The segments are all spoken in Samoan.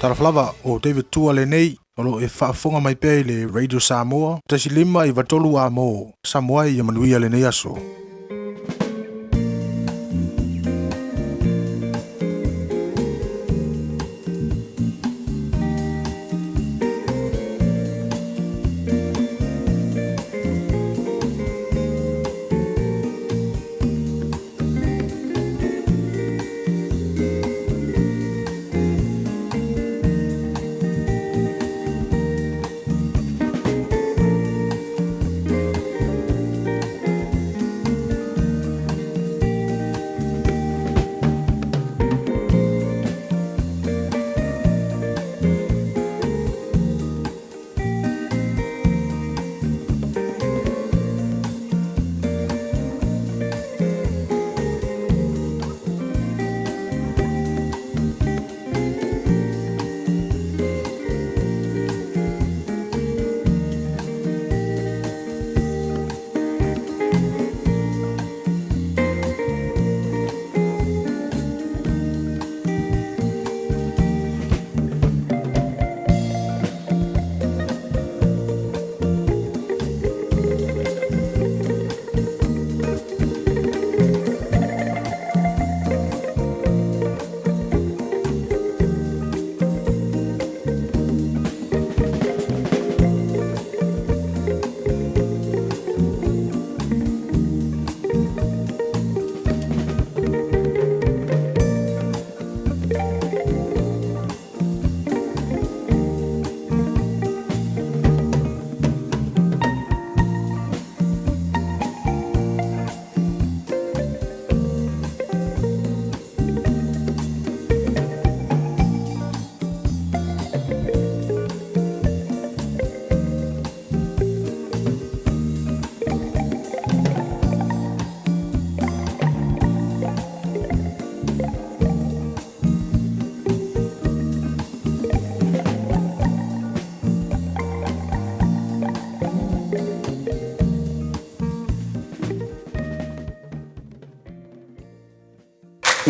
Talofa lava, o David Tua lenei, o lo o e faafofoga mai pea i le Radio Samoa, 1 5 93 A mo Samoa ia manuia lenei aso.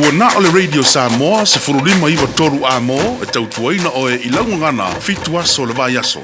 Ua na o le Radio Samoa 15 9 3 A-mo e tautuaina oe i lau gagana 7 aso o le vaiaso.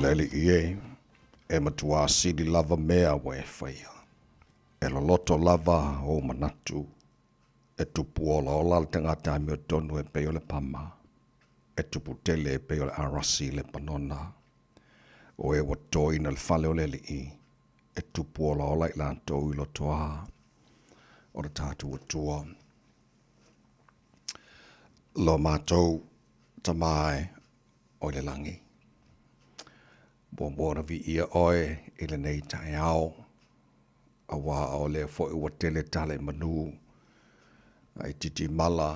Le Alii e, e matua sili lava mea ua e faia. E loloto lava ou manatu, e tupu olaola le tagata amiotonu e pei o le pama, e tupu tele e pei o le arasi i Lepanona. O e ua toina le fale o le Alii, e tupu olaola i latou i lotoa o le tatou Atua. Lo matou Tama e o i le lagi. Muamua ona viia oe i lenei taeao, auā o lea foi ua tele tala i manu, a i titimala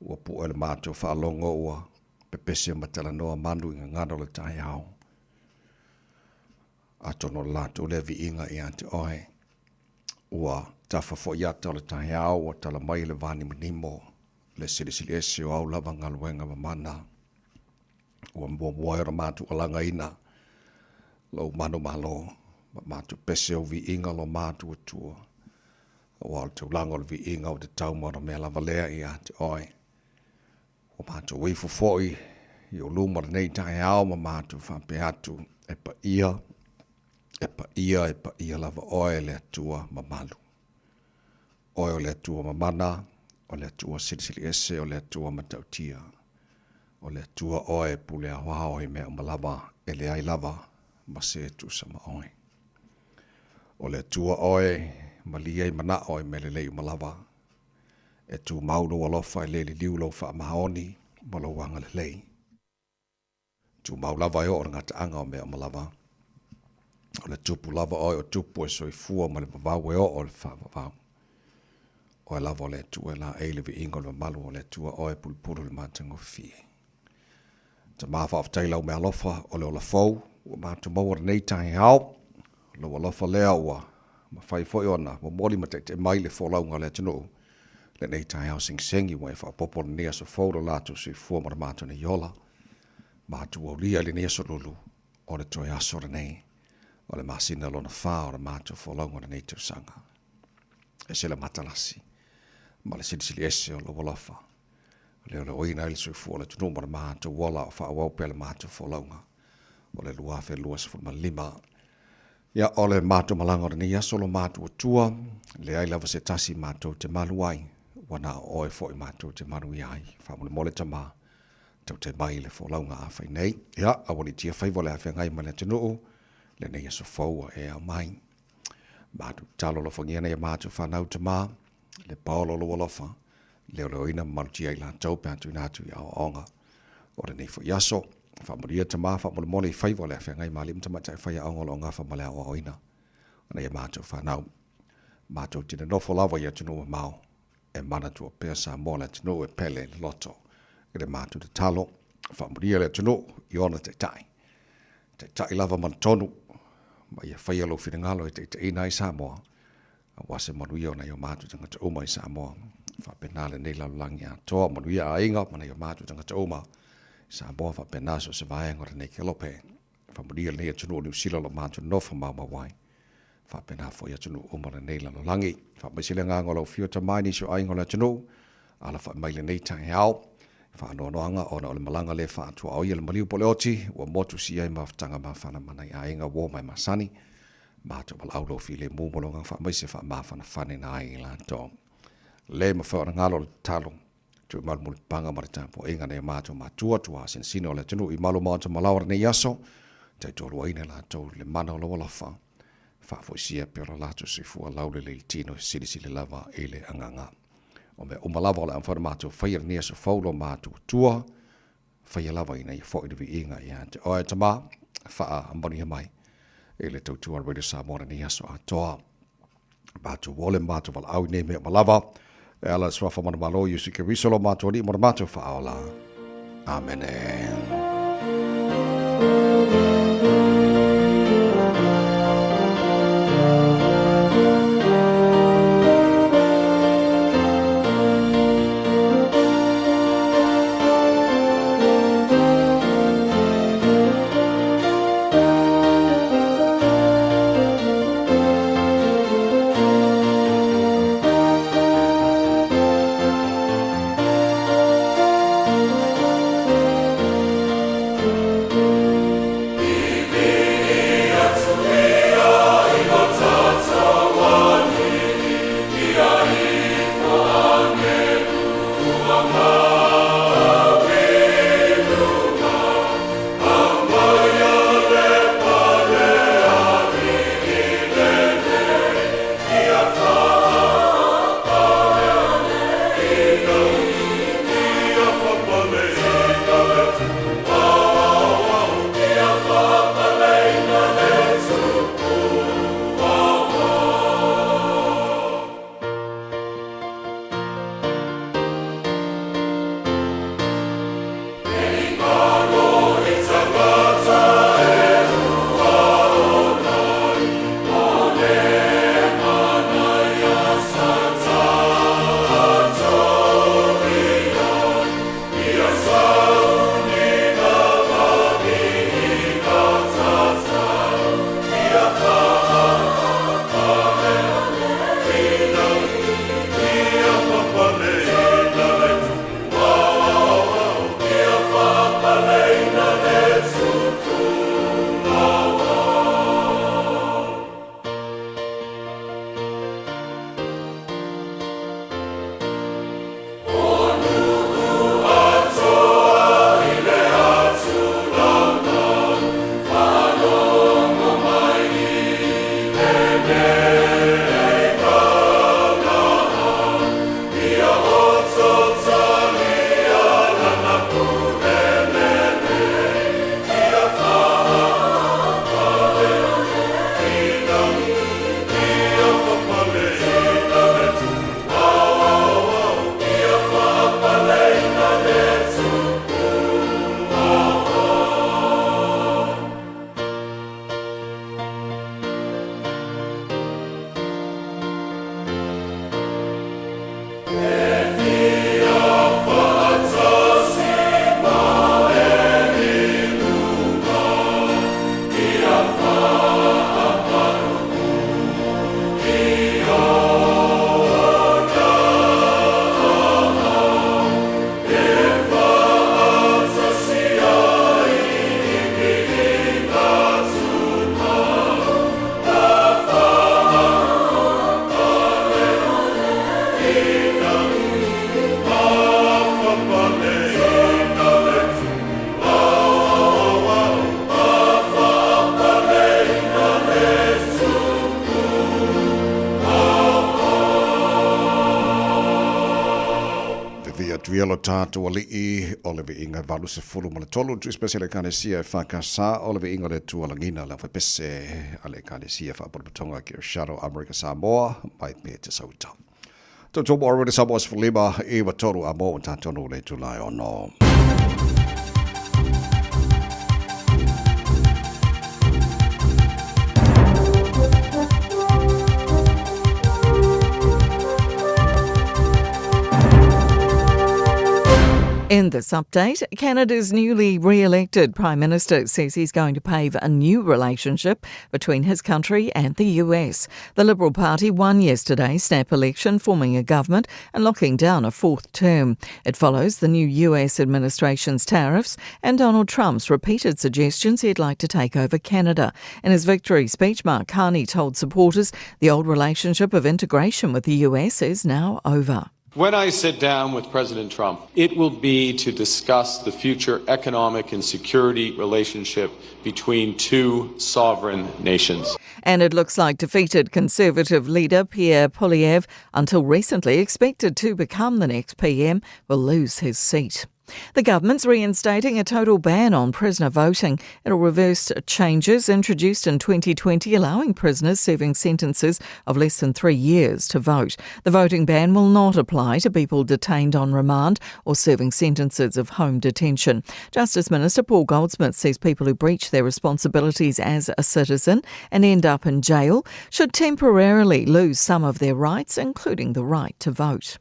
ua pu'e le matou faalogo ua pepese ma talanoa manu i gagana o le taeao. Atonu o le latou lea viiga ia te oe. Ua tafa foi ata o le taeao ua tala mai le vanimonimo le silisili ese o au lava galuega mamana ua muamua ai ona matou alagaina lou manumalo ma matou pese o viiga lo matou Atua, aua o le taulaga o le viiga ua tatau ma ona mea lava lea ia te oe. Ua matou ifo foi i ou luma lenei taeao ma matou faapea atu, e paia, e paia, e paia lava oe le Atua mamalu. Oe o le Atua mamana, o le Atua silisili ese, o le Atua matautia. O le Atua oe e pule aoao i mea uma lava, e leai lava ma se e tusa ma oe. O le Atua oe e malie ai manao i mea lelei uma lava. E tumau lou alofa e le liliu lou faamaoni ma lou agalelei. Tumau lava e oo le gataaga o mea uma lava. O le Tupu lava oe o Tupu e soifua ma le vavau e oo le faavavau. Oe lava o le Atua e laei le viiga o le mamalu o le Atua oe e pulupulu i le matagofie. Tama faafetai lau meaalofa o le ola fou ua matou maua lenei taeao. Lou alofa lea ua mafai foi ona momoli ma taitai mai le folauga a le atunuu lenei taeao segisegi ua e faaopoopo lenei aso fou lo latou soifua ma lo matou nei ola. Matou aulia i lenei aso lulu o le toe aso lenei o le masina lona fa o le matou folauga o lenei tausaga. Ese le matalasi ma le silisili ese o lou alofa. Leoleoina ai le soifua o le atunuu ma le matou ola o faaauau pea le matou folauga o le 2025. Ia, o le matou malaga o lenei aso lo matou Atua, leai lava se tasi matou te malu ai, ua na o oe foi matou te manuia ai. Faamolemole Tama, tautai mai i le folauga a fai nei. Ia, aualiitia faiva o le afeagai ma le atunuu, lenei aso fou ua e ao mai. Matou tatalo alofagia nai a matou fanau Tama, le paola o lou alofa, leoleoina ma malutia ai latou pe a tuuina atu i aoaoga o lenei foi aso. Faamanuia Tama faamolemole i faiva o le afeagai ma alii ma tamaitai faiaoga o lo o gafa ma le aoaoina o nai a matou fanau. Matou te nonofo lava i atunuu mamao e manatua pea Samoa le atunuu e pele i le loto i le matou tatalo. Faamanuia le atunuu i ona taitai. Taitai lava ma le tonu ma ia faia lou finagalo e taitaiina ai Samoa aua se manuia o nai o matou tagata uma i Samoa. Faapena lenei lalolagi atoa, manuia aiga ma nai o matou tagata uma i Samoa, faapena so o se vaega o lenei kelope. Faamanuia lenei atunuu o Niu Sila o lo o matou nofo maumau ai. Faapena foi atunuu uma o lenei lalolagi. Faamaise le agaga o lau afio Tama i nisi o aiga o le atunuu, alafai mai lenei taeao. Faanoanoaga ona o le malaga le faatuaoia le maliu po o le oti, ua motu si ai mafutaga mafana ma nai aiga uo ma e masani. Matou valaau lou filemu ma lou agaga faamaise faamafanafane ai i latou. Le mafai ona galo le tatalo, tuumalu mulipapaga ma le tapuaiga nai o matou matua, tuasinasina o le atunuu i malu maota malaoa lenei aso, taitoaluaina i latou le mana o lou alofa, faafoisia pea lo latou soifua laulelei le tino e silisili lava i le agaga. O mea uma lava o le a mafai ona matou faia lenei aso fou lo matou Atua, faia lava ina ia foi le viiga ia te oe Tama, faamanuia mai i le tautua a Radio Samoa lenei aso atoa. Matou ole ma matou valaau i nei mea uma lava, e ala i le suafa manumalo Iesu Keriso lo matou Alii ma lo matou Faaola. Amene. Viia lo tatou Alii, o le viiga e 83 Tusi Pese a le Ekalesia EFKS, o le viiga o le Atua Lagina, le AufaiPese a le Ekalesia Faapotopotoga Kereshano Amerika Samoa, mai Pete Sauta. Tautua mo Arwena Samoa 15 93 a mo tatonu le itula e ono. In this update, Canada's newly re elected Prime Minister says he's going to pave a new relationship between his country and the US. The Liberal Party won yesterday's snap election, forming a government and locking down a fourth term. It follows the new US administration's tariffs and Donald Trump's repeated suggestions he'd like to take over Canada. In his victory speech, Mark Carney told supporters the old relationship of integration with the US is now over. When I sit down with President Trump, it will be to discuss the future economic and security relationship between two sovereign nations. And it looks like defeated Conservative leader Pierre Poilievre, until recently expected to become the next PM, will lose his seat. The government's reinstating a total ban on prisoner voting. It'll reverse changes introduced in 2020, allowing prisoners serving sentences of less than three years to vote. The voting ban will not apply to people detained on remand or serving sentences of home detention. Justice Minister Paul Goldsmith says people who breach their responsibilities as a citizen and end up in jail should temporarily lose some of their rights, including the right to vote.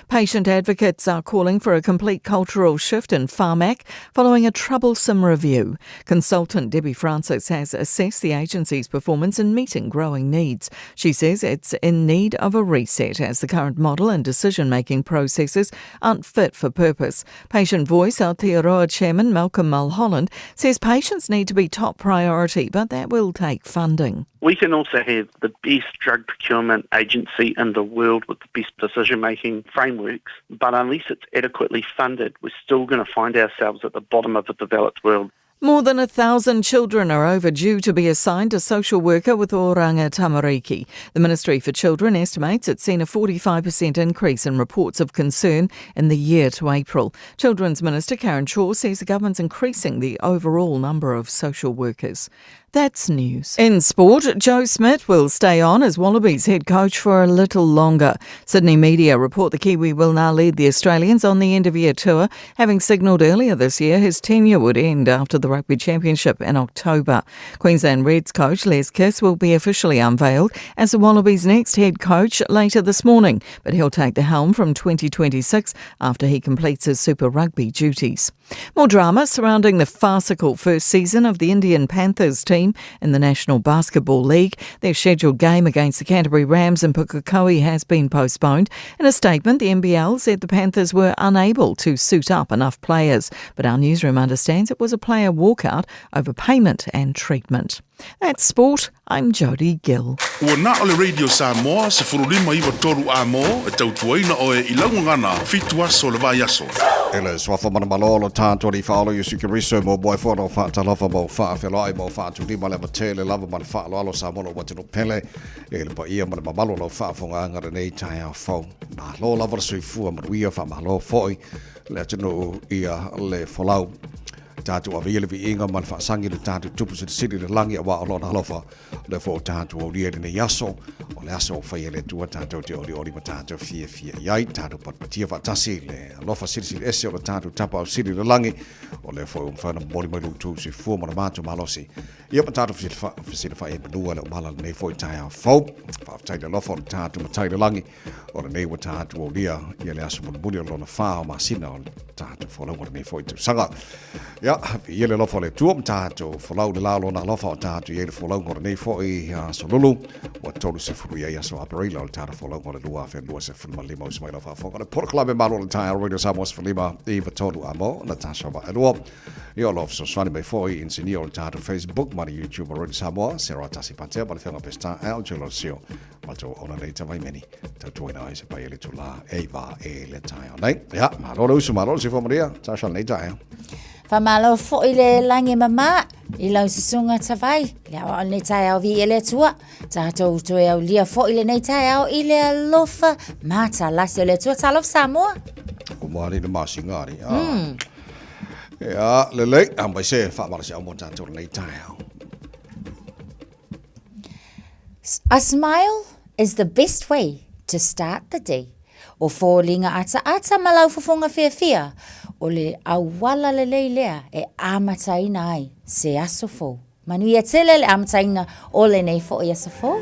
Patient advocates are calling for a complete cultural shift in Pharmac following a troublesome review. Consultant Debbie Francis has assessed the agency's performance in meeting growing needs. She says it's in need of a reset as the current model and decision making processes aren't fit for purpose. Patient Voice Aotearoa Chairman Malcolm Mulholland says patients need to be top priority, but that will take funding. We can also have the best drug procurement agency in the world with the best decision making frameworks, but unless it's adequately funded, we're still going to find ourselves at the bottom of the developed world. More than a thousand children are overdue to be assigned a social worker with Oranga Tamariki. The Ministry for Children estimates it's seen a 45% increase in reports of concern in the year to April. Children's Minister Karen Chhour says the government's increasing the overall number of social workers. That's news. In sport, Joe Schmidt will stay on as Wallabies head coach for a little longer. Sydney media report the Kiwi will now lead the Australians on the end of year tour, having signalled earlier this year his tenure would end after the Rugby Championship in October. Queensland Reds coach Les Kiss will be officially unveiled as the Wallabies' next head coach later this morning, but he'll take the helm from 2026 after he completes his Super Rugby duties. More drama surrounding the farcical first season of the Indian Panthers team in the National Basketball League. Their scheduled game against the Canterbury Rams in Pukekohe has been postponed. In a statement, the NBL said the Panthers were unable to suit up enough players, but our newsroom understands it was a player walkout over payment and treatment. That's sport. I'm Jodie Gill. Ua na o le Radio Samoa 1593 a mo e tautuaina oe i laugagana fitu aso le vaiaso. E le suafa manamalo lo tātou i whaolo Iesu Keriso mo moe whana o whaatalofa mo whaawheloai mo whaatulima le matele lava ma le whaaloalo sa mono wa tino pele e le paia ma le mamalo lo whaafonga anga nei tae a fau. Malo lava le soifua manuia whaamalo foi le atunuu ia le folau. Tatou ave ia le viiga ma le faasaga i le tatou Tupu Silisili i le lagi auā o Lona alofa, o lea foi ua tatou aulia i lenei aso, o le aso ua faia e le Atua tatou te olioli ma tatou fiafia i ai, tatou patipatia faatasi i le alofa silisili ese o le tatou Tapaau Sili i le lagi, o lea foi ua mafai ona momoli mai lo outou soifua ma le matou malosi. Ia ma tatou fesilafai ai manua le umala lenei foi taeao fou. Faafetai i le alofa o le tatou Matai i le lagi, O lenei ua tatou aulia ia le aso mulimuli o lona whā o masina o le tatou folauga o lenei foi tausaga. Ia, ia le alofa o le Atua ma tatou folau le la o lona alofa o tatou i ai le folauga o lenei foi aso lulu ua 30 i ai aso Aperila o le tatou folauga o le 2025 uso mai lau faafofoga le polokalame malo o le taeao Radio Samoa 15 i 3 a mo Natasha Va'elua. Ia o lo fesoasoani mai foi inisinia o le tatou Facebook ma le YouTube o Radio Samoa, Sarah Tasi Patea ma le Fioga Peseta Al Jolosio. Matou ona nei tavaimeni, tautuaina ai se pai ele tula e va e le taeao nei. Ia, malo le usu, malo le soifua manuia, Tasha lenei taeao. Faamalo foi le lagi mama i lau susuga Tavai, le aoao lenei taeao vi e le Atua. Tatou toe aulia foi lenei taeao i le alofa matalasi o le Atua. Talofa Samoa. uma ali le masina ali. Ah. Ia, lelei, aumai se faamalosiau mo tatou lenei taeao. A smile is the best way to start the day. O foliga ataata ma lau fofoga fiafia, o le auala lelei lea e amataina ai se aso fou. Manuia tele le amataina o lenei foi aso fou.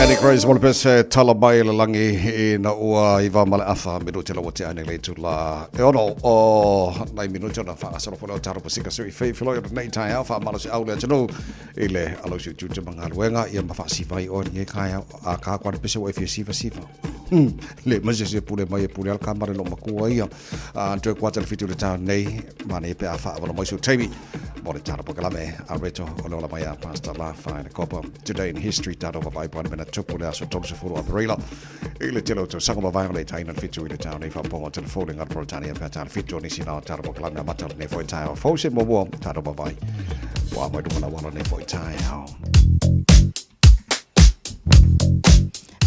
Annie Grace mo le pese tala mai le langi ina ua iwa ma le afa minute la ua ane le tula e ono o nai minute ona whaasalo fole o taro pasika sui fei filo i nei tai au whaamalo se au le atunu i le alo si utu te mangaluenga ia ma whaasiva i oe nge kai au a kā kwa pese o e fia siva siva le ma se se pule mai e pule al kamare lo makua ia a toe kwa tele fitu le tau nei ma nei pe a whaawalo mai su taimi mo le tara pokalame a reto o le ola mai a Pastor La Whaina Kopa Today in History tātou wawai paana mena tupu le aso 30 Aperila i le tele o tausaga mavae o le taina le fitu i le tau nei whaponga telefone ngā Peretania pea tāna fitu o nisi nā tara pokalame a mata nei foi taeao fou se mua tātou wawai wā mai runga na wala nei foi taeao.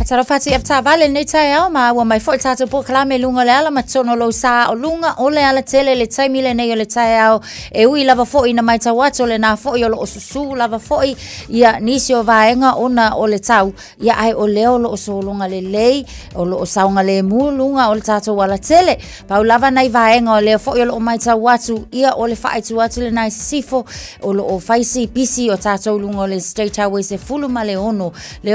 Talofa atu i avetaavale lenei taeao ma ua mai foi le tatou polokalame i luga o le ala ma totonu o lou sa o luga o le alatele i le taimi lenei o le taeao e ui lava foi ina matau atu o lena foi o lo o susū lava foi ia nisi o vaega ona o le tau ia ae o lea o lo o sologa lelei o lo o saogalemu luga o le tatou alatele. Pau lava nai vaega o lea foi o lo o matau atu ia o le faaitu atu lena i sisifo o lo o fai si pisi o tatou luga o le State Highway 16 lea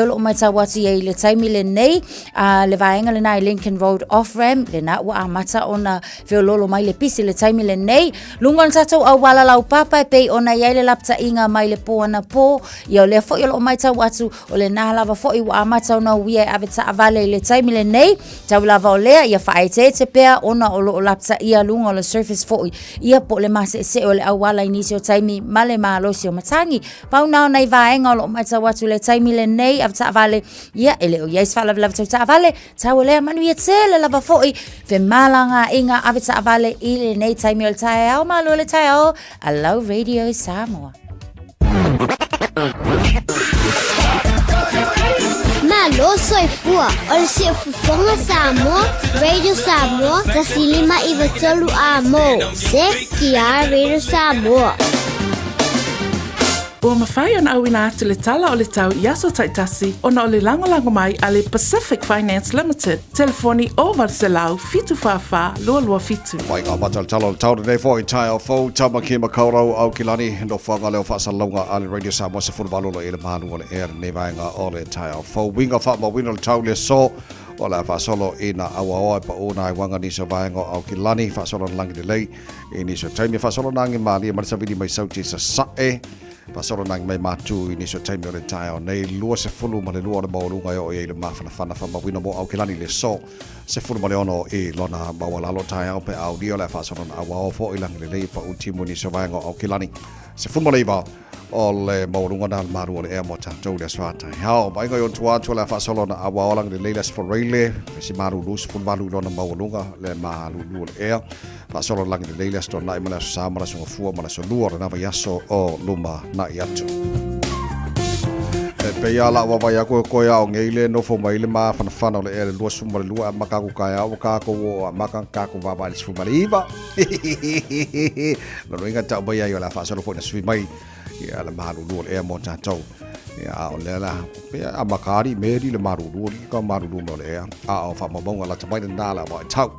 o lo o matau atu i ai i le taimi lenei a le vaega lena i Lincoln Road off ramp lena ua amata ona feololo mai le pisi le taimi lenei luga o le tatou auala laupapa e pei ona i ai le lapataiga mai le pō anapō ia o lea foi o lo o matau atu o lena lava foi ua amata ona uia e ave taavale i le taimi lenei tau lava o lea ia faaeteete pea ona o lo o lapataia luga o le surface foi ia po o le maseesee o le auala i nisi o taimi ma le malosi o matagi. Pau na o nai vaega o lo o matau atu i le taimi lenei ave taavale ia e le o i ai se faalavelave tau taavale tau o lea manuia tele lava foi femalagaaiga ave taavale i lenei taimi o le taeao malo le taeao a lau Radio Samoa. Malo soifua o le Siufofoga Samoa, Radio Samoa, 105 93 A mo, CTR Radio Samoa. Ua mafai ona auina atu le tala o le tau i aso taitasi ona o le lagolago mai a le Pacific Finance Limited, telefoni 0800 744 227. Mai ngā matalatala o le tau nei foi taeao fou Tamaki Makaurau Aukilani nofoaga leo faasalalauga a le Radio Samoa 18 i le malu o le ea lenei vaega o le taeao fou uiga faamauina o le tau le aso o le a faasolo i nā auaoa e paʻu nā iwaga nisi o vaega o Aukilani faasolo na lagi lelei i nisi o taimi faasolo na agi malie ma le savili mai sauti sasaʻe faasolo na agi mai matu i nisi o taimi o le taeao nei 22 o le maualuga e oo i ai le mafanafana faamauina mo Aukilani le aso 16 i lona maualalo taeao pe aulia o le a faasolo na auao foi lagi lelei paʻu timu i nisi o vaega o Aukilani 19 o le maualuga na le malu o le ea mo tatou le aso a taeao. Vaaiga i ona tua atu o le a faasolo na auao lagi lelei le aso Foreile, isi malulu 18 i lona maualuga le malulu o le ea. Faasolo lagi lelei le aso Toanai ma le aso Sa ma le aso Gafua ma le aso Lua o lena vaiaso o luma na'i atu. E pei a la'u vaavaai aku e koe ao ngei le nofo mai le mafanafana o le ea le 22 a maka aku kaeao ua kākou oo a maka kākou vaavaai le 19. Lona uiga tau mai ai o le a faasolo foi na sui mai ia le malulu o le ea mo tatou. Ia a o lea la pe a makari meri le malulu o le ka malulu mo le ea a o faamaumauga lata mai lena la wa tau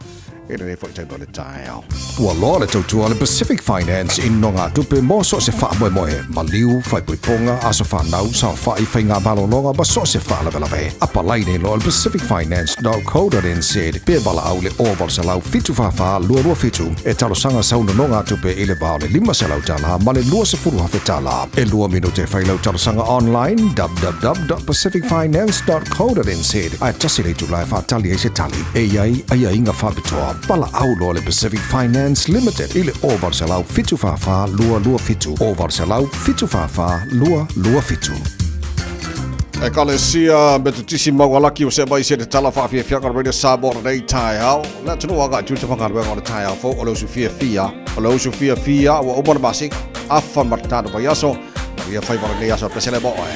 e lenei foi taimi o le taeao. Ua loa le tautua a le Pacific Finance i nogatupe mo so o se faamoemoe, maliu, faaipoipoga, aso fanau, saofai, faigamalologa ma so o se faalavelave. Apalai nei loa i le pacificfinance.co.nz pe valaau i le 0800 744 227 e talosaga sau nonogatupe i le va o le $500 ma le $20,000. E lua minute e fai lau talosaga online www.pacificfinance.co.nz ae tasi le itula e faatali ai se tali. E i ai aiaiga faapitoa. Valaau loa le Pacific Finance Limited i le 0800 744 227, 0800 744 227. Ekalesia Metotisi Maualaki o se mai se te tala whaafiafiaga o Radio Samoa lenei taeao. Le atunuu agai tu te whangaluega o le taeao fou o le usu fiafia. O le usu fiafia ua uma le masika. Afa ma le tano vaiaso. Maria faiva lenei aso pesele mo oe.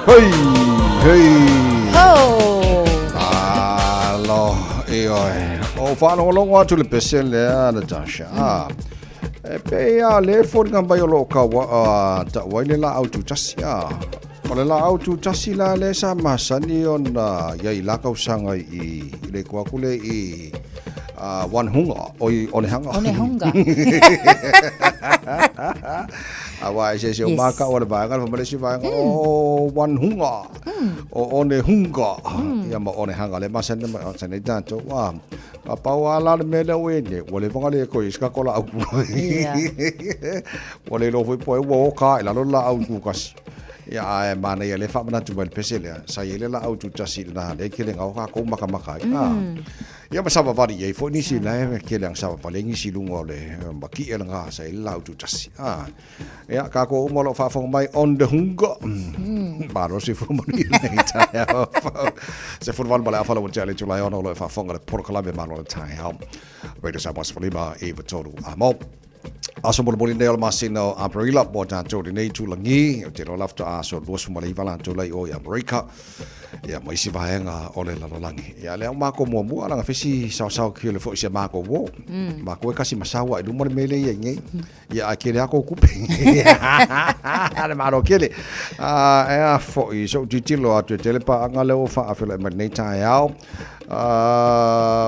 Hei, hei. Ho! Alo, e oe. O whaalongolongo atu le pese lea, Natasha. Ah. E pe a le foliga mai o loo kaua a ta'u ai le laau tutasi a. O le laau tutasi la lea sa masani ona i ai i la kausaga i i le ku atu le i a Wanhunga oi Onehanga. Onehunga. Aua e se o Yes. maka o le vaega le fai mai le isi vaega o Wanhunga. O Onehunga. Ia ma Onehanga le masani ma masani ai tatou a. A pau a la le mea lea ua i ai nei, ua leva ona le toe i se tatou laau Ua le iloa foi po o ai ua o ka i lalo le laau tutasi. Ia, ae manaia lea faamanatu mai le pese lea, sa i ai le laau tutasi i lena lea e tele na o tatou makamaka ai. Ia ma savavali i ai foi nisi la e tele na savavali ai nisi i luga o le matie lena sa i ai le laau tutasi. Ia, kākou uma o lo o faafofoga mai on the hunga. Malo se fua manuia nei taeao fou. 18 ma le afa lau tea le itula e ono o lo o faafofoga le polokalame Malo le Taeao. Radio Samoa 15 i 3 a mo. Aso molimoli nei o le masina o Aperila mo tātou lenei tūlagi. O te loa lafta aso 29 latou lai o i Amerika. Ia, ma isi vaega o le lalolagi. Ia, lea o mākou muamua langa fesi saosao ki le foi se mākou wō. Mākou e kasi masaua i luma le mele ia i nei. Ia, ae kele a kou kupe. Le malo kele. E a foi, so titilo atu e tele paanga lea ua faafeloai mai lenei taeao.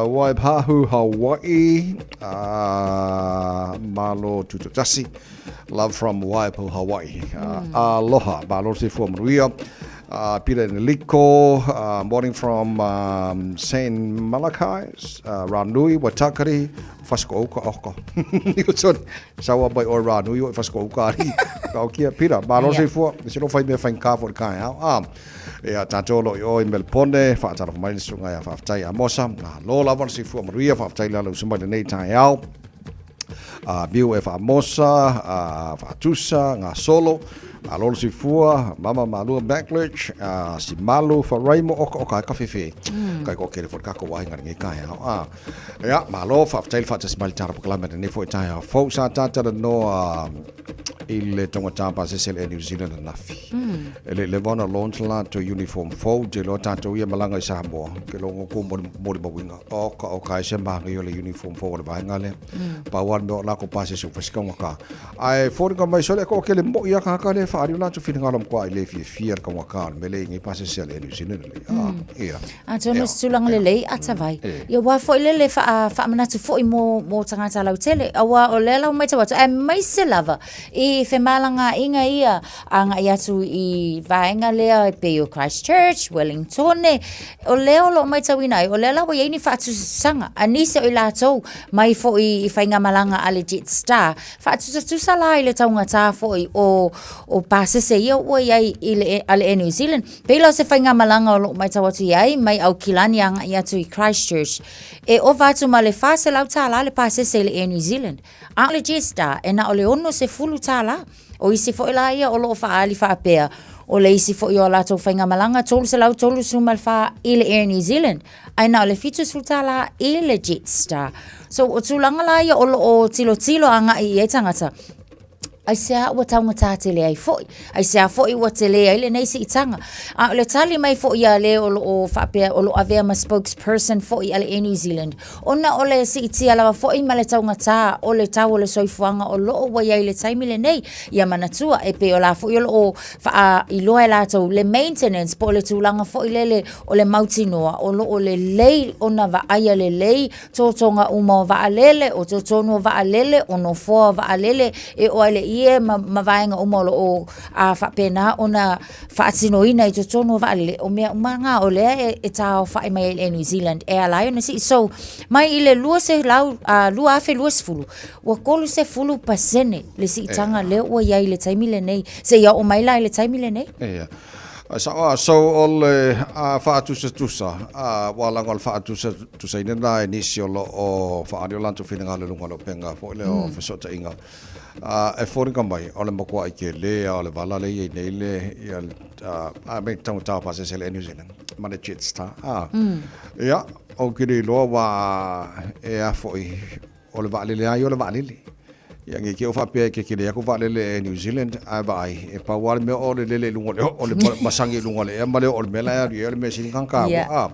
Waipahu, Hawaii. Malo tutotasi. Love from Waipahu, Hawaii. Aloha. Malo se fua manuia. Peter Niliko, morning from St. Malachi's, Ranui, Waitakere, Whaskouka, oh, sorry, saua mai oe Ranui o i Whaskouka ari. Ka okia, Peter, malo se fua, se lo whai mea whain ka fo le kai au. Ah, ia tātou lo i o i Melpone, whaatara mai le sunga ia whaaftai a Mosa, ngā lo lava le se fua manuia, whaaftai lalo usumai le nei tai au. A Biu e Faamosa, a Faatusa, ngā solo, a Lolo Sifua, Mama Malua Backlich, a Simalu, Faraimo, oka oka ai ka fefe. Kai ko kere fo ka ko wahi ngā ngi kai au. A, ia, malo, whaaftai le whaatasi mai le tara pakalame nei fo i tai au. Fou sa tātara noa i le tonga tāpa se sele e New Zealand anafi. E le leva ona launch la to uniform fou, te loa tātou ia malanga i Samoa, ke longo ko mori mawinga. Oka oka e se mahangi o le uniform fou o le vaega lea. Pau a le mea o lako pasese ua fai kaugata. Ae foliga mai sole ko kele mo'i a kahaka le whaari o lātou whiringalo mkoa i le fiafia le kaugata o le mele i ngei pasese a le New Zealand le. Ah, ia. Atonu se tulaga lelei atawai. Ia wā foi lele wha, whaamanatu foi mō, mō tangata lautele. Aua o lea lau maitau atu, aemaise lava i femalagaaiga ia agai atu i vaega lea e pei o Christchurch, Wellingtone, o lea o lo o matauina ai, o lea la ua i ai ni faatusatusaga a nisi o i latou mai foi i faigamalaga a le Jetstar, faatusatusa la i le taugatā foi o, o pasese ia ua i ai i le, a le Air New Zealand. Pei la o se faigamalaga o lo o matau atu i ai mai Aukilani agai atu i Christchurch, e ova atu ma le $400 le pasese i le Air New Zealand. A o le Jetstar, e na o le $60. O isi foi la ia o lo o faaali faapea, o le isi foi o a latou faigamalaga $334 i le Air New Zealand, ae na o le $70 i le Jetstar. So, o tulaga la ia o lo o tilotilo agai i ai tagata, aisea ua taugatā tele ai foi, aisea foi ua tele ai lenei siitaga. A o le tali mai foi a le o lo o faapea, o lo o avea ma spokesperson foi a le Air New Zealand, Ona o le siitia lava foi ma le taugatā o le tau o le soifuaga o lo o ua i ai i le taimi lenei, ia manatua e pei o la foi o lo o faailoa e latou le maintenance po o le tulaga foi lele o le mautinoa o lo o lelei ona vaaia lelei totoga uma o vaalele, o totonu o vaalele, o nofoa o vaalele e oo ai le ie ma, ma vaega uma o lo o a faapena ona faatinoina i totonu o vaalele, o mea uma ngā o lea e, e tāofaʻi mai ai le Air New Zealand e ala ai ona sii. So, mai i le 200, 2020, ua 30% le siitaga lea ua i ai i le taimi lenei. Seia oo mai la i le taimi lenei. Ia. Sao a, so o le a faatusatusa, a ua laga o le faatusatusaina lena e nisi o lo o faaali o latou finagalo i luga o le upega foi lea o fesootaiga. A e foliga mai, o le matuaʻi tele a o le vala lea i ai nei le, ia, a me taugata o pasese le Air New Zealand, ma le Jetstar. A, ia, ou te le iloa ua e a foi, o le vaalele a ia o le vaalele. Ia nge ke o faapea e kekele aku vaalele e New Zealand ae vaai e pau lava le mea o le lele i luga o le o le masagi i luga o le ea ma le oo o le mea la e alu i ai o le mea sili ona taua a.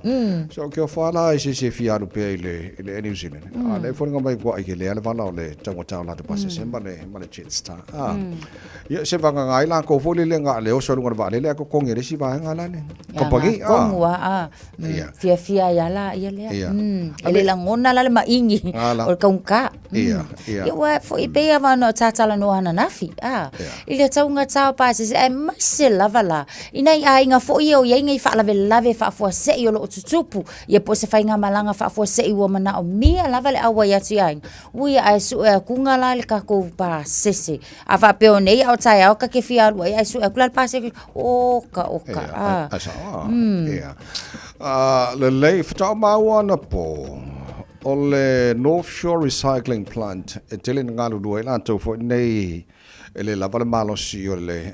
So ke ofa la i se isi e fia alu pea i le i le Air New Zealand a lea e foliga mai ua ai kele lava le vala o le taugata o latou pasese ma le ma le Jetstar a. Ia se vagana ai latou foi lele na o le oso i luga o le vaalele ae totogi e le isi vaega la le kamupani a. Tonu lava a. Fiafia ai lava la ia lea. E le lagona la le maʻigi o le taugata. Ia ua foi pei lava ona sa talanoa ananafi, a, i le taugata o pasese aemaise lava la i nai aiga foi ia o i ai nei faalavelave faafuasei o lo o tutupu, ia po o se faigamalaga faafuasei ua manaomia lava le auai atu i aiga. Ui, ae sue atuga la le tatou pasese. A faapea o nei a o taeao ta te fia alu ai ae sue atu la le pasese, oka, oka, a. Ia, sao a. Ia. Lelei, faatoa maua anapo, o le North Shore Recycling Plant e tele ina galulue ai latou foi nei e le lava le malosi o le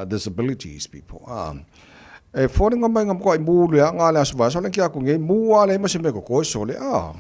disabilities people. E foliga mai nga matuai mu leaga le aso vaiaso lea ki aku nei mu a leai ma se mea totoe sole a.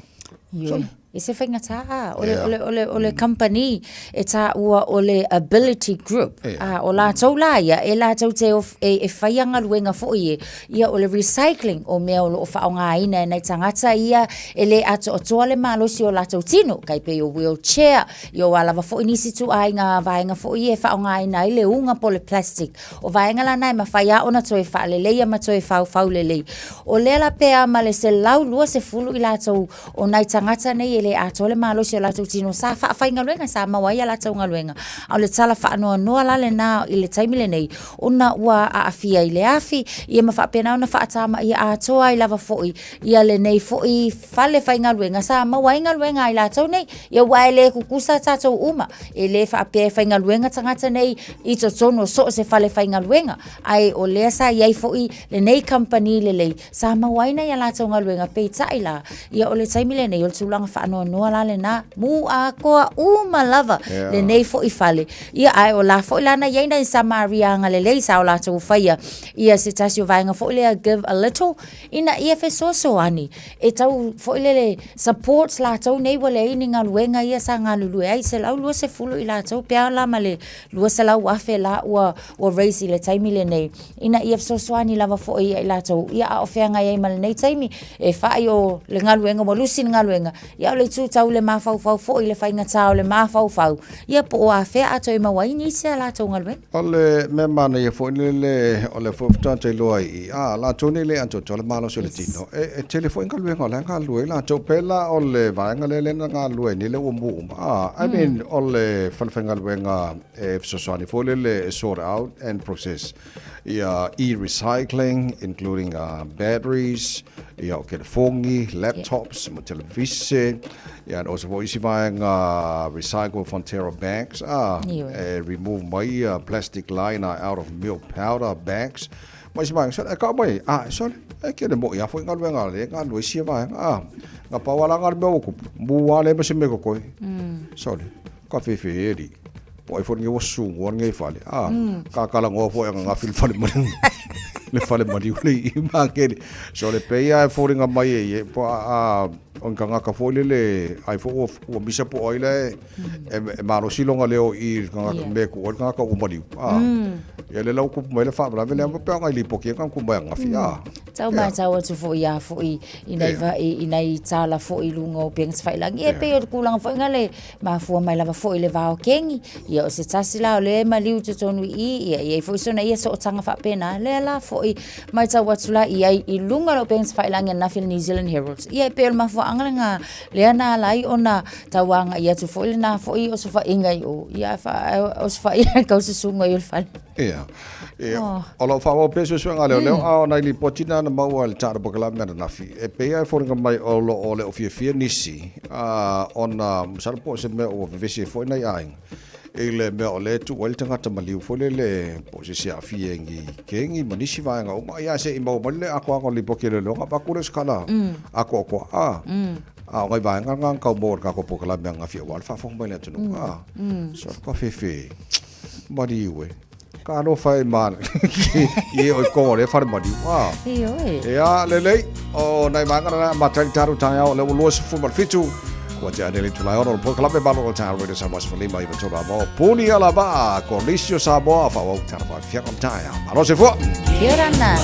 Ioe, e se faigata a, o le, o le, o le, o le company e taua o le Ability Group, a, o latou la ia, e latou te of, e, e faia galuega foi e, ia o le recycling o mea o lo o faaaogaina e nai tagata ia e le atoatoa le malosi o latou tino, tai pei o wheelchair, ia o a lava foi nisi ituaiga vaega foi ia e faaaogaina ai le uga po o le plastic. O vaega la na e mafai lava ona toe faaleleia ma toe faufau lelei. O lea la pe a ma le 120 i latou o nai tagata nei e le atoa le malosi o latou tino sa faafaigaluega, sa maua ai a latou galuega. A o le tala faanoanoa la lena i le taimi lenei, ona ua aafia i le afi, ia ma faapena ona faatamaia atoa ai lava foi ia lenei foi fale faigaluega sa maua ai galuega a i latou nei. Ia aua e le tutusa tatou uma, e le faapea e faigaluega tagata nei i totonu o so o se fale faigaluega, ae o lea sa i ai foi lenei kamupani lelei sa maua ai nai a latou galuega, peitai la, ia o le taimi lenei o le tulaga faanoanoa la lena, mu atoa uma lava lenei foi fale. Ia ae o la foi la na i ai nai Samaria agalelei sa o latou faia ia se tasi o vaega foi lea give a little, ina ia fesoasoani e tau foi lele support latou nei ua leai ni galuega ia sa galulue ai, 120 i latou pe a la ma le 200,000 la ua ua raise i le taimi lenei ina ia fesoasoani lava foi ia i latou ia a o feagai ai ma lenei taimi e fai o le galuega ua lusi le galuega ia o le itu tau le mafaufau foi le faigata o le mafaufau ia po o afea a toe maua ai nisi a latou galuega. O le mea manaia foi lele o lea foi faatoa ta iloa i i, a, latou nei le atoatoa le malosi o le tino, e tele foi galuega o la e galulue ai latou, pe la o le vaega lea lea na galulue ai nei lea ua mu uma, a, I mean, o le falefaigaluega e fesoasoani foi lele e sort out and process ia e-recycling including batteries, ia o kelefogi, laptops ma televise, ia and also foi isi vaega recycle Fonterra bags, a, e remove mai ia plastic liner out of milk powder bags, ma isi vaega, sole, e kau mai, a, sole, e kele moʻi lava foi galuega a le galulue i sia vaega, a, na pau lava la na o le mea ua tupu, mu lava leai ma se mea totoe, sole, ka fefe e alii. Po ai foi lenei ua sugua lenei fale. A, ka talanoa foi ananafi le fale maliu. Le fale maliu le i makele. So le pei lava e foliga mai e ia, po a, o ni tagata foi lele, ai foi ua, ua misa po o ai la e, e malosi lona leo i le tagata, mea e tuu ai le tagata ua maliu. A, ia lea la ua tupu mai le faalavelave lea, pei ona i lipoti ai na tupu mai ananafi. A, Tau matau atu foi ia foi i nai, i nai tala foi i luga o upega tafailagi. Ia e pei o le tulaga foi lena le Mafua mai lava foi i le va o Kengi, ia o se tasi la o lea e maliu i totonu i i, ia e i ai foi sona ia sootaga faapena, lea la foi matau atu la i ai i luga o le upega tafailagi ananafi a le New Zealand Herald. Ia e pei o le mafuaaga lena lea na ala ai ona tau agai atu foi lena foi osofaiga i o, ia ae osofaia le taususuga i o le fale. Ia. Ia, oh. O lo o faaauau pea suesuega a leoleo, a o nai lipoti na na maua e le taalo polokalame ananafi, e pei lava e foliga mai o lo o le o fiafia nisi, a, ona masalo po o se mea ua vevesi ai foi nai aiga i le mea o lea e tuu ai le tagata maliu foi lele po o se isi e aafia i ni kengi ma nisi vaega uma, ia se i maua mai le atoaga o le lipoti a leoleo ona avatu lea o se tala atoatoa, a, a o nai vaega na na tau maua e le tatou polokalame ananafi aua le faafofoga mai a le atunuu, a, so ka fefe. Maliu e. Ka alofa e ma i e oi kongo le whare maliu. Ah. Ioe. Ea, lelei, o nai vaega na matai taru taeao o le ua 27. Ua tea nei le itula e ono o le polokalame malo o le taeao Radio Samoa 15 93 A Mo. Puni ala vaa, Kolisi o Samoa, faaauau tala faafiaga o le taeao. Malo soifua! Kia ora na.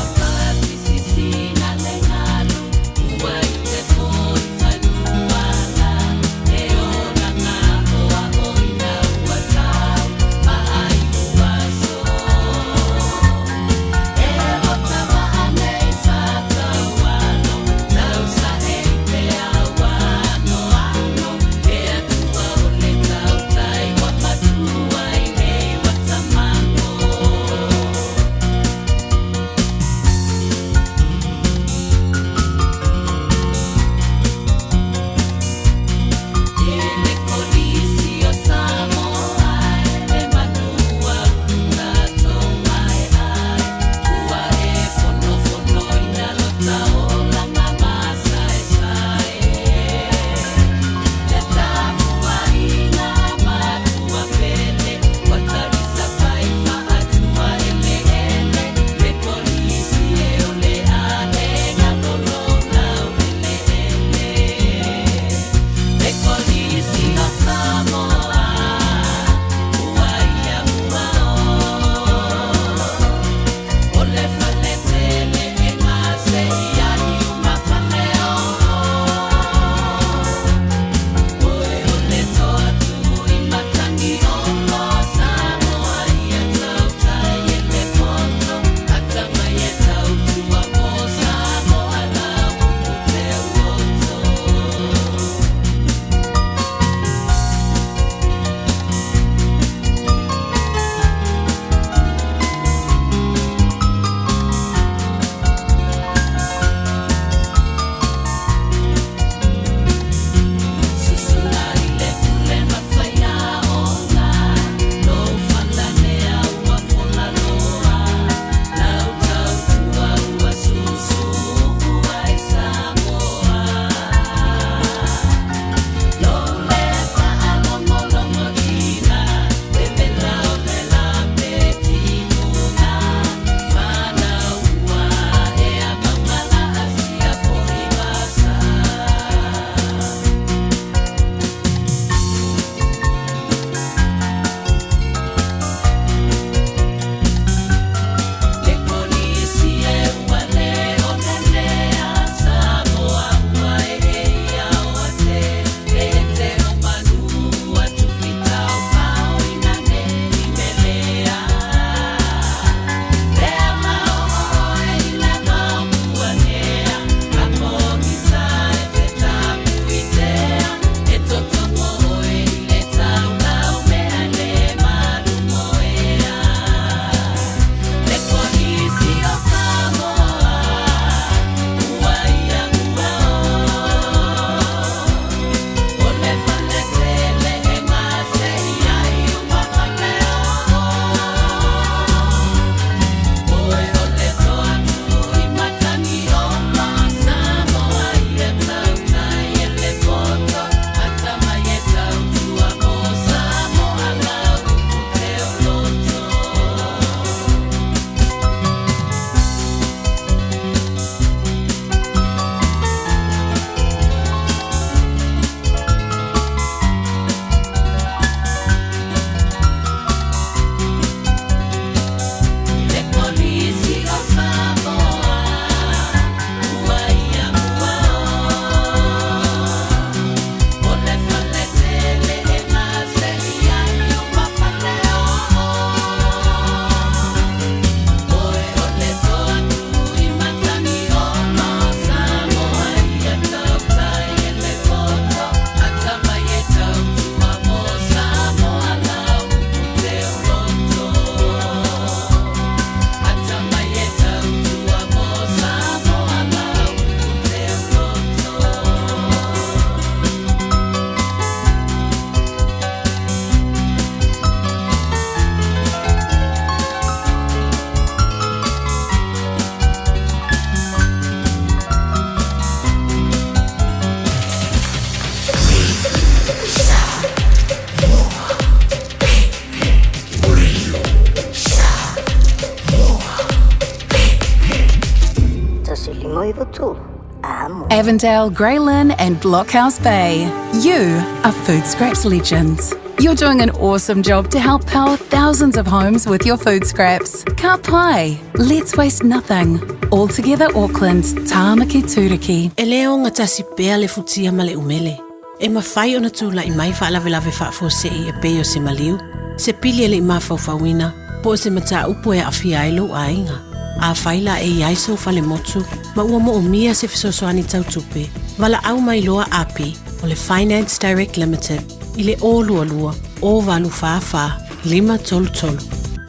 1593, amo. Avondale, Grey Lynn, and Blockhouse Bay. You are Food Scraps legends. You're doing an awesome job to help power thousands of homes with your food scraps. Ka pai! Let's waste nothing. All together Auckland, Tāmaki Tūruki. E lē ogatasi pea le futia ma le umele. E mafai ona tulai mai faalavelave faafuasei e pei o se maliu, se pili e le i mafaufauina, po o se mataupu e aafia ai lou aiga. Afai la e i ai sou falemotu ma ua moomia se fesoasoani tau tupe, valaau mai loa Api o le Finance Direct Limited i le 022 084 533,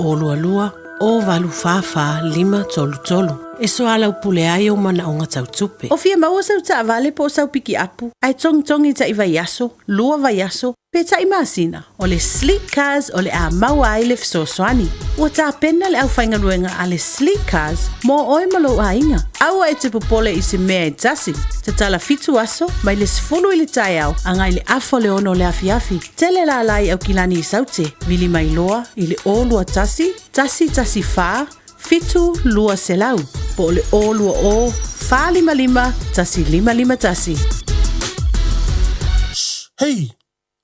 022 084 533 e soalaupule ai ou manaoga tau tupe. O fia maua sau taavale po o sau pikiapu, ae togitogi taʻi vaiaso, lua vaiaso, pe taʻi masina, o le Sleek Cars o le a maua ai le fesoasoani. Ua tapena le aufaigaluega a le Sleek Cars mo oe ma lou aiga. Aua e te popole i se mea e tasi. Tatala fitu aso, mai le 10 i le taeao agai le afa o le ono o le afiafi. Tele lala i Aukilani i Saute, vili mai loa i le 021 114 7200 po o le 020 455 1551. Hei!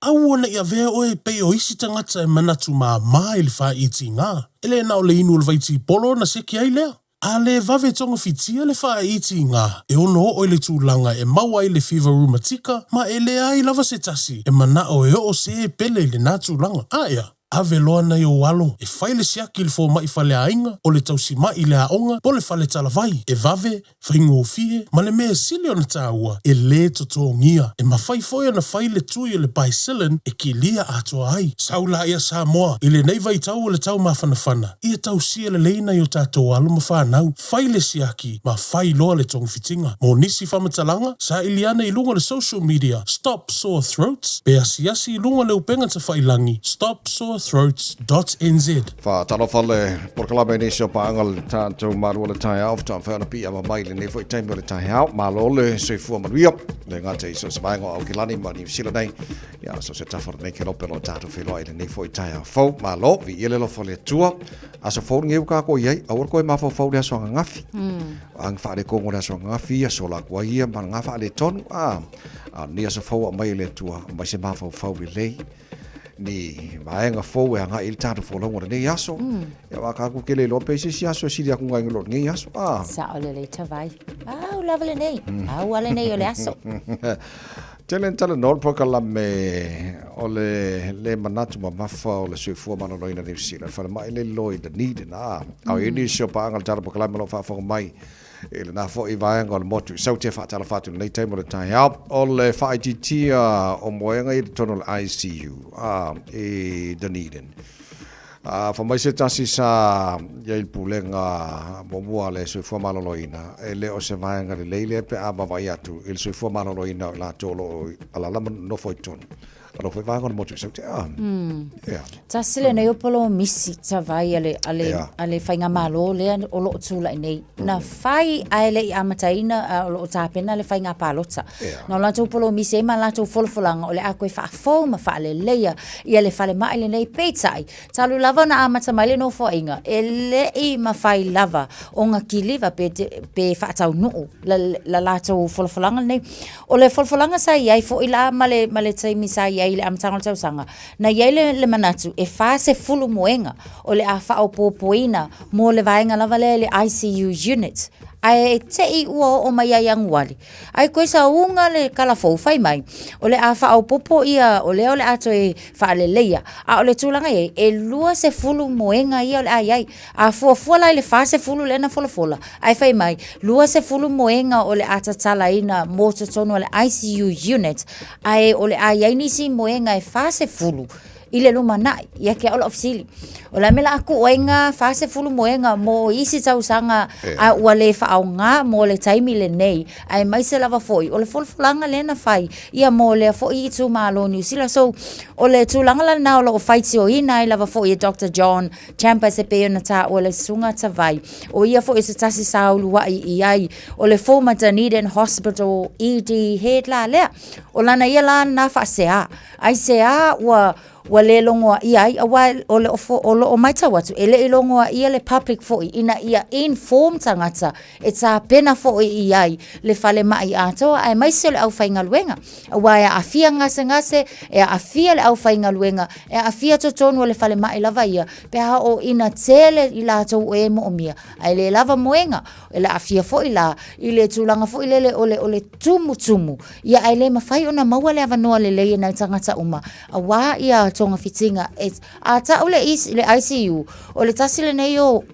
Aua ne i avea oe e pei o isi tagata e manatu māmā i le fāitiga. E le na o le inu o le vaitipolo ona seki ai lea. A le vave togafitia le fāitiga, e ono oo i le tulaga e maua ai le fiva rumatika ma e leai lava se tasi e manao e oo se pele i lenā tulaga. Aea, ave loa nai ou alo e fai le siaki i le fomai faleaiga, o le tausimaʻi i le aoga po o le fale talavai, e vave, faigofie, ma le mea sili ona tāua, e lē totogia. E mafai foi ona fai le tui o le Bicillin e kilia atoa ai. Sau laia Samoa, i lenei vaitau o le taumafanafana, ia tausia lelei nai o tatou alo ma fanau, fai le siaki ma fai loa le togafitiga. Mo nisi faamatalaga, saili ane i luga o le social media Stop Sore Throats pe asiasi i luga o le upega tafailangi stopsorethroats.nz. Faatalofa le polokalame i nisi o paaga le tatou malu o le taeao faatoa mafai ona piiama mai i lenei foi taimi o le taeao. Malo le soifua manuia le gata i so o se vaega o Aukilani ma Niu Sila nei. Ia, so o se tafa o lenei kelope o lo tatou feiloai i lenei foi taeao fou. Malo, viia le alofa o le Atua. Aso fou lenei ua kākou i ai, aua le toe mafaufau i le aso ananafi. Aga faaletonu o le aso ananafi ia, sola atu ai ia ma lena faaletonu. A, a o lenei aso fou ua aumai e le Atua, aumai se mafaufau lelei ni vaega fou e agai i le tatou folauga o lenei aso. Ia aua tatou te le iloa pe i se isi aso e sili atu nai lo lenei aso. A. Sao lelei tavai. Au lava lenei. Au a lenei o le aso. Tele na talanoa le polokalame o le le manatu mamafa o le soifua maloloina Niu Sila, le falemai le lilo i Dunedin, a. A o i ai nisi o paaga o le tatou polokalame o lo o faafofoga mai i lena foi vaega o le motu i Saute e faatalofa atu i lenei taimi o le taeao. O le faaitiitia o moega i totonu o le ICU a, i Dunedin. A, fai mai se tasi sa i ai i le pulega muamua a le Soifua Maloloina, e le o se vaega lelei lea pe a vaavaai atu i le soifua maloloina o i latou o lo o alaala ma nofo i totonu. Alo foi vaega o le motu i Saute. A, yeah. Tasi lenei o polomisi tavai a le, a le, yeah. a le faigamalo lea o lo o tulai nei. Na fai ae le i amataina a o lo o tapena le faiga palota. Yeah. Na o latou polomisi ai ma latou folafolaga o le a toe faafou ma faaleleia ia le falemai lenei. Peitai, talu lava ona amata mai le nofoaiga, e le i mafai lava ona kiliva pe, pe faataunuu la, la latou folafolaga lenei. O le folafolaga sa i ai foi la ma le, ma le taimi sa i ai i le amataga o le tausaga, na i ai le, le manatu e 40 moega o le a faaopoopoina mo le vaega lava lea i le ICU unit. Ae te i ua oo mai ia Ianuari, ae toe sauga le kalafou fai mai, o le a faaopoopo ia, o lea o le a toe faaleleia. A o le tulaga e i ai, e 20 moega ia o le a i ai. A fuafua la i le 40 lea na folafola, ae fai mai, 20 moega o le a tatalaina mo totonu o le ICU unit, ae o le a i ai nisi moega e 40 i le lumanai. Ia te au lau fesili, o le a mea o le a tuu ai ngā 40 moega mo isi tausaga a ua le faaaoga mo le taimi lenei, aemaise lava foi o le folafolaga lea na fai ia mo lea foi itumalo o Niu Sila. So, o le tulaga la lena o lo o faitioina ai lava foi e Doctor John Chambers e pei ona taua le Susuga Tavai, o ia foi o se tasi sa uluai i ai o le former Dunedin Hospital ED head la lea. O lana ia la na faasea, aisea ua ua le logoaia ai, aua o le ofo, o lo o matau atu, e le i logoaia le public foi ina ia inform tagata e tapena foi i ai le falemai atoa aemaise o le aufaigaluega. Aua e aafia gasegase, e aafia le aufaigaluega, e aafia totonu o le falemai lava ia, pe a oo ina tele i latou o e moomia, ae le lava moega. E le aafia foi la i le tulaga foi lele o le, o le tumutumu, ia ae le mafai ona maua le avanoa lelei e nai tagata uma, aua ia togafitiga. E, a tau le, le ICU, o le tasi lenei o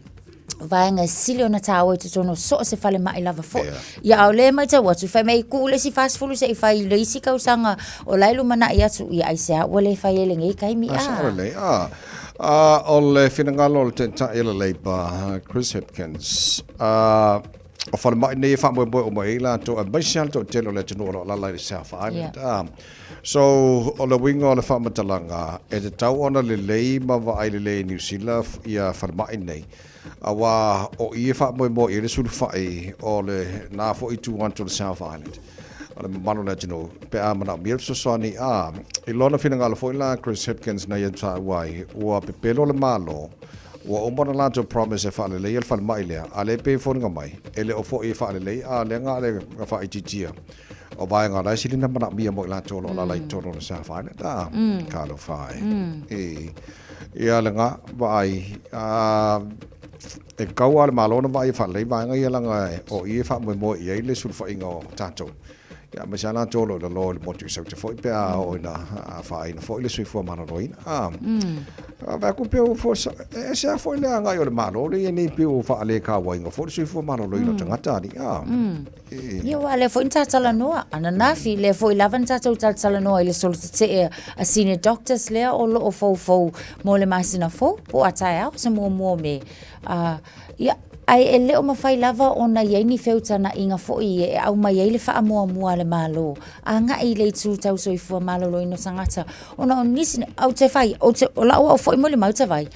vaega e sili ona tāua i totonu o so o se falemai lava foi. Yeah. Ia a o lea e matau atu, fai mai tuu le isi 40 se i fai i le isi kausaga o la e lumanai atu, ia aisea ua le fai ai lenei taimi. Ah, sao lelei. Ah, ah, o le finagalo o le Taitai o le Labour, Chris Hipkins, ah, o falemai nei e faamoemoe uma i ai latou, aemaise lava le toatele o le atunuu o lo o alaala i le South Island. Yeah. Ah, so, o le uiga o le faamatalaga, e tatau ona lelei ma vaai lelei e Niu Sila ia falemai nei, aua o i e faamoemoe i ai le sulufai o lena foi itu atu o le South Island, o le mamalu o le atunuu, pe a manaomia le fesoasoani. A, i lona finagalo foi la Chris Hipkins na ia taua ai, ua pepelo le Malo, Ua uma ona latou promise e faaleleia le falemai lea, a lea e pei e foliga mai, e le o foi e faalelei, a lea na o le faaitiitia o vaega o la e sili ona manaomia mo i latou o lo o alaala i totonu o le South Island. A, talofa e. E, ia lena, vaai, a, e tatau lava i le Malo ona vaai e faalelei vaega ia leaga o i e faamoemoe i ai le sulufaiga o tatou. Ia, aemaise lava latou o lo o i lalo i le motu i Sauta foi pe a oo ina faaina foi le soifua maloloina. A, vaai atu pei ua fo, e ese lava foi le agai o le Malo lea e i ai nei pei ua faalekauaina foi le soifua maloloina o tagata alii. A, e. Ia, aua o lea foi na ta talanoa ananafi, lea foi lava na tatou talatalanoa i le solo tetee a senior doctors lea o lo o foufou mo le masina fou po o a taeao se muamua o Me. A, ia, ae e le o mafai lava ona i ai ni feutagaiga foi e aumai ai le faamuamua a le Malo agai i le itu tau soifua maloloina o tagata, ona o nisi, ou te fai, ou te, o lau au foi molimau tavai,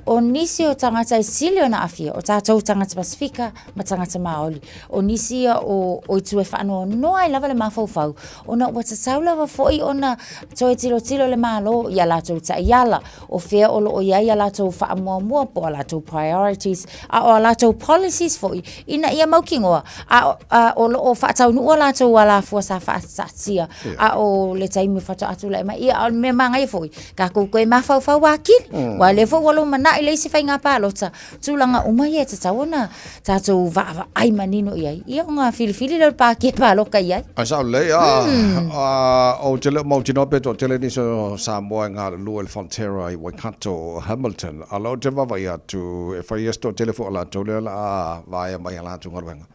o nisi o tagata e sili ona aafia, o tatou tagata Pasifika ma tagata Māori, o nisi ia o, o itu e faanoanoa ai lava le mafaufau, ona ua tatau lava foi ona toe tilotilo le Malo i a latou taiala, o fea o lo o i ai a latou faamuamua po o a latou priorities, a o a latou policies foi ina ia mautinoa a, a o lo o faataunuu a latou alafua sa faataatia, a o le taimi faatoa tulai mai. Ia, a o le mea manaia foi, tatou toe mafaufau atili, aua o lea foi ua lumanai le isi faiga palota, tulaga uma ia e tatau ona tatou vaavaai manino i ai, ia ona filifili lea o le pāti e palota i ai. Ae sao lelei, a, a, ou te le o mautinoa pe toatele nisi o Samoa e galulue i le Fonterra i Waikato, Hamilton, a o lea ou te vaavaai atu, e fai lava si toatele foi o latou lea o le a vaea mai a latou galuega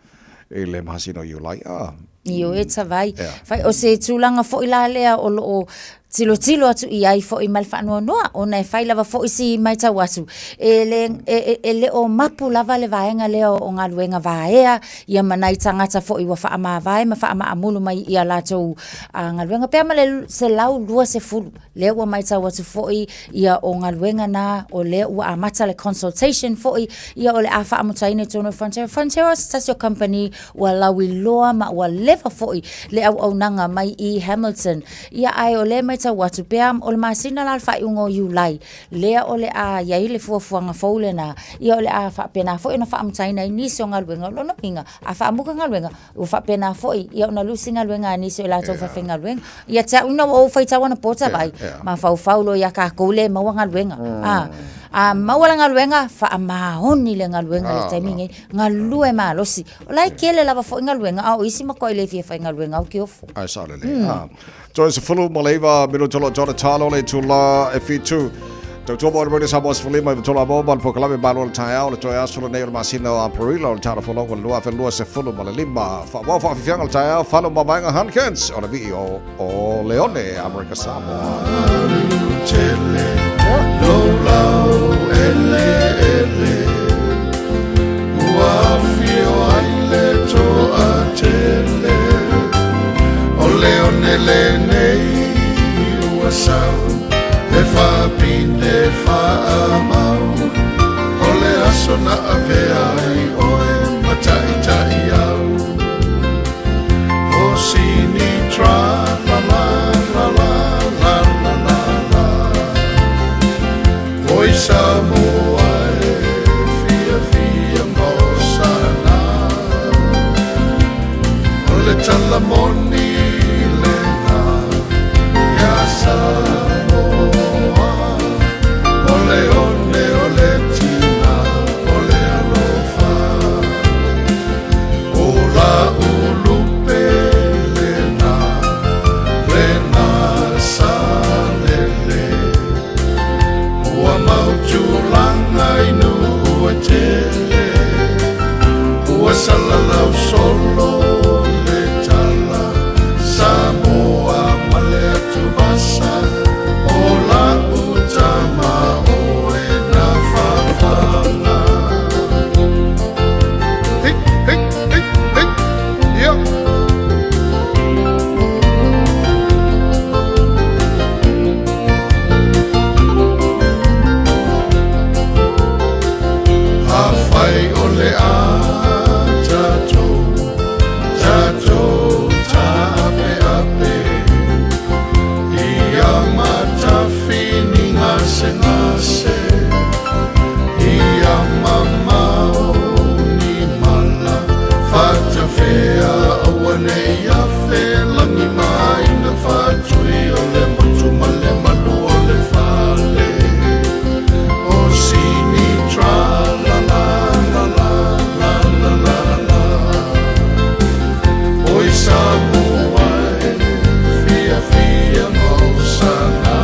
i le masina o Iulai, a. Ioe Tavai. Fai, o se tulaga foi la lea o lo o tilotilo atu i ai foi ma le faanoanoa, ona e fai lava foi si matau atu, e le, e, e, e le o mapu lava le vaega lea o galuega vaea, ia ma nai tagata foi ua faamavae ma faamaamulu mai i a latou galuega, pea ma le 120. Lea ua matau atu foi ia o galuega na, o lea ua amata le consultation foi, ia o le a faamutaina i totonu o Fonterra. Fonterra o se tasi o kamupani ua lauiloa ma ua leva foi le auaunaga mai i Hamilton. Ia ae o lea e matau atu pea o le masina la o le faaiuga o Iulai, lea o le a i ai le fuafuaga fou lena, ia o le a faapena foi ona faamutaina ai nisi o galuega. O lona uiga, a faamuta galuega, ua faapena foi ia ona lusi galuega a nisi o i latou faifaigaluega. Ia te au ina ua ou faitau anapo Tavai, mafaufau loa ia tatou lea e maua galuega. A, a maua le galuega, faamaoni le galuega i le taimi lenei, galue malosi. O la e tele lava foi galuega, a o isi matuai le fia faigaluega au kiofo. Ae sao lelei. A, toe 19 minuta o lo o tona talo le itula e 7. Tautua mo le Radio Samoa 15 i tolu amo ma le polokalame Malo o le Taeao, le toe aso lenei o le masina o Aperila o le tausaga folau o le 2025. Faaauau faafiafiaga o le taeao, Fano Mavaega Hunkins o le vii o, o Leone, Amerika Samoa. O Leone lenei ua sau e faapine faamau o le aso na avea ai oe ma taitai au o sini tra la la la la la la la la. Samoa, o le one o le tina o le alofa. O la ulupe lena, lena sa lele. Ua mau tulaga i nuu e tele, ua salalau solo le tala, Samoa ma le atuvasa, o lau tama oe na fafaga. Hey, hey, hey, hey, yeah. Afai o le a tatou, tatou taapeape, ia matafini gasegase, ia mamao ni mala, fatafea aua ne i afe lagi maina faatui o le motu ma le malu o le fale. O sini tra la la la la la la la la. Oi Samoa e fia fia mausana.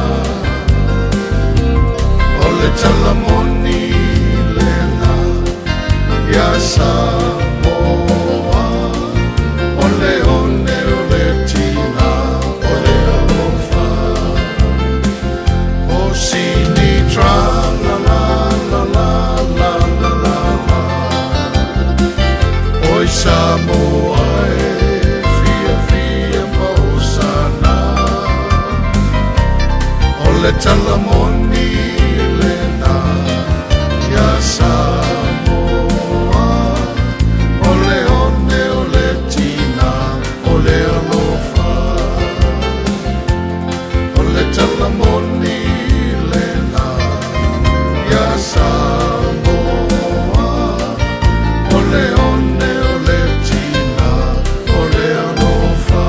O le talamoni lena ia Samoa. O le one o le tina o le alofa. O sini tra la la la la la la la la. Oi Samoa e fia fia mausana. O le talamoni lena ia Samoa. O le one o le tina o le alofa. O le talamoni lena ia Samoa. O le one o le tina o le alofa.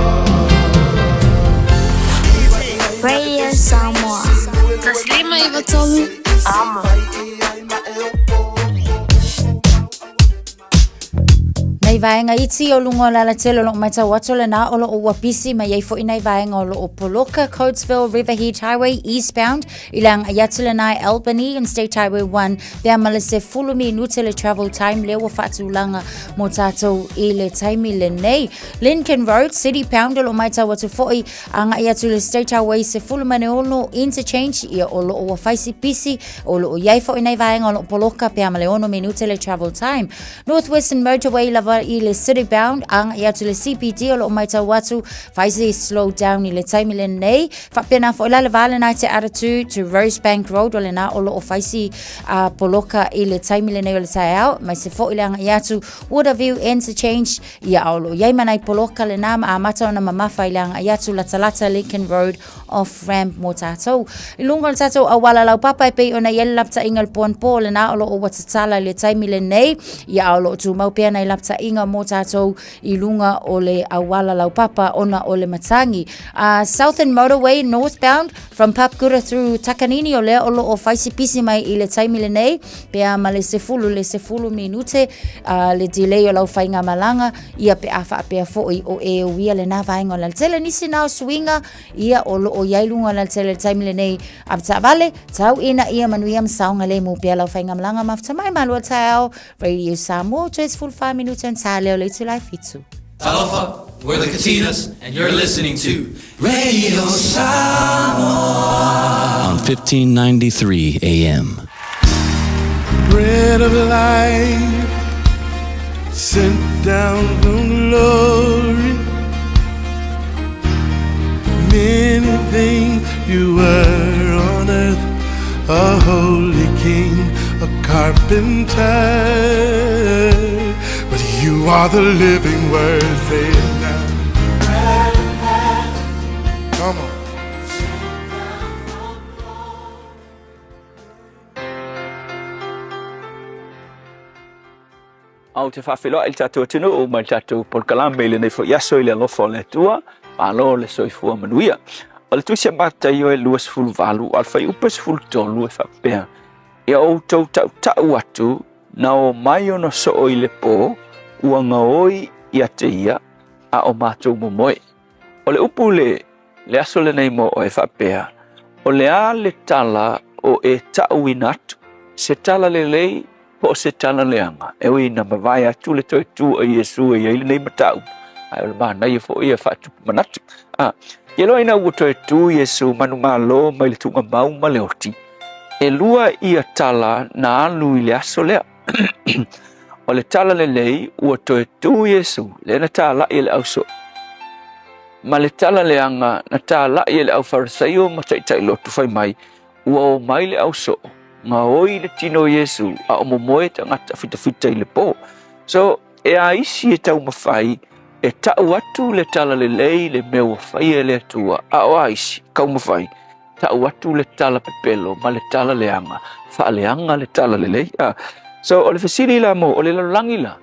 Radio Samoa. 159 Amo. Nai vaega iti o luga o le alatele o loo matau atu lena o loo ua pisi mai ai foi nai vaega o loo poloka Coatesville Riverhead Highway eastbound i le agai atu lena i Albany and State Highway 1 pe a ma le 10 minute le travel time lea ua faatulaga mo tatou i le taimi lenei. Lincoln Road City Pound o loo matau atu foi agai atu le State Highway 16 interchange ia o loo ua fai si pisi o loo iai foi nai vaega o loo poloka pe a ma le 6 minute le travel time. North Western Motorway lava i le City Bound agai atu le CBD o loo matau atu fai si slow down i le taimi lenei. Faapena foi la le va lena i te Aratu to Rosebank Road o lena o loo fai si poloka i le taimi lenei o le taeao aemaise foi le agai atu Waterview Interchange ia o loo iai ma nai poloka lena ma amata ona mamafa i le agai atu latalata Lincoln Road off ramp mo tatou. I luga o le tatou auala laupapa e pei ona i ai le lapataiga i le poanpo lena o loo ua tatala i le taimi lenei ia o loo tumau pea nai lapataiga mo tatou i luga o le auala laupapa ona o le matagi. Southern Motorway northbound from Papakura through Takanini o lea o loo fai si pisi mai i le taimi lenei pe a ma le 10 le 10 minute le delay o lau faigamalaga ia pe a faapea foi o e uia lena vaega o le alatele. Nisi na o suiga ia o loo i ai luga o le alatele i le taimi lenei avetaavale tau ina ia manuia ma saogalemu pea lau faigamalaga mafuta mai malua taeao Radio Samoa toe 14 minute ona sa lea o le itula e 7. Talofa, we're the Katinas, and you're listening to Radio Samoa on 1593 AM. Bread of life, sent down from glory. Many things you were on earth, a holy king, a carpenter. But you are the living word, say it now. Come on. A ou te faafeiloai i le tatou atunuu ma le tatou polokalame i lenei foi aso i le alofa o le Atua, malo le soifua manuia. O le Tusi a Mataio e 28, a o le fuaiupu e 13 e faapea, Ia outou tautau atu na o mai ona soo i le po, ua gaoi ia te ia, a o matou momoe. O le upu le, le aso lenei mo oe faapea, o le a le tala o e tauina atu, se tala lelei po o se tala leaga, e ui ina mavae atu le toe tu a Iesu e i ai lenei mataupu, ae o le manaia foi ia faatupu manatu. A, ke loa ina ua toe tu Iesu manumalo mai le tuugamau ma le oti, e lua ia tala na alu i le aso lea. O le tala lelei ua toe tu Iesu, lea na talai e le ausoo, ma le tala leaga na talai e le aufarisaio ma taitai lotu fai mai, ua o mai le ausoo, gaoi le tino o Iesu, a o momoe tagata fitafita i le po. So, e a isi e taumafai e tau atu le tala lelei le mea ua faia e le Atua, a o a isi taumafai tau atu le tala pepelo ma le tala leaga, faaleaga le tala lelei. A. So, o le fesili la mo, o le lalolagi la,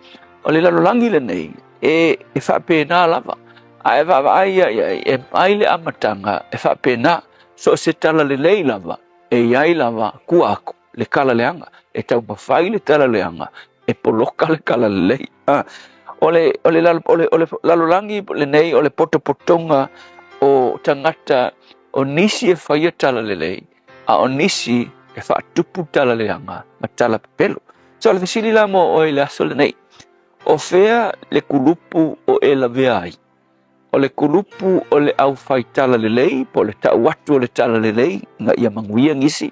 o le lalolagi lenei, e, e faapena lava. A e vaavaai ia i ai, e mai le amataga e faapena, so o se tala lelei lava, e i ai lava tua aku le tala leaga, e taumafai le tala leaga, e poloka le tala lelei. A, o le, o le, o le, o le lalolagi lenei, o le potopotoga o tagata o nisi e faia tala lelei, a o nisi e faatupu tala leaga ma tala pepelo. So o le fesili la mo oe i le aso lenei, o fea le kulupu o e lavea ai? O le kulupu o le aufai tala lelei, po o le tau atu o le tala lelei, ina ia manuia nisi,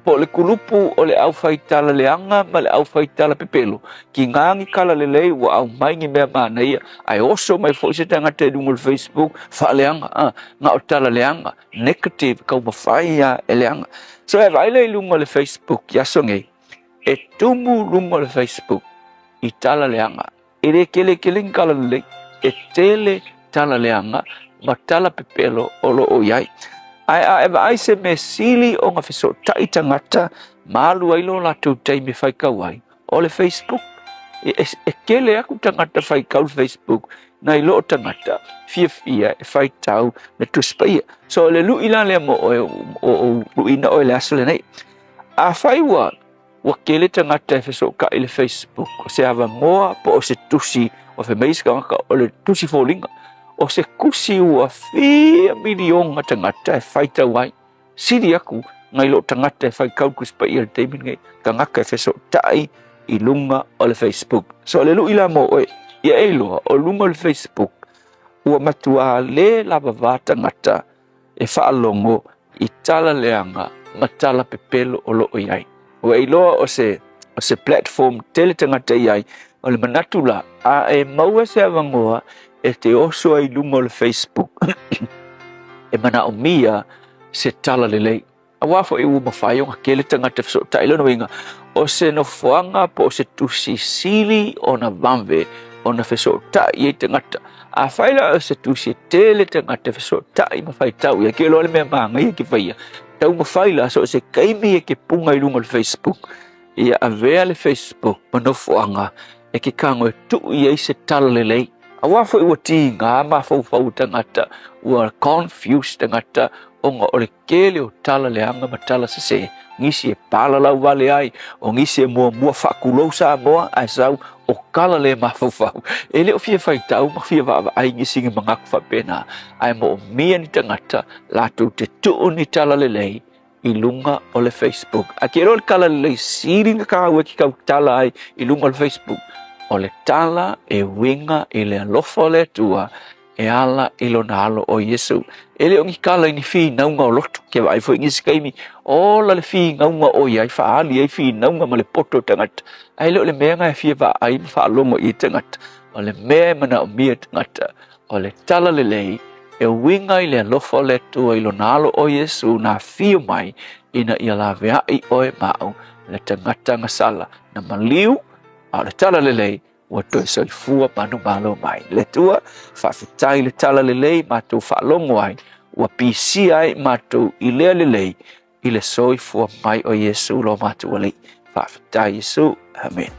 po o le kulupu o le aufai tala leaga ma le aufai tala pepelo, kiga ni kala lelei ua aumai ni mea manaia, ae oso mai foi se tagata i luga o le Facebook, faaleaga, a, na o tala leaga, negative, taumafai lava e leaga. So e vaai lea i luga o le Facebook i aso nei, e tumu luga o le Facebook i tala leaga. E le tele tele ni tala lelei, e tele tala leaga ma tala pepelo o lo o i ai. Ae a e vaai se mea sili ona fesootai tagata ma alu ai lo latou taimi e faitau ai, o le Facebook. E, e, e tele aku tagata faitau le Facebook nai lo tagata fiafia e faitau le Tusi Paia. So o le lui la lea mo oe, o, o, o luina oe le aso lenei. Afai ua Ua tele tagata e fesootai i le Facebook, o se avanoa po o se tusi, ua fai mai isi tagata o le tusi foliga, o se tusi ua fia miliona tagata e faitau ai. Sili atu nai lo tagata e faitau Tusi Paia i le taimi lenei, tagata e fesootai i luga o le Facebook. So o le lui la mo oe, ia e iloa o luga o le Facebook ua matuā le lavava tagata e faalogo i tala leaga ma tala pepelo o lo o i ai. Ua iloa o se, o se platform tele tagata i ai, o le manatu la, a e maua se avanoa e te oso ai i luga o le Facebook, e manaomia se tala lelei. Aua foi ua mafai ona tele tagata e fesootai. Lona uiga, o se nofoaga po o se tusi sili ona vave ona fesootai i ai tagata. Afai la o se tusi e tele tagata e fesootai ma faitau i ai, ke iloa le mea manaia ke faia, taumafai la so o se taimi e ke puga i luga o le Facebook, ia avea le Facebook ma nofoaga e ke tago e tuu i ai se tala lelei. Aua foi ua tiga mafaufau o tagata, ua confuse tagata ona o le tele o tala leaga ma tala sese, nisi e palalau vale ai, o nisi e muamua faatulou Samoa ae sau o tala le mafaufau. E le o fia faitau ma fia vaavaai nisi ni manatu faapena, ae moomia ni tagata latou te tuu ni tala lelei i luga o le Facebook. Ae ke iloa le tala lelei sili na taua e te tautala ai i luga o le Facebook, o le tala e uiga i le alofa o le Atua e ala i lona alo o Iesu. E le o ni tala i ni finauga o loto, ke vaai foi nisi taimi, ola le finauga o i ai, faaali ai finauga ma le poto o tagata. Ae le o le mea na e fia vaai ma faalogo i tagata. O le mea e manaomia e tagata, o le tala lelei e uiga i le alofa o le Atua i lona alo o Iesu na afio mai ina ia laveai oe ma au le tagata gasala na maliu, a o le tala lelei ua toe soifua manumalo mai. Le Atua, faafetai le tala lelei matou faalogo ai, ua pisia ai matou i lea lelei i le soifua mai o Iesu lo matou Alii. Faafetai Iesu. Amen.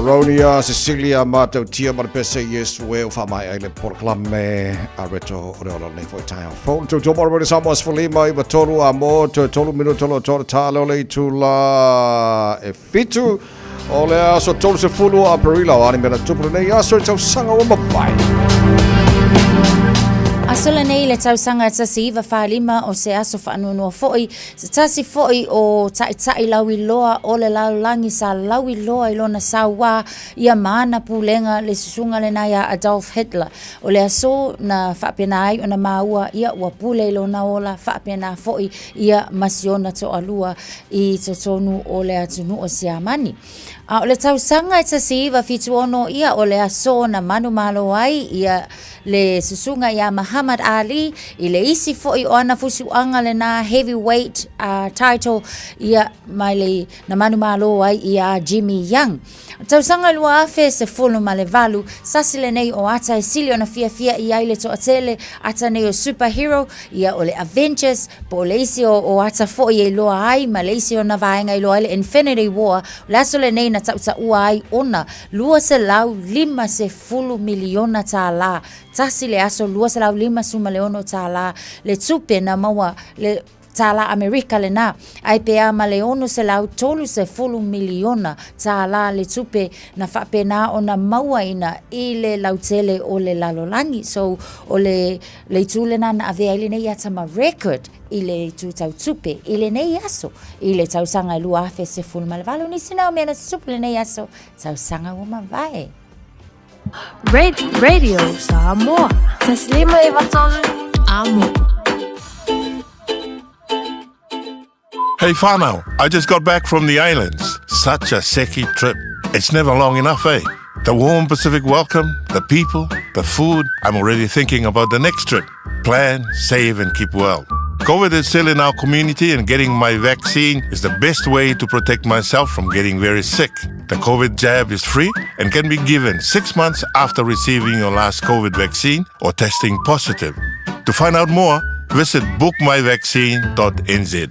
Feronia, Cecilia, Matautia, ma le pese Iesu e o faamaea ai le polokalame a reto o le ola lenei foi taeao fou. Le tautua mo le Radio Samoa 15 i 3 a mo toe 3 minuta o lo o toa le tale o le itula e 7 o le aso 30 o Aperila o a ni mea na tupu lenei aso i tausaga ua mavae. Aso lenei le tausaga 1945 o se aso faanoanoa foi, se tasi foi o taitai lauiloa o le lalolagi sa lauiloa i lona sauā ia ma ana pulega le susuga lena iā Adolf Hitler. O le aso na faapena ai ona maua ia ua pule i lona ola faapena foi ia ma si ona toalua i totonu o le atunuu o Siamani. A o le tausaga e 1976 ia o le aso na manumalo ai ia le susuga iā Muhammad Ali i le isi foi o ana fusuaga lena heavyweight title ia mai le na manumalo ai iā Jimmy Young. Tausaga 2018, sasi lenei o ata e sili ona fiafia i ai le toatele, ata nei o superhero, ia o le Avengers, po o le isi o, o ata foi e iloa ai ma le isi ona vaega e iloa ai le Infinity War, o le aso lenei na tautaua ai ona $250 miliona tālā, tasi le aso $256 tālā le tupe na maua le tālā Amerika lenā, ai pe a ma le $630 miliona tālā le tupe na faapena ona mauaina i le lautele o le lalolagi. So, o le, le itu lenā na avea ai lenei ata ma record i le itu tau tupe i lenei aso, i le tausaga e 2018. Nisi na o mea na tutupu lenei aso, tausaga ua mavae. Radio Samoa. Taslima i Vatolu. Amo. Hey whānau, I just got back from the islands. Such a seki trip. It's never long enough, eh? The warm Pacific welcome, the people, the food. I'm already thinking about the next trip. Plan, save and keep well. COVID is still in our community and getting my vaccine is the best way to protect myself from getting very sick. The COVID jab is free and can be given 6 months after receiving your last COVID vaccine or testing positive. To find out more, visit bookmyvaccine.nz.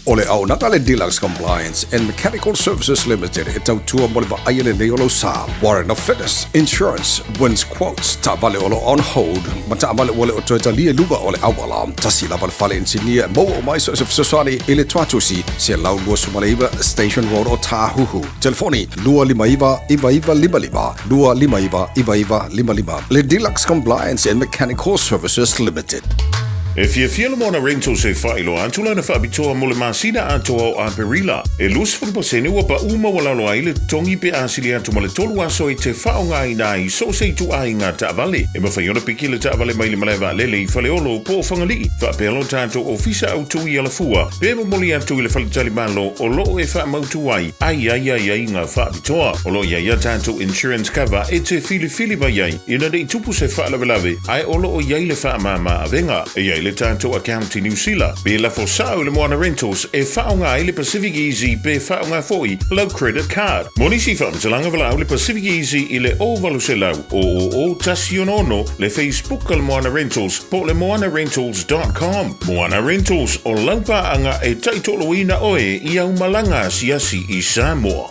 O le auaunaga a le Deluxe Compliance and Mechanical Services Limited e tautua mo le vaaia lenei o lou sa. Warrant of Fitness, Insurance, Wins Quotes, taavale o lo o on hold, ma taavale ua le o toe talia i luga o le auala. Tasi lava le fale inisinia e maua uma ai so o se fesoasoani i le Tuatusi, 129 Station Road o Tāhuhu. Telefoni, 259 9955, 259 9955. Le Deluxe Compliance and Mechanical Services Limited. E fiafia le Moana Rentals e faailoa atu lana faapitoa mo le masina atoa o Aperila. E 20% ua paʻu maualalo ai le totogi pe a sili atu ma le tolu aso e te faaaogaina ai so o se ituaiga taavale. E mafai ona piki le taavale mai le malae vaalele i Faleolo po o Fagalii, faapea lo tatou ofisa autu i Alafua, pe momoli atu i le faletalimalo o lo o e faamautu ai ai ai aiaiga faapitoa. O lo o i ai a tatou insurance cover e te filifili mai ai ina ne i tupu se faalavelave ae o lo o i ai le faamāmā avega. E i ai le tatou account i Niu Sila, pe lafo sao i le Moana Rentals e faaaoga ai le Pacific Easy pe faaaoga foi lau credit card. Mo nisi faamatalaga valaau le Pacific Easy i le 0800 000 166, le Facebook a le Moana Rentals po o le moanarentals.com. Moana Rentals, o lau paaga e taitoloina oe i au malaga asiasi i Samoa.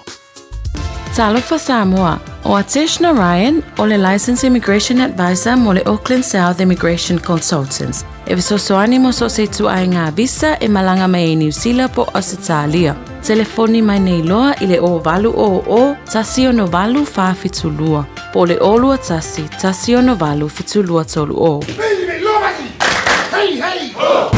Talofa Samoa, o Atesh Narayan o le Licensed Immigration Advisor mo le Auckland South Immigration Consultants. E fesoasoani mo so o se ituaiga visa e malaga mai ai Niu Sila po o Ausetalia. Telefoni mai nei loa i le 0800 168 472 po o le 021 168 7230. Hey, hey, ho!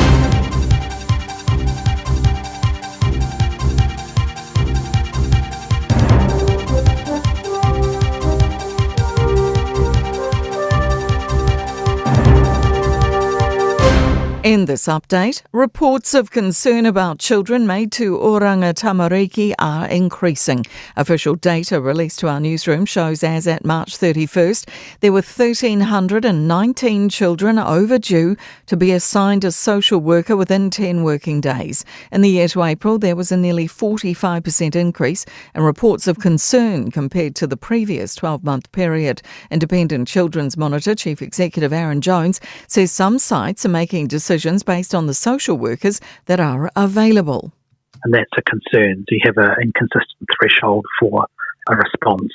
In this update, reports of concern about children made to Oranga Tamariki are increasing. Official data released to our newsroom shows as at March 31st, there were 1,319 children overdue to be assigned a social worker within 10 working days. In the year to April, there was a nearly 45% increase in reports of concern compared to the previous 12 month period. Independent Children's Monitor Chief Executive Aaron Jones says some sites are making decisions based on the social workers that are available. And that's a concern. Do you have an inconsistent threshold for a response.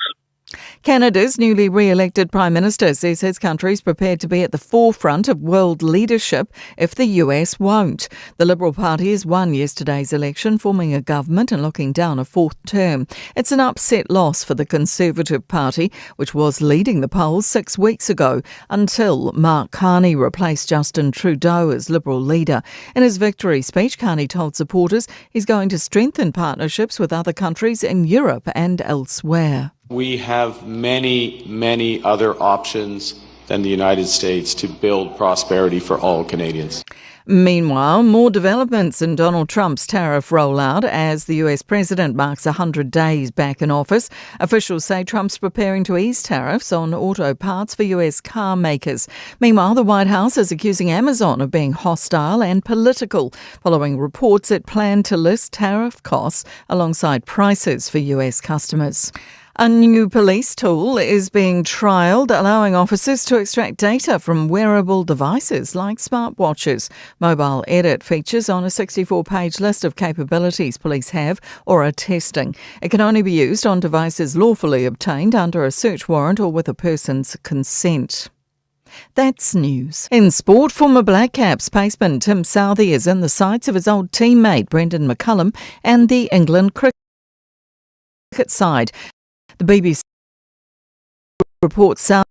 Canada's newly re elected Prime Minister says his country is prepared to be at the forefront of world leadership if the US won't. The Liberal Party has won yesterday's election, forming a government and locking down a fourth term. It's an upset loss for the Conservative Party, which was leading the polls six weeks ago until Mark Carney replaced Justin Trudeau as Liberal leader. In his victory speech, Carney told supporters he's going to strengthen partnerships with other countries in Europe and elsewhere. We have many, many other options than the United States to build prosperity for all Canadians. Meanwhile, more developments in Donald Trump's tariff rollout as the US president marks 100 days back in office. Officials say Trump's preparing to ease tariffs on auto parts for US car makers. Meanwhile, the White House is accusing Amazon of being hostile and political following reports it planned to list tariff costs alongside prices for US customers. A new police tool is being trialled, allowing officers to extract data from wearable devices like smartwatches. MOBILedit features on a 64 page list of capabilities police have or are testing. It can only be used on devices lawfully obtained under a search warrant or with a person's consent. That's news. In sport, former Black Caps paceman Tim Southee is in the sights of his old teammate Brendon McCullum and the England cricket side. The BBC reports South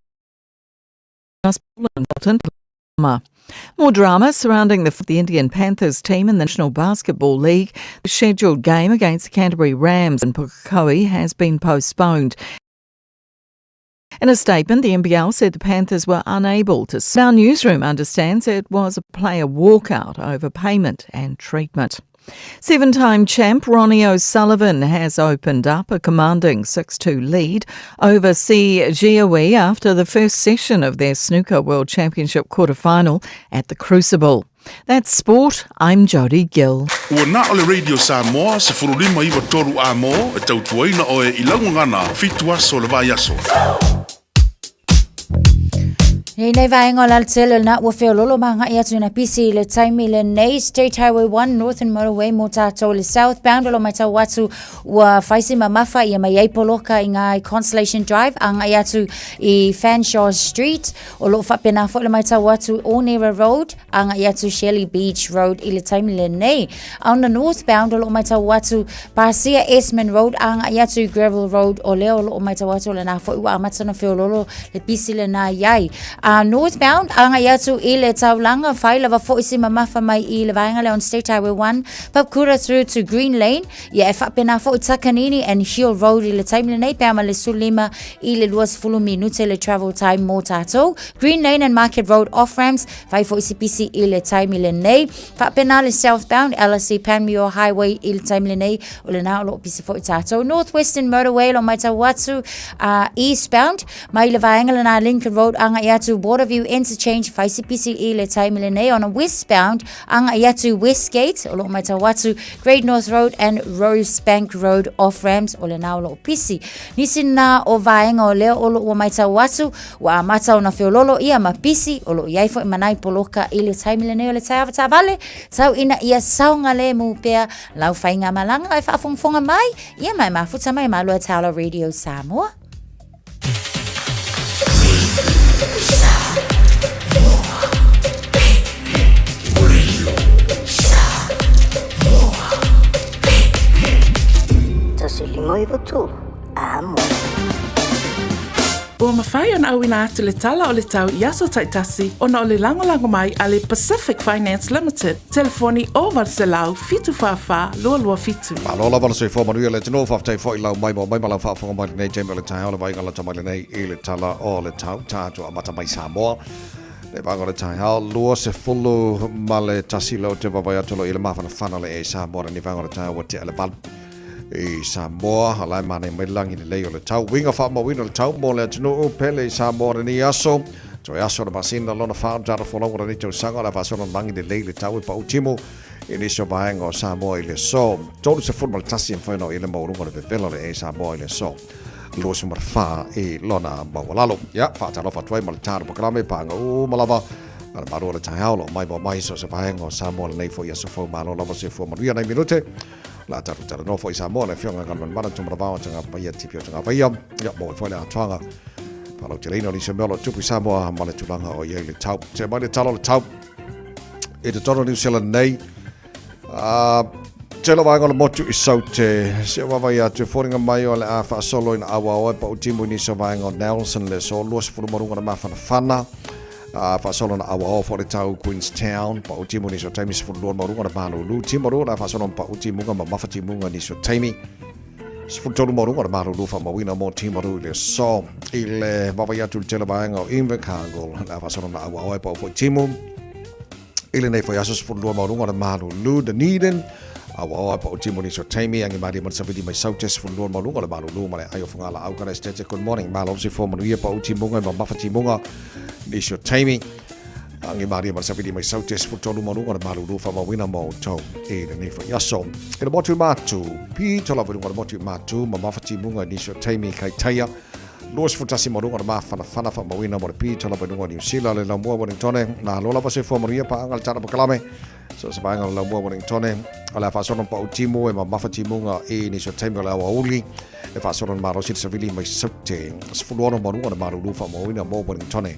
More drama surrounding the, the Indian Panthers team in the National Basketball League. The scheduled game against the Canterbury Rams in Pukekohe has been postponed. In a statement, the NBL said the Panthers were unable to. Our newsroom understands it was a player walkout over payment and treatment. Seven time champ Ronnie O'Sullivan has opened up a commanding 6 2 lead over Si Jiahui after the first session of their Snooker World Championship quarter-final at the Crucible. That's sport. I'm Jody Gill. Ua na o le Radio Samoa, se furulima iwa toru a mō, e tautuaina oe i laugagana, fitu aso le vai aso. Nei nei vaenga o Lalatele na ua feololo ma ngai atu na pisi i le taimi le nei State Highway 1 Northern Motorway mo tātou le southbound o lo mai tau atu ua whaisi mamafa ia mai ai poloka i ngā Constellation Drive a ngai atu i Fanshawe Street o lo whapena fo le mai tau atu Onera Road a ngai atu Shelley Beach Road i le taimi le nei. On the northbound o lo mai tau atu Pasia Esmond Road a ngai atu Gravel Road o leo o lo mai tau atu le nā fo ua amata na feololo le pisi le nā iai. A northbound a ngai atu i le taulanga whai lava fo isi mamafa mai i le vaenga le on State Highway 1 Papakura through to Green Lane ia e whapena fo i Takanini and Hill Road i le taimi le nei pea ma le sulima i le 20 minute le travel time mō tātou. Green Lane and Market Road off-ramps whai fo isi pisi i le taimi le nei. Whapena le southbound LSC Panmure Highway i le taimi le nei o le nā o lo pisi fo i tātou. Northwestern Motorway lo mai tau atu eastbound mai le vaenga le nā Lincoln Road anga i atu Waterview Interchange whai si pisi i le taimi le nei. On a westbound anga i atu Westgate o lo mai tau atu Great North Road and Rosebank Road off-ramps o le nā o lo pisi. Nisi nā o vaenga o leo o lo ua mai tau atu ua amata ona feololo ia ma pisi o lo iai fo i manai poloka i le taimi le nei o le tai vale tau ina ia saunga le mu pea lau whainga malanga e whaafongafonga mai ia mai mafuta mai malua taula Radio Samoa. Ua mafai ona auina atu le tala o le tau i aso taitasi ona o le lagolago mai a le Pacific Finance Limited, telefoni 0800 744 227. Malo lava le soifua manuia le atunuu, faafetai foi lau mai mo mai ma lau faafofoga mai lenei taimi o le taeao le vaaiga lata mai lenei i le tala o le tau tatou amata mai Samoa. Le vaega o le taeao, 21 ma le tasi leo te vaavaai atu lo i le mafanafana le e Samoa lenei vaega o le taeao ua tea le valu i Samoa, a la e mānaia mai le lagi lelei o le tau. Uiga faamauina o le tau mo le atunuu pele i Samoa lenei aso. Toe aso le masina lona wha o tara folonga lenei tausaga o le faasolo lagi lelei le tau e pau timu i nisi o vaega o Samoa i le aso. 31 e mafai ona oo i ai le maualuga o le vevela o le e Samoa i le aso. 24 i lona maualalo. Ia, faatalofa atu ai ma le tā polokalame paaga uma lava a le malu o le taeao lo mai mo mai so se vaega o Samoa lenei foi aso fou malo lava se fua manuia nai minute. La tatou talanoa foi i Samoa le afioga Galumalemana Tumalavao Tagapaia Tipi o Tagapaia. Ia maua ai foi le atoaga faalauteleina o nisi o mea o lo o tupu i Samoa ma le tulaga o i ai le tau. Se mai le tala o le tau i totonu o Niu Seland nei. Tele vaega o le motu i Saute. Se o vaavaai atu e foliga mai o le a faasolo ina auaoa e pau timu i nisi o vaega o Nelson le aso 20 ma luga o le mafanafana. Faasolo na auaoa foi le tau Queenstown, pau timu nisi o taimi 12 ma luga o le malulu. Timaru o le a faasolo ma pau timuga ma mafa timuga nisi o taimi. 13 ma luga o le malulu faamauina mo Timaru i le aso. I le vaavaai atu i le tele vaega o Invercargill, le a faasolo na auaoa e pau foi timu. I lenei foi aso 12 maualuga o le malulu Dunedin, auaoa e pau timu nisi o taimi, agi malie ma le savili mai Saute 12 maualuga o le malulu ma le ai o Fagalaau kana Estete good morning malo le soifua manuia pau timuga e mamafa timuga nisi o taimi agi malie ma le savili mai Saute 13 maualuga o le malulu faamauina mo outou i lenei foi aso. I le motu i Matu, pito lava i luga o le motu i Matu, mamafa timuga nisi o taimi Kaitaia, 21 ma luga o le mafanafana faamauina mo le pito lava i luga o Niu Sila, le laumua Wellingtone, malo lava soifua manuia paaga le tala pakalame. So se vaega o le laumua Wellingtone, o le a faasolo pau timu e mamafa timuga i nisi o taimi o le aoauli, e faasolo le malosi le savili mai Saute, 16 ma luga o le malulu faamauina mo Wellingtone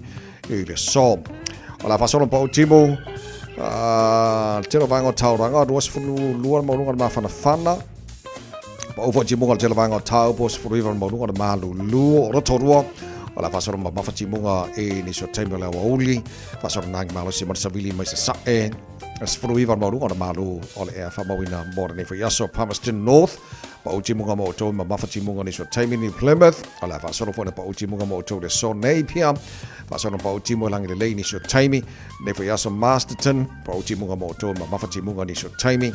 i le aso. O le a faasolo pau timu, le tele o vaega o Tauranga, 22 ma luga o le mafanafana, Pau foi timuga o le tele vaega o Taupo, 19 le maualuga o le malulu o Rotorua, o le a faasolo mamafa timuga i nisi o taimi o le aoauli, faasolo nagi malosi ma le savili mai Sasae, 19 le maualuga o le malu o le ea faamauina mo lenei foi aso. Palmerston North, pau timuga mo outou mamafa timuga nisi o taimi New Plymouth, o le a faasolo foi na pau timuga mo outou le aso Napier, faasolo pau timu e langi lelei nisi o taimi Nei foi aso Masterton, pa'u timuga mo outou mamafa timuga nisi o taimi.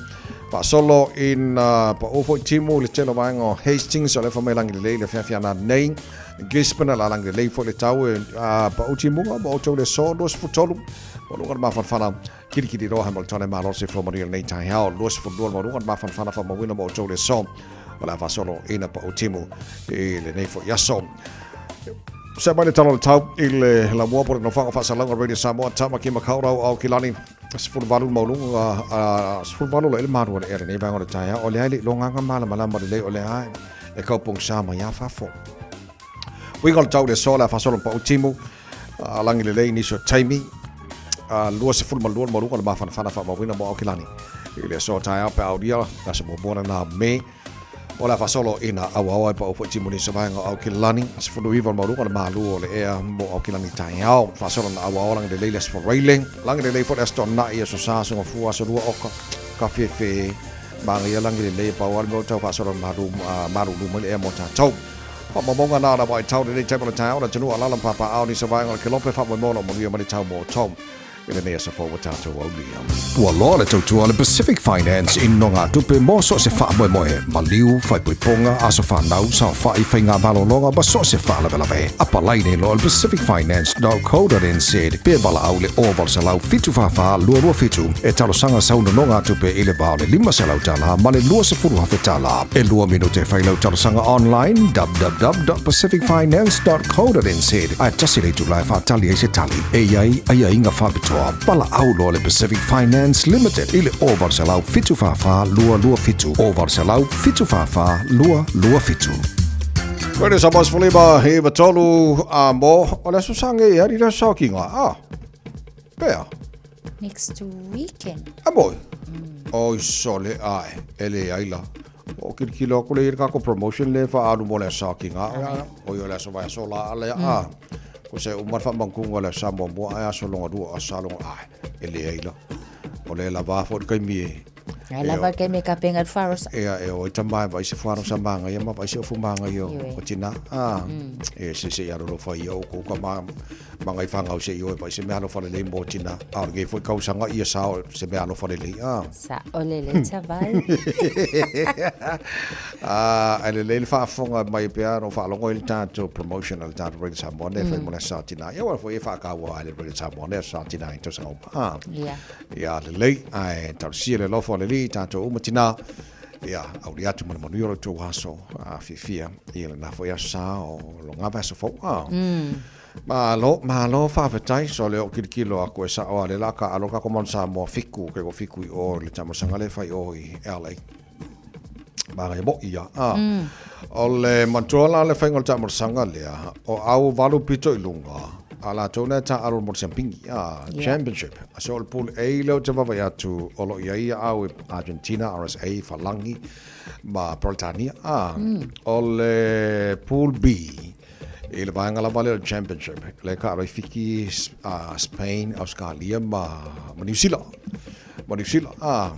Faasolo ina pa'u foi timu i le tele o vaega o Hastings, o le fa mai lagi lelei le feafea nei. Gisborne la lagi lelei foi le tau e pa'u timuga mo outou le aso 23. O luga le mafanafana kilikili roa hai mo le tone malo se fua manuia lenei taeao 22 ma luga le mafanafana faamauina mo outou le aso. O le a faasolo ina pa'u timu i lenei foi aso. Se mai le tala o le tau i le lamua po le nofoaga faasalauga Radio Samoa Tamaki Makaurau Aokilani 18 mauluga 18 la i le malu o le ea lenei vaega o le taeao o le ai le ilogaga malamalama lelei o le a e kaupogisa mai a fafo. Uiga o le tau i le aso le a faasolo ma pau timu lagi lelei nisi o taimi 22 mauluga le mafanafana faamauina mo Aokilani i le aso taeao pe aulia aso muamua lena Me. O le a faasolo ina auaoa e pau foi timu nisi o vaega o Aukilani, 19 o le maualuga o le malu o le ea mo Aukilani taeao. Faasolo na auaoa lagi lelei le Aso Faraile, lagi lelei foi le Aso Toonai, Aso Sa, Aso Gafua, Aso Lua Oka, ka fefe magaia lagi lelei e pau lava le mea o tau faasolo na malu, malulu mai le ea mo tatou. Faamaumauga na o le vaitau lenei taimi o le taeao, le atunuu alaala ma papaao nisi o vaega o le Kelope, faamoemoe o lo o manuia mai le tau mo outou. I lenei aso fou ua tatou aulia. Ua loa le tautua a le Pacific Finance i nogatupe mo so o se faamoemoe, maliu, faaipoipoga, aso fanau, saofai, faiga malologa ma so o se faalavelave. Apalai nei loa i le pacificfinance.co.nz pe valaau i le 0800 744 227 e talosaga sau nonogatupe i le va o le $500 ma le $20,000. E lua minute e fai lau talosaga online www.pacificfinance.co.nz ae tasi le itula e faatali ai se tali. E i ai aiaiga faapitoa, valaau loa le Pacific Finance Limited i le 0800 744 227, 0800 744 227. Koe sa mas fulima he ma tolu a mo o le aso sange e ari le aso ki ngā. Ah, pea. Next weekend. A mo. Oi sole ai, e le ai la. O kilikilo aku le i le kako promotion le whaalu mo le aso ki ngā. O i o le aso vai aso la ale a. Ko se uma le faamautuga o le aso muamua ae aso longa lua aso longa ae e leai la. O le lava foi le taimi e Ai lava le taimi e kapenga i le farosa. Ia e o e tama e vai se farosa māngaia ma vai se ofu māngaia o tina. Ah, e se se i alolofa ia o kou ka ma ma ngai whangau se i oe vai se mea alofa lelei mo tina. A o lenei foi kausaga ia sa o se mea alofa lelei. Ah. Sa o lelei tavai. Ah, e lelei le faafofoga mai pea no faalogo i le tatou promotion a le tatou Radio Samoa nei fai mo le aso tina. Ia ua foi e faataua ai le Radio Samoa nei aso tina i tausaga uma. Ah. Ia. Ia lelei, ae talosia le alofa o le Alii i tatou uma tina. Ia, auli atu ma le manuia o lo outou aso fiafia i lena foi aso sa o lo gava aso fou. Ah. Malo, malo faafetai, so le o kilokilo aku e sa'o a le la ka alo ka ko Mount Samoa fiku, ke ko fiku i o le tamasaga le fai o i LA. Magaia mo'i ia. A. O le manatua la le faiga o le taamolosaga lea, o au valu pito i luga, a latou lea taaalo mo le siampini, a, championship. So o le pool A lea ou te vaavaai atu, o lo o i ai au e Argentina, RSA, Falagi ma Peretania. A, o le pool B, i le vaega lava lea o le championship, lea e taalo ai Fiti, Spain, Ausekalia ma Niu Sila. Ma Niu Sila. A,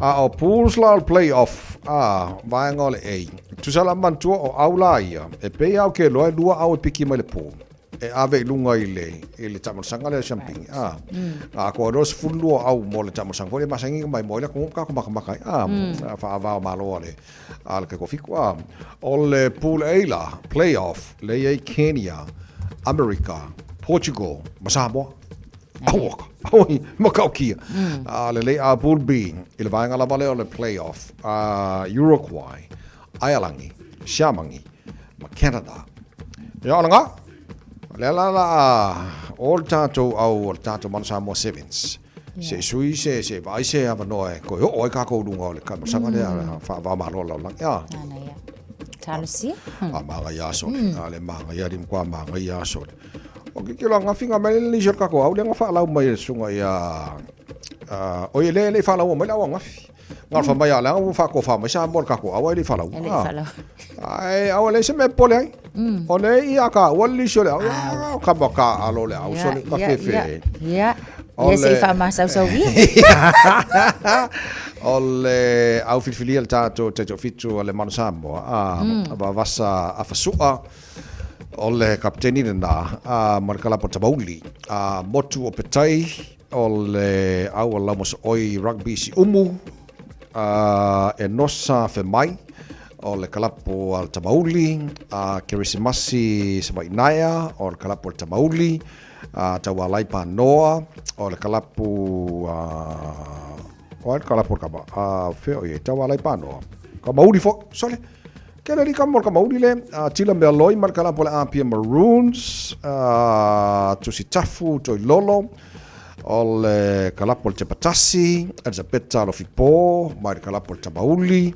a o pools la o le play-off, a, vaega o le A. Tusa la manatua o au la ia, e pei au ke loa e lua au e piki mai le pool. E ave i luga i le, i le taamolosaga lea o siampini. A, a ko alo 12 au mo le taamolosaga foi le masani mai mo le ko ka ko makamaka ai. A, a faavao malo a le, a le Kaikofiku. A, o le pool A la, play-off, le i ai Kenya, Amerika, Portugal, ma Samoa. Auaka, auai, matautia. A lelei a Pool B, i le vaega lava lea o le play-off, a Uruguay, Aialagi, Siamani, ma Canada. Ia o lena, o lea la la o le tatou au o le tatou Manu Samoa Sevens. Se sui se se vaai se avanoa e toe oo ai kākou i luga o le taamilosaga lea faava-o-Malo o le lalolagi. Ia. Nana ia. Talosia. A magaia aso le, a le magaia li matua magaia aso le. O ke kilo gafiga mai le nisi o le tatou au lea na faalau mai e le susuga ia o ia lea e le i faalaua mai le au angafi. Na o le fai mai lava leaga ua faatofa mai Samoa i le tatou au ae le i faalaua. E le i faalaua. Ae aua leai se mea e popole ai. O lea e ia taua le lisi o le au. Ia, kama taaalo le au sole ka fefe. Ia, ia se i faamasausauia. O le au filifilia le tatou Taitoafitu a le Manu Samoa, a Vavasa Afasua. O le kapiteni lena a ma le kalapu o Tamauli. A motu o Petai o le au a Laumasooi Rugby Siumu. A Enosa Femai o le kalapu a Tamauli. A Kerisimasi Savainaea o le kalapu a Tamauli. A Taualai Panoa o le kalapu a o ai le kalapu o le kama a fea o i ai Taualai Panoa. Ka mauli foi, sole. Ke le lika mo ka mauli le, a tila mea loi ma le kalapu o le Apia Maroons, a Tusitafu Toilolo, o le kalapu o le Tepatasi, Elisapeta Alofipo, mai le kalapu o le Tamauli,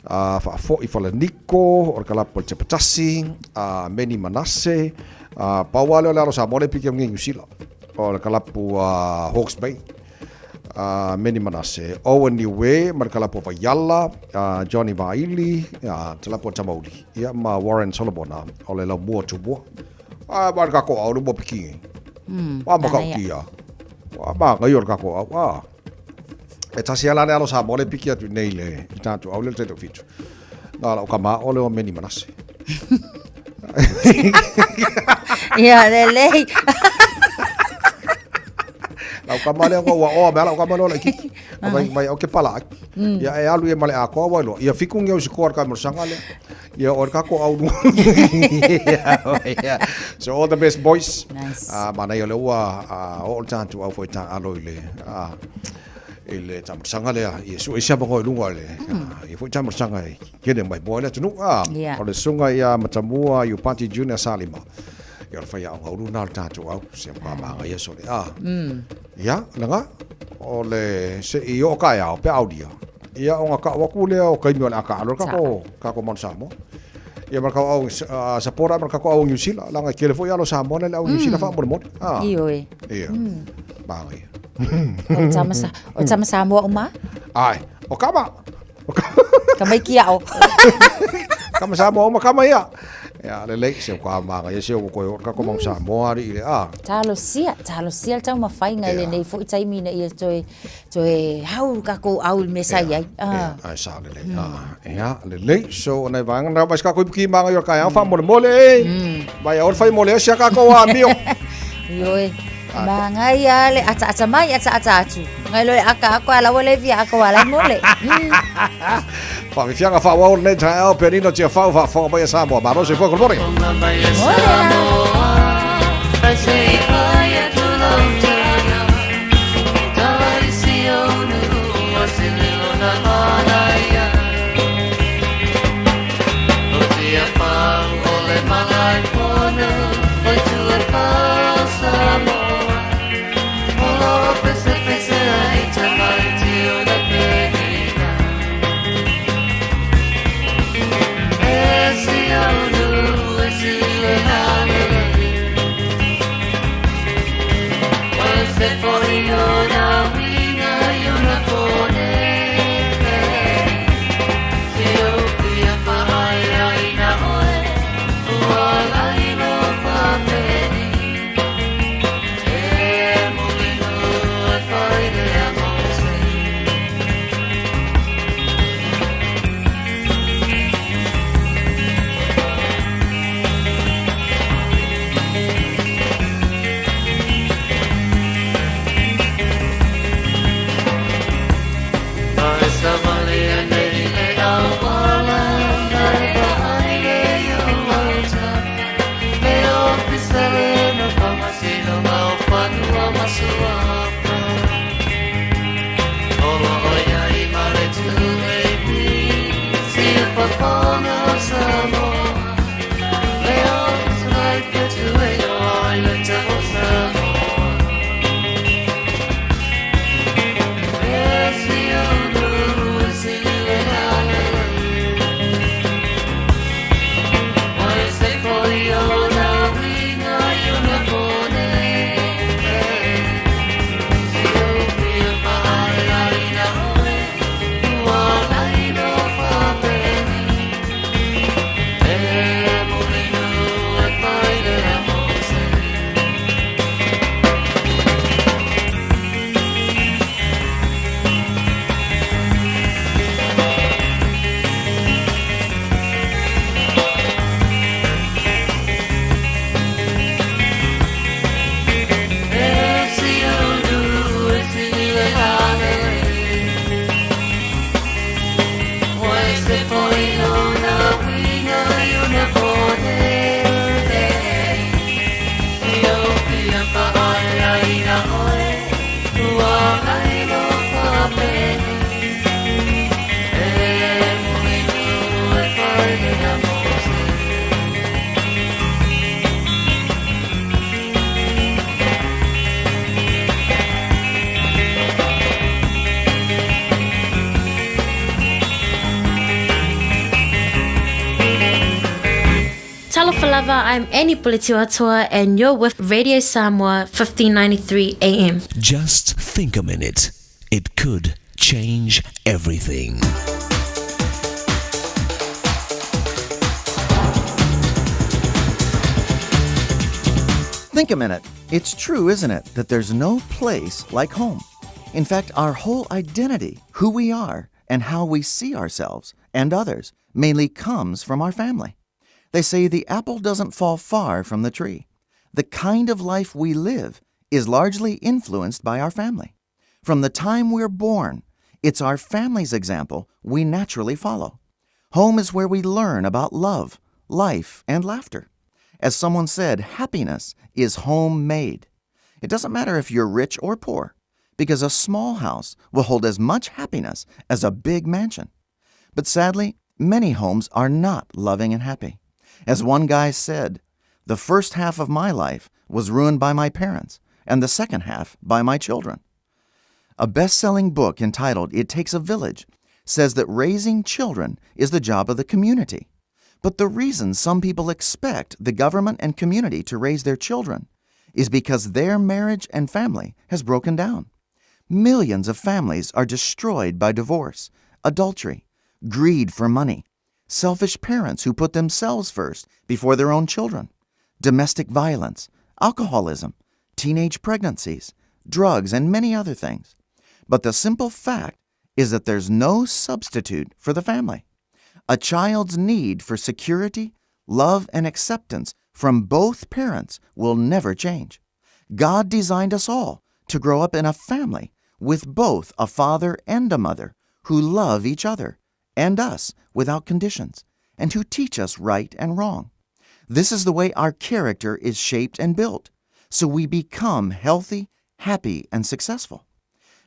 a Faafoi Falaniko, o le kalapu o le Tepatasi, a Meni Manase, a pau lava lea o le alo Samoa le piki au Niu Sila, o le kalapu a Hawke's Bay. Meni Manase, Owen Niue ma le kalapu o Vaiala, Johnny Vaili, Talapu o Tamauli, ia ma Warren Solomona o le laumua o Tumua. A ma le kako au le mua pikingi. A ma kau kia. A ma ngai o le kako au. A. E tasi ala le alo Samoa le piki atu nei le i tātou au le le tau fitu. Nā lau kama o le o Meni Manase. Ia, lelei. Lau kama lea ua oa mea lau kama lea kiki. Mai mai o ke pala ai. Ia e alu e male a koa wai loa. Ia fiku ngi au si koa ka mo sanga lea. Ia o ka ko au nu. So all the best boys. Nice. Ah mana ia le ua o le tātu au foi tā alo i le i le taamolosaga lea ia sue se avanoa i luga i le ia foi taamolosaga e kele mai moa ai le atunuu a o le susuga ia Matamua Iupati Junior Salima ia o le faiaoga ulu lena o le tatou au se matua magaia sole a ia laga o le se i oo taeao pe a aulia ia ona tau atu lea o taimi o le a taalo le tatou tatou Manu Samoa ia ma le tatou au supporter ma le tatou au Niu Sila leaga e tele foi alo Samoa lea i le au Niu Sila faamolemole a Ioe. Ia magaia. O tama sa, o tama Samoa uma? Ai, o kama. O kama. Kama iki ao. Kama Samoa uma kama ia. Ia lelei se ka manga ia se o koe o ka komang Samoa ari i le a. Talosia, talosia le taumafaiga i lenei foi taimi ina ia toe toe hau kākou au i le mea sa i ai. Ia, ai sa lelei. Ah, ia lelei. So ona i vaega na vai se kākou ipuki manga i o ka ao faamolemole e. Vai ao le whai mole sia kākou a mio. Ioe. Magaia le ataata mai ataata atu. Ngai loe aka ako ala wale via ako ala mole. Whawhiwhianga whawau lenei taeao, Penina Tiafau, whawhanga mai a Samoa. Malo se fua kolomore. Mole la. Talofa lava, I'm Annie Puletiuatoa and you're with Radio Samoa 1593 AM. Just think a minute. It could change everything. Think a minute. It's true, isn't it, that there's no place like home? In fact, our whole identity, who we are, and how we see ourselves and others mainly comes from our family. They say the apple doesn't fall far from the tree. The kind of life we live is largely influenced by our family. From the time we're born, it's our family's example we naturally follow. Home is where we learn about love, life, and laughter. As someone said, happiness is homemade. It doesn't matter if you're rich or poor, because a small house will hold as much happiness as a big mansion. But sadly, many homes are not loving and happy. As one guy said, the first half of my life was ruined by my parents, and the second half by my children. A best selling book entitled It Takes a Village says that raising children is the job of the community. But the reason some people expect the government and community to raise their children is because their marriage and family has broken down. Millions of families are destroyed by divorce, adultery, greed for money, selfish parents who put themselves first before their own children, domestic violence, alcoholism, teenage pregnancies, drugs, and many other things. But the simple fact is that there's no substitute for the family. A child's need for security, love, and acceptance from both parents will never change. God designed us all to grow up in a family with both a father and a mother who love each other and us without conditions and who teach us right and wrong. This is the way our character is shaped and built, so we become healthy, happy, and successful.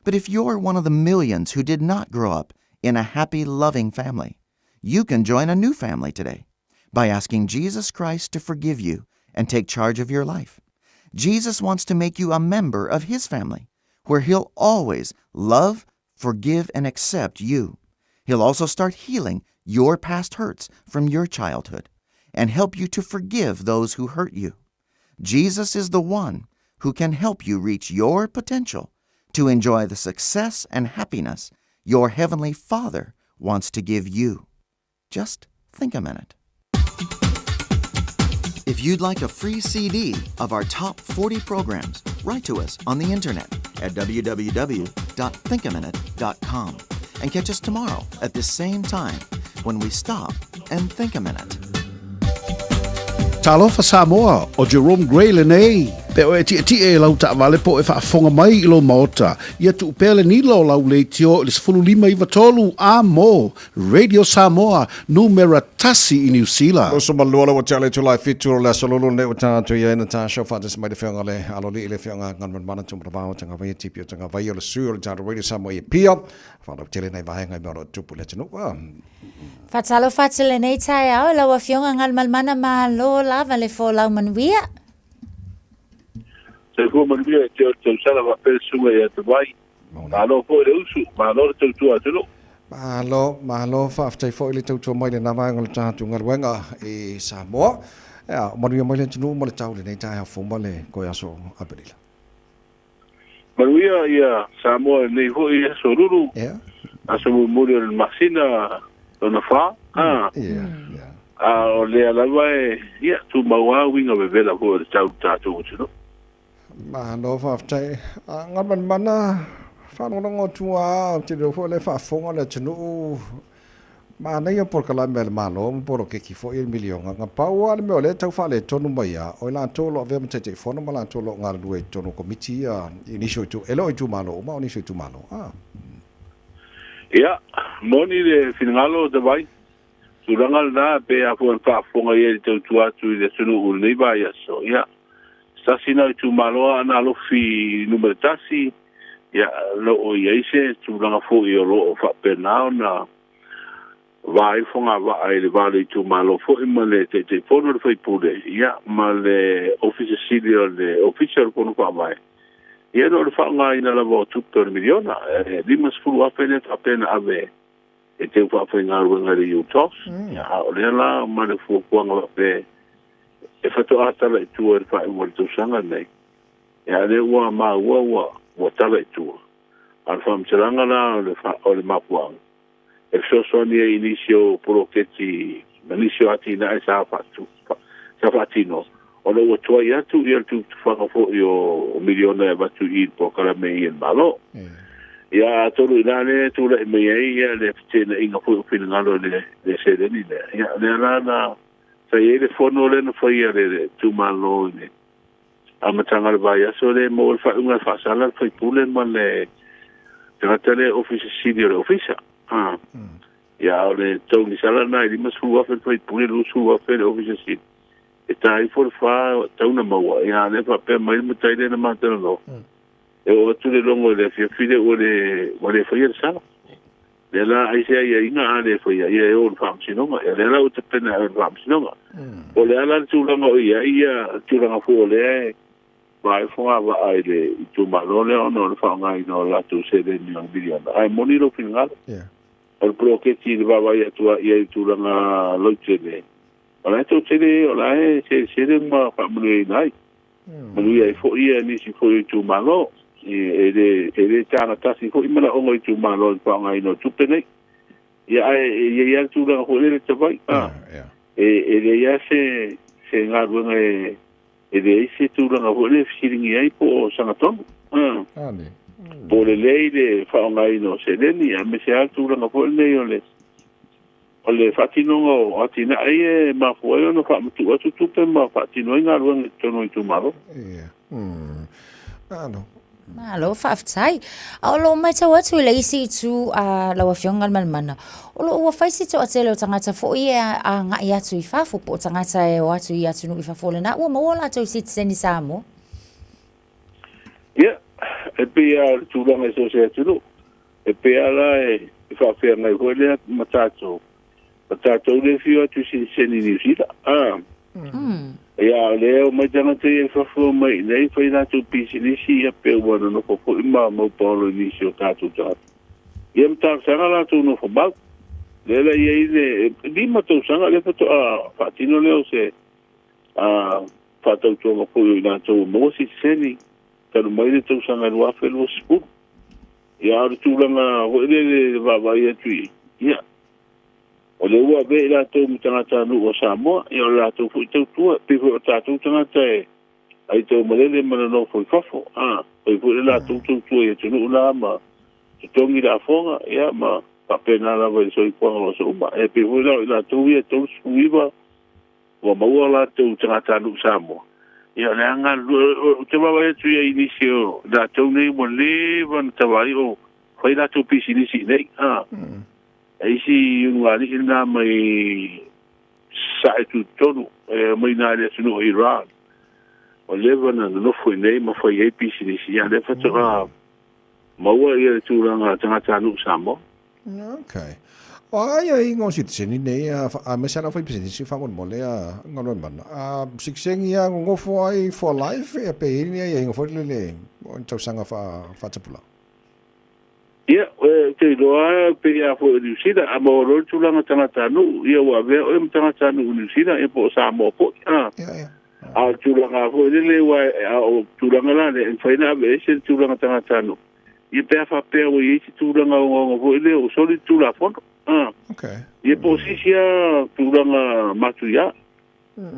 But if you're one of the millions who did not grow up in a happy, loving family, you can join a new family today by asking Jesus Christ to forgive you and take charge of your life. Jesus wants to make you a member of his family, where he'll always love, forgive, and accept you. He'll also start healing your past hurts from your childhood and help you to forgive those who hurt you. Jesus is the one who can help you reach your potential to enjoy the success and happiness your Heavenly Father wants to give you. Just think a minute. If you'd like a free CD of our top 40 programs, write to us on the internet at www.thinkaminute.com and catch us tomorrow at this same time when we stop and think a minute. Talofa Samoa, ʻo Jerome Gray lenei. Pe o e tiʻetiʻe i lau taʻawale po o e faafofoga mai i lou maota, ia tuu pea le nila o lau leitio i le 15 93 a mo Radio Samoa, numera tasi i Niu Sila. 22 le ua tea le itula e fitu o le aso lulu lenei ua tatou i ai Natasha o faatasi mai le afioga le Aloalii le afioga Galumalemana Tumulavao Tagavaia Tipi o Tagavaia o le sui o le tatou Radio Samoa i Apia. Faalautele nai vaega i mea o lo o tupu i le atunuu. Faatalofa atu lenei taeao i lau Afioga Galumalemana malo lava le folau manuia. Soifua manuia e te o le tausala faapea le susuga ia Tavai. Malo foi le usu, malo le tautua atunuu. Malo, malo, faafetai foi le tautua mai i lena vaega o le tatou galuega i Samoa. Ea, manuia mai le atunuu ma le tau i lenei taeao fou ma le toe aso Aperila. Manuia ia Samoa i lenei foi aso lulu, aso mulimuli o le masina lona fa, a. A o lea lava e, ia, tumau lava uiga vevela foi o le tau i le tatou atunuu. Malo faafetai. A Galumalemana, faalogologo atu lava, ou te iloa foi o lea e faafofoga le atunuu Manaia polokalame a le Malo ma poloketi foi o le miliona. Na pau lava le mea o lea e tau faaletonu mai ia, o i latou o lo o avea ma Taitaifono ma latou o lo o galulue i totonu o Komiti ia i nisi o itu, e le o itumalo uma, o nisi o itumalo. A. Ia, moni le finagalo o Tavai. Tulaga lena, pe a foi na faafofoga i ai i le tautua atu i le atunuu i lenei vaiaso, ia, se tasi lena o itumalo a Aana Alofi numera tasi, ia, lo o i ai se tulaga foi o lo o faapena ona va ai fogavaa i le va o le itumalo foi ma le Taitaifono o le Faipule, ia, ma le Ofisa Sili o le Ofisa o le Fono Faavae, ia, ona o le faaaogaina lava o tupe o le miliona, e $50,000 lea faapea na ave e teu faafaigaluega i le UTOS, ia, a o lea la ma le fuafuaga faapea e faatoa tala i tua i le faaiuga o le tausaga lenei. Ia, lea ua maua ua ua tala i tua. A o le faamatalaga la o le o le mafuaaga, e fesoasoani ai i nisi o poloketi ma nisi o atinae sa faatu sa faatino, ona ua tuai atu ia le tutufaga foi o miliona e avatu i i le polokalame i le Malo. Ia, atonu i ina lea e tulai mai ai ia le feteenaiga foi o finagalo i le le seleni lea. Ia, lea la na sa i ai le fono lea na faia le le itumalo i le amataga o le vaiaso lea e maua le faaiuga e faasala le faipule ma le tagata lea Ofisa Sili o le Ofisa. Ah. Ia, a o le togisala lena e $50,000 le faipule, $20,000 le Ofisa Sili. E ta ifo le fa tau na maua, ia, a o lea e faapea mai le matai lea na ma talanoa, e oo atu le logo i le afiafi lea ua le, ua le faia le sala. Lea la ai se aiaiga a le faia, ia e o i le faamasinoga. Ia lea la ua tapena e o i le faamasinoga. O le a la le tulaga o i ai ia tulaga foi o lea e vaai fogavaa i le itumalo lea ona o le faaaogaina o latou seleni o le miliona. Ae moni lou finagalo. O le poloketi i le vaavaai atu lava i ai i le tulaga lautele, o la e toatele o la e selesele ma faamanuiaina ai. Manuia ai foi ia nisi foi o itumalo. E le, e le tagatasi foi manaoga o itumalo i le faaaogaina o tupe nei. Ia ae e i ai lava le tulaga foi lele tavai, a, e, e leai lava se, se galuega e, e leai se tulaga foi lele e fesiligia ai po o sagatonu, a, po o lelei le faaaogaina o seleni, aemaise lava le tulaga foi lenei o le, O le faatinoga o atinae ia e mafua ai ona faamatuu atu tupe ma faatino ai galuega i totonu o itumalo. Ia. Mm. Malo. Malo, faafetai. A o lo o matau atu i le isi itu a lau Afioga Galumalemana, o lo o ua fai si toatele o tagata foi e agai atu i fafo po o tagata e o atu i atunuu i fafo o lena ua maua o latou sitiseni Samoa. Ia, e pei lava o le tulaga i so o se atunuu. E pei lava la e faafeagai foi lea ma tatou, o tatou lea e fiu atu i siniseni i Niu Sila. A. Ia, a o lea e omai tagata ia i fafo omai i inei fai latou pisinisi, ia pe ua nonofo foi ma mau paolo i nisi o tatou tagata. Ia ma talosaga latou nofo mau. Lea la e i ai le 5 tausaga lea faatoa faatino lea o se faatautoga foi o i latou ua maua sitiseni talu mai le tausaga 2020. Ia, a o le tulaga foi lele i le vaavaai atu i ai, ia, o lea ua avea i latou ma tagatanuu o Samoa, ia o le latou foi tautua, e pei foi o tatou tagata e aitau malele ma nonofo i fafo, a, fai foi le latou tautua i atunuu na ma totogi lafoga, ia, ma faapena lava i le soifuaga o aso uma. E pei foi la o i latou ia e 39 ua maua o latou tagatanuu Samoa, ia o le a galulue. Ou te vaavaai atu i ai i nisi o latou nei ua leva ona tavaai o fai latou pisinisi i inei. A, e isi ulugalii lena mai Sasae tutotonu, e mai na i le atunuu o Iran. Ua leva ona nonofo i inei ma fai ai pisinisi, ia lea faatoa maua ia le tulaga tagatanuu Samoa. Okay. O ai ai ngo sitiseni nei a a me sala fai pisinisi fa mo le a ngalo mana. A sitiseni a ngofo ai for life e pe ni ai ngofo le le o tausaga fa fa tapula. Ia, e te iloa pei a foi o Niu Sila, a maua loa le tulaga tagatanuu, ia ua avea oe ma tagatanuu Niu Sila, ia po o Samoa foi, a. A o le tulaga foi lele, ua, a o tulaga la lea, e mafai ona aveese le tulaga tagatanuu. Ia pe a faapea ua i ai se tulaga ogaoga foi lea ua soli le Tulafono. A. Okay. Ia po o se isi lava tulaga matuia.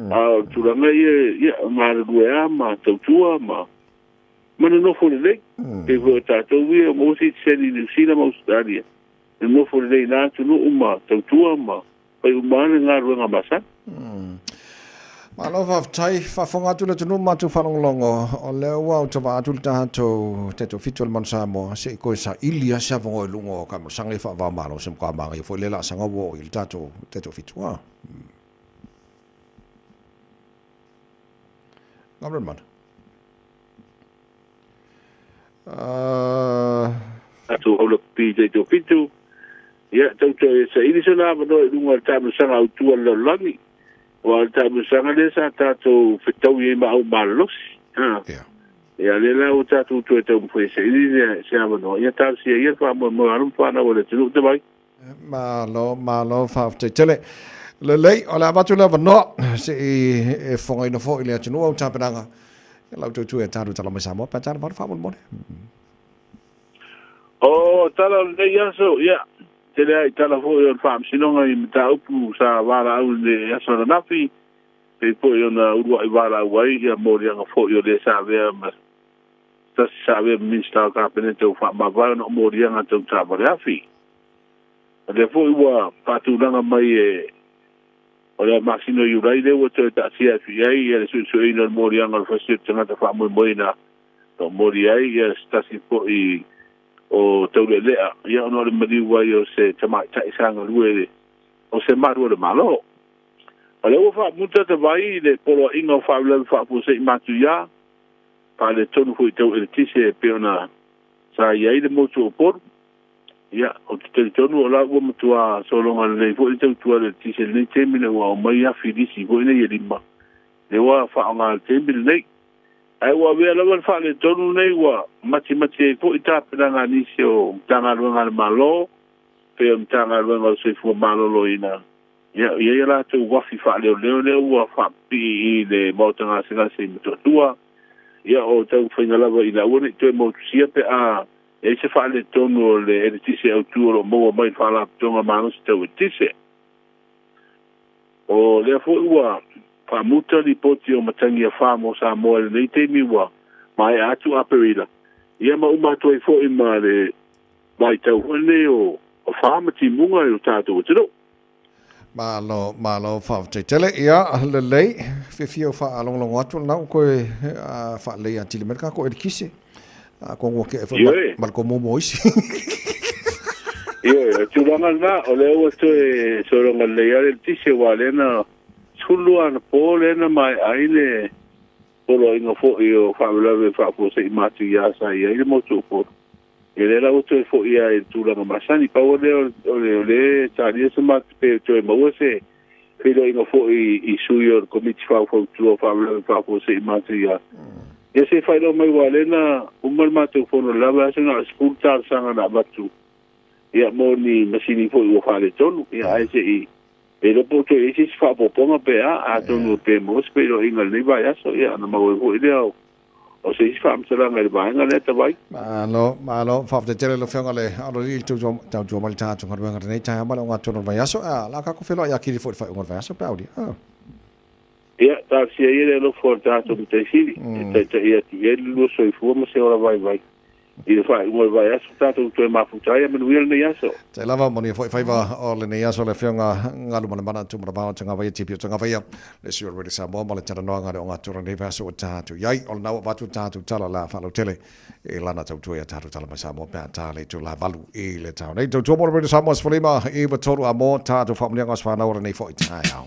A o le tulaga ia, ia, galulue lava ma tautua ma ma nonofo lelei. Pei foi o tatou ia, ua maua sitiseni i Niu Sila ma Ausetalia, nonofo lelei i na atunuu ma tautua ma fai uma lava le galuega masani. Malo faafetai, faafofoga atu le atunuu ma matou faalogologo, o lea ua utavaa atu le tatou taitoafitu o le Manu Samoa, se i toe saili lava se avanoa i luga o taamilosaga ia faava-o-Malo, se matua manaia foi lea laasaga ua oo i ai le tatou taitoafitu. A. Gabriel Mana. Atu aulape taitoafitu, ia tau toe saili sona avanoa i luga o le taamilosaga autu a le lalolagi, aua o le taamilosaga lea sa tatou fetaui ai ma au malolosi. Ia lea la ua tatou toe taumafai e saili se avanoa, ia talosia ia le faamoemoe o alo ma fanau a le atunuu. Tavai. Malo, malo, faafetai tele. Lelei, o le avatu le avanoa se i e fofogaina foi le atunuu au tapenaga i lau tautua e tatou tala mai Samoa pe a tala valu faamolemole. O tala o lenei aso, ia, tele ai tala foi o le faamasinoga i mataupu sa valaau i le aso ananafi, pei foi ona uluai valaau ai ia moliaga foi o le sa avea ma tasi sa avea ma Minisita o le Kapeneta ua faamavae ona o moliaga tau taavale afi. O lea foi ua faatulaga mai e o le masina o Iulai lea ua toe taatia atu i ai le suesueina o le moliaga o le fasi o le tagata faamoemoeina o moli ai ia se tasi foi o taulealea ia ona o le maliu ai o se tamaitai sa galue o se malu o le Malo. O lea ua faamuta ta vai i le poloaiga o faalavelave faafuasei matuia faaletonu foi tau eletise e pei ona sa i ai le motu o Upolu. Ia, ou te talitonu o la ua matua sologa lelei foi le tautua i le eletise i lenei taimi ina ua aumai afi lisi foi nei e lima, lea ua faaaoga i le taimi lenei. Ae ua avea lava le faaletonu lenei ua matimati ai foi tapenaga a nisi o Matagaluega a le Malo, pei o le Matagaluega o le Soifua Maloloina, ia, e i ai a latou uafi faaleoleo lea ua faapipii i le Maota Gasegase i Motootua, ia, o taumafaiga lava ina aua ne i toe motusia pe a E i ai se faaletonu o le eletise autu o lo o maua mai i le Faalapotopotoga Malosi Tau Eletise. O lea foi ua faamuta lipoti o matagi afa mo Samoa i lenei taimi ua maea atu Aperila, ia ma uma atu ai foi ma le vaitau foi lenei o afa ma timuga i lo tatou atunuu. Malo, malo, faafetai tele. Ia, lelei, fiafia o faalogologo atu lena ua toe faalelei atili mai le tatou eletise. Atonu ua tea foi ma le tomumu o isi. Ioe, o le tulaga lena, o lea ua toe sologa lelei lava le eletise, aua o lea na 12 anapo lea na maea ai le poloaiga foi o faalavelave faafuasei matuia sa i ai le motu o Upolu. Ia lea la ua toe foi lava i le tulaga masani. Pau o lea o lea e talia se matou pe toe maua se feiloaiga foi i sui o le Komiti Faufautua o Faalavelave Faafuasei Matuia. Ia se faailoa mai aua o lea na uma le matou fono i le la vaiaso na o le 10 talosaga na avatu ia mo ni masini foi ua faaletonu. Ia ae se i le iloa po o toe i ai se isi faaopoopoga pe a, atonu pe maua se feiloaiga i lenei vaiaso ia ona maua ai foi lea o O se isi faamatalaga i le vaega lea Tavai. Malo, malo, faafetai tele lau Afioga le Aloalii i le tautua mai le tatou galuega i lenei taeao ma le ogatotonu o le vaiaso. A, o le a tatou feiloai atili foi i le faaiuga o le vaiaso pe a aulia. Ah. Ia, talosia ia le alofa o le tatou Matai Sili, e taitai atu i ai le lua soifua ma se ola vaivai. I le faaiuga o le vaiaso tatou toe mafuta ai, ia manuia lenei aso. Tai lava, manuia foi faiva o lenei aso le Afioga Galumalemana Tumanavao Tagavaia TP o Tagavaia, le sui o le Radio Samoa ma le talanoaga i le ogatotonu o lenei vaiaso ua tatou i ai. O lena ua avatu le tatou tala la faalautele i lana tautua ia tatou tala mai Samoa pe a ta le itula 8 i le taeao nei. Tautua mo le Radio Samoa 15 93 a mo tatou faamanuiaga o aso fanau o lenei foi taeao.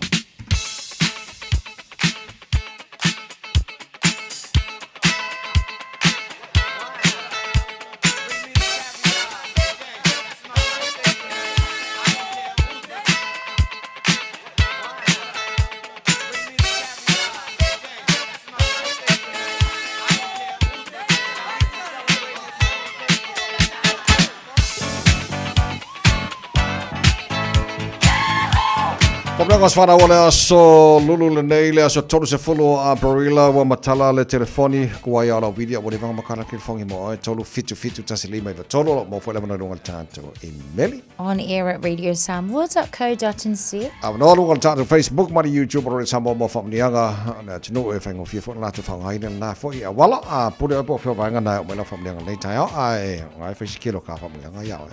Faamanuiaga o aso fanau o le aso lulu lenei, le aso 30 o Aperila, ua matala le telefoni, kuai a o lau video, ua leva ona matala le telefoni mo oe, 3 7 7 1 5 9 3, o lo o maua foi le avanoa i luga o le tatou imeli. On air at radiosamoa.co.nz. Avanoa luga o le tatou Facebook ma le YouTube o Radio Samoa mo faamanuiaga o le atunuu e faigofie foi ona latou faaaogaina lena foi auala. A pule oe po o fea vaega na e oo mai lau faamanuiaga lenei taeao, ae o e fai si kelo ka faamanuiaga ia oe.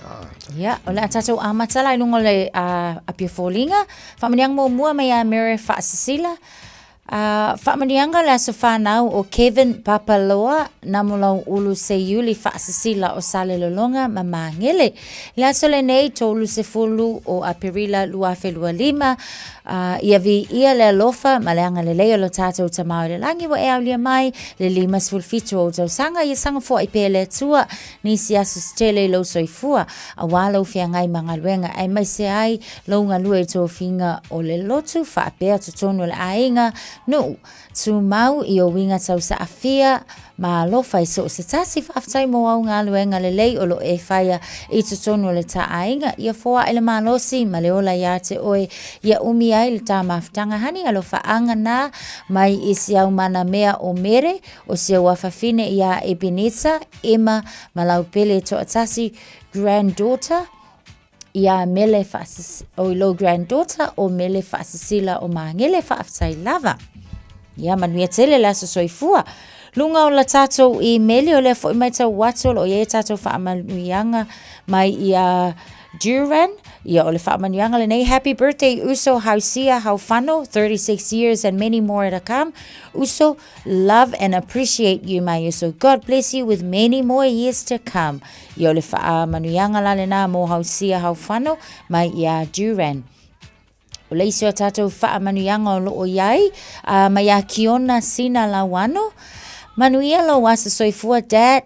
Ia, o le a tatou amata la i luga o le Apia Foliga. Faamanuiaga muamua mai ia Mere Faasisila. Faamanuiaga le aso fanau o Kevin Papaloa, Namulau Ulu Seiuli Faasisila o Salelologa ma Magele. Le aso lenei 30 o Aperila 2025, ia viia le alofa ma le agalelei o lo tatou Tama i le lagi ua e aulia mai le 57 o ou tausaga, ia saga foai pea le Atua nisi aso se tele i lou soifua, aua lou feagai ma galuega aemaise ai lou galue i tofiga o le lotu faapea totonu o le aiga, nuu, tumau i ou uiga tausaafia ma alofa i so o se tasi. Faafetai mo au galuega lelei o lo o e faia i totonu o le ta aiga. Ia foaʻe le malosi ma le ola iā te oe, ia umi. ai le ta mafutaga hani alofaaga na mai i si au manamea o Mere o si au afafine iā Ebeneza, Emma ma lau pele toatasi granddaughter iā Mele Faasis, o i lou granddaughter o Mele Faasisila o Magele faafetai lava. Ia manuia tele le aso soifua. Luga o la tatou imeli o lea foi maitau atu o lo o i ai tatou faamanuiaga mai ia Duran, ia o le faamanuiaga lenei Happy birthday Uso Hausia Haufano 36 years and many more to come. Uso, love and appreciate you my Uso. God bless you with many more years to come. Ia o le faamanuiaga la lena mo Hausia Haufano mai ia Duran. O le isi o tatou faamanuiaga o loo i ai, mai ia Kiona Sina Lauano. Manuia lou aso soifua Dad,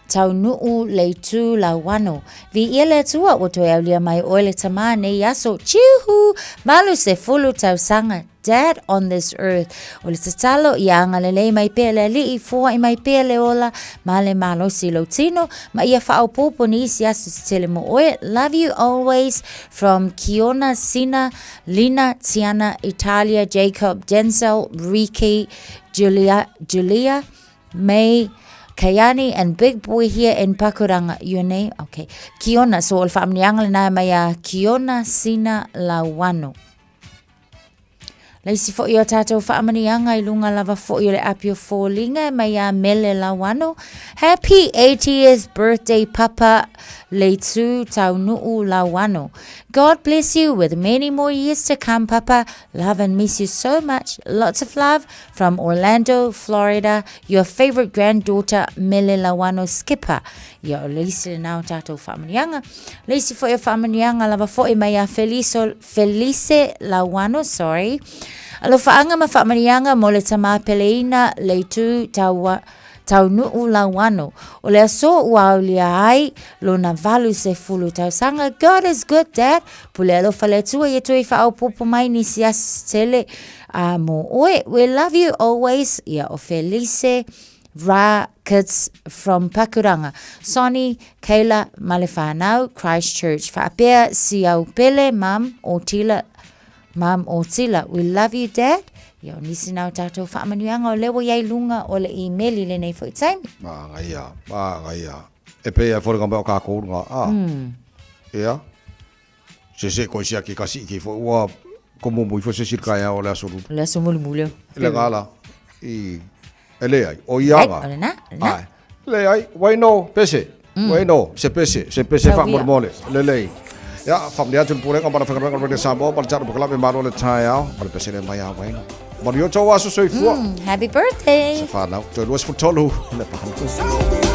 Taunuu Leitu Lauano. Viia le Atua ua toe aulia mai oe le tamā nei aso. Chiuhu! 80 tausaga. Dad on this earth. O le tatalo ia agalelei mai pea le Alii, foai mai pea le ola ma le malosi i lou tino, ma ia faaopoopo nisi aso se tele mo oe. Love you always from Kiona, Sina, Lina, Tiana, Italia, Jacob, Denzel, Ricky, Julia, Julia, May, Kayani and big boy here in Pakuranga. Your name? Okay. Kiona. So o le faamanuiaga lena mai a Kiona Sina Lawano. Le isi foi o tatou faamanuiaga i luga lava foi o le api o foliga e mai iā Mele Lauano. Happy 80th birthday Papa Leitu Taunuu Lauano. God bless you with many more years to come Papa. Love and miss you so much. Lots of love from Orlando, Florida. Your favorite granddaughter Mele Lauano Skipper. Ia o le isi lena o tatou faamanuiaga. Le isi foi o faamanuiaga lava foi mai iā Feliso Felice Lauano, sorry. Alofaaga ma faamanuiaga mo le tama peleina Leitu Taua, Taunuu Lauano. O le aso ua aulia ai lona 80 tausaga. God is good, Dad. Pule alofa le Atua ia toe faaopoopo mai nisi aso se tele a mo oe. We love you always. Ia o Felice Ra kids from Pakuranga, Sonny, Kayla ma le whanau, Christchurch. Faapea si au pele, mum, o Tila, mum o Tila. We love you dad. Ia o nisi na o tatou faamanuiaga o lea ua iai luga o le imeli lenei foi taimi. Manaia, manaia. E pei ai foi le mai o kākou luga, a. Ia. Se se koe siaki ka sii ki foi ua komo mo ifo se sili kaea o le aso lulu. O le aso mulimuli o. Le ngala i e leai o ia nga. O lena, lena. Ai. Leai, wai no pese. Wai no se pese, se pese faamolemole. Lelei. Ia, faamanuia atu le Pulega ma le Faigaluega o le Radio Samoa ma le tatou polokalame Malo le Taeao ma le pese lea mai a Waino. Manuia o tou aso soifua. Happy birthday. Se whanau, toe 23 le pahana.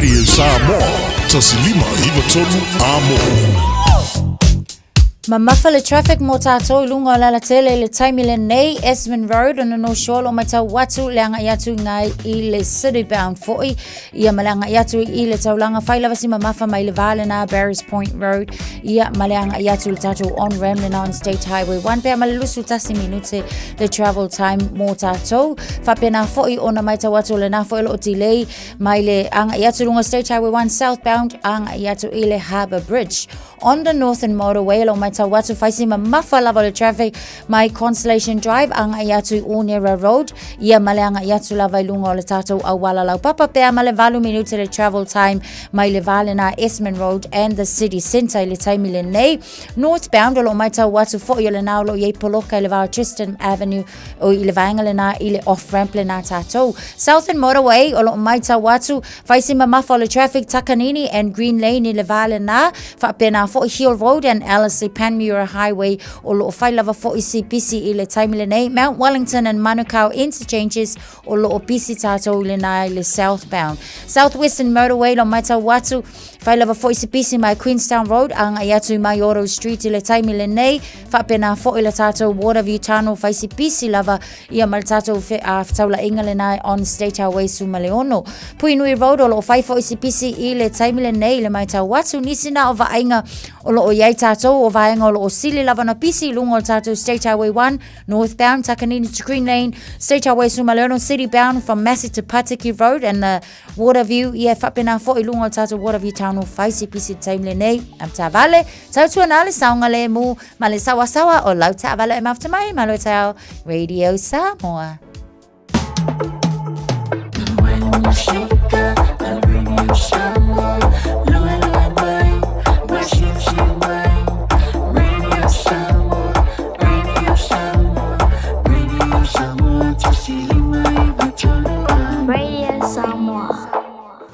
Radio Samoa, 1593 Amo. Mamafa le traffic mo tātou i lunga o le alatele i le taimi lenei, Esmond Road on the North Shore, lo matau atu le agai atu ngai i le City Bound foi, ia ma le agai atu i le taulaga fai lava si mamafa mai le va lena Barrys Point Road, ia ma le agai atu i le tātou on ramp lena on State Highway 1, pea ma le 21 minute le travel time mo tātou. Faapena foi ona matau atu lena foi o lo o delay mai le agai atu lunga State Highway 1 southbound agai atu i le Harbour Bridge. On the Northern Motorway, lo matau atu fai si mamafa lava le traffic mai Constellation Drive agai atu i Onera Road, ia ma le agai atu lava i lunga o le tātou auala laupapa pea ma le 8 minute le travel time mai le va lena Esmond Road and the city centre i le taimi lenei. Northbound, o lo matau atu foi o lena o lo o i ai poloka i le va o Tristan Avenue o i le vaega lena i le off ramp lena tātou. Southern Motorway, o lo matau atu fai si mamafa o le traffic Takanini and Green Lane i le va lena, faapena foi Hill Road and Ellerslie Panmure Highway o lo o fai lava foi si pisi i le taimi lenei. Mount Wellington and Manukau interchanges o lo o pisi tātou i lena i le southbound. Southwestern Motorway lo matau atu fai lava foi si pisi mai Queenstown Road agai atu i Maioro Street i le taimi lenei, faapena foi le tātou Waterview Tunnel fai si pisi lava ia ma le tātou fetaulaiga lena on State Highway 16. Puhinui Road o lo o fai foi si pisi i le taimi lenei i le matau atu nisi na o vaaiga o lo o i ai tātou o vaega o lo o sili lava na pisi i luga o le tātou State Highway 1 northbound Takanini to Green Lane, State Highway 16 city bound from Massey to Patiki Road and the Waterview, ia e faapena foi i luga o le tātou Waterview Town o fai si pisi taimi lenei. Am taavale, tautuana le saogalemu ma le saoasaoa o lau taavale e mafuta mai malo e tau Radio Samoa. Radio Samoa.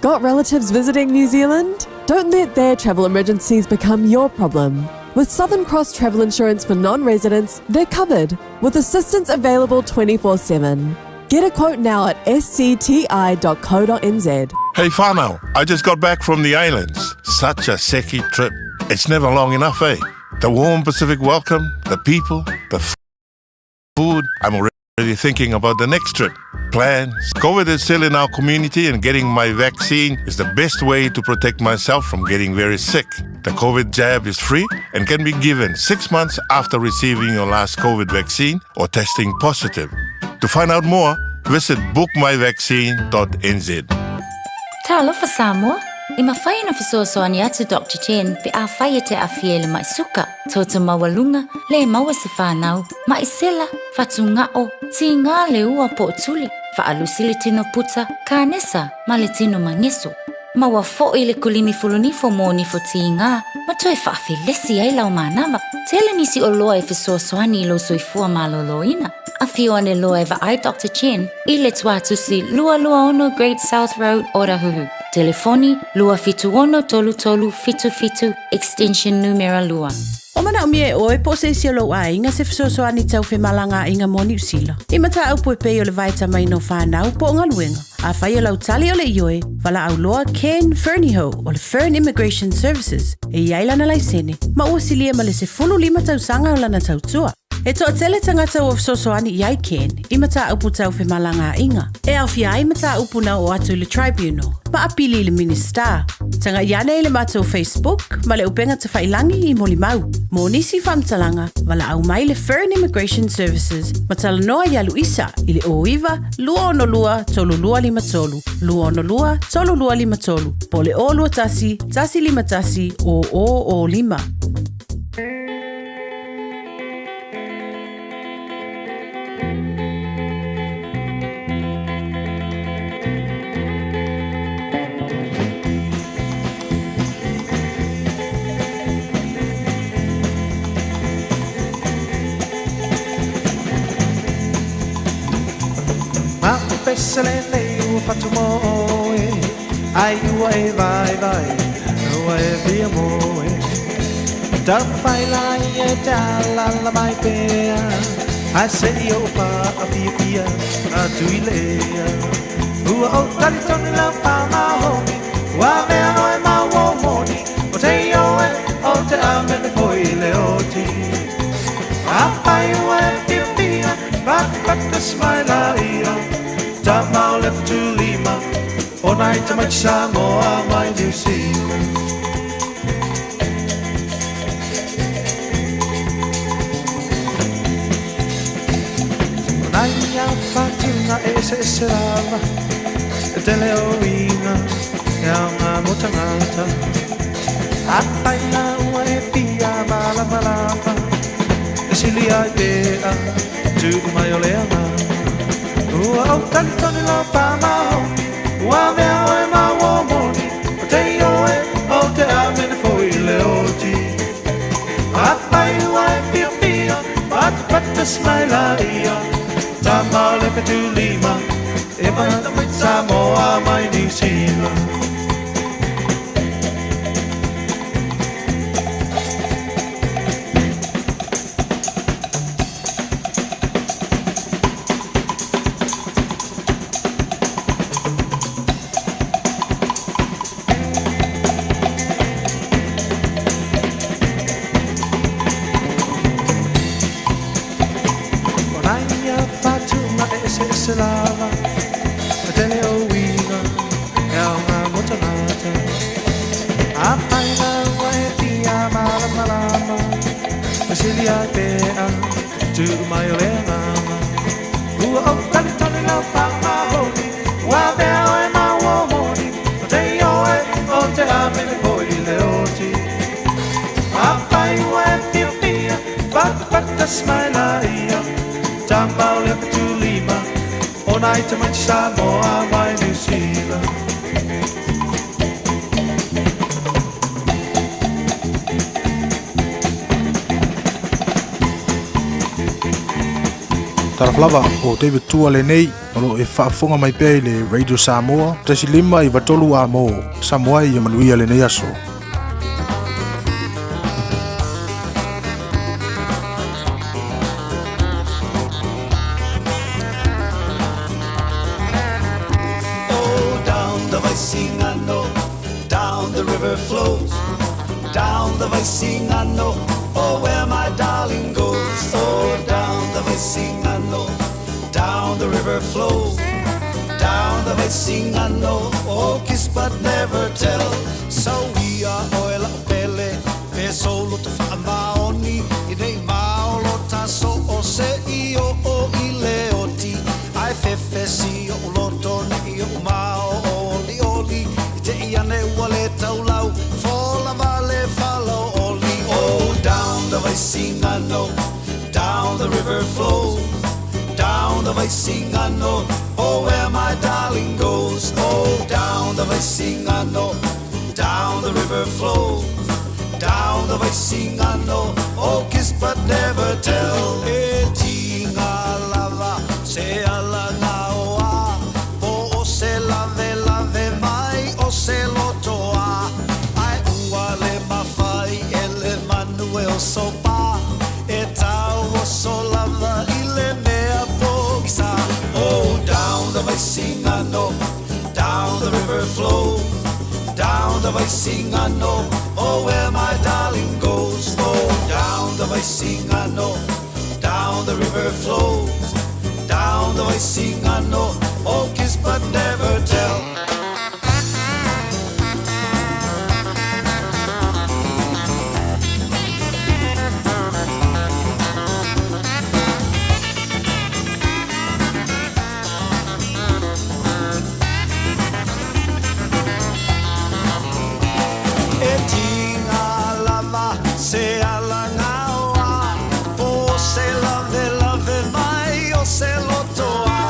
Got relatives visiting New Zealand? Don't let their travel emergencies become your problem. With Southern Cross Travel Insurance for non residents, they're covered with assistance available 24 7. Get a quote now at scti.co.nz. Hey whānau, I just got back from the islands. Such a seki trip. It's never long enough, eh? The warm Pacific welcome, the people, the food. I'm already thinking about the next trip. Plans. COVID is still in our community, and getting my vaccine is the best way to protect myself from getting very sick. The COVID jab is free and can be given 6 months after receiving your last COVID vaccine or testing positive. To find out more, visit bookmyvaccine.nz. Talofa Samoa, e mafai ona fesoasoani atu Doctor Chen pe afai e te aafia i le ma'i suka, toto maualuga, le maua se fanau, ma'i sela, fatuga'o, tigā le ua po o tuli, faalusi le tino puta, kanesa ma le tino mageso. Maua fo'i le kolimi fulunifo mo nifo tigā ma toe faafelesi ai lau manava. Tele nisi oloa e fesoasoani i lou soifua malōlōina. Afio ane loa e vaai Doctor Chen i le tuatusi 226 Great South Road, Otahuhu. Telefoni, 276 33 77, extension numera 2. O manaomia e oe po o se isi o lou aiga se fesoasoani tau femalagaaiga mo Niu Sila. I mataupu e pei o le vaetamaina o fanau po o galuega. Afai o lau tali o le ioe, valaau loa Ken Fernihough o le Fern Immigration Services e i ai lana laisene ma ua silia ma le 15 tausaga o lana tautua. E toatele tagata ua fesoasoani i ai Ken i mataupu tau femalagaaiga, e aofia ai mataupu na oo atu i le Tribunal ma apili i le Minisita. Tagai ane i le matou Facebook ma le upega tafailangi i molimau. Mo nisi faamatalaga, valaau mai le Fern Immigration Services ma talanoa ia Luisa i le 09 262 3253, 262 3253, po o le 021 151 0005. Ma o pese lenei ua fatu mo oe, Ai ua e vaivai, ua e fia moe. Taumafai laia e te alaala mai pea, Ae se i ou faafiafia atu i le ea. Ua ou talitonu lau faamaoni, ua smaila ia Tama o le Futulima O nai tamaiti Samoa mai New Zealand. O nai a whatunga e ese ese lava E tele o inga e au ngā mo tangata Apai la ua e pia malama lava E sili ai pea tu mai o le anga Ua au tali toni lau pa mahomi Ua mea oe ma ua moni O te oe o te amene foi le oti Apai ua e pia pia Pata pata smaila ia Tama o le fetu lima E mai Samoa mai New Zealand. O nai a whatunga e ese ese lava E tele o uiga e au ngā mo tangata Apai la ua e pia malama lama E sili ai pea tu mai o le anganga Ua au tali tali lau pa mahoni Ua mea oe ma ua moni O te oe o te amene foi le oti Apai ua e pia pia Pata pata smaila ia Tama o le Futulima O nai tamaiti Samoa mai New Zealand. Talofa lava o David Tua lenei o lo o e faafofoga mai pea i le Radio Samoa 1 5 93 amo Samoa ia manuia lenei aso. Oh, down the Vaisigano, down the river flows. Down the Vaisigano, oh, where my darling goes. Oh, down the Vaisigano, down the river flows. Down the Vaisigano, oh, kiss but never tell. So we are oil pele, fe solo te whaamaoni, i nei maolo taso o se i o o i le oti. Ai fefe si o loto ne i o mao o oli oli, i te iane ua le taulau, fola vale falo oli. Oh, down the Vaisigano, down the river flows. Down the Vaisigano, oh, where my darling goes. Oh, down the Vaisigano, down the river flows. Down the Vaisigano, oh, kiss but never tell. E tinga lava, se ala ngā oa, po o se lave lave mai o se lotoa. Ai ua le mawhai e le manu e o sopa, e tau o so lava i le mea pogisa. Oh, down the Vaisigano, down the river flows. Down the Vaisigano, oh, where my darling goes. Oh, down the Vaisigano, down the river flows. Down the Vaisigano, oh, kiss but never tell. E tinga lava se ala ngaoa Po se lave lave mai o se lotoa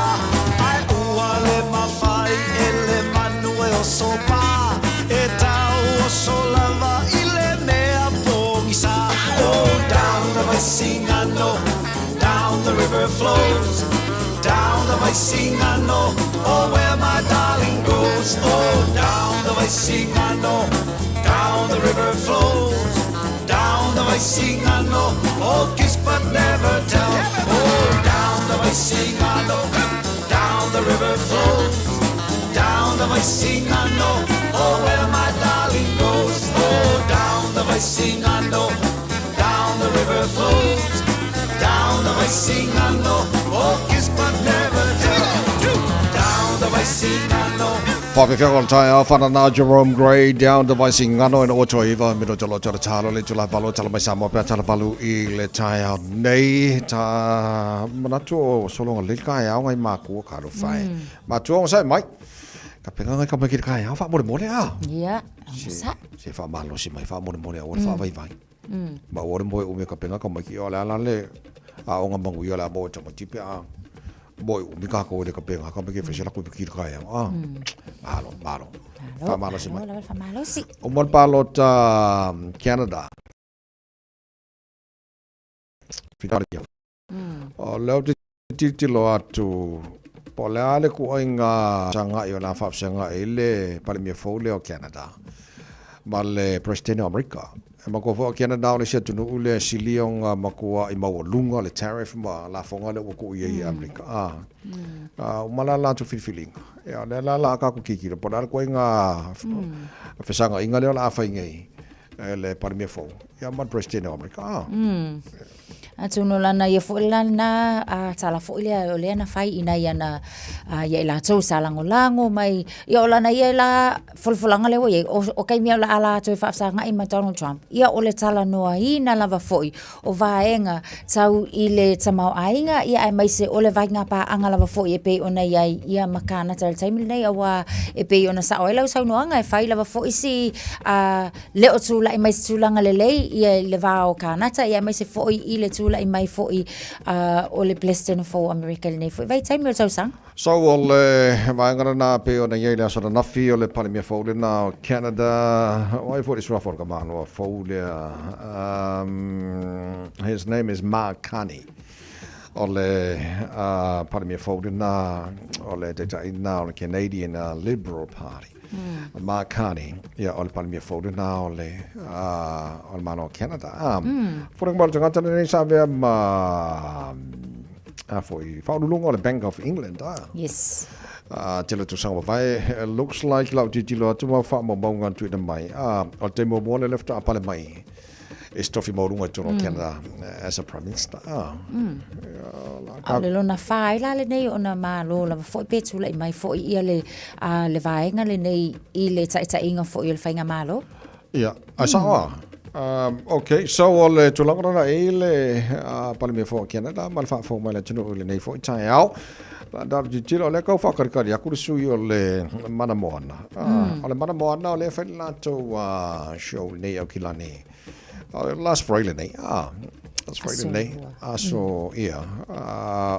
Ai ua le mawhai e le manu e o sopa E tau o so lava i le mea pogisa Oh, down the Vaisigano, down the river flows. Down the Vaisigano, oh, where my darling goes. Oh, down the Vaisigano, down the river flows. Down the Vaisigano, oh, kiss but never tell. Oh, down the Vaisigano, down the river flows. Down the Vaisigano, oh, where my darling goes. Oh, down the Vaisigano, down the river flows. Down the Vaisigano, oh, kiss but never Whawhiwhianga o le taeao, whanana Jerome Gray, down to Vaisigano ina ua toaiva, mino te loa tala talo le tula valo tala mai Samoa pea tala valu i le taeao nei. Ta manatu o solonga le ka e ngai makua ka lo whae. Matua o sai mai. Ka penga ngai ka mai ki le kaeao wha more more a. Ia, sa. Se wha malo si mai wha more more a o le wha vai vai. Ma o le moe umi ka penga ka mai ki o le ala le a onga mangu i o le a moe tama tipe a. Moe umi ka ko le ka penga ka mai ki whesela kui ki le kaeao a. Malo, malo. Wha malo si mai. Malo, malo si. O mo le palota Canada. Whitaria. O lea ou te tilotilo atu, po o le a le kuaiga sagai o le a faafesagai i le Palemia fou lea o Canada ma le Peresetene o Amerika. E manatua foi o Canada o le isi atunuu lea e sili ona matuai maualuga le tariff ma lafoga lea ua tuu i ai e Amerika. A, uma la latou filifiliga. Ia, o lea la o le a tatou tilotilo po o le a le ituaiga fesagaiga lea o le a fai nei e le Palemia fou ia ma le Peresetene o Amerika. A. Atonu lana ia foi la lena a tala foi lea o lea na fai ina ia na ia i latou sa lagolago mai ia o lana ia la folafolaga lea ua i ai o taimi o le a latou e faafesagai ma Donald Trump ia o le talanoaina lava foi o vaega tau i le tamaoaiga ia aemaise o le vaega paaga lava foi e pei ona i ai ia ma Kanata i le taimi lenei aua e pei ona sao ai lau saunoaga e fai lava foi si le o tulai mai se tulaga lelei ia i le va o Kanata ia aemaise foi i le tulai mai foi o le Peresetene fou o Amerika i lenei foi vaitaimi o le tausaga. So o le vaega lena pei ona i ai le aso ananafi o le Palemia fou lena o Canada, o ai foi le suafa o le tamaloa fou lea, his name is Mark Carney. O le Palemia fou lena o le taitai lena o le Canadian Liberal Party. Mark Carney, ia, o le Palemia fou lena o le, o le Malo o Canada. Foliga mai o le tagata lenei sa avea ma, a foi, faauluuluga o le Bank of England. Yes. Tele tausaga mavae, looks like lau tilotilo atu ma faamaumauga na tuuina mai. O le taimi muamua lea faatoa pale mai e se tofi maualuga i totonu o Canada as a Prime Minister. A o le lona whā ai la lenei ona malo lava foi pe tulai mai foi ia le, le vaega lenei i le taitaiga foi o le faigamalo. Ia, a sao a. Okay, so o le tulaga lena i le Palemia foi o Canada ma le faafofoga mai le atunuu i lenei foi taeao. La tilotilo, o lea kau faakalikali aku le sui o le Mana Moana. O le Mana Moana o lea fai le latou show lenei Aukilani. Last Friday lenei. Last Friday lenei. Aso, ia.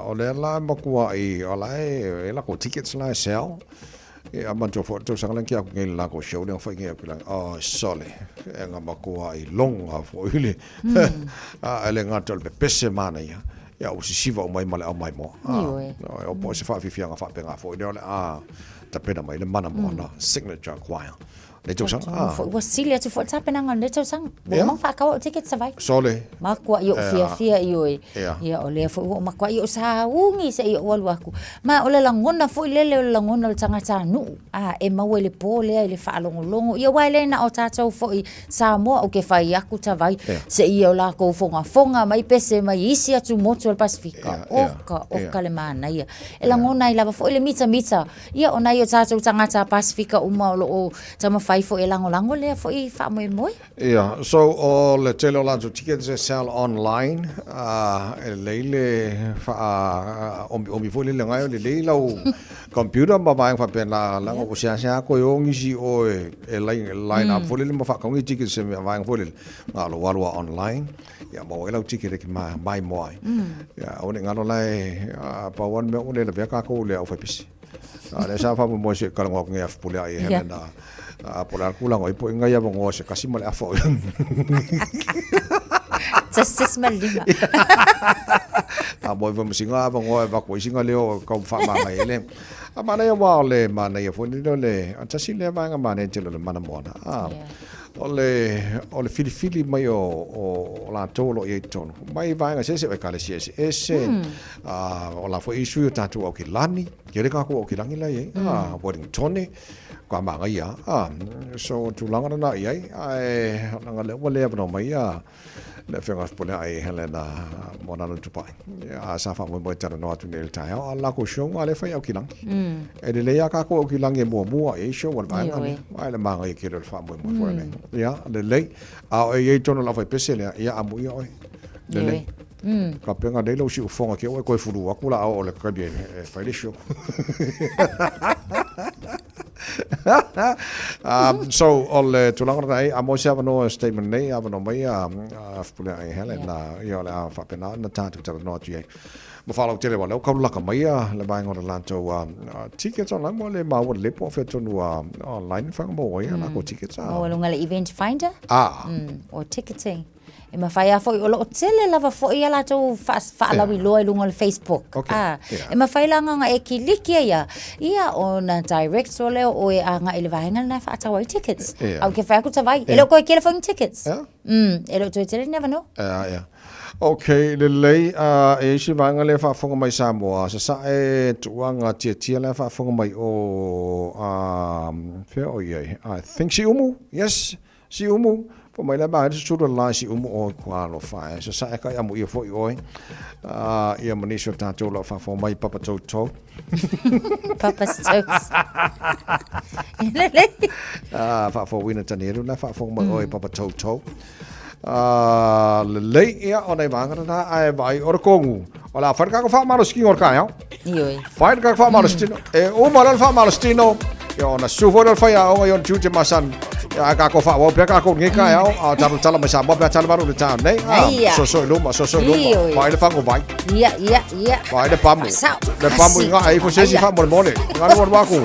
O lea la matuai, o la e lako tickets la e sell. Ia manatua foi le tausaga lea na aku nei i le latou show lea na fai nei Aukilani. Oh, sole, e na matuai loga foi le. E le gata o le pepese manaia. Ia ua sisiva uma ai ma le aumaimoa. Ioe. O po o se faafiafiaga faapena foi lea o le a tapena mai le Mana Moana Signature Choir. Lenei tausaga. Atonu foi ua sili atu foi le tapenaga o lenei tausaga. Ua uma ona faatau au tickets Savaii. Sole. Makuai ou fiafia ioe. Ia o lea foi ua ou makuai ou sauni se i ou alu atu. Ma o le lagona foi lele o le lagona o le tagatanuu a e maua i le po lea i le faalogologo. Ia aua e le na o tatou foi Samoa ou te fai atu Savaii se i o lakou fogafoga mai pese mai isi atumotu o le Pasefika. Oka oka le manaia. E lagona ai lava foi le mitamita Ia, o nai o tātou tagata Pasefika uma o lo o taumafai foi e lagolago lea foi faamoemoe. Ia, so o le tele o latou tickets e sell online, e lelei le faaomiomi foi lele ngai o lelei lau computer ma vaega faapena, leaga ua seasea toe o nisi i o e line up foi lele ma faatau ni tickets i vaega foi lele, na o lou alu lava online, ia maua ai lau ticket e te maimoa ai. Ia, aua ne i galo la e pau lava le mea ua le lavea tatou i le aufaipese. A o lea sa faamoemoe se i talanoa atu nei ia Fepuleai e Helena, po o le a le tulaga o i ai po o i nai avanoa se tasi ma le afa o i. 1.5. A moe foi ma sina avanoa e avatu ai sina leo e tau faamanaia ai le. A manaia aua o le manaia foi lele o le, tasi lea vaega manaia tele o le Mana Moana. O le, o le filifili mai o, o latou o lo o i ai i totonu, mai vaega eseese o ekalesia eseese, o la foi i sui o tatou Aukilani, tele tatou Aukilani la i ai, Wellingtone, ka māngaia, so tulaga lena i ai, ae leaga lea ua le avanoa mai ia, Le afioga Fepuleai Helena Moananu Tupai. A sa faamoemoe e talanoa atu nei i le taeao, a o le lakou show a lea e fai Aukilagi. E lelei lava kākou Aukilagi e muamua i ai show a le vaega lea. Ae le manaia tele o le faamoemoe foi lenei. Ia, lelei. A o e i ai i totonu o le aufaipese lea, ia amuia oe. Lelei. Kapega nei lou siufoga ke oe koe fulu atu la a oo le taimi e fai le show. So o le tulaga lena e a mo se avanoa statement nei avanoa mai a Fepuleai Helen ia o le a faapena ona tatou talanoa atu i ai. Ma faalautele aua lea ua kaulaka mai le vaega o le latou tickets online ua le maua lelei po o fea tonu online e whakamaua ai a lakou tickets. Maua luga le event finder or ticketing. E mafai lava foi, o lo o tele lava foi a latou faalauiloa i luga o le Facebook. Okay. Ah, Yeah. E mafai la ona e kiliki ai ia, ia ona direct loa lea o oe agai i le vaega lena e faatau ai tickets. Yeah. A ou ke fai atu tavai, e Yeah. le o toe tele foi ni tickets. Yeah. E le o toe tele ni avanoa. Yeah, yeah. Okay, lelei, e i ai se vaega lea e faafofoga mai Samoa, sasae tuuaga tiatia la e faafofoga mai o, fea o i ai? I think Siumu, yes, Siumu, fai mai le vaega susulu le la i Siumu oe kua alofa e sasae kai amuia foi oe ia ma nisi o tatou o lo o faafofoga mai Papa Toutou. Papa's Toast. Lelei. Faafouina Tanielu la faafofoga mai oe Papa Toutou. Lelei ia o nai vaega lena ae vaai o le kogu. O le a fai le kākou faamalositino o le taeao. Ioe. Fai le kākou faamalositino. E uma loa le faamalositino, ia ona susu foi lea o le faiaoga i ona tiute masani. Ia ae kākou faaauau pea kākou i lenei taeao, a o tatou tala mai Samoa pe a tala malu i le taeao nei. Aia. Soso i luma, soso i luma. Ioe. Vaai le faguvai. Ia, ia, ia. Vaai le pamu. Faasao. Le pamu i gae ifo se isi Aia. faamolemole. Galu alu aku.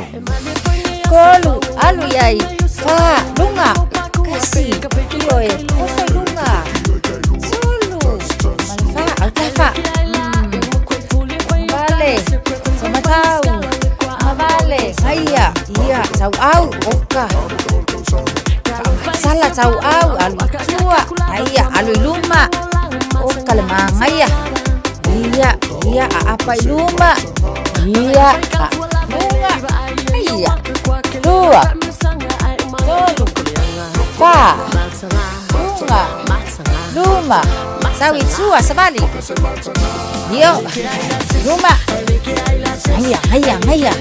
Tolu, alu i ai. Fā, luga, kasi, ioe, oso i luga. Tolu, ma le fā, autafa. Vale, somatau, mavale, aia, ia, tauau, oka. Sala tauau, alu i tua, aia, alu i luma. Oka le magaia. Ia, ia, aapa i luma. Ia, a, luga, aia. Lua, tolu, fā, luga, luma, sau i tua, savali. Io, luma, aia, aia, aia.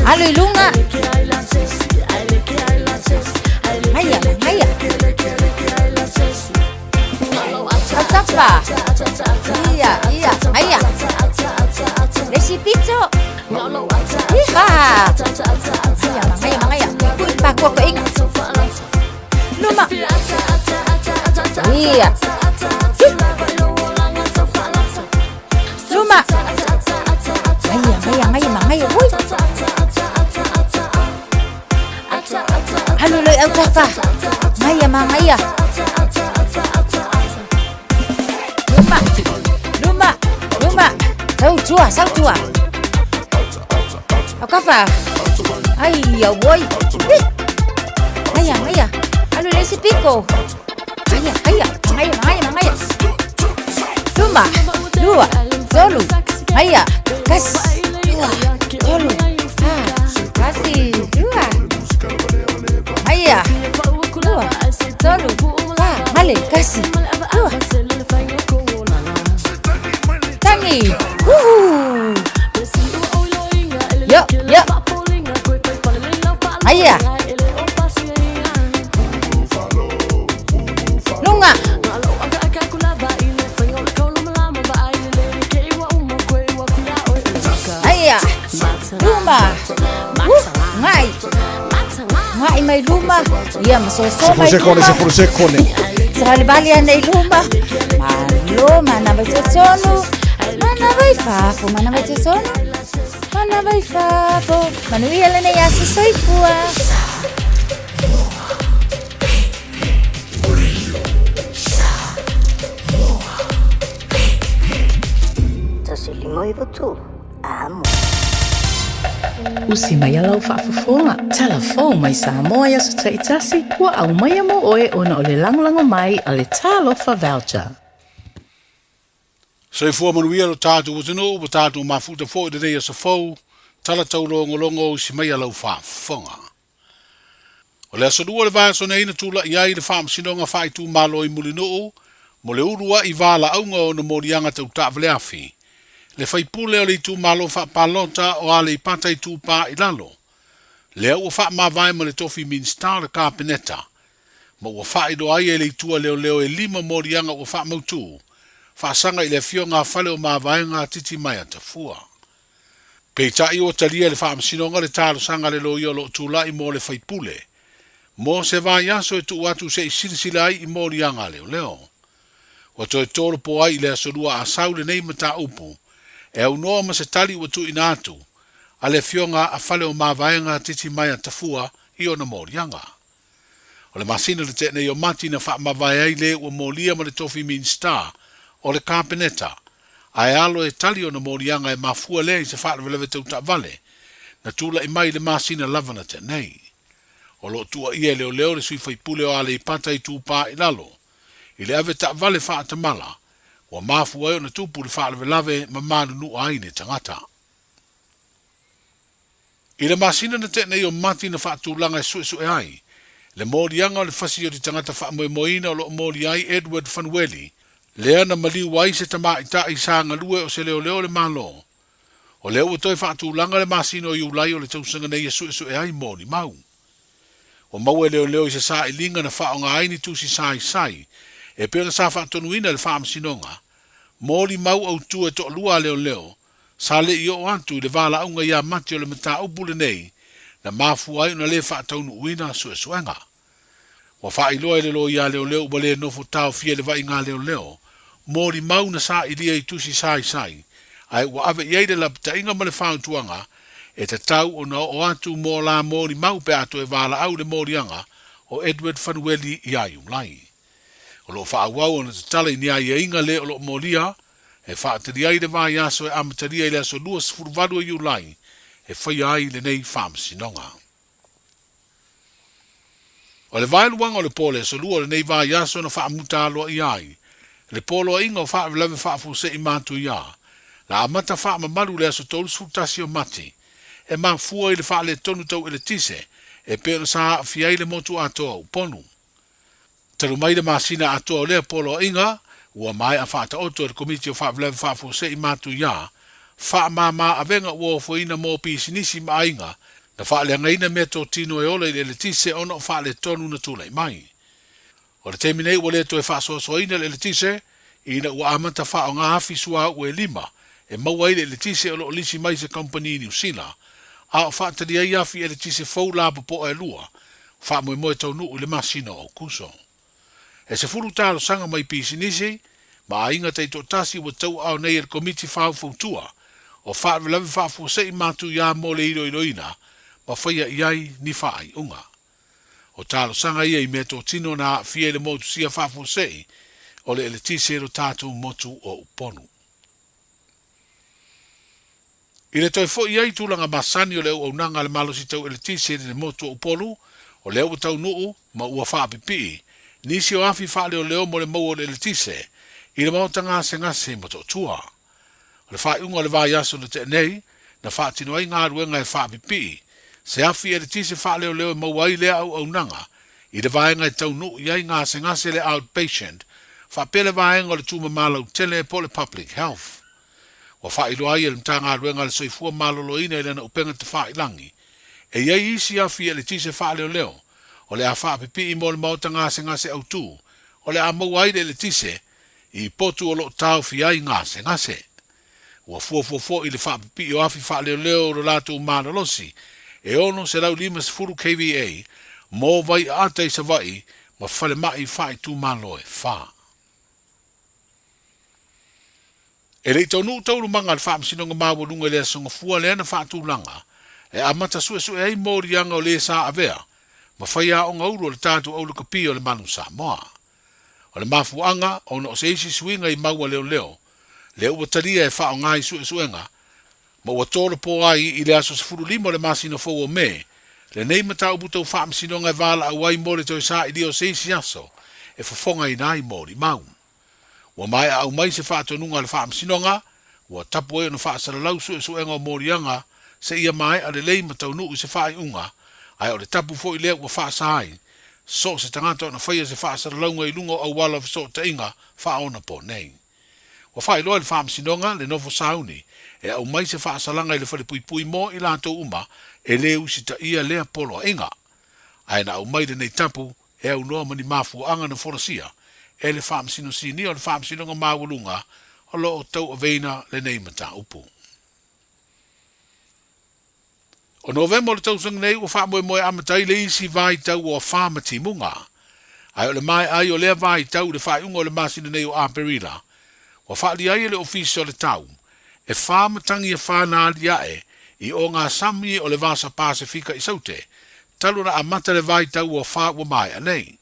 Alu i luga. Aia, aia. Autafa. Ia, ia, aia. Le isi pito. Iha. Aia, magaia, magaia. Pui pa kuakuaiga. Luma. Ia. Luma. Aia, aia, aia, magaia. Ui. Alu loa i autafa. Magaia, magaia. Luma. Luma. Luma. Sau tua, sau tua. Aukafa. Aia, oi. Ih. Aia, aia. Alu i le isi piko. Aia, aia. Magaia, magaia, magaia. Luma. Lua. Tolu. Aia. Kasi. Lua. Tolu. Fa. Kasi. Lua. Aia. Lua. Tolu. Fa. Male. Kasi. Lua. Tangi. Woohoo. Yo, yo. Aia. Luga. Aia. Luma. Uh, gai. Gai mai luma. Ia masoso mai Sefulu sekone, luma. sefulu sekone. Savalivali ane i luma. Malo, manava i totonu. Manava i fafo, manava i totonu. Manava i fafo. Manuia lenei aso soifua. Usi mai a lau faafofoga, tala fou mai Samoa i aso taitasi, ua aumaia mo oe ona o le lagolago mai a le Talofa Voucher. Soifua manuia lo tatou atunuu ua tatou mafuta foi i lenei aso fou, tala taulogologo usi mai a lau faafofoga. O le aso Lua o le vaiaso nei na tula'i ai le Faamasinoga Faaitumalo i Mulinuu mo le ulua'i valaauga o ona moliaga tau taavaleafi, le faipule o le itumalo faapalota o Aleipata Itupa i Lalo, lea ua faamavae ma le tofi Minisita o le Kapeneta, ma ua faailoa ai e le itu a leoleo e lima moliaga ua faamautu faasaga i le afioga a Faleomavaega Titimaea Tafua. Peitai ua talia e le Faamasinoga le talosaga a le loia o lo o tulai mo le faipule mo se vaiaso e tuu atu se i silasila ai i moliaga a leoleo. Ua toe tolopo ai i le Aso Lua Asau lenei mataupu e aunoa ma se tali ua tuuina atu a le afioga a Faleomavaega Titimaea Tafua i ona moliaga. O le masina na tea nei o Mati na faamavae ai le ua molia ma le tofi Minisita o le Kapeneta, ae alo e tali ona moliaga e mafua lea i se faalavelave tau taavale na tulai mai i le masina lava na tea nei. O lo o tuuaia e leoleo le sui faipule o Aleipata Itupa i Lalo i le ave taavale faatamala ua mafua ai ona tupu le faalavelave ma manunua ai le tagata. I le masina na tea nei o Mati na faatulaga e suesue ai le moliaga o le fasi o le tagata faamoemoeina o lo o molia ai Edward Fanueli, lea na maliu ai se tamaitai sa galue o se leoleo o le Malo. O lea ua toe faatulaga le masina o Iulai o le tausaga nei e suesue ai molimau. Ua maua e leoleo i se sailiga na faaaoga ai ni tusi saisai e pei ona sa faatonuina e le Faamasinoga, molimau autu e toalua a leoleo Sa le i oo atu i le valaauga ia Mati o le mataupu lenei na mafua ai ona le faataunuuina suesuega. Ua faailoa e le loia leoleo ua le nofo taofia i le vaaiga leoleo, molimau na sailia i tusi saisai, ae ua ave i ai le lapataiga ma le fautuaga e tatau ona oo atu mo la molimau pe a toe valaau le moliaga o Edward Fanueli iā Iulai. O lo o faaauau ona tatala i ni aiaiga le o lo o molia e faatalia ai le vaiaso e amatalia i le aso 28 o Iulai e faia ai lenei faamasinoga. O le vaeluaga o le po o le aso Lua o lenei vaiaso na faamuta aloaia ai le poloaiga o faalavelave faafuasei matuia na amata faamamalu i le aso 31 o Mati e mafua i le faaletonu tau eletise e pei ona sa aafia ai le motu atoa o Upolu. Talu mai le masina atoa o lea poloaiga, ua maea faataoto e le Komiti o Faalavelave Faafuasei Matuia faamama avega ua ofoina mo pisinisi ma aiga na faaleagaina meatotino e ola i le eletise ona o faaletonu na tulai mai. O le taimi nei ua le toe faasoasoaina le eletise ina ua amata faaaoga afi suauu e lima e maua ai le eletise o lo o lisi mai se kamupani i Niu Sila, a o faatali ai afi eletise fou lapopoa e lua faamoemoe taunuu i le masina o Aokuso. E 10 talosaga mai pisinisi ma aiga taitoatasi ua tauaao nei e le Komiti Faufautua o Faalavelave Faafuasei Matuia mo le iloiloina ma faia i ai ni faaiuga. O talosaga ia i meatotino na aafia i le motusia faafuasei o le eletise i lo tatou motu o Upolu. I le toe foi ai i tulaga masani o le auaunaga a le malosi tau eletise i le motu o Upolu, o lea ua taunuu ma ua faapipii nisi o afi faaleoleo mo le maua o le eletise i le maota gasegase i Motootua. O le faaiuga o le vaiaso na tea nei, na faatino ai galuega e faapipii se afi eletise faaleoleo e maua ai lea auaunaga i le vaega e taunuu i ai gasegase le outpatient faapea le vaega o le tumama lautele po o le public health. Ua faailoa ai e le Matagaluega a le Soifua Maloloina i lana upega tafailagi, e i ai isi afi eletise faaleoleo o le a faapipii mo le maota gasegase autu o le a maua ai le eletise i potu o lo o taofia ai gasegase. Ua fuafua foi le faapipii o afi faaleoleo o lo latou malolosi e 650 kVA mo Vaiaata i Savaii ma falemai faaitumalo e fa. E le i taunuu taualumaga a le Faamasinoga Maualuga i le Aso Gafua lea na faatulaga e amata suesue ai moliaga o le sa avea ma faiaoga ulu o le tatou aulakapi o le Manu Samoa. O le mafuaaga ona o se isi suiga i mau a leoleo lea ua talia e faaaoga i suesuega ma ua tolopo ai i le aso 15 o le masina fou o Me lenei mataupu tau faamasinoga e valaau ai mo le toe sailia o se isi aso e fofogaina ai molimau. Ua maea aumai se faatonuga a le Faamasinoga, ua tapu ai ona faasalalau suesuega o moliaga seia maea lelei ma taunuu i se faaiuga Ae o le tapu foi lea ua faasa ai so o se tagata ona faia se faasalalauga i luga o auala o fesootaiga faaonaponei. Ua faailoa e le Faamasinoga le nofo sauni e aumai se faasalaga i le falepuipui mo i latou uma e lē usitaia lea poloaiga. Ae na aumai lenei tapu e aunoa ma ni mafuaaga na folasia e le Faamasino Sinia o le Faamasinoga Maualuga o lo o tauaveina lenei mataupu. O Novema o le tausaga nei ua faamoemoe e amata ai le isi vaitau o afa ma timuga. Ae o le maea ai o lea vaitau i le faaiuga o le masina nei o Aperila, ua faaalia ai e le Ofisa o le Tau e fa matagi afa na aliae i ogasami o le Vasa Pasefika i Saute, talu ona amata le vaitau o afa ua maea nei.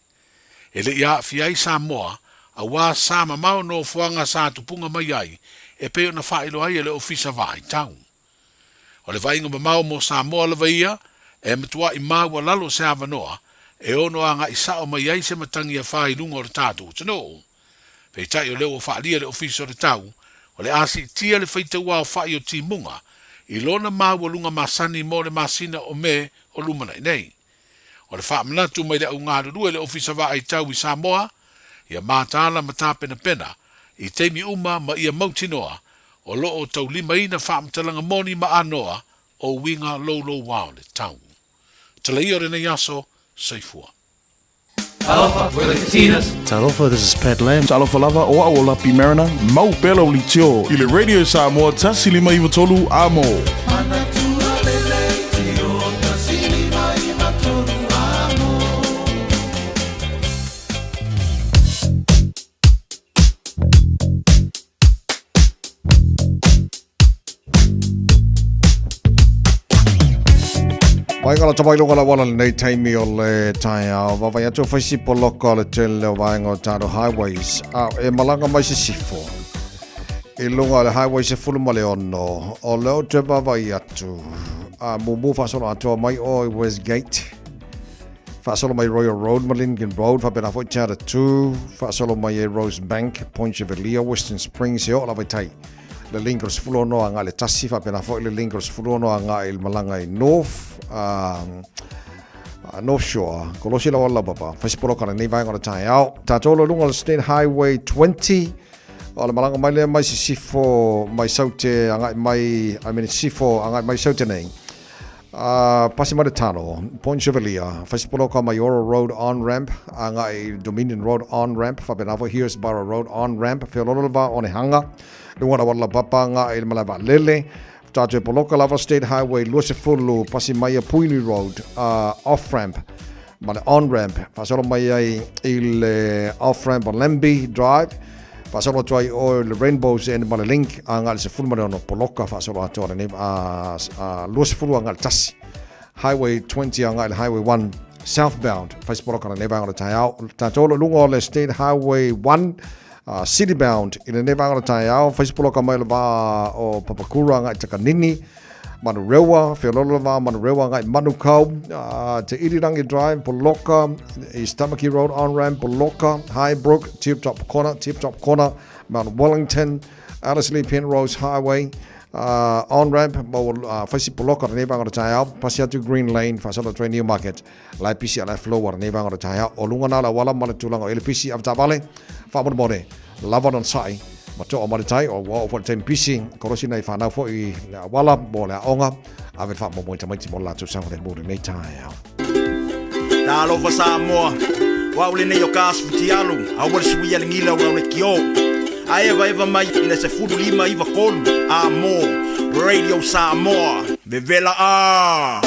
E le i aafia ai Samoa, auā sa mamao nofoaga sa tupuga mai ai e pei ona faailoa ai e le Ofisa Vaitau. O le vaaiga mamao mo Samoa lava ia, e matua'i maualalo se avanoa e ono aga'i sa'o mai ai se matagi afa i luga o le tatou atunuu. Peitai o lea ua faalia le Ofisa o le Tau, o le a siitia le faitauaofa'i o timuga i lona maualuga masani mo le masina o Me o lumana'i nei. O le faamanatu mai le au galulue i le Ofisa Vaai Tau i Samoa, ia mataala ma tapenapena i taimi uma ma ia mautinoa o lo o taulimaina faamatalaga moni ma anoa o uiga louloua o le tau. Talaia o lenei aso, soifua. Talofa, we're the Katinas. Talofa, this is Pat Lam. Talofa lava, o au o Lapi Mariner, mau pea lau leitio i le Radio Samoa 153 A mo. Mai ka lata mai lunga la wala lenei taimi o le taeao. Vavai atu o whaisi poloka o le tele o vaenga o tātou highways. A e malanga mai sisifo. I lunga o le highway se fulu ma le ono. O leo te vavai atu. A mumu whasolo atoa mai o i Westgate. Faasolo mai Royal Road ma Lincoln Road, faapena foi Charter 2, faasolo mai ai Rosebank, Point Chevalier, Western Springs, e oo lava i tai. Le link o le 16 agai le tasi, faapena foi le link o le 16 agai i le malaga i North, North Shore, kolosi lava le laupapa, fai se poloka lenei vaega o le taeao. Tatou lo luga o le State Highway 20, o le malaga mai lea mai Sisifo, mai Saute agai mai, I mean Sisifo agai mai Saute nei. Uh, pasi mai le talo, Point Chevalier, Faisipoloka mai Oro Road on ramp, agai i Dominion Road on ramp, faapena foi Hillsborough Road on ramp, feololo le va o Onehanga, luga la wala papa agai i le malae vaalele, tātou e poloka lava State Highway 20, pasi mai a Puini Road, off ramp, ma le on ramp, faasolo mai ai i le off ramp o Lambie Drive, faasolo atu ai o le Rainbows End ma le link a ngai le sefulu ma le ono poloka faasolo atu a lenei a 20 a ngai le tasi. Highway 20 a ngai le Highway 1 southbound faisi poloka lenei vaega o le taeao. Tatou lo luga o le State Highway 1 city bound i lenei vaega o le taeao faisi poloka mai le vā o Papakura ngai Takanini Manurewa, Feololo va Manurewa ngai Manukau, Te Irirangi Drive, Poloka, East Tamaki Road on-ramp, Poloka, Highbrook, Tip Top Corner, Tip Top Corner, Mount Wellington, Ellerslie Penrose Highway, on-ramp, mo whaisi Poloka renei vanga o te taeao, pasi atu Green Lane, whasalo atu ai Newmarket, lai pisi a lai flow a renei vanga o te taeao, o lunga nā la wala ma le tūlanga o ele pisi avtavale, whaamoremore, lava non sai, ma to'a ma le tai, o ua oo foi le taimi pisi, kolosi nei whanau foi i le awala mo le aoga, ave le faamoemoe i tamaiti mo le latou saogalemu i lenei taeao. Talofa Samoa, o au lenei o ka asu fitialu, aua le suia le gila o le kio. A evaeva mai i le 15 93 a mo Radio Samoa, vevela a!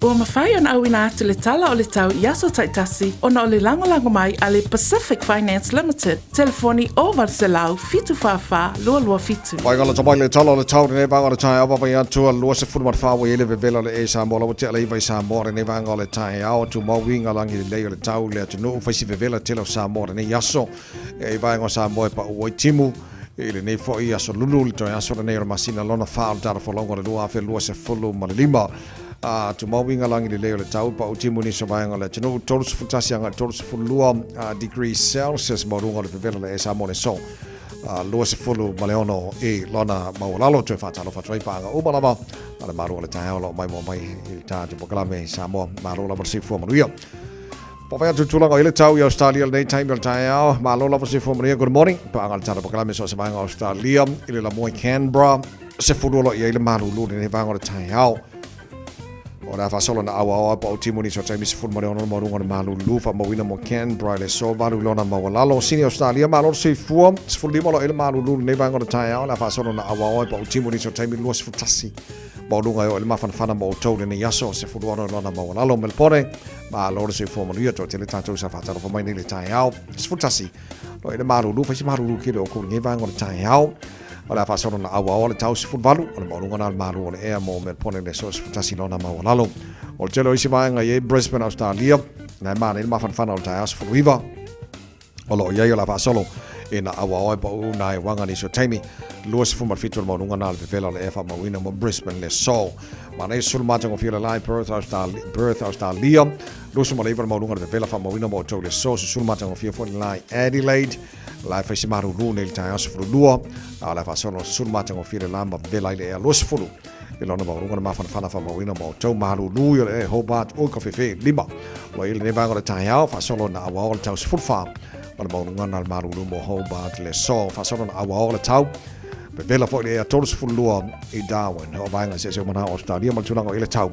Ua mafai ona auina atu le tala o le tau i aso taitasi ona o le lagolago mai a le Pacific Finance Limited, telefoni 0800 744 227. Mai ka lata mai le tala o le tau lenei vaega o le taeao vaavaai atu a 24 ua i ai le vevela o le e Samoa la ua tea le iva i Samoa lenei vaega o le taeao tumau uiga lagi lelei o le tau le atunuu faisi vevela tele o Samoa lenei aso e i vaega o Samoa e paʻu ai timu i lenei foi aso lulu le toe aso lenei o le masina lona fa o le tala folauga o le 2025. A tumau uiga lagi lelei o le tau paʻu timu i nisi o vaega o le atunuu 31 agai 32 degrees Celsius maualuga o le vevela o le e Samoa le so. 26 i lona maualalo. Toe faatalofa atu ai paaga uma lava a le Malo o le taeao o lo o maimoa mai i le tatou polokalame i Samoa. Malo lava le soifua manuia. Papai atu tulaga i le tau i Australia lenei taimi o le taeao. Malo lava le soifua manuia. Good morning. Paaga le tatou polokalame so o se vaega o Australia i le lamua i Canberra. 10 o lo o i ai le malulu i lenei vaega o le taeao. O le a faasolo na auaoa pa o timu nisi o taimi 16 le maualuga o le malulu faamauina mo Canberra i le aso 8 i lona maualalo. Sini Australia, malo le soifua, 15 o lo o i ai le malulu i lenei vaega o le taeao. O le a faasolo na auaoa pa o timu nisi o taimi 21 maualuga e oo i le mafanafana mo outou i lenei aso 16 i lona maualalo. Melbourne, malo le soifua manuia, toatele tatou sa faatalofa mai nei i le taeao. 11 o lo o i ai le malulu, fai si malulu tele o outou i lenei vaega o le taeao. O le a faasolo na auaoa le tau 18, o le maualuga na o le malu o le ea mo Melbourne i le aso 11 lona maualalo. O le tele o isi vaega i ai Brisbane, Australia, na e manaia le mafanafana o le taeao 19 o lo o i ai o le a faasolo e na auaoa e pau na e waga nisi o taimi. 27 o le maualuga na o le vevela o le ea faamauina mo Brisbane le aso. Manaia sulu matagofie le la i Perth, Australia, Perth, Australia. 29 le maualuga o le vevela faamauina mo outou i le aso. Susulu matagofie foi le la i Adelaide. La e fai se malulu nei le taeao 12, a o le a faasolo susulu matagofie le la ma vevela ai le ea 20. I lona maualuga le mafanafana faamauina ma outou malulu i o le ea Hobart oi ka fefe 5. O lo i lenei vaega o le taeao, faasolo na auao le tau 14 o le maualuga na le malulu mo Hobart le aso. Faasolo na auao le tau vevela foi le ea 32 i Darwin. O vaega eseese uma na o Australia ma le tulaga o i le tau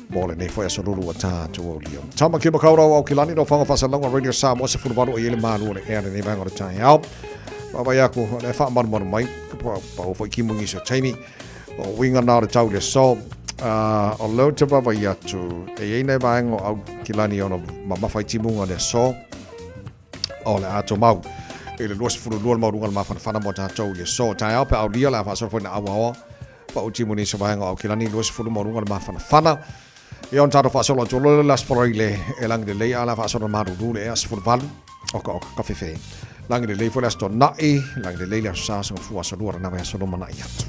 mo lenei foi aso lulu ua tatou aulia. Tāmaki Makaurau au ki lani no whanga whasalauga Radio Samoa 18 o i ele malu o le ea lenei vaega o le taeao. Vaavai aku o le whaamanumaru mai, ka pau foi ki mungi so taimi. O winga nā o le tau le so. O leo te vaavai atu, e iai nei vaega o au ki lani ono mamafa i timunga le so. O le ato mau. I le 22 le maualuga o le mafanafana mo tatou i le aso. Taeao pe aulia le a faasolo foi na auaoa. Pa o timu ni sa vaega o Aukilani 20 maualuga o le mafanafana. Ia ona tatou faasolo atu loa le Aso Faraile le e lagi lelei a le a faasolo malulu le ea 18 o ka o ka kafefe. Lagi lelei foi le Aso Tona'i, lagi lelei le Aso Sa, Aso Gafua, Aso Lua, lena vai aso lumanai atu.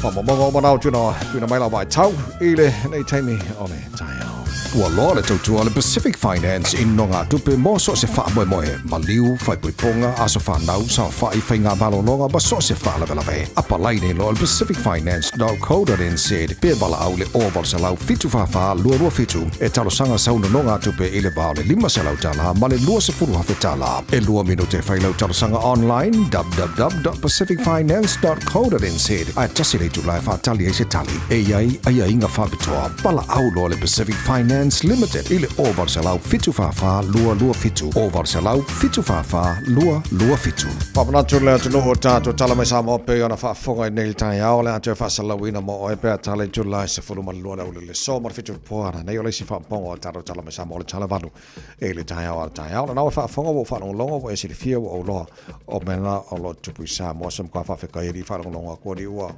Whamomonga o manao tuna, tuna mai la vaitau i le nei taimi o le taeao. Ua loa le tautua a le Pacific Finance i nogatupe mo so o se faamoemoe, maliu, faaipoipoga, aso fanau, saofai, faigamalologa ma so o se faalavelave. Apalai nei loa le pacificfinance.co.nz pe valaau i le 0800 744 227 e talosaga sau nonogatupe i le va o le $500 ma le $20,000. E lua minute e fai lau talosaga online www.pacificfinance.co.nz ae tasi le itula e faatali ai se tali. E i ai aiaiga faapitoa. Valaau loa le Pacific Finance Limited i le 0800 744 227, 0800 744 227. Faamanatu le atunuu o tatou tala mai Samoa pei ona faafofoga i nei le taeao le atoa e faasalauina mo oe pe a tala i tula e 12 le aoauli le aso ma le 7 o le po ana nei o le isi faamopoga o tatou tala mai Samoa o le tala valu i le taeao a le taeao lena ua faafofoga ua ou faalogologo ua e silafia ua ou loa o mea na o lo o tupu i Samoa se matua faafetai e alii faalogologo atu alii ua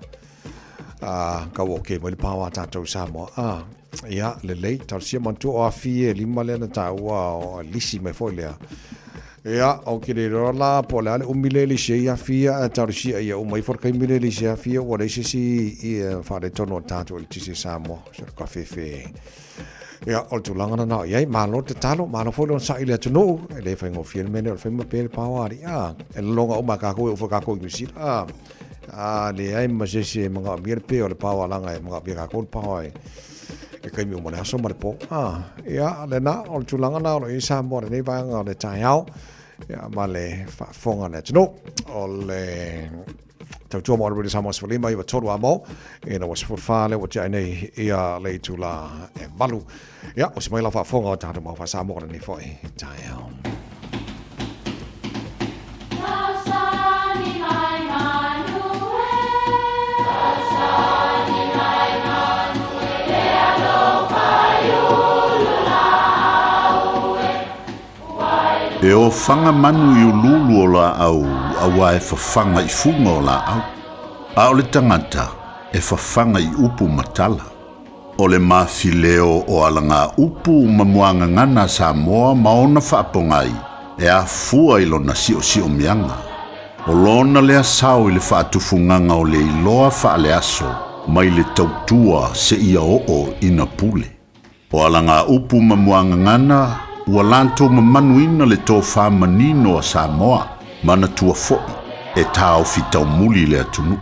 a kau o ke mai le pao a tatou i Samoa a ia lelei talosia manatua o afi e lima lea na taua o lisi mai foi lea ia o ke le iloa la po o le a le umi lea e lisi ai afi ia ae talosia ia uma ifo le taimi lea e lisi ai afi ia ua leai se isi ia faaletonu o le tatou eletise i Samoa so le kafefe Ia, o le tulaga lena o i ai, malo le tatalo, malo foi le onosai i le atunuu, e le faigofie le mea lea o le fai ma pe le paoa alii, a, e lologa uma e kākou e oo foi kākou i Niu Sila, a, a, leai ma se isi e manaomia le pe o le paoa leaga e manaomia e kākou le paoa i le taimi uma o le aso ma le po. A, ia, lena, o le tulaga lena o lo o i ai Samoa i lenei vaega o le taeao, ia, ma le faafofoga a le atunuu. O le tautua mo le Radio Samoa 15 93 a mo, ina ua 14 lea ua tiai nei ia le itula e 8. Ia, o se mai lau faafofoga o tatou mau faa-Samoa lenei foi taeao. E ofaga manu i uluulu o laau auā e fafaga i fuga o laau, a o le tagata e fafaga i upu ma tala. O le mafileo o alagaupu ma muagagana a Samoa ma ona faapogai e afua i lona siosiomiaga. O lona lea sao i le faatufugaga o le iloa faaleaso mai le tautua seia oo ina pule. O alagaupu ma muagagana ua latou mamanuina le tofa manino a Samoa, manatua foi. e taofi taumuli le atunuu.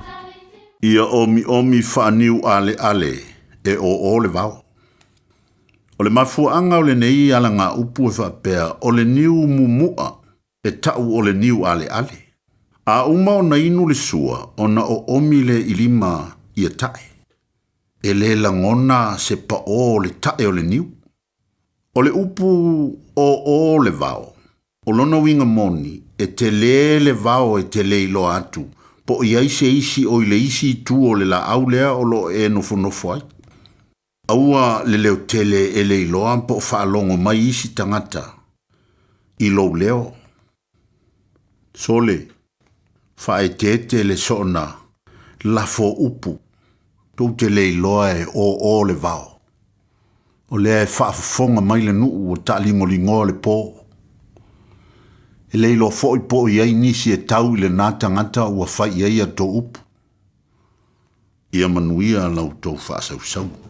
Ia omiomi faaniualeale e ōō le vao. O le mafuaaga o lenei alagaupu e faapea o le niu mumu'a e ta'u o le niu aleale. A uma ona inu le sua, ona oomi lea i lima ia ta'e. E lē lagona se paʻō o le ta'e o le niu. O le upu ōō le vao, o lona uiga moni, e telē le vao e te lē iloa atu, po o i ai se isi o i le isi itu o le laau lea o lo o e nofonofo ai. Aua le leotele e le iloa po o faalogo mai isi tagata i lou leo. Sole, faaeteete le soona lafo upu, tou te le iloa e ōō le vao. O lea e faafofoga mai le nuu ua taaligoligoa le pō. E le iloa foi po o i ai nisi e tau i lenā tagata ua fai i ai a tou upu. Ia manuia la outou faasausauga.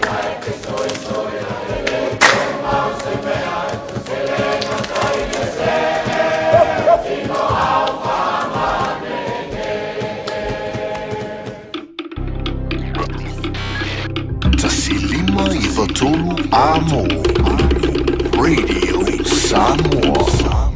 153 Amo Radio Samoa.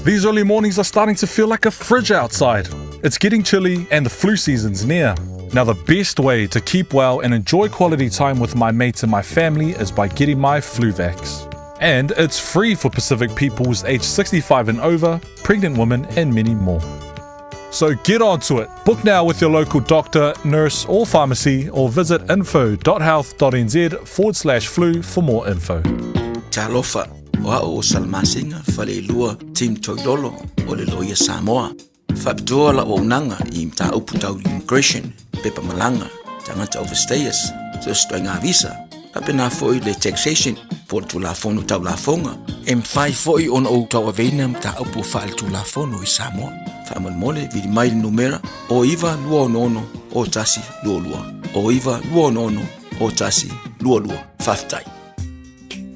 These early mornings are starting to feel like a fridge outside. It's getting chilly and the flu season's near. Now, the best way to keep well and enjoy quality time with my mates and my family is by getting my Fluvax. And it's free for Pacific peoples aged 65 and over, pregnant women, and many more. So get onto it. Book now with your local doctor, nurse, or pharmacy, or visit info.health.nz forward slash flu for more info. Talofa, o a'u o Salamasina Faleilua Tim Toilolo o le Loia Samoa. Faapitoa la'u auaunaga i mataupu tau immigration, pepa malaga, tagata overstayers, so o se ituaiga visa, faapena foi le taxation po o le Tulafono Tau Lafoga. E mafai foi ona ou tauaveina mataupu faaletulafono i Samoa. Faamolemole, vili mai le numera o 9 26 01 22, o 9 26 01 22. Faafetai.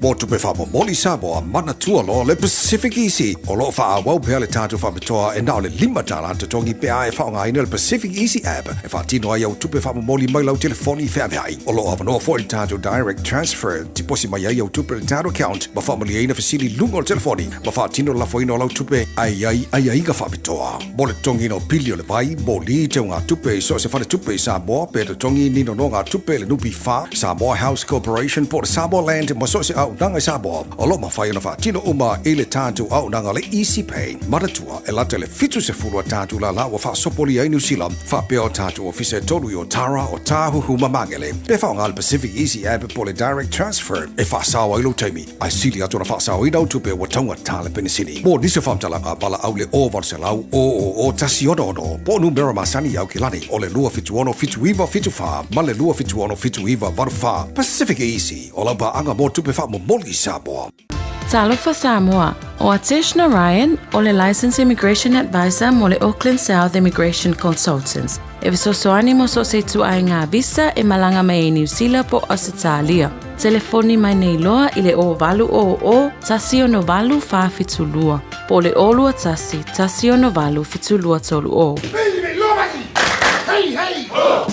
Mo tupe faamomoli Samoa, manatua loa le Pacific Easy. O lo o faaauau pea le tatou faapitoa e na o le $5 totogi pe a e faaaogaina le Pacific Easy app e faatino ai au tupe faamomoli mai lau telefoni feaveai. O lo o avanoa foi le tatou Direct Transfer, tiposi mai ai au tupe i le tatou account ma faamalieina fesili i luga o le telefoni ma faatino le lafoina o lau tupe ae i ai aiaiga faapitoa. Mo le totogiina o pili o le vai, moli, teugatupe i so o se faletupe i Samoa pe totogi ni nonogatupe i le NPF, Samoa House Corporation po o le Samoa Land ma so o se auaunaga i Samoa, o lo o mafai ona faatino uma i le tatou auaunaga le Easy Pay. Manatua, e lata i le 70 a tatou lala ua faasopolia ai Niu Sila, faapea o tatou ofisa e tolu i Otara, Otāhuhu ma Magele. Pe faaaoga le Pacific Easy App po o le Direct Transfer e faasao ai lou taimi, ae sili atu ona faasaoina au tupe ua taugata le penisini. Mo nisi o faamatalaga, valaau le 0800 000 166 po o numera masani i Aukilani o le 276 7974 ma le 276 7984. Pacific Easy, o lau paaga mo tupe faamomoli i Samoa. Talofa Samoa, o Atesh Narayan o le Licensed Immigration Advisor mo le Auckland South Immigration Consultants. E fesoasoani mo so o se ituaiga visa e malaga mai ai Niu Sila po o Ausetalia. Telefoni mai nei loa i le 0800 168 472 po o le 021 168 7230. Hey, hey! Ho!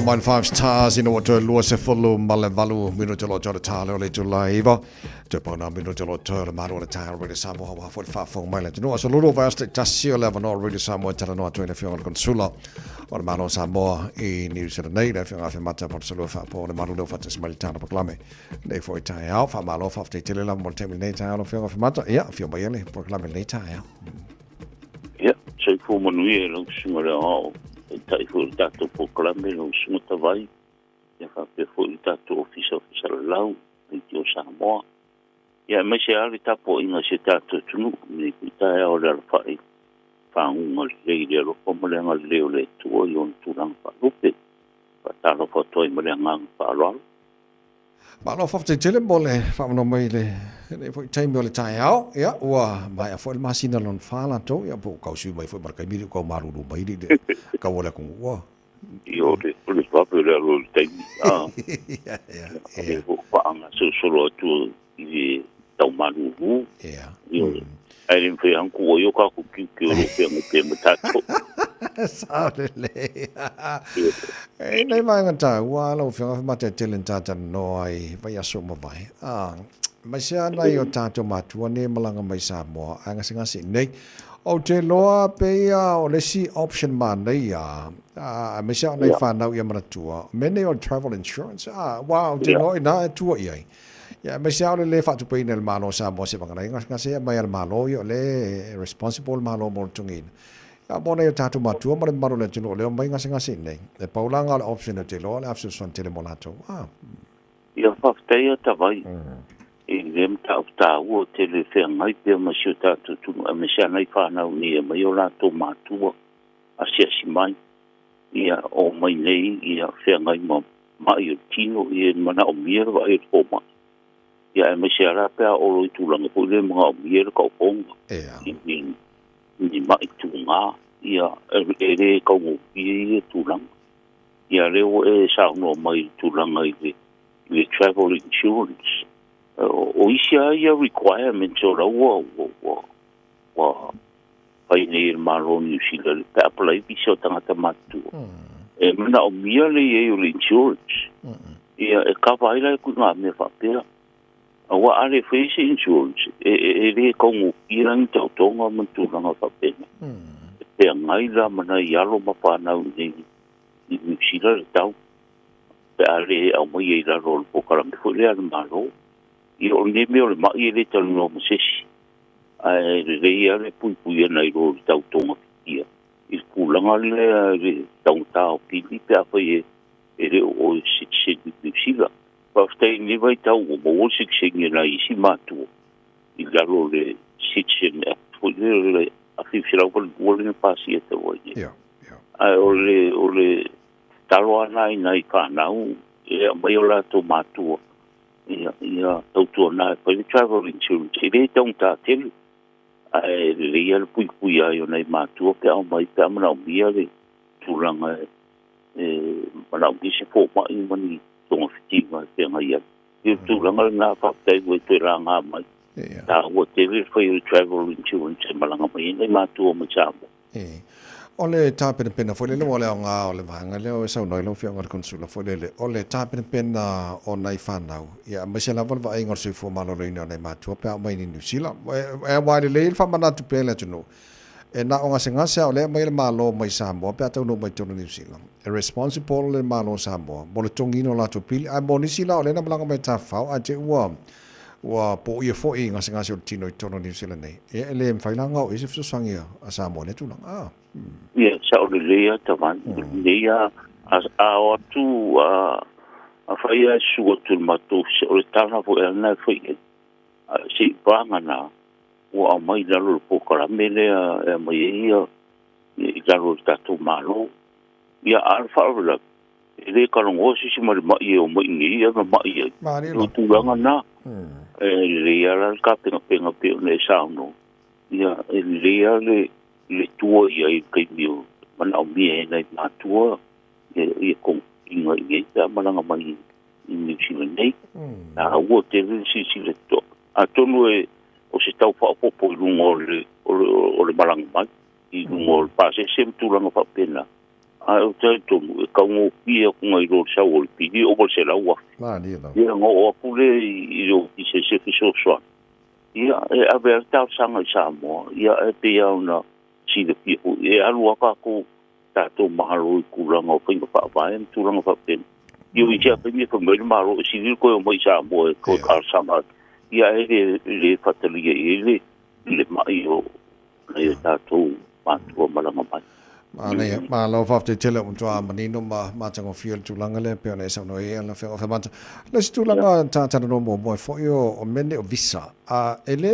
Mai 5 Stars ina ua toe lua se fulu ma le valu minute lo toe tā leo le tula iwa. Toe pauna minute lo toe le maru o le taeao Radio Samoa wa fo le faafofoga mai le atunuu. Aso lulu vai aso tasi o le avanoa Radio Samoa e talanoa atu ai le afioga i le Konsula o le Malo o Samoa i New Zealand nei, le afioga Afemata Potosalua faapo o le malu leo faatasi mai le tana polokalame. Nei foi taeao, faamalo faafetai tele lava mo le taimi lenei taeao lau afioga Afemata. Ia, afio mai e le polokalame lenei taeao. Ia, soifua manuia i lau susuga i le aoao, taitai foi foi le tatou polokalame lau Susuga Tavai, ia faapea foi le tatou Ofisa o Fasalalau, Leitio Samoa. Ia aemaise lava le tapuaiga a si o tatou atunuu i lenei foi taeao o le alafai faguga lelei i le alofa ma le agalelei o le Atua i ona tulaga faalupe. Faatalofa atu ai ma le agaga faaaloalo. Malo faafetai tele mo le faamanoa mai i lenei foi taimi o le taeao. Ia, ua maea foi le masina lona fa latou, ia po ua tau sui mai foi ma le taimi lea ua tau malulu mai le tau o le atunuu. Ua. Ia, o le, o le vave o le alu o le taimi. Ah. Ia, ia, ia. O le faagasolosolo atu i le tau malulu. Ia. Ioe. Ae le mafai lava ona tuua ai o tatou tiute o lo o feagai pea ma tatou. Sao lelei. E nei vaega taua lau Afioga Whamatetele na tātalanoa ai vaiaso ua mavae. Ah, aemaise lava nai o tātou matua nei e malaga mai Samoa ae gasegase i nei. Ou te iloa pei o le isi option manaia, aemaise lava o nai whānau ia manatua, mea nei o le travel insurance, aua ou te iloa inā e tua i ai. Ia, aemaise lava o le lē faatupeina e le Malo o Samoa se vagana ai gasegase mai a le Malo, ia o lea e responsible le Malo mo le totogiina. Ia, mo nai o tatou matua ma le mamalu o le atunuu o lea omai gasegase i inei, e pau la na o le option ou te iloa o le a fesoasoani tele mo latou. Ah. Ia, faafetai a Tavai i lea mataupu taua tele e feagai pea ma si o tatou atunuu aemaise lava nai fanau nei e aumai o latou matua asiasi mai. Ia, omai nei ia feagai ma ma'i o le tino, ia e manaomia le vaai o le fomai. Ia aemaise lava la pe a oo loa i tulaga foi lea e manaomia le taotoga i ni ma'i tugā, ia e le taugofie ia tulaga. Ia lea ua e saunoa mai i le tulaga i le travel insurance, o isi lava ia requirements o la ua ua fai nei e le Malo o Niu Sila pe a apalai visa o tagata matutua. E manaomia le i ai o le insurance. Ia, e cover ai la e ituaiga mea faapea. Aua a le faia se insurance, e le taugofie la ni taotoga ma ni tulaga faapena. E feagai la ma nai alo ma fanau i inei i Niu Sila le tau, pe a le aumaia i lalo o le polokalame foi lea a le Malo. Ia, o lenei mea o le ma'i e le talanoa ma se isi. Ae lelei lava le puipui ana i lo le tau togafitia i le tulaga lea i le taugata o pili pe afai e le o oe sitiseni i Niu Sila. Faafetai i lenei vaitau ua maua le sitiseni a nai isi matua i lalo o le Citizen Act foi lea o le 1982 lea na pasia talu ai nei. Ae o le o le tatalo lava lena i nai fanau e aumai o latou matua Ia, ia tautuana e fai le travel insurance. E le taugata tele, ae lelei lava le puipui ai o nai matua pe a omai, pe a manaomia le tulaga e manaomia se fomai ma ni togafitiga e feagai ai. Ia o le tulaga lena, faafetai ua e toe laga mai. Taua tele le fai o le travel insurance e malaga mai ai nai matua mai Samoa. E. O le tapenapena foi lele, ua o le aoga o le vaega lea e saunoa ai lau Afioga i le Konesula foi lele, o le tapenapena o nai fanau, ia aemaise lava le vaaiga o le soifua maloloina o nai matua pe a aumai i Niu Sila. Aua e lelei le faamanatu pea i le atunuu, e na o gasegase a o lea e aumai e le Malo mai Samoa pe a taunuu mai i totonu o Niu Sila. E responsible le Malo o Samoa mo le totogiina o latou pili, ae mo nisi la o lea na malaga mai e tafafao ae te i ua Ua poia foi i gasegase o le tino i totonu o Niu Sila nei. Ia, e le mafai la ona oo i ai se fesoasoani a Samoa i lea tulaga. Ah. Ia, sao lelei lava Tavani. Lelei lava a o atu, a fai lava e susu atu i le matou ofisa, o le tala foi lava lena e fai i ai, se i vagana ua aumai i lalo o le polokalame lea e aumai ai ia i lalo o le tatou Malo. Ia, a o le faalavelave, E le talanoa se isi ma le ma'i e omai i inei ae mama'i ai. O le tulaga lena. E lelei lava la le tapenapena pei ona e saunoa, ia e lelei lava le le tua i ai i le taimi o manaomia e nai matua ia togafitiga i inei pe a malaga mai i Niu Sila nei. Taua tele le silasila totoa. Atonu e o se tau faaopoopo i luga o le o le malaga mai, i luga o le pasese ma tulaga faapena. Ae ou te talitonu, e taugofie atu nai lo le sau o le pili ova le $100,000. Ia, ona oo atu lea i le ofisa i se fesoasoani. Ia, e ave lava le talosaga i Samoa, ia, ae pei lava ona silafia foi, e alu lava tatou, tatou Malo i tulaga o faiga faavae ma tulaga faapena. Ia, o isi lava taimi e fai mai le Malo e sili le toe omai i Samoa e toe talosaga atu. Ia, ae le, le fatalia i ai le, le ma'i o nai o tatou matua malaga mai. Manaia, malo faafetai tele ua matua manino ma matagofie le tulaga lea pei ona e saunoa i ai lau Afioga Femata. Le isi tulaga ta talanoa muamua ai foi o mea nei o visa. E le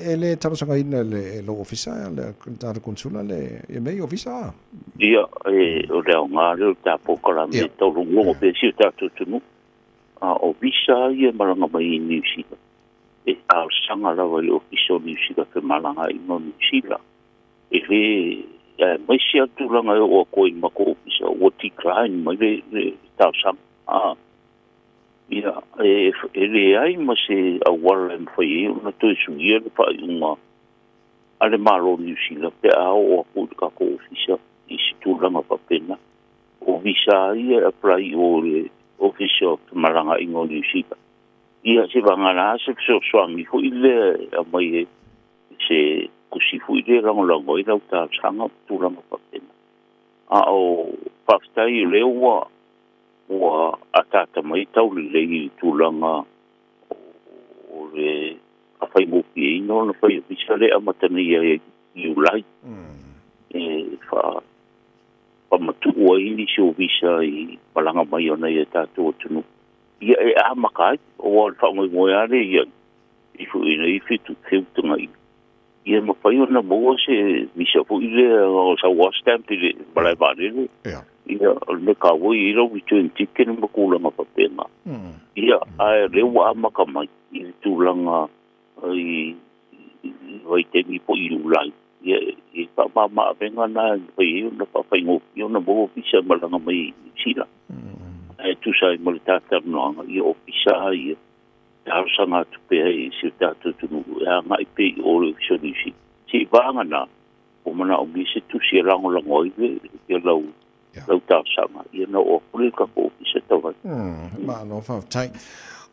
e le talosagaina e le e lou ofisa le tatou konesula le ia mea ia o visa? Ia, e o le aoga lea o le ta polokalame e taulogologo pea si o tatou atunuu. A o visa ia e malaga mai i Niu Sila, e talosaga lava i le Ofisa o Niu Sila Femalagaaiga o Niu Sila. E le, aemaise lava le tulaga e oo atu ai i le matou ofisa ua decline mai le le talosaga. A, ia, e, e leai ma se auala e mafai ai ona toe suia le faaiuga a le Malo o Niu Sila pe a oo atu i le tatou ofisa i se tulaga faapena. O visa ia e apply i o i le Ofisa o Femalagaaiga o Niu Sila. Ia, seiavagana se fesoasoani foi lea e aumai ai se tusi foi lea e lagolago ai lau talosaga ma tulaga faapena. A o faafetai o lea ua ua ataata mai taulelei i le tulaga o le faafaigofieina ona fai o visa lea e amata nei ai i Iulai e faamatuu ai nisi o visa i malaga mai o nai o tatou atunuu. Ia e amata ai, aua o le faamoemoe lava lea i ai, i foi nei feutagaiga, ia mafai ona maua se visa foi lea o sau lava stamp i le malae vaalele. Ia, o le mea taua e i ai lau return ticket ma tulaga faapena. Ia, ae o lea ua amata mai i le tulaga i vaitaimi po o Iulai, ia, e faamama-avega lena e mafai ai ona faafaigofie ona maua visa e malaga mai i Niu Sila. Ae tusa ai ma le ta talanoaga, ia o visa lava ia, talosaga atu pea i si o tatou atunuu e agai pea i o i le Ofisa o Niu Sila. Seiavagana ua manaomia se tusi e lagolago ai le lau lau talosaga, ia ona oo atu lea i le tatou Ofisa tau ai. Malo faafetai.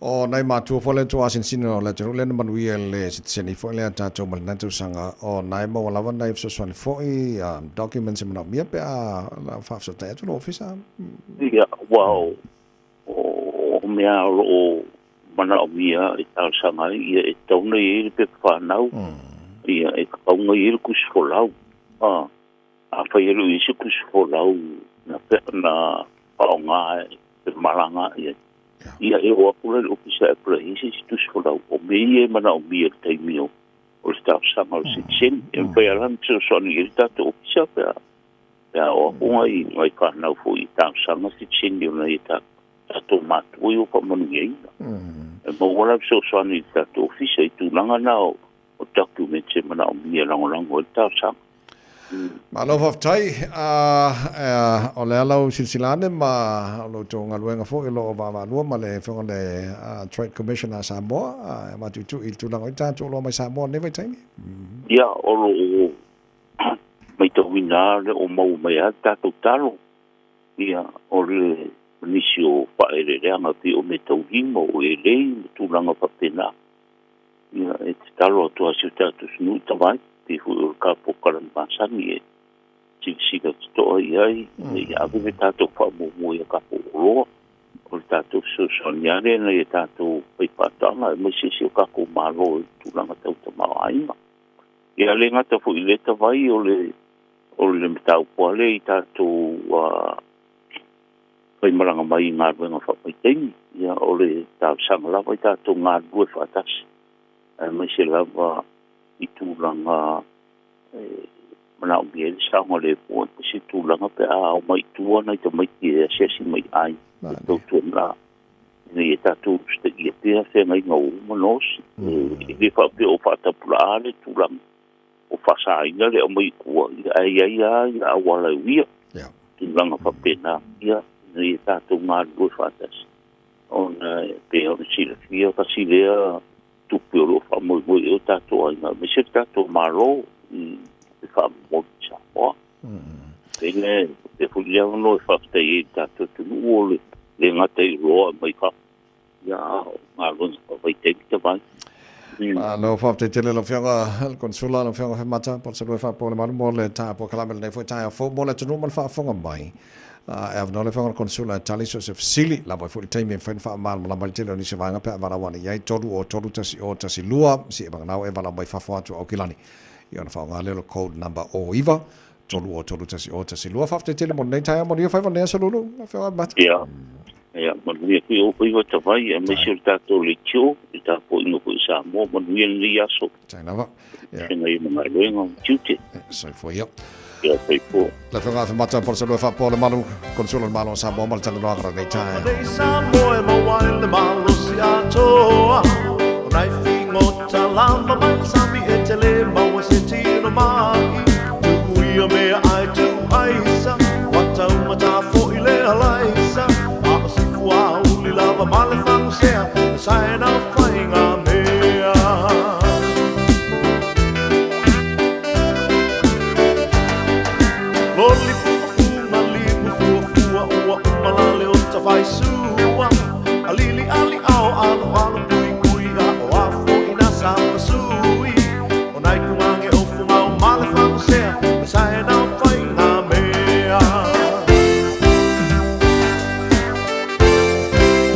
O nai matua foi lea tua asinosino o le atunuu lea na manuia i le sitiseni foi lea a tatou mai lena tausaga, o na e maua lava nai fesoasoani foi, documents e manaomia pe a faafesootai atu lou ofisa. Ia, aua o O mea o lo o manaomia e talosaga ai, ia e tatau ona i ai le pepa fanau, ia e tatau ona i ai le tusi folau. Afai e le o i ai se tusi folau na na faaaoga e malaga i ai, ia e oo atu la i le ofisa e apply ai se isi tusi folau. O mea ia e manaomia i le taimi o le talosaga o le sitiseni. E mafai lava la ona fesoasoani i ai le tatou ofisa pe a Pe a oo atu nai nai fanau foi i talosaga sitiseni o nai tatou matua ia ua faamanuiaina. E maua la le fesoasoani i le tatou ofisa i tulaga na o documents e manaomia e lagolago ai le talosaga. Malo faafetai. O le a lau silasila ane ma lo outou galuega foi o lo o vaavaalua ma le Afioga i le Trade Commissioner a Samoa e matuitu'i i le tulaga o i tatou oloa mai Samoa i lenei vaitaimi. Ia, o lo o Matauina lava le o maua mai lava le tatou talo, ia, o le nisi o faaeleeleaga pei o meataulima, o elei ma tulaga faapena. Ia, e tatalo atu lava i si o tatou atunuu i tavai, pei foi o le polokalame masani e silasila totoa i ai, ina ia ave le tatou faamuamua i a tatou oloa. O le tatou fesoasoani lava lea i nai a tatou faifaatoaga aemaise si o tatou Malo i tulaga tau tamaoaiga. Ia le gata foi i lea tavai o le o le mataupu lava lea i tatou faimalaga mai i galuega faavaitaimi. Ia o le talosaga lava i tatou galulue faatasi aemaise lava i tulaga e manaomia ai le saogalemu aemaise tulaga pe a ao mai i tua nai tamaiti e asiasi mai i aiga e tautuana ina ia tatou usitaia pea feagaiga ua uma ona osi. E le faapea o faatapulaa le tulaga o faasaina le aumai i tua, ae i ai lava ia auala e uia, tulaga faapena, ia, ina ia tatou galulue faatasi, ona e pei ona silafia, tasi lea tupe o lo o faamoemoe i ai o tatou aiga, aemaise le tatou Malo i tupe faamomoli i Samoa. Pei e foi le avanoa e faafetai ai i le tatou atunuu o le le gata i oloa mai fafo, ia a o galuega faavaitaimi tavai. Malo faafetai tele lau Afioga le Konesula, lau Afioga Femata po o le Salue Faapoa le Malu mo le polokalame lenei foi taeao fou mo le atunuu ma le faafofoga mai. E avanoa le Afioga i le Konesula e tali so o se fesili, lava ai foi le taimi e mafai ona faamalamalama ai le tele o nisi o vaega pe a valaau ane i ai 3 o 3 1 o 1 2 si e vaganao e valaau mai fafo atu o Aukilani. Ia ona faaaoga lea o le code number 09 3 o 3 1 o 1 2. Faafetai tele mo lenei taeao, manuia faiva lenei aso Lulu. Lau Afioga Afemata. Ia. Ia, manuia foi o faiva tavai, aemaise o le tatou leitio, le tapuaiga foi i Samoa, manuia lenei aso. Tai lava. Ia. Feagai ma galuega ma tiute. Soifua ia. Ia, soifua. Lau Afioga Afemata, Palusalua faapoa le malu, Konesula o le Malo o Samoa ma le talanoaga o lenei taeao. Nei Samoa e maua ai le malosi atoa O nai figota lava mai le sami e tele maua se tino mai Tuu ia mea ai tuu aisa Ua taumata foi le alaisa A o se fuauli lava ma le fagusea E saena faiga mea Loli fugafuga limu fuafua ua uma la le ota faisua Alili ali ao alo alo kui kui a o a foi na sapasui O nai kugange o fugao ma le fagusea E saena faiga mea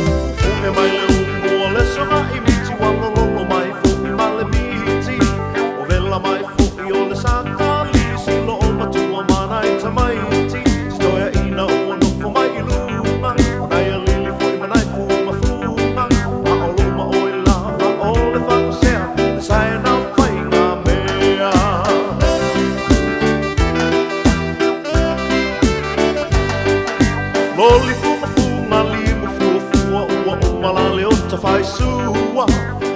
Ua fune mai le umu o le soga'i miti Ua lololo mai fo'i ma le miti O vela mai fo'i o le sakali Silo o matua ma nai tamaiti Sitoeaina ua nofo mai i luga O nai alili fo'i ma nai fugafuga A o lou ma'oi lava o le fagusea Le saena faiga mea Loli fugafuga limu fuafua ua uma la le ota faisua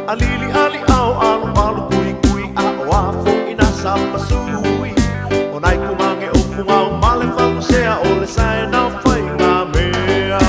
Alili ali ao alo alo kui kui a o a fo'i na sapasui O nai kugange o fugao ma le fagusea O le saena faiga mea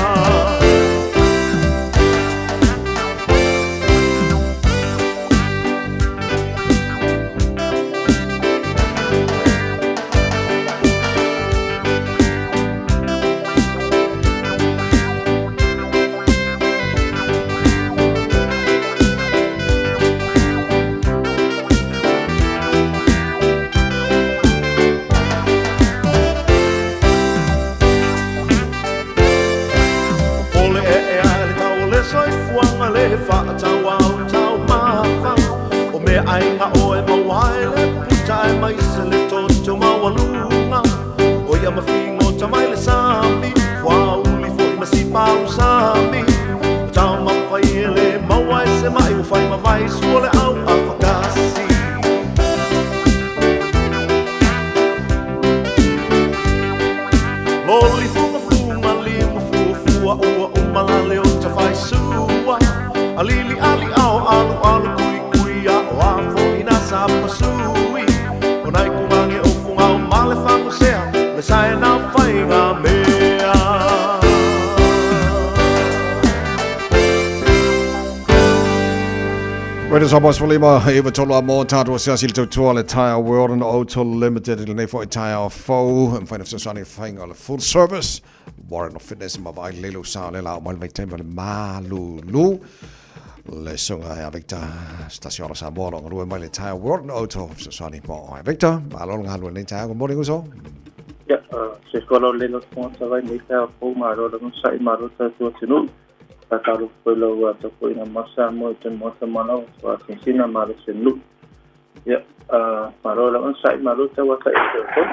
O le ee ae le tau o le soifuaga le faatauau taumafa O mea aiga oe maua ai le puta e mai se le toto maualuga O ia mafigota mai le sami fuauli foi ma sipau sami O taumafai e le maua e se mai ua fai ma vai sua le au afakasi Loli fugafuga limu fuafua ua uma la le ota faisua Alili ali ao alu alu kui kui a o a fo'i na sapasui O nai kugange o fugao ma le fagusea Le saena faiga mea Radio Samoa 15 e tolu a mō tātou asiasi le tautua le Tyre World and Auto Limited i lenei foi taeao fou e mafai ona fesoasoani i faiga o le full service Warren of Fitness ma vaai lelei lou sao lea la oo mai le vaitaimi o le malulu le susuga ia Victor Stasiolo Samoa o lo o galue mai le Tyre World and Auto fesoasoani mo oe. Victor, malo le galue i lenei taeao. Good morning uso. Ia, se folau le lo fonga tavai nei taeao fou, malo le onosai, malo tatou atunuu. Faatalofa foi lau tapuaiga ma Samoa i te Maota ma lau Asoasiasina ma le Senuu. Ia, malo le onosai, malo tauatai i te outou.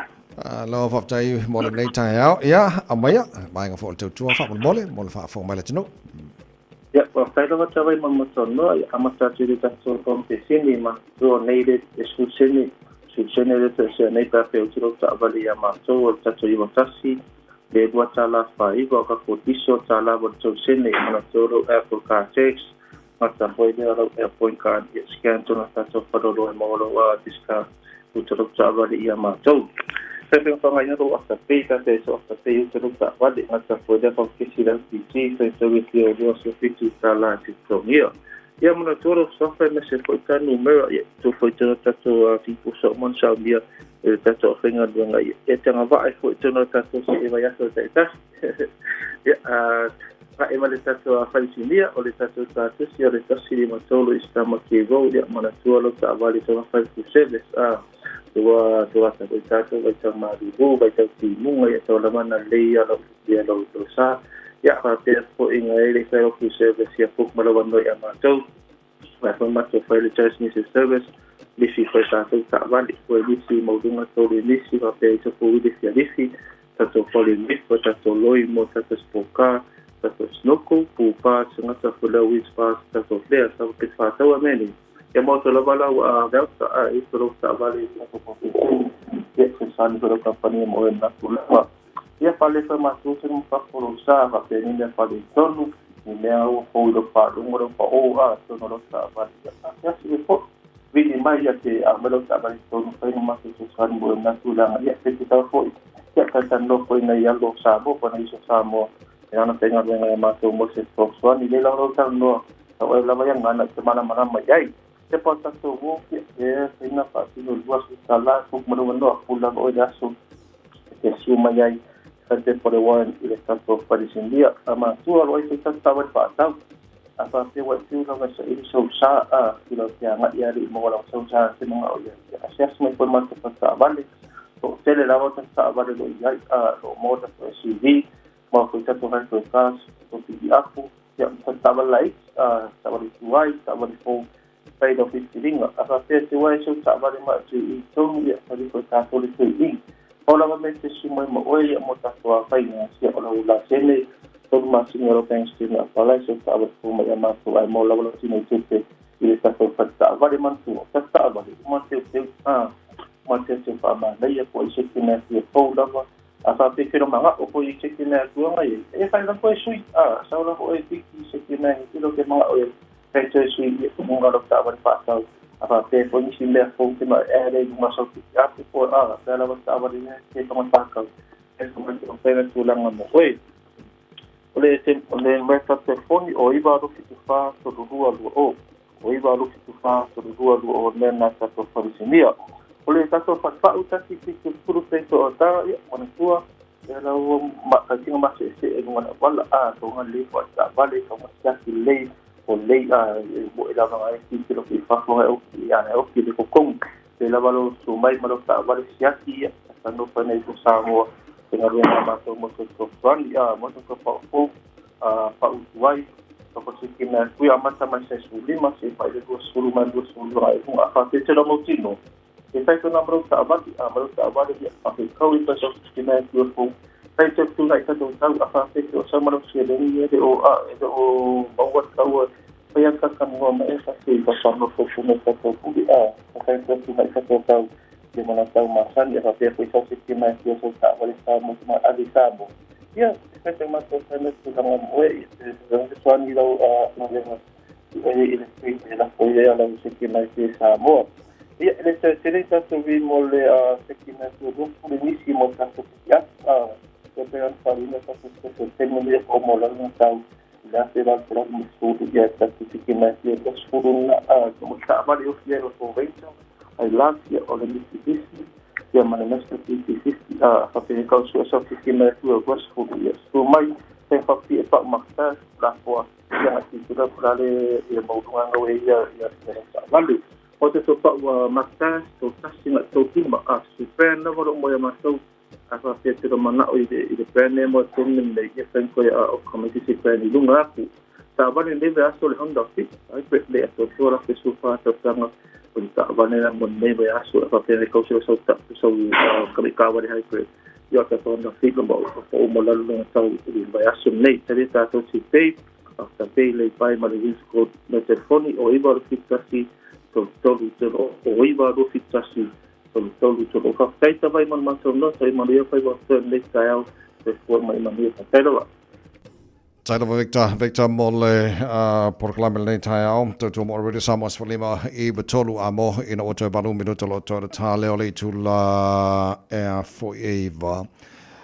Alo, faafetai mo lenei taeao. Ia, aumaia, vaega foi o le tautua faamolemole mo le faafofoga mai le atunuu. Ia, faafetai lava tavai ma Matoanoa, ia amata atu i le tatou compesini ma tua nei le 10 sene, 10 sene le toesea nei pe a peutu lau taavale ia matou o le tatou 91 le $2.49 o ka diso tālā o le 3 sene manatua lou Apple Car Tax gata foi lea lau Airpoint Card ia scan tona tatou faleoloa e maua lou discount uta lou taavale ia matou. Fefegafagaina lou Afterpay pe a pe so Afterpay uta lou taavale gata foi lea faukesi le LPG faitau e fia o 27 tālā e te totogia. Ia manatua lou sofa e mese foi ta numera ia tu foi tona tatou fipusa uma na saunia e le tatou aufaigaluega ia e te agavaa ai foi tona tatou se'e vaiaso ta'itasi. Ia ae ma le tatou falesinia o le tatou tatusi o le 153 i Stamaki Road. Ia manatua lou taavale tona fale full service a ua tuata foi tatou vaitau malulu vaitau timuga ia tau lava na lelei ia lau ia lau sa. Ia faapea foi ga e le fai full service ia book ma lau ano ia matou vai foi matou fai le transmission service Lisi foi tatou taavale ua lisi maualuga taulenisi faapea ai sofouili fialifi tatou fale lifa tatou loi mo tatou spoka tatou snorkel pupa tagata folau spa tatou flea sa pe fatau amene ia mo to lava lau a velta a i to lau taavale i tatou ia se sani ko kampani mo e na tulaga ia fale fa matou se mo fa polo sa fa pe ni mea fale tonu ni mea ua fou i lo faalogo lo pa o a tono lo taavale ia ia se fo vili mai ia te a me lo taavale tonu fai no matou se sani mo e na tulaga ia pe te tau foi ia ka tan no foi na ia lo sa mo pa na iso sa mo e ana tenga venga ia matou mo se fesoasoani le lau lau talanoa au e lava ia gana te malamalama i ai te pa tatou wo ia e faina faatino 20 tala fu ma le noa pula o le aso e te siu mai ai fa te pore warren i le tatou falesindia a matua lo ai se tatou wale faatau a fa pe wa tiu lava sa ili sau sa a i lau te anga ia ri mo lau sau sa se mga o ia a se aso mai foi matou fataavale o tele lava ta taavale lo i ai a lo mo ta SUV mo ko tatou hai ko kas o piki apu ia ta taavale lai a taavale tuai taavale fou fai lau filifiliga a faapea te uae sau taavale ma te i tonu ia fali ko tatou le tui'i o lava me te su mai ma oe ia mo tatou afaiga sia o lau lasene 3 masina lau bank statement a palai sau taavale fou mai ia matou ae mo lava lau tino tupe i le tatou fataavale manatua fataavale uma teuteu a ma teuteu faamanaia po i se te mea fia fou lava a faapea ke lo maga'o foi i se te mea tuaga ia e fai lava e sui a sau lava oe piki se te mea he tilo ke maga'o e fai toe sui ia luga lau taavale faatau a faapea foi nisi mea fou te ma e le luga sau piki apu po a pea lava taavale mea ke tonga tākau e faina tulaga mo oe o le te o le mea telefoni o 9 2 74 32 20 o 9 2 74 32 20 mea na tatou falisinia o le tatou fatufa'u 170 peito o ta ia manatua ia lau ma mase'ese'e luga na wala a tonga le fo taavale tonga siaki lei o lei a mo e lava ngai ki te lo ki fafo o ki ia o ki le kokong le lava lo su mai ma lo taavale siaki ia sa no pa nei ko Samoa te galuega matou mo se fesoasoani a mo se paʻu a paʻu tuai ko se ki mea tui amata mai se 15 se fai le 20 mai 22 ai hunga a faapea te lo mautino e fai tona marau taavale a marau taavale ia faafekau i pa sau ki mea tui fou fai te tuna i tatou tau a faapea te o sau marau seleni e le o a e le o maua taua fai a kakanua ma e fa se i pa no fou me tatou puli a fai te tuna i tatou tau ia mana tau masani a faapea foi sau se ki mea tui sau taavale sa mo ma ave sa mo ia fai te matou fai tulaga mo e e soani lau a galuega i i le tui e lafo i lau se ki mea tui Samoa ia le te tele tatou vi mo le a se ki mea tui le nisi mo tatou ia a e pe an farina tatou se te mo le o mo la tau le afe la la mo sulu ia tatou se ki mea tui lo sulu na a mo taavale o fia lo fo ai Lancia o le Mitsubishi ia ma le Mazda TT50 a faapea kau sua sau se ki mea tui o sulu ia su mai te faapea pa makta la foa ia ti tula pula le ia mauluga ngau e ia ia ia taavale o te to pa ua makta to tasi nga to tima a su brand na walo mo ia matou a faapea te lo mana'o i le brand name o tonu nei ia fai koe a o kamai se brand i luga aku taavale le ve aso le Honda Fit ai pe le ato tua la fe su fa tausaga o le taavale na mo nei ve aso e faapea le kausi o sau ta sau kami kawale hai koe ia ta Honda Fit lo mo o mo lalu nga tau i le vai aso nei te le tatou si pei ta pei le pai ma le code me telefoni o 9 2 71 3 3 o 9 2 71 3 3 3 Faafetai tavai ma le matou no tai manuia fai wa nei taeao e fua mai manuia faafetai lava. Tai lava Victor, Victor mo le porokalame lenei taeao, tautua mo Radio Samoa 15 93 a mo ina ua toe 8 minuta lo toe tā leo le itula e a foi e iva.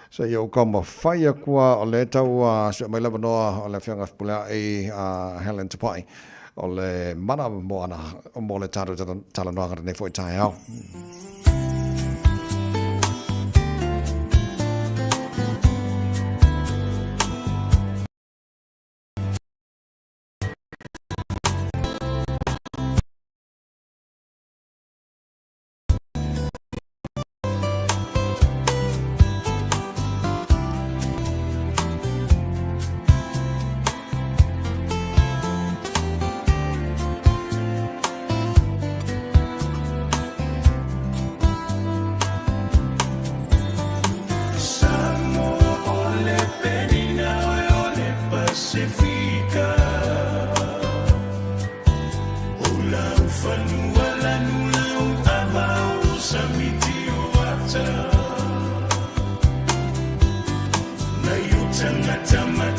Sa ia uka ma whai akua o le tau sua mai lava noa o le whianga pulea e Helen Tupai o le mana mo ana mo le tātou talanoaga nei foi taeao.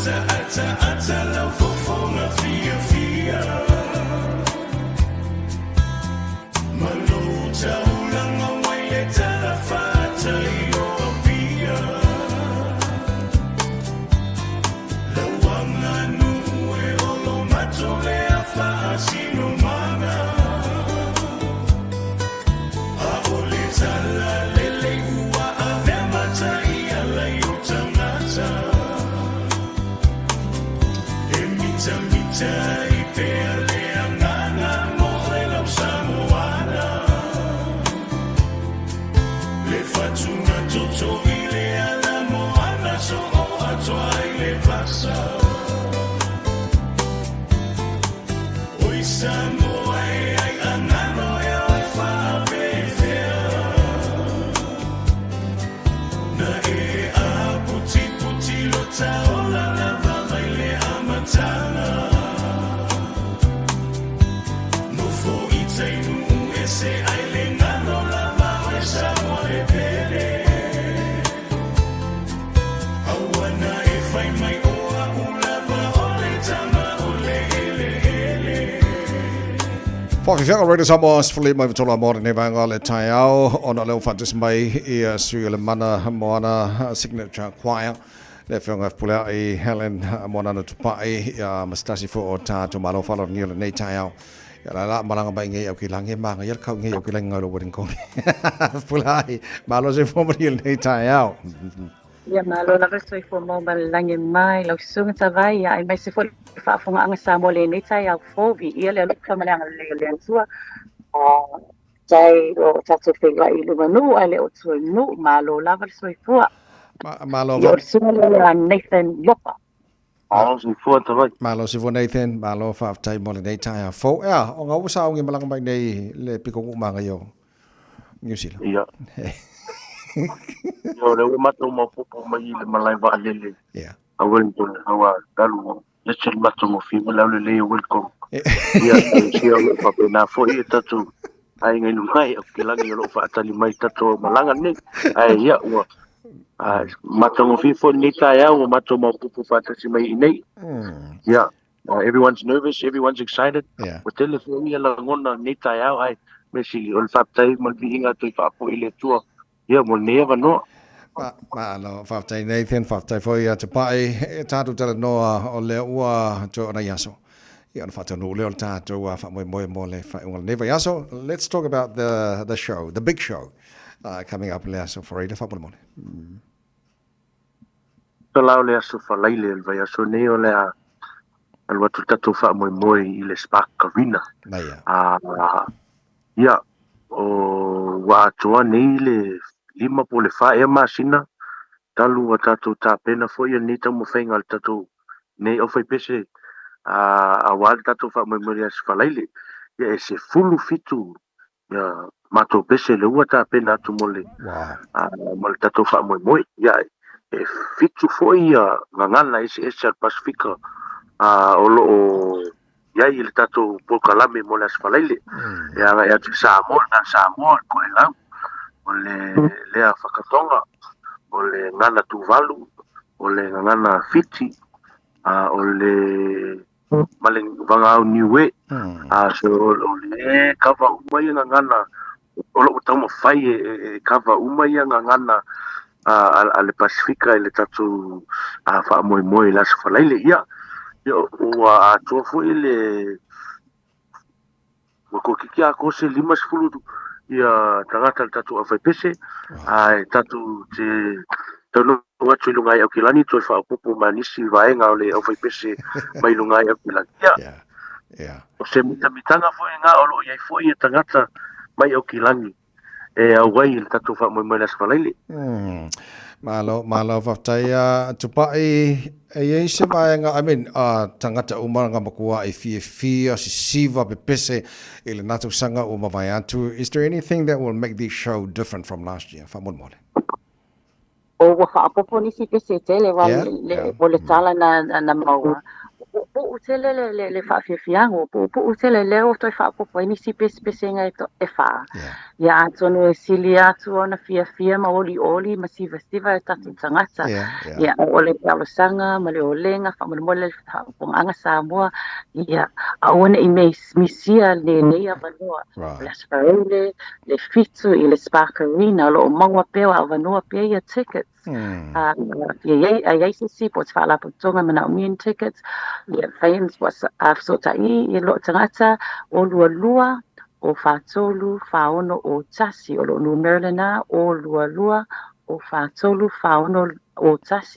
Ata ata ata lau fofoga fiafia Ma lou taulaga mai le talafatai o Apia Lau aganuu e olomato lea faasinomaga A o le talalelei ua avea ma taiala i o tagata E mitamita ai pea le agaga mo oe lau Samoana Le fatuga toto i le ala moana soo atoa ai le vasa Oi Samoa e ai agano e oe faapefea Na e aputiputi lo taola lava mai le amataga Nofo i tai nuu ese ai le galo lava oe Samoa e pele Aua na e fai mai o a'u lava o le tama o le eleele. Faafiafiaga Radio Samoa 15 i tolu a mo lenei vaega o le taeao ona o lea ua faatasi mai ia sui o le Mana Moana Signature Choir le Afioga Fepuleai Helen Moananu Tupai ia ma se tasi foi o tatou malo faaaloalogia o lenei taeao. Ia la la malaga mai nei au ki langi manga ia kau nei au ki langi ngau lo wedding kongi. Fepuleai, malo soifua manuia lenei taeao. Ia malo lava le soifua maua ma le lagi mai lau susuga Tavai ia aemaise foi le faafofogaaga Samoa i lenei taeao fou viia le alofa ma le agalelei o le Atua tai o tatou feiloai i luma nuu ae le o tua i nuu malo lava le soifua. Malo Ia o le susuga lea ia Nathan Lopa. Malo soifua Tavai. Malo soifua Nathan, malo faafetai mo lenei taeao fou. Ea, o ngau ua saogi malaga mai nei le piko nuu magaia o New Zealand. Ia. Ia o lea ua matou maopoopo mai i le malae vaalele. Ia. A Wellington aua talu ese le matagofie ma le aulelei o Welcome. Ia e sia o lo o faapena foi e tatou aiga i luga i Aukilani o lo o faatali mai i tatou malaga nei. Ae ia ua matagofie foi lenei taeao ua matou maopoopo faatasi mai i inei. Ia everyone's nervous, everyone's excited. Ua tele foi ia lagona lenei taeao ae mea sili o le faafetai ma le viiga atu i faapoi i le Atua ia mo lenei avanoa. Malo, faafetai Nathan, faafetai foi ia te Pai, e tatou talanoa o lea ua toe o nai aso. Ia ona faataunuu lea o le tatou faamoemoe mo le faaiuga o lenei vaiaso. Let's talk about the show, the big show coming up le aso Faraile faamolemole. Tala o le aso Faraile o le vaiaso nei o le a alu atu le tatou faamoemoe i le Spark Arena. Naia. Ia, o ua atoa nei le 5 po o le 4 ea masina talu ua tatou tapena foi lenei taumafaiga a le tatou nei aufaipese aua le tatou faamoemoe i le Aso Faraile. Ia, e 17 ia matou pese lea ua tapena atu mo le mo le tatou faamoemoe. Ia, e 7 foi ia gagana eseese a le Pasifika o lo o i ai i le tatou polokalame mo le Aso Faraile. E agai atu i Samoa, na Samoa, le Koelau, o le lea Fakatoga, o le Gana Tuvalu, o le Gagana Fiti, o le ma le Vagaau Niue. So o le kava uma ia gagana o lo o taumafai e kava uma ia gagana a le Pasifika i le tatou faamoemoe i le Aso Faraile. Ia, ua atoa foi le ua toeitiiti atoa se 50 ia tagata le tatou aufaipese, ae tatou te taunuu atu i luga i Aukilani toe faaopoopo ma nisi vaega o le aufaipese mai luga i Aukilani. Ia, o se mitamitaga foi lena o lo o i ai foi ia tagata mai Aukilani e auai i le tatou faamoemoe i le Aso Faraile. Malo, malo, faafetai a Tupai. E i ai se vaega, I mean, tagata uma nga makua e fiafia, sisiva, pepese i lena tausaga ua mavae atu. Is there anything that will make this show different from last year? Faamolemole. O ua faaopoopo nisi pese e tele wa le, o le tala na maua. Ua puupuu puupuu tele le, le, le faafiafiaga, ua puupuu tele lea ua toe faaopoopo ai nisi pesepesega e, to, e fā. Yeah. Ia atonu e sili atu ona fiafia ma olioli ma sivasiva e tatou tagata. Yeah, yeah. Ia, o le talosaga ma le olega faamolemole le faafofogaaga Samoa, ia aua ne i misia lenei avanoa. Right. O le Aso Faraile, le 7 i le Spark Arena, o lo o maua pea o avanoa pea ia tickets. Ia i ai, a i ai se isi po o se faalapotopotoga e manaomia ni tickets, ia mafai ona fesootai i loo tagata o 22 o 43 46 o 1. O loo numera lena o 22 o 43 46 o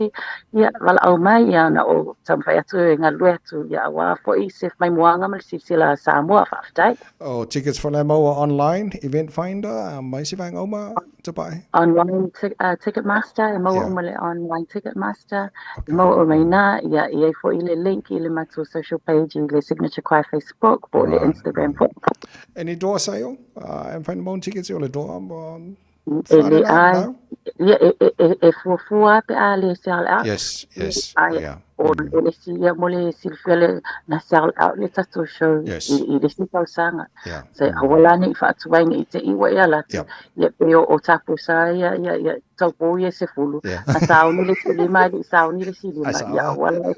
1. Ia valaau mai ia ona ou taumafai atu e galulue atu ia aua foi se maimuaga ma le silasila a Samoa. Faafetai. O tickets foi la e maua online, Event Finder, ma isi vaega uma, Tupai? Online Ticketmaster, e maua uma le online Ticketmaster, e maua uma i ina, ia, e i ai foi le link i le matou social page i le Signature Choir Facebook po o le Instagram foi. Any door sale? E mafai ona maua ni tickets o le door ma E le ai, ia, e, e, e, e fuafua pe a le sell out. Yes, yes, Ai, yeah. o, o le isi ia mo le silafia le, na sell out le tatou show Yes. i, i le isi tausaga. Yeah. So, aua la ne i faatuai ne i te i ua e ala atu. Yep. Ia, pei o, o tapu sa ia, ia, ia, taupou ia e 10. Yeah. Na sauni le isi lima, e le i sauni le isi lima. Ai sao Ia, a. aua la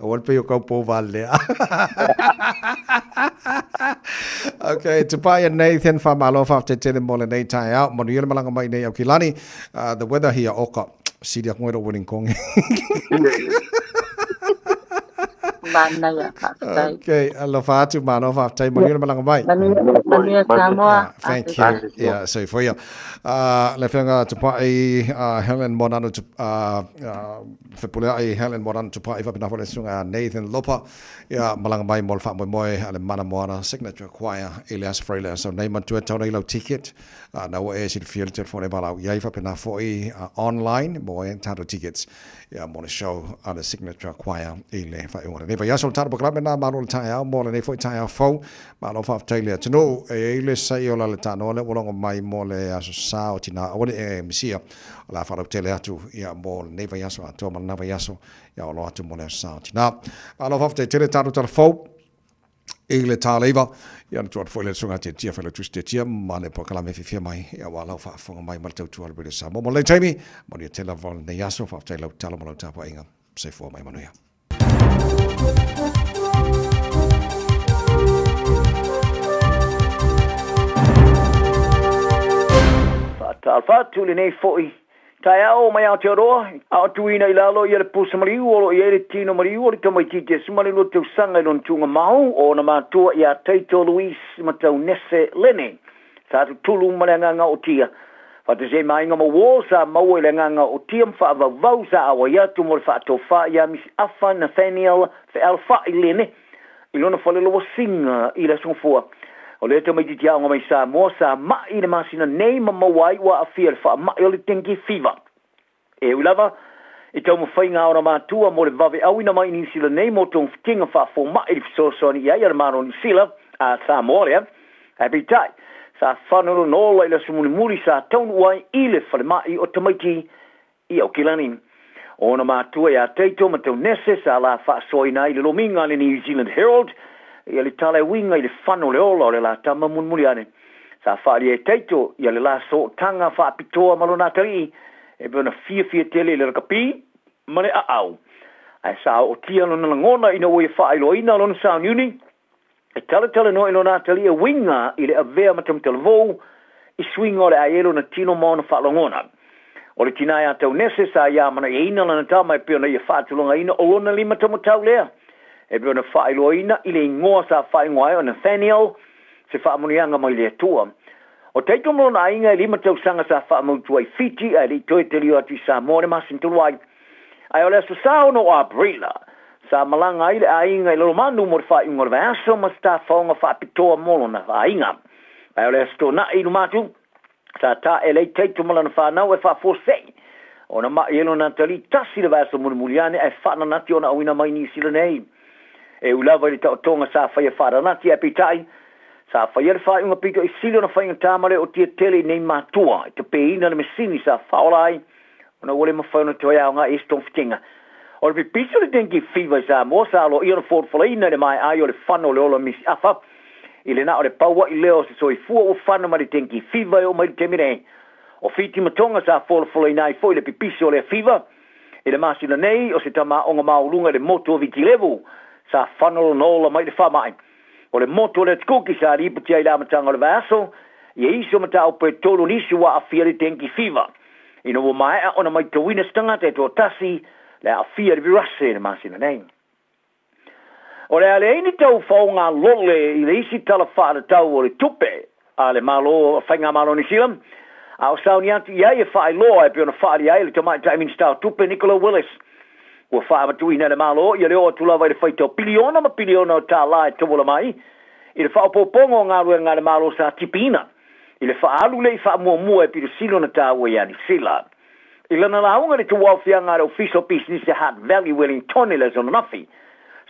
Aua le pei o kau pō valea. Okay, Tupai and Nathan, whamalo, whafte tele mo lenei taeao. Manuia le malanga mai nei Aukilani. The weather here, oka, sili aku ngai ro winning kong. Manaia, faafetai. Okay, alofa atu, malo faafetai, manuia le malaga mai. Manuia, manuia Samoa. Yeah, thank you. Yeah, so for you. Le afioga Tupai, Helen Moananu, Fepuleai, Helen Moananu Tupai, faapena foi le susuga Nathan Lopa. Ia, malaga mai mo le faamoemoe a le Mana Moana Signature Choir i le Aso Faraile aso nei. Manatua e tau nei lau ticket, na ua e silafia le telefone e valaau i ai, faapena foi online mo e tatou tickets. Ia, mo le show a le Signature Choir i le faaiuga o lenei vaiaso. O le tatou polokalame lena, malo le taeao mo lenei foi taeao fou. Malo faafetai i le atunuu. E i ai le sa'i o la le tanoa lea ua logo mai mo le Aso Sa o Tinā aua ne i e misia. O le a faalautele atu ia mo lenei vaiaso atoa ma lena vaiaso ia olo atu mo le Aso Sa o Tinā. Malo faafetai tele tatou tala fou i le tāleiva. Ia na tuu atu foi le susuga Tiatia Failautusi Tiatia ma le polokalame fiafia mai ia aua lau faafofoga mai ma le tautua a le Radio Samoa. Mo lenei taimi, manuia tele lava o lenei aso. Faafetai lau tatalo ma lau tapuaiga. Soifua mai manuia. Faatalofa atu lenei foi Taeao mai Aotearoa, a o tuuina i lalo ia le pusa maliu o lo o i ai le tino maliu o le tamaitiiti e 12 tausaga i lona tuugamau o ona matua ia Taito Louise Mataunese Lene. Sa tutulu ma le agaga ootia. Faatasi ai ma aiga ma uō sa maua i le agaga ootia ma faavauvau sa auai atu mo le faatofa ia Misi Afa Nathaniel Fealfa'i Lene i lona falelowasiga i le Aso Gafua. O lea tamaitiiti aoga mai Samoa sa ma'i i le masina nei ma maua ai ua aafia i le faama'i o le dengue fever. E ui lava i taumafaiga a ona matua mo le vaveauina mai i Niu Sila nei mo togafitiga faafoma'i i le fesoasoani i ai a le Malo o Niu Sila, a Samoa lea, ae peitai, sa faanononola i le aso mulimuli sa taunuu ai i le falemai o tamaiti i Aukilani. O ona matua ia Taito ma Taunese sa la faasoaina ai le lomiga a le New Zealand Herald ia le tala e uiga i le fano o le ola o le la tama mulimuli ane. Sa faaalia e Taito ia le la sootaga faapitoa ma lona atalii e pei ona fiafia tele i le lakapi ma le aau. Ae sa ootia lona lagona ina ua ia faailoaina lona sauniuni e talatalanoa i lona atalii e uiga i le avea ma Tamatalavu i suiga o le ae lona tino ma ona faalogona. O le tinā ia Taunese sa ia amanaiaina lana tama e pei ona ia faatulagaina o lona lima taumatau lea e pei ona faailoaina i le igoa sa faaigoa ai o Nathaniel, se faamanuiaga mai le Atua. O Taito ma lona aiga e lima tausaga sa faamautu ai Fiti ae le i toe talio atu i Samoa le masina talu ai. Ae o le Aso Sa 6 o Aperila, sa malaga ai le aiga i Lalomanu mo le faaiuga o le vaiaso ma se tafaoga faapitoa mo lona aiga. Ae o le Aso Toonai i luma atu, sa taele ai Taito ma lana fanau e faafuasei ona ma'i ai lona atalii tasi le vaiaso mulimuli ane ae faananati ona auina mai Niu Sila nei. E ui lava i le taotoga sa faia faaranati ae peitai, sa faia le faaiuga pito i sili ona faigata ma le ootia tele i nei matua e tapeina le masini sa faaola ai ona ua le mafai ona toe aoga i isi togafitiga. O le pipisi o le dengue fever i Samoa sa aloaia ona folafolaina i le maea ai o le fano o le ola misiafa i le na o le pauaʻi lea o se soifua ua fano ma le dengue fever e oo mai i le taimi nei. O Fiti ma Tonga sa folafolaina ai foi le pipisi o lea fever i le masina nei o se tamāoga maualuga i le motu o Viti Levu sa fano lona ola mai le faamai. O le motu o le Atukuki sa lipoti ai i le amataga o le vaiaso ia isi o mataupu e tolu o nisi ua aafia i le dengue fever. Ina ua maea ona maitauina se tagata e toatasi le aafia i le virase i le masina nei. O le a leai ni taufaoga lole i le isi tala faatatau o le tupe a le Malo, Faigamalo o Niu Sila, a o sauni atu i ai e faailoa e pei ona faaalia ai e le Tamaitai Minisita o Tupe Nicola Willis. Ua faaamatuina e le Malo ia le oo atu lava i le faitau piliona ma piliona o tālā e tauala mai i le faaopoopoga o galuega a le Malo sa tipiina i le faaalu le i faamuamua e pito sili ona taua ia Niu Sila. I lana lauga i le tauaofiaga a le Ofisa o Pisinisi Hutt Valley Wellington i le aso ananafi,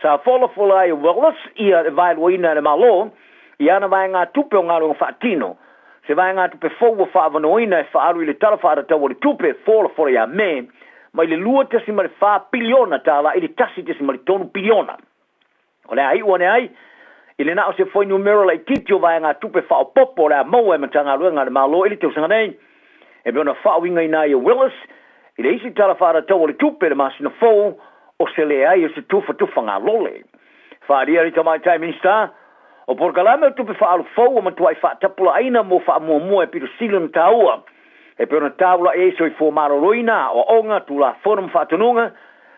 sa folafola ai e Willis ia le vaeluaina e le Malo i ana vaegatupe o galuega faatino, se vaegatupe fou ua faaavanoaina e faaalu i le Tala Faatatau o le Tupe folafola ia Me mai le $2.4 piliona tala i le $1.3 piliona. O le a iu ane ai i le na o se fuainumera laitiiti o vaegatupe faaopoopo o le a maua e Matagaluega a le Malo i le tausaga nei, e pei ona faauigaina ai e Willis i le isi Tala Faatatau o le Tupe i le masina fou o se leai o se tufatufaga lole. Faaalia le Tamaitai Minisita, o polokalame o tupe faaalu fou ua matuai faatapulaaina mo faamuamua e pito sili ona taua, e pei ona taula'i ai soifua maloloina, aoaoga, tulafono ma faatonuga,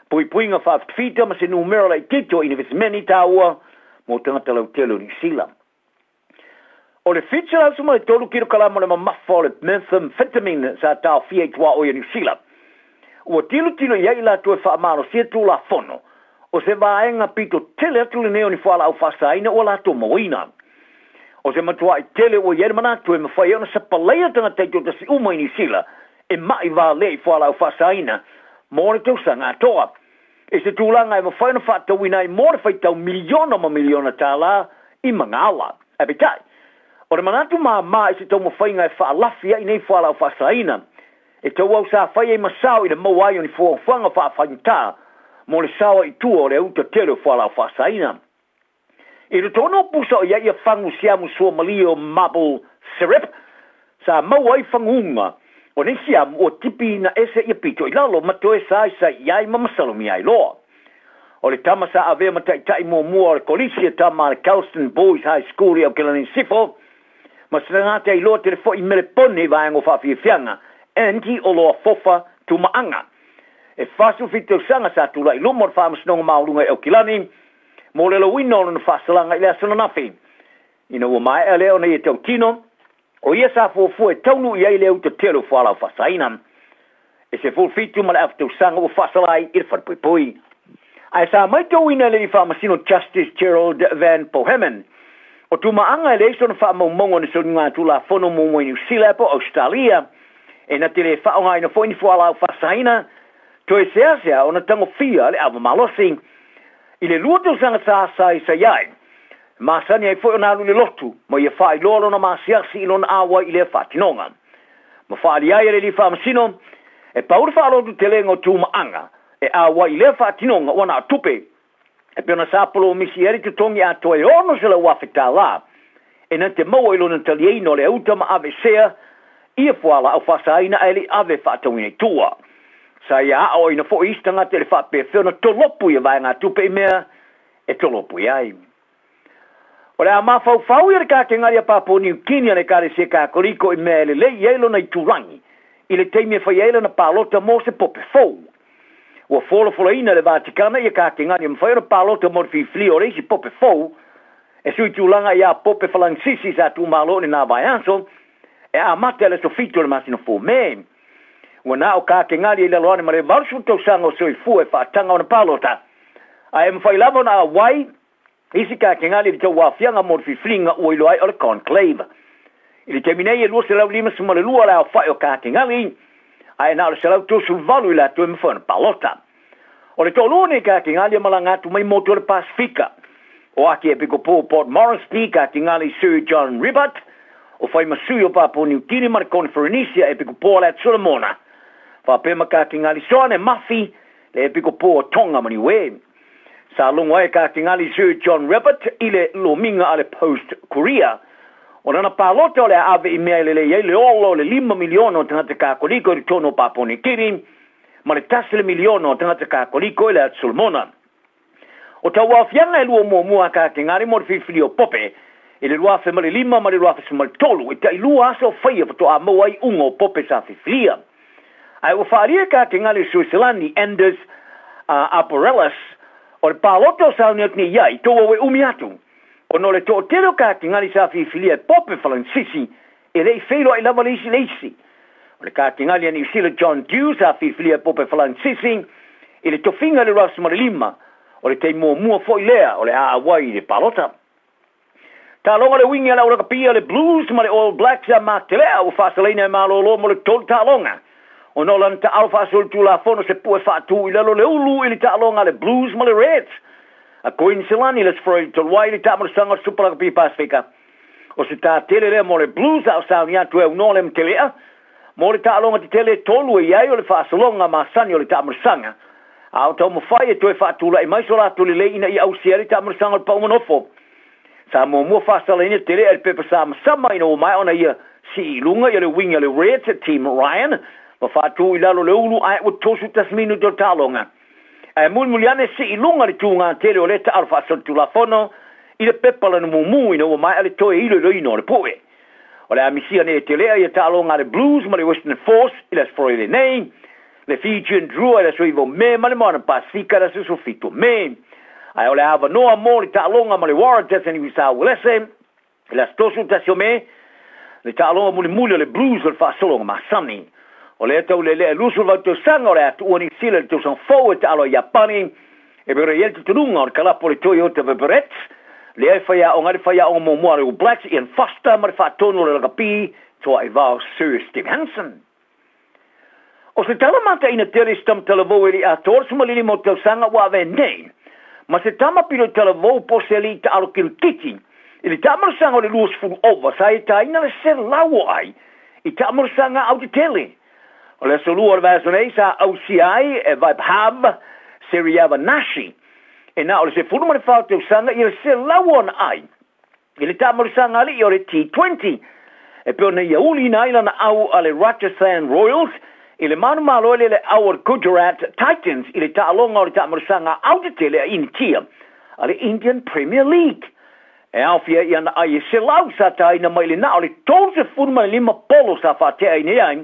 puipuiga faafitafita ma se numera laitiiti o inivesimeni taua mo tagata lautele o Niu Sila. O le 713 kilokalama o le mamafa o le methamphetamine sa taofia i tuaoi o Niu Sila, ua tilotilo i ai i latou e faamalosia tulafono o se vaega pito tele atu lenei o ni fualaau faasaina ua latou mauaina. O se matuaʻi tele ua i ai le manatu e mafai ai ona sapalaia tagata taitoatasi uma i Niu Sila e maʻi valea i fualaau faasaina mo le tausaga atoa, i se tulaga e mafai ona faatauina ai mo le faitau miliona ma miliona tālā i magaala. Ae peitai, o le manatu māmā i se taumafaiga e faalafi ai nei fualaau faasaina, e tauau sa fai ai ma sao i le maua ai o ni fuafuaga faafaigata mo le sao ai i tua o le uta tele o fualaau faasaina. I totonu o pusa o i ai ia fagu siamu suamalie o maple syrup, sa maua ai faguga o nei siamu ua tipiina ese ia pito i lalo ma toe saisai i ai ma masalomia ai loa. O le tama sa avea ma taitai muamua o le kolisi e tama a le Kelston Boys High School i Aokelani Sifo, ma se tagata e iloa tele foi i Melepone i vaega o faafiafiaga, Andy Oloa Fofa Tumaaga. E 47 tausaga sa tulai i luma o le Faamasinoga Maualuga i Aukilani mo le lauina o lona faasalaga i le aso ananafi. Ina ua maea lea ona ia tautino, o ia sa fuafua e taunuu i ai le uta tele o fualaau faasaina. E 17 ma le afa tausaga ua faasala ai i le falepuipui. Ae sa maitauina e le Faamasino Justice Gerald Van Bohemen, o Tumaaga e leai sona faamaumauga o ni soliga tulafono muamua i Niu Sila po o Ausetalia, e na te le faaaogaina foi ni fualaau faasaina, toe seasea ona tagofia le ava malosi. I le lua tausaga sa saisai ai, e masani ai foi ona alu i le lotu ma ia faailoa lona maasiasi i lona auai i lea faatinoga. Ma faaalia ai e le alii faamasino, e pau le faalotu telega o Tumaaga e auai i lea faatinoga ua na o tupe, e pei ona sa polomisi ai le totogi atoa e $600,000 e na te maua i lona taliaina o le auta ma aveesea ia fualaau faasaina ae le i ave faatauina i tua. Sa ia aoaoina foi isi tagata i le faapefea ona tolopu ia vaegatupe i mea e tolopu i ai. O le a mafaufau ia le Kakengali a Papua Niu Kini a le Ekalesia Katoliko i mea e lelei i ai lona itulagi i le taimi e fai ai lana palota mo se pope fou. Ua folafolaina e le Vatikana ia Kakengali e mafai ona palota mo le fifilia o le isi pope fou e sui tulaga iā Pope Falagisisi sa tuumalo i lena vaiaso e amata i le aso 7 o le masina fou Me. Ua na o Kakengali i lalo ane ma le 80 tausaga o soifua e faataga ona palota, ae e mafai lava ona auai isi Kakengali i le tauaofiaga mo le filifiliga ua iloa ai o le conclave. I le taimi nei e 252 le aofai o Kakengali, ae na o le 138 i latou e mafai ona palota. O le toalua nei Kakengali e malaga atu mai motu o le Pasefika, o Akiepikopo Port Moresby, Kakengali Sir John Ribbert, o fai ma sui o Papua Niu Kini ma le Koniferenisia Epikopo Alat Solomona, faapea ma Kakengali Soane Mafi, le Epikopo o Tonga ma Niue. Sa logo ai Kakengali Sir John Rabbit i le lomiga a le Post Courier. O lana palota o le a ave i mea e lelei ai le ola o le 5 miliona o tagata Kakoliko i totonu o Papua Nikini ma le 1 le miliona o tagata Kakoliko i le Atu Solomona. O tauaofiaga e lua muamua a Kakengali mo le filifili o Pope i le 2005 ma le 2013 e tai 2 aso faia faatoa maua ai uga o Pope sa filifilia. Ae ua faaalia Kakengali o Sueselani Anders Arborelius o le palota o sauni atu nei ai tou e umi atu ona o le toatele o Kakengali sa filifilia e Pope Falanisisi e le i feiloai lava le isi le isi. O le Kakengali a Niusila John Dew sa filifilia e Pope Falanisisi i le tofiga i le 2005 o le taimi muamua foi lea o le auai i le palota. Taaloga le uigi a le au rakapia le Blues ma le All Blacks a Matelea ua faasalaina e malōlō mo le tolu taaloga. Ona o lana taalo faasolitulafono se pue faatū i lalo le ulu i le taaloga a le Blues ma le Reds. A Koiniselani le Aso Faraile ai le taamalosaga o le Super Rugby Pasifika. O se tātele lea mo le Blues a o sauni atu e aunoa le Matelea. Mo le taaloga tetele tolu e i ai o le faasologa masani o le taamalosaga. A o taumafai e toe faatula'i mai so latou lelei ina ia ausia ai le taamalosaga o le paumanofo. Sa muamua faasalaina tele le pepa samasama ina ua maea ona ia sii i luga ia le uiga le Reds Tim Ryan ma faatū i lalo le ulu ae ua 31 minuti o le taaloga. Ae mulimuli ane sii i luga le tūgā tele o lea taalo faasolitulafono i le pepa lana mumu ina ua maea le toe iloiloina o le pu'e. O le amisia nei e telea ia taaloga a le Blues ma le Western Force i le Aso Faraile nei, le Fijian Drua i le aso 9 Me ma le Moana Pasifika i le aso 17 Me. Ae o le avanoa mo le taaloga ma le Waratahs a Niu Sao Uelese i le aso 31 o Me, le taaloga mulimuli o le Blues o le faasologa masani. O lea taulelea e 28 tausaga o le atuua Niu Sila i le tausaga fou e taalo ai Iapani e pei i ai le tutunuga o le kalapo o le Toyota Verberets lea e faiaoga ai le faiaoga muamua a le All Blacks Ian Foster ma le faatonu o le lakapi toaivao Sir Steve Hansen. O se tala mataina tele i talavou e le atoa le 15 tausaga ua avea nei ma se tama pilo talavou po se alii taalo kirikiti i le taamalosaga o le 20 ova sa e taina le 100 o ai i taamalosaga autetele. O le aso lua o le vaiaso nei sa ausia ai e Vaibhav Suryavanshi e na o le 14 tausaga i le 100 ona ai i le taamalosaga alii o le T20 e pei ona ia uliina ai lana au a le Rajasthan Royals i le manumalo e le au o le Gujarat Titans i le taaloga o le taamalosaga autetele a Initia a le Indian Premier League. E aofia i ana ai e 100 sa taina mai le na o le 35 polo sa faatea ai nei ai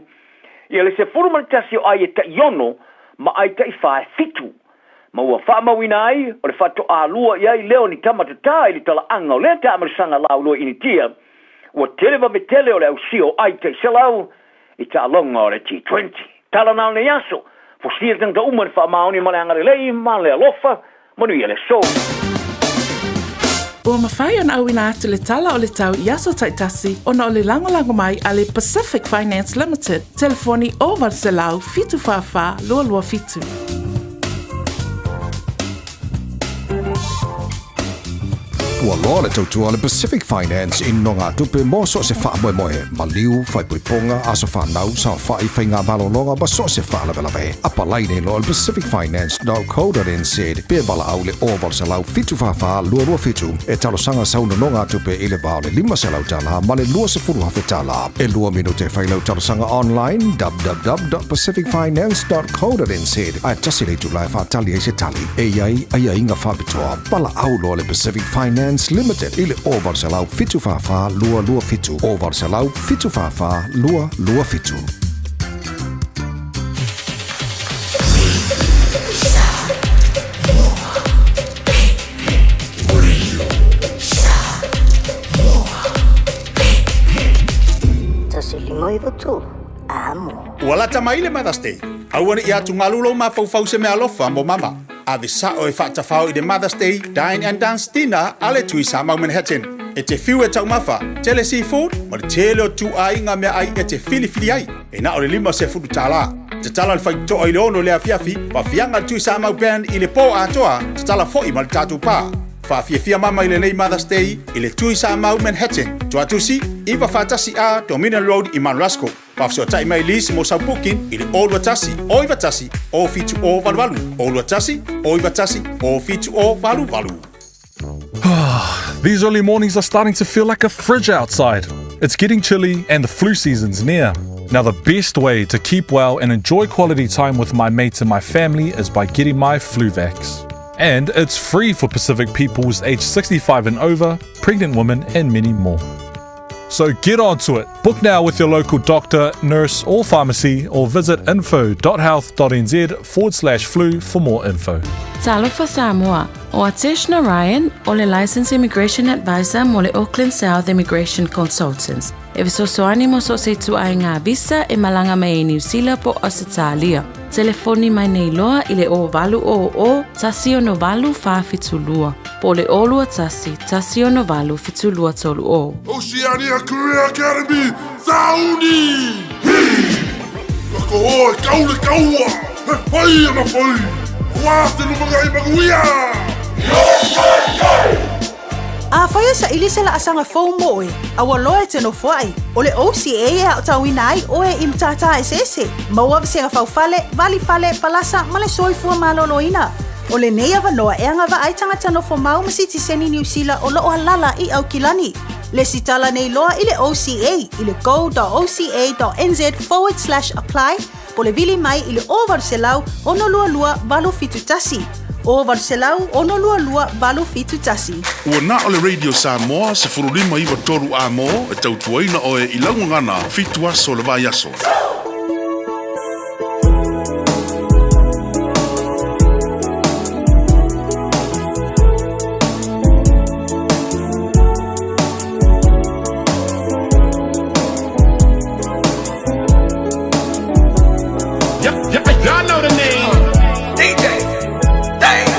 ia le 11 o ai e tai 6 ma ai tai 4 7. Ma ua faamauina ai o le faatoalua i ai leo ni tamatatā i le talaaga o lea taamalosaga lauloa Initia ua tele vavetele o le ausia o ai tai 100 i taaloga o le T20. Tala na o nei aso, fosia tagata uma le faamaoni ma le agalelei ma le alofa, manuia le aso. Ua mafai ona auina atu le tala o le tau i aso taitasi ona o le lagolago mai a le Pacific Finance Limited. Telefoni o 800 744 227. Ua loa le tautua le Pacific Finance i nonogatupe mo so o se faamoemoe, maliu, faaipoipoga, aso fanau, saofai, faiga malologa ma so o se faalavelave. Apalai nei loa le pacificfinance.co.nz pe valaau le 0800 744 227 e talosaga sau nonogatupe i le va o le 500 tala ma le 20,000 tala. E 2 minute fai lau talosaga online www.pacificfinance.co.nz ae tasi le itula e faatali ai se tali e i ai aiaiga faapitoa. Valaau loa le Pacific Finance Limited i le 0800 744 227 0800 744 227. 159 amo. Ua lata mai le Mother's Day. Aua ne i atugalu lou mafaufau se meaalofa mo mama. Ave sao e faatafao i le Mother's Day Dine and Dance Dinner a le Tui Samau Manhattan. E te fiu e taumafa, tele seafood, ma le tele o tuaiga meaai e te filifili ai. E na o le $50. Tatala le faitotoa i le 6 le afiafi, faafiaga le Tui Samau Band i le po atoa, tatala foi ma le tatou pā. Faafiafia mama i lenei Mother's Day i le Tui Samau Manhattan. Tuatusi, 91 A Dominion Road i Mount Roskill. Faafesootai mai Lisi mo sau booking i le 021 091 07088 021 091 07088. These early mornings are starting to feel like a fridge outside. It's getting chilly and the flu season's near. Now, the best way to keep well and enjoy quality time with my mates and my family is by getting my Fluvax. And it's free for Pacific peoples aged 65 and over, pregnant women, and many more. So get onto it. Book now with your local doctor, nurse, or pharmacy, or visit info.health.nz forward slash flu for more info. Talofa Samoa, o Atesh Narayan, o le Licensed Immigration Advisor mo le Auckland South Immigration Consultants. E fesoasoani mo so o se ituaiga visa e malaga mai ai Niu Sila po o Ausetalia. Telefoni mai nei loa i le 0800 168 472 po o le 021 168 7230. Oceania Career Academy, Sauni! Hi! Ka koho e kau le kaua, he whai ana whai! Ua te lumanga i maguia! Yo, yo, yo! Afai e saili se laasaga fou mo oe, a ua loa e te nofoai, o le OCA e aotauina ai oe i matata eseese, maua vasega faufale, valifale, palasa ma le soifua malōlōina. O lenei avanoa e agavaa ai tagata nofomau ma sitiseni Niu Sila o loo alala i Aukilani. Lesitala nei loa i le OCA i le go.oca.nz forward slash apply po o le vili mai i le 0800 622 871. 0800 622 871. Ua na o le Radio Samoa 1593 amo e tautuaina oe i lau gagana 7 aso o le vaiaso. Y'all know the name. DJ Dang.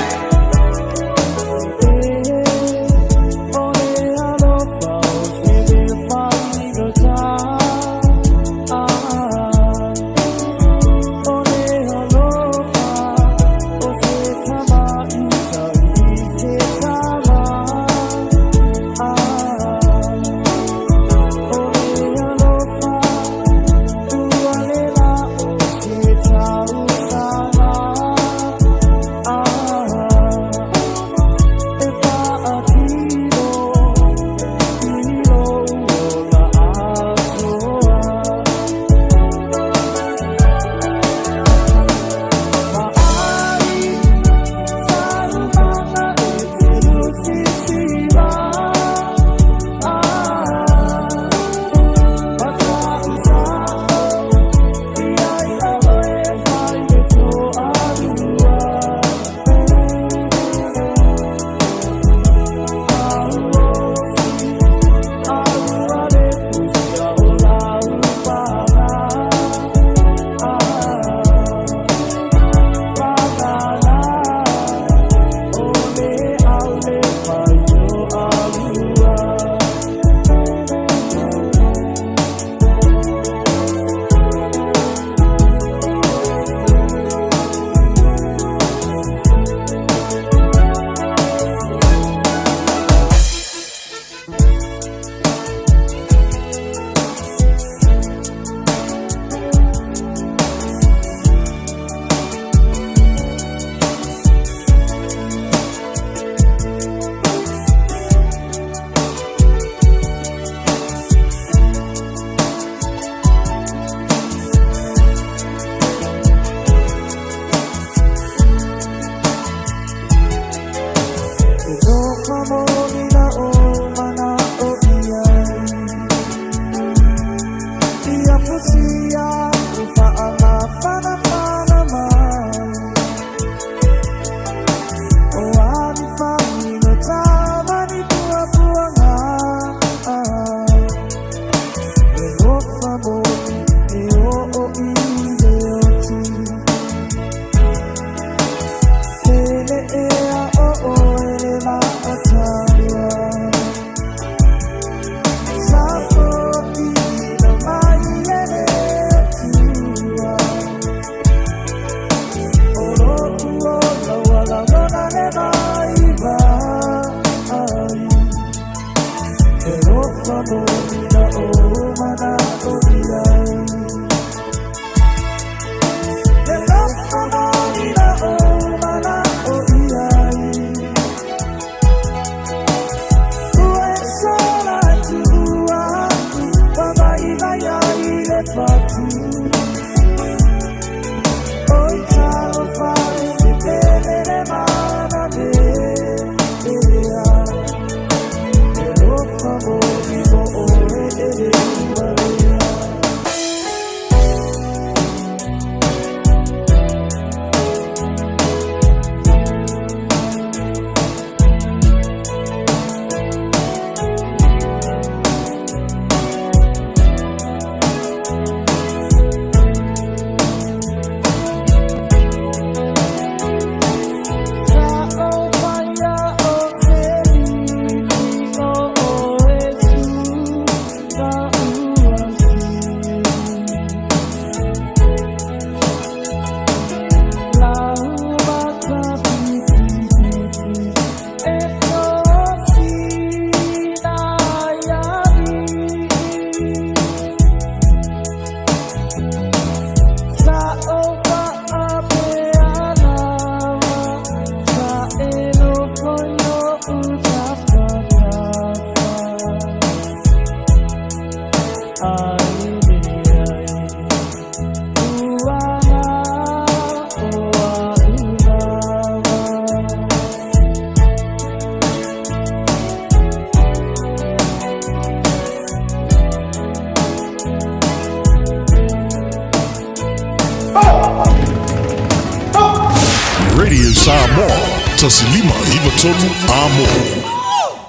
Radio Samoa, 1593 Amo.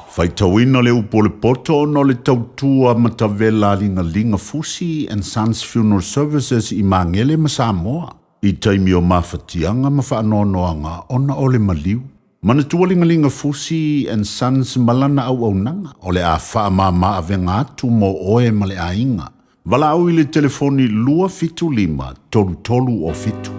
Faitauina le upu o le poto ona o le tautua matavela a Ligaliga Fusi and Sons Funeral Services i Magele ma Samoa i taimi o mafatiaga ma faanoanoaga ona o le maliu. Manatua Ligaliga Fusi and Sons ma lana auaunaga o le a faamama avega atu mo oe ma le aiga. Valaau i le telefoni 275 33 o 7.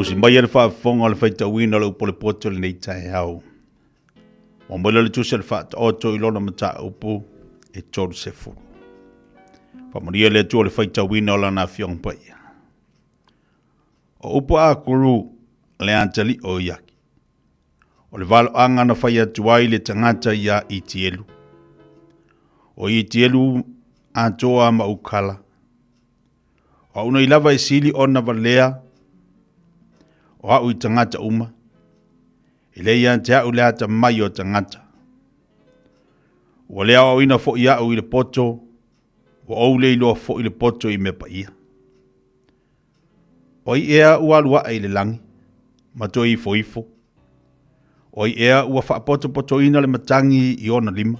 Usi mai e le faafofoga o le faitauina o le upu o le poto i lenei taeao. Ua mai le tusi a le faataoto i lona mataupu e 30. Faamanuia le Atua le faitauina o lana afioga paia. O upu a Akuru le atali o Iaki. O le valoaga na fai atu ai le tagata iā Itielu. O Itielu atoa ma Ukala. O au nei lava e sili ona valea o au i tagata uma. E le ia te au le ata mai o tagata. Ua le aoaoina foi au i le poto, ua ou le iloa foi le poto i mea paia. O ai ea ua alu ae i le lagi, ma toe ifoifo? O ai ea ua faapotopotoina le matagi i ona lima?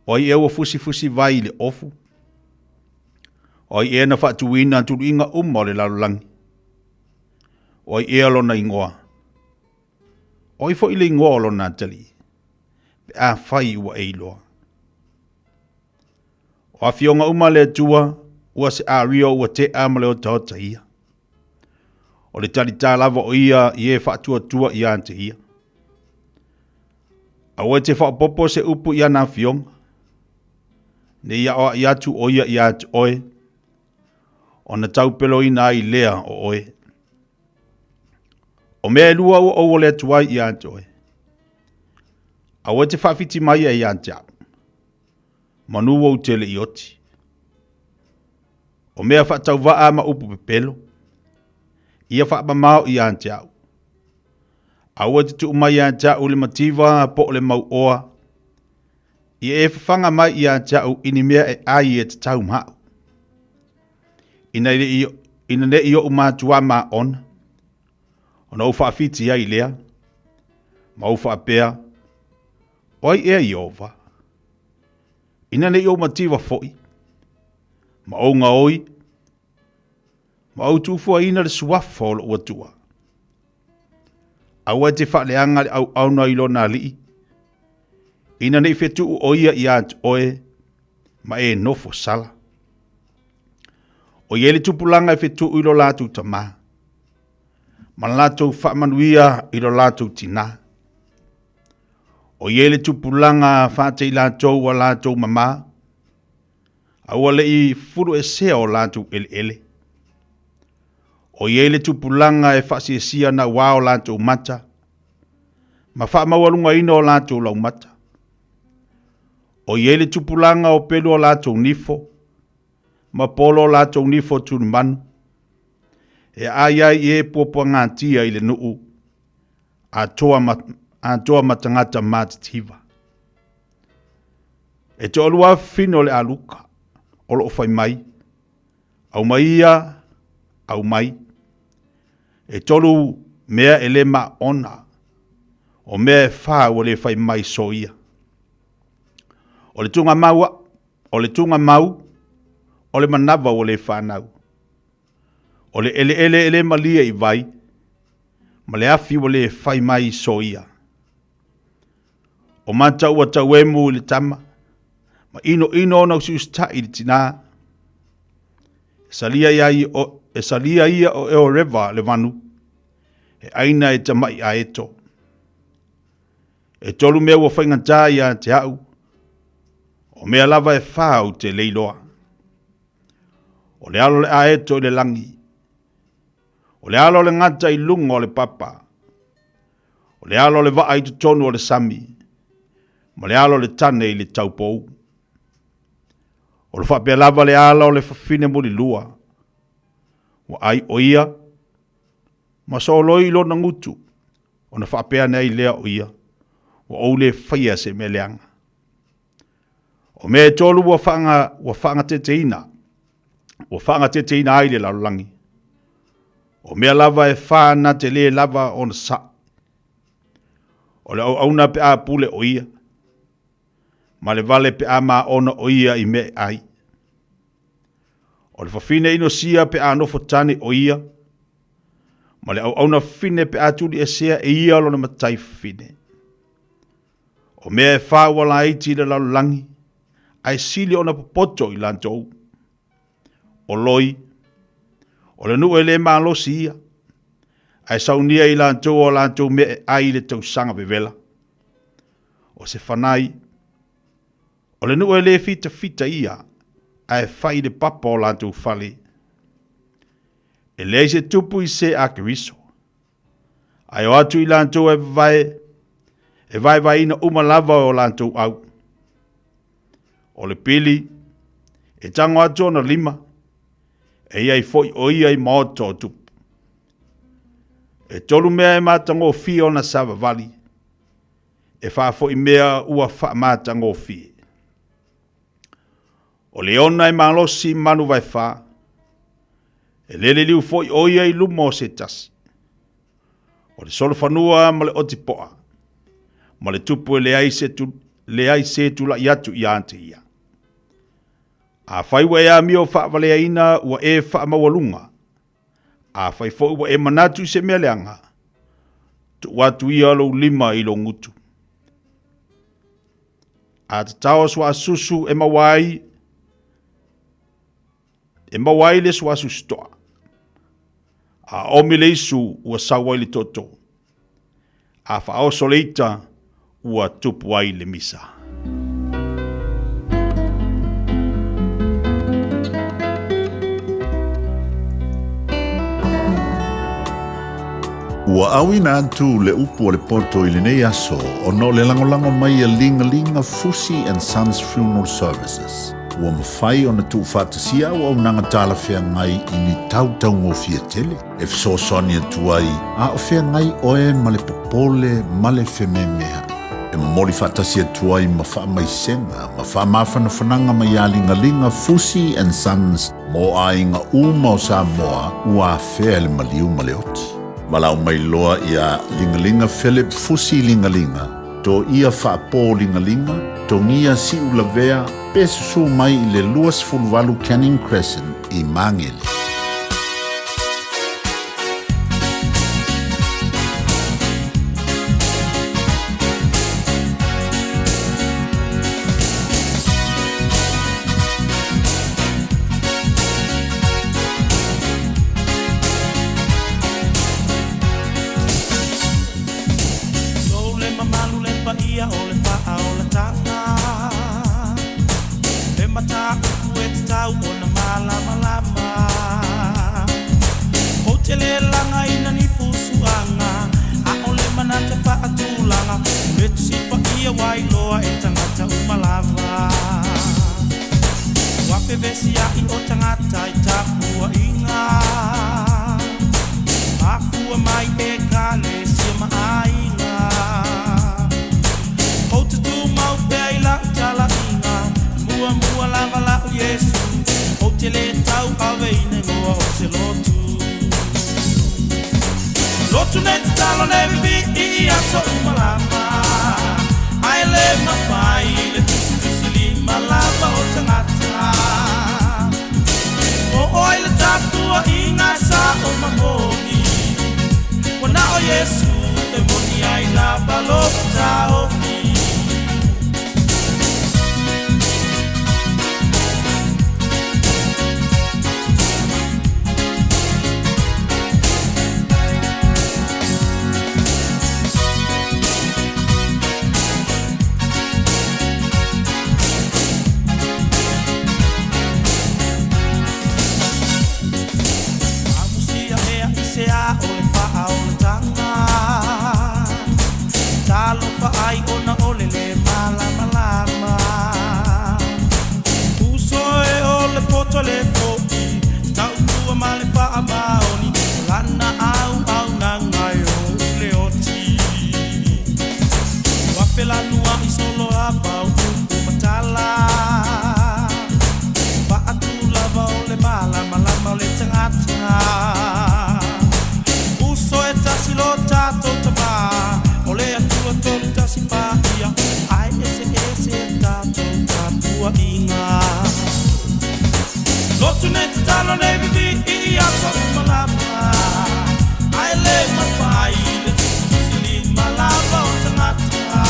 O ai ea ua fusifusi vai i le ofu? O ai ea na faatuina tuluiga uma o le lalolagi? O ai ea lona igoa? O ai foi le igoa o lona atalii? Pe afai ua e iloa. O afioga uma a le Atua, ua se ario ua tea ma le otaota ia. O le talitā lava o ia i e faatuatua ia te ia. Aua e te faaopoopo se upu i ana afioga, ne i aoai atu o ia ia te oe, ona taupeloina ai lea o oe. O mea e lua ua ou ole atu ai ia te oe. Aua e te faawhiti mai ai ia te au. Manu ou te le i oti. O mea faatauvaa ma upu pepelo, ia faamamao ia te au. Aua e te tuu mai ia te au le mativa po o le mauoa, ia e fafaga mai ia te au i ni mea e ai e tatau ma au. Ina, i, ina ne i ou matua ma ona, ona ou faafiti ai lea, ma ou faapea, O ai ea Iova? Ina ne i ou mativa foi, ma ou gaoi, ma ou tuufuaina le suafa o lou Atua. Aua e te faaleaga le auauna i lona alii, ina ne i fetuu o ia ia te oe, ma e nofo sala. O ia le tupulaga e fetuu i lo latou tamā, ma latou faamanuia i lo latou tinā. O i ai le tupulaga faatei latou a latou mamā, a ua le i fuluesea o latou eleele. O i ai le tupulaga e faasiasia nauā o latou mata, ma faamaualugaina o latou laumata. O i ai le tupulaga o pelu o latou nifo, ma polo o latou nifo tulimanu, e aai ai i e puapuagatia i le nuu, atoa ma, atoa ma tagata matitiva. E toalua afifine o le aluka o loo fai mai, au mai ia, au mai. E tolu mea e le maona, o mea e whā ua le fai mai so ia. O le tūnga maua, o le tūnga mau, o le manava ua le whanau. O le eleele e le malie i vai, ma le afi ua le fai mai i soia. O mata ua tauemu i le tama, ma inoino ona usiusitai i le tinā. E salia ia, i o, e salia ia o Eoreva le vanu, e aina e tamai a eto. E tolu mea ua faigata ia te au, o mea lava e whā ou te leiloa. O le alo le aeto i le lagi. O le alo le gata i luga o le papa. O le alo le vaa i totonu o le sami. Ma le alo le tane i le taupou. O le faapea lava le ala o le fafine mulilua. Ua ai o ia. Ma soloi i lona gutu, ona faapea ane ai lea o ia, Ua ou le faia se mea leaga. O mea e tolu ua whaanga, ua whaangateteina, ua whaangateteina ai le lalolagi. O mea lava e wha na te le lava ona sa. O le auauna pe a pule o ia, ma le vale pe a ma ona o ia i mea e ai. O le fafine inosia pe a nofo tane o ia, ma le auauna fine pe a tuli esea e ia lona matai fine. O mea e wha ua laiti i le lalolagi, ae sili ona popoto i latou. O loi, o le nuu e le malosi ia, ae saunia i latou o latou mea e ai i le tausaga vevela. O se fanai, o le nuu e le fitafita ia, ae fai i le papa o latou fale. E leai se tupu i se a Keriso, ae o atu i latou e vae, e vaevaeina uma lava o latou au. O le pili, e tago atu ona lima, e i ai foi o ia i maota o tupu. E tolu mea e matagofie ona savavali, e faafo'i mea ua faamatagofie. O le ona e malosi manu vaefā, e le liliu foi o ia i luma o se tasi. O le solofanua ma le otipoa, ma le tupu e leai se, tu, leai se tula'i atu ia te ia. Afai ua e amio faavaleaina ua e faamaualuga, afai foi ua e manatu i se mea leaga, tuu atu ia lou lima i lou gutu. A tatao suasusu e maua ai, e maua ai le suasusu toa. A omi le isu ua sau ai le toto. A faaoso le ita ua tupu ai le misa. Ua auina atu le upu o le poto i lenei aso ona o le lagolago mai a Ligalinga Fusi and Sons Funeral Services. Ua mafai ona tuufaatasia auaunaga talafeagai i ni tautaugofie tele e fesoasoani atu ai a o feagai oe ma le popole ma le fememea'i. E momoli faatasi atu ai ma faamaisega ma faamafanafanaga mai ia Ligaliga Fusi and Sons mo aiga uma o Samoa ua afea e le maliu ma le oti. Valaau mai loa ia Ligaliga Philip Fusi Ligaliga, to ia faapō Ligaliga, togia siu lavea pe susū mai i le 28 Canning Crescent i Magele. lo tatou Tamā, o le Atua tolu tasi paia, ae eseese a tatou tapuaiga. Lotu nei tatalo nei vivii i aso uma lava, ae le mafai le tusitusilima lava o tagata.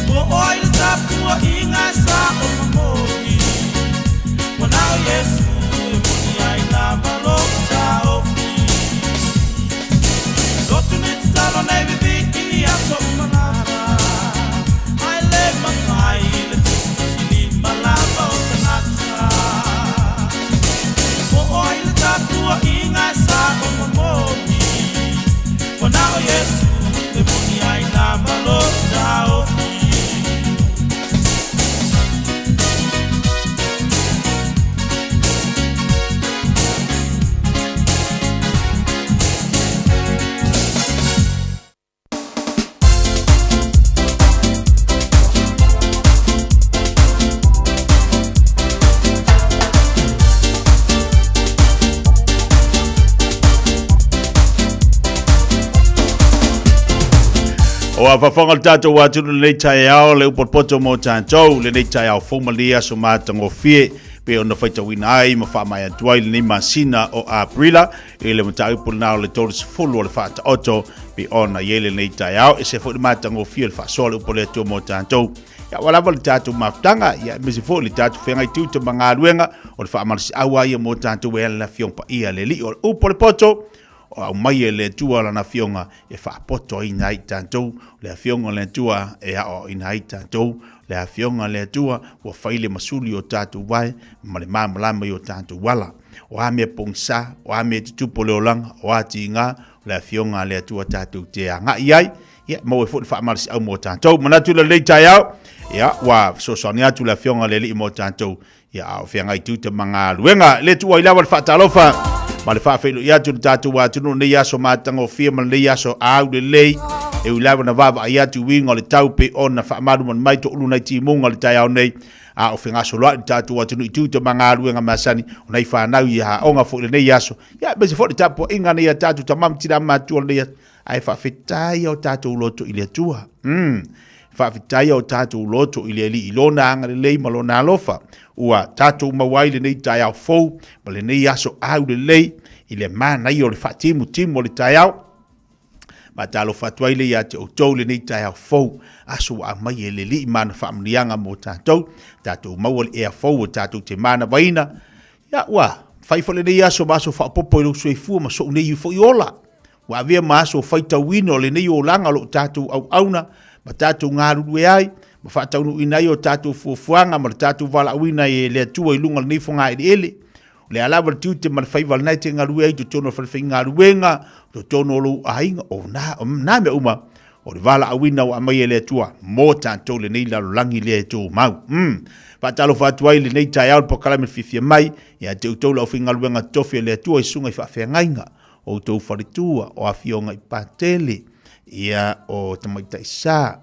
Po o ai le tapuaiga e sao ma moni, ua na o Iesu e moni ai lava lou taofi. Lotu nei tatalo nei vivii i aso uma lava, ae le mafai le tusitusilima lava o tagata. Po o ai le tapuaiga e sao ma moni, ua na o Iesu e moni ai lava lou taofi. O a fafoga le tātou atunuu lenei taeao, le upu o le poto mo tātou, lenei taeao fou ma lenei aso matagofie, pe ona faitauina ai ma faamaea atu ai lenei masina o Aperila i le mataupu lena o le 30 o le faataoto pe ona i ai lenei taeao, ese foi le matagofie o le faasoa le upu o le Atua mo tātou. Ia ua lava le tātou mafutaga, ia aemaise foi le tātou feagai tiute ma galuega o le faamalosiau a ia mo tātou e ala le Afioga Paia le Alii o le upu o le poto, o aumai e le Atua lana Afioga e faapotoina ai tatou, le Afioga o le Atua e aoaoina ai tatou, le Afioga a le Atua ua fai le masuli o tatou vae ma le malamalama i o tatou ala. O a mea pogisa, o a mea tutupu o le olaga, o a tiga, o le Afioga a le Atua tatou te agai ai, ia maua ai foi le faamalosiau mo tatou. Manatu i lenei taeao, ia ua fesoasoani atu le Afioga a le Alii mo tatou, ia a o feagai tiute ma galuega. E le tuuai lava le faatalofa ma le faafeiloai atu i le tatou atunuu lenei aso matagofie ma lenei aso aulelei. E ui lava na vaavaai atu i uiga o le tau pei ona faamalumalu mai toulu nai timuga o le taeao nei, a o fegasoloai le tatou atunuu i tiute ma galuega masani o nai fanau i aoga foi i lenei aso. Ia aemaise foi le tapuaiga a nai a tatou tama ma tina matutua o lenei aso. Ae faafetai o tatou loto i le Atua. Faafetai o tatou loto i le Alii i lona agalelei ma lona alofa, ua tatou maua ai lenei taeao fou ma lenei aso aulelei i le manaia o le faatimutimu o le taeao. Faatalofa atu ai lea ia te outou lenei taeao fou, aso ua aumai e le Alii ma ana faamanuiaga mo tatou, tatou maua le ea fou o tatou te manavaina. Ia, ua fai foi lenei aso ma aso faaopoopo i lou soifua ma sou nei foi ola. Ua avea ma aso faitauina o lenei olaga o lo o tatou auauna ma tatou galulue ai, ma faataunuuina ai o tatou fuafuaga ma le tatou valaauina e le Atua i luga o lenei fogaeleele. O le a lava le tiute ma le faiva lena e te galue ai i totonu o le falefaigaluega, totonu o lou aiga, o na, o na mea uma, o le valaauina ua aumai e le Atua mo tatou lenei lalolagi lea e tumau. Faatalofa atu ai lenei taeao le polokalame fiafia mai ia te outou le aufaigaluega totofi a le Atua i susuga i faafeagaiga, o outou faletua, o afioga i Patele, ia o tamaitai sa,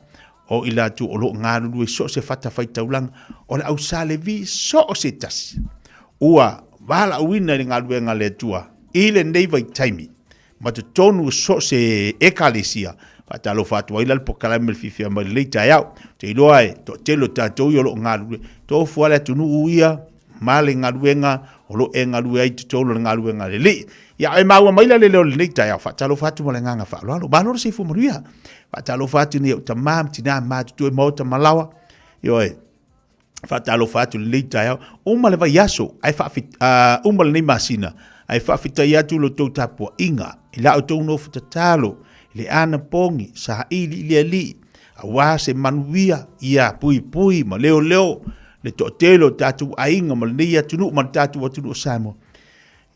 o i latou o lo o galulue i so o se fatafaitaulaga, o le au Sa Levi so o se tasi, ua valaauina i le galuega a le Atua i lenei vaitaimi, ma totonu o so o se Ekalesia. Faatalofa atu ai la le polokalame le fiafia mai lenei taeao. Ou te iloa e toatele o tatou ia o lo o galulue, tofu lava le atunuu ia ma le galuega o lo o e galue ai i totonu o le galuega a le Alii. Ia, e maua mai la le leo i lenei taeao, faatalofa atu ma le agaga faaaloalo. Malo le soifua manuia. Faatalofa atu i ou tama ma tina matutua i maota ma laoa. Ioe, faatalofa atu i lenei taeao. Uma le vaiaso, ae uma lenei masina, ae faafetai atu i lo outou tapuaiga, i la outou nofo tatalo, i le anapogi, saili i le Alii, aua se manuia, ia puipui ma leoleo le toatele o tatou aiga ma lenei atunuu ma le tatou atunuu o Samoa.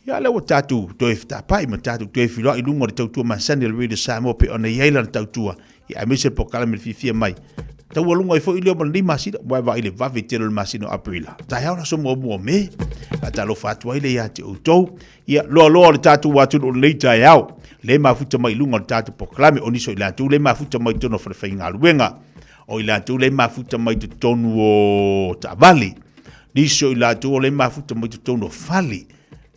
Ia lea ua tatou toe fetapai ma tatou toe filoai i luga o le tautua masani a le Radio Samoa pei ona i ai lana tautua, ia aemaise le polokalame le fiafia mai. Taualuga ai foi lea ma lenei masina, ua vaai le vave tele o le masina o Aperila. Taeao le aso muamua o Me, faatalofa atu ai lea ia te outou. Ia, loaloa o le tatou atunuu i lenei taeao, le mafuta mai i luga o le tatou polokalame, o nisi o i latou le mafuta mai totonu o falefaigaluega, o i latou le mafuta mai totonu o taavale, nisi o i latou o le mafuta mai totonu o fale.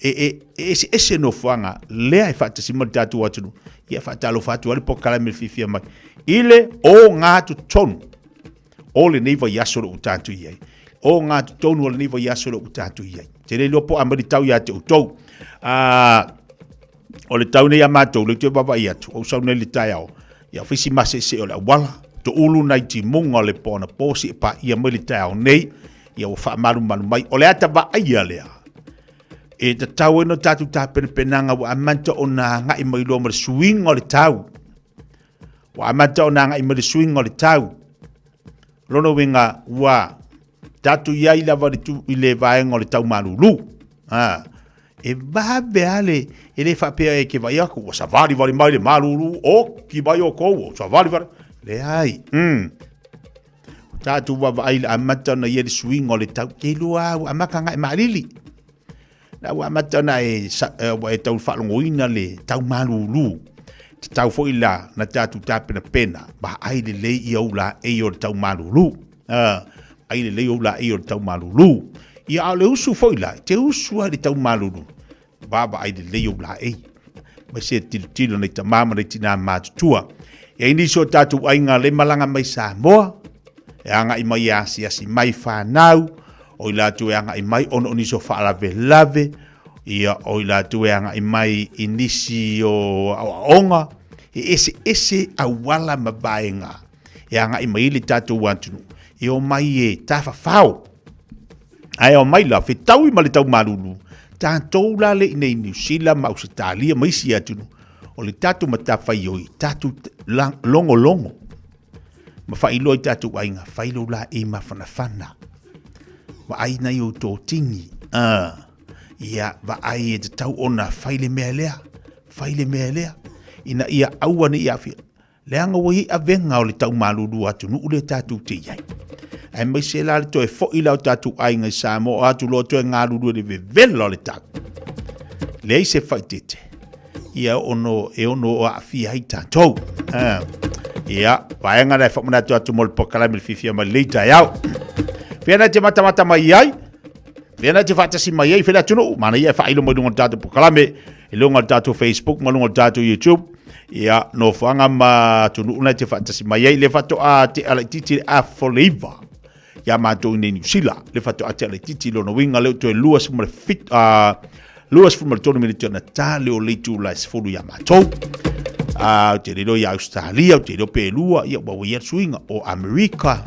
E, e, e eseese nofoaga lea e faatasi ma le tatou atunuu. Ia faatalofa atu ai le polokalame le fiafia mai i le ogatotonu o lenei vaiaso o lo o tatou i ai. Ogatotonu o lenei vaiaso o lo o tatou i ai. Te le iloa po o a mai le tau ia te outou. O le tau nei a matou, lea ou te vaavaai atu, ou sau nei i le taeao, ia fai si maseese o le auala, toulu nai timuga o le po anapo seia paia mai le taeao nei, ia ua faamalumalu mai. O le ata vaaia lea, e tatau ai ona tatou tapenapenaga ua amata ona agai mai loa ma le suiga o le tau. Ua amata ona agai mai le suiga o le tau. Lona uiga ua tatou i ai lava i le vaega o le tau malulu. Ha. E vave a le, e le faapea e ke vai aku, ua savalivali mai le malulu, oki mai outou, ua savalivali. Leai. Tatou vaavaai i le amata ona i ai le suiga o le tau, ke iloa ua amata ona e maalili. La ua amata ona e, ua e tau faalogoina le tau malulu. Tatau foi la na tatou tapenapena, vaai lelei ia ou laei o le tau malulu. Ai lelei ou laei o le tau malulu. Ia a o le usu foi la, te usu ai le tau malulu. Vaavaai lelei ou laei. Mai se tilotilo nei tama ma nei tinā matutua. E ai nisi o tatou aiga le malaga mai Samoa, e agai mai e asiasi mai whanau, o i latou e agai mai ona o nisi o faalavelave, ia o i latou e agai mai i nisi o aoaoga, e eseese auala ma vaega e agai mai ai le tatou atunuu, e omai e tafafao. Ae omai la, fetaui ma le tau malulu, tatou la le i nei Niu Sila ma Ausetalia ma isi atunuu, o le tatou matafaioi, tatou logologo ma faailoa i tatou aiga, fai lou laei mafanafana, vaai nai ou totini, ia vaai e tatau ona fai le mea lea, fai le mea lea, ina ia aua ne i aafia. Leaga ua i ai avega o le tau malulu atunuu lea tatou te i ai. Aemaise la le toe foi la o tatou aiga i Samoa o atu loa toe galulue i le vevela o le tau. Leai se faaeteete, ia ono, e ono aafia ai tatou. Ia, vaega na e faamanatu atu mo le polokalame le fiafia mai lenei taeao. Fea na te matamata mai ai, fea na te faatasi mai ai, fea le atunuu, manaia e faailo mai luga o le tatou polokalame, i luga o le tatou Facebook ma luga o le tatou YouTube. Ia, nofoaga ma atunuu na te faatasi mai ai, le faatoa tea laitiiti le afa o le 9 ia matou i nei Niu Sila, le faatoa tea laitiiti lona uiga lea ua toe 27, 23 minute ona ta lea o le itula e 10 ia matou. Ou te le iloa ia Ausetalia, ou te iloa pe lua, ia ua i ai le suiga o Amerika.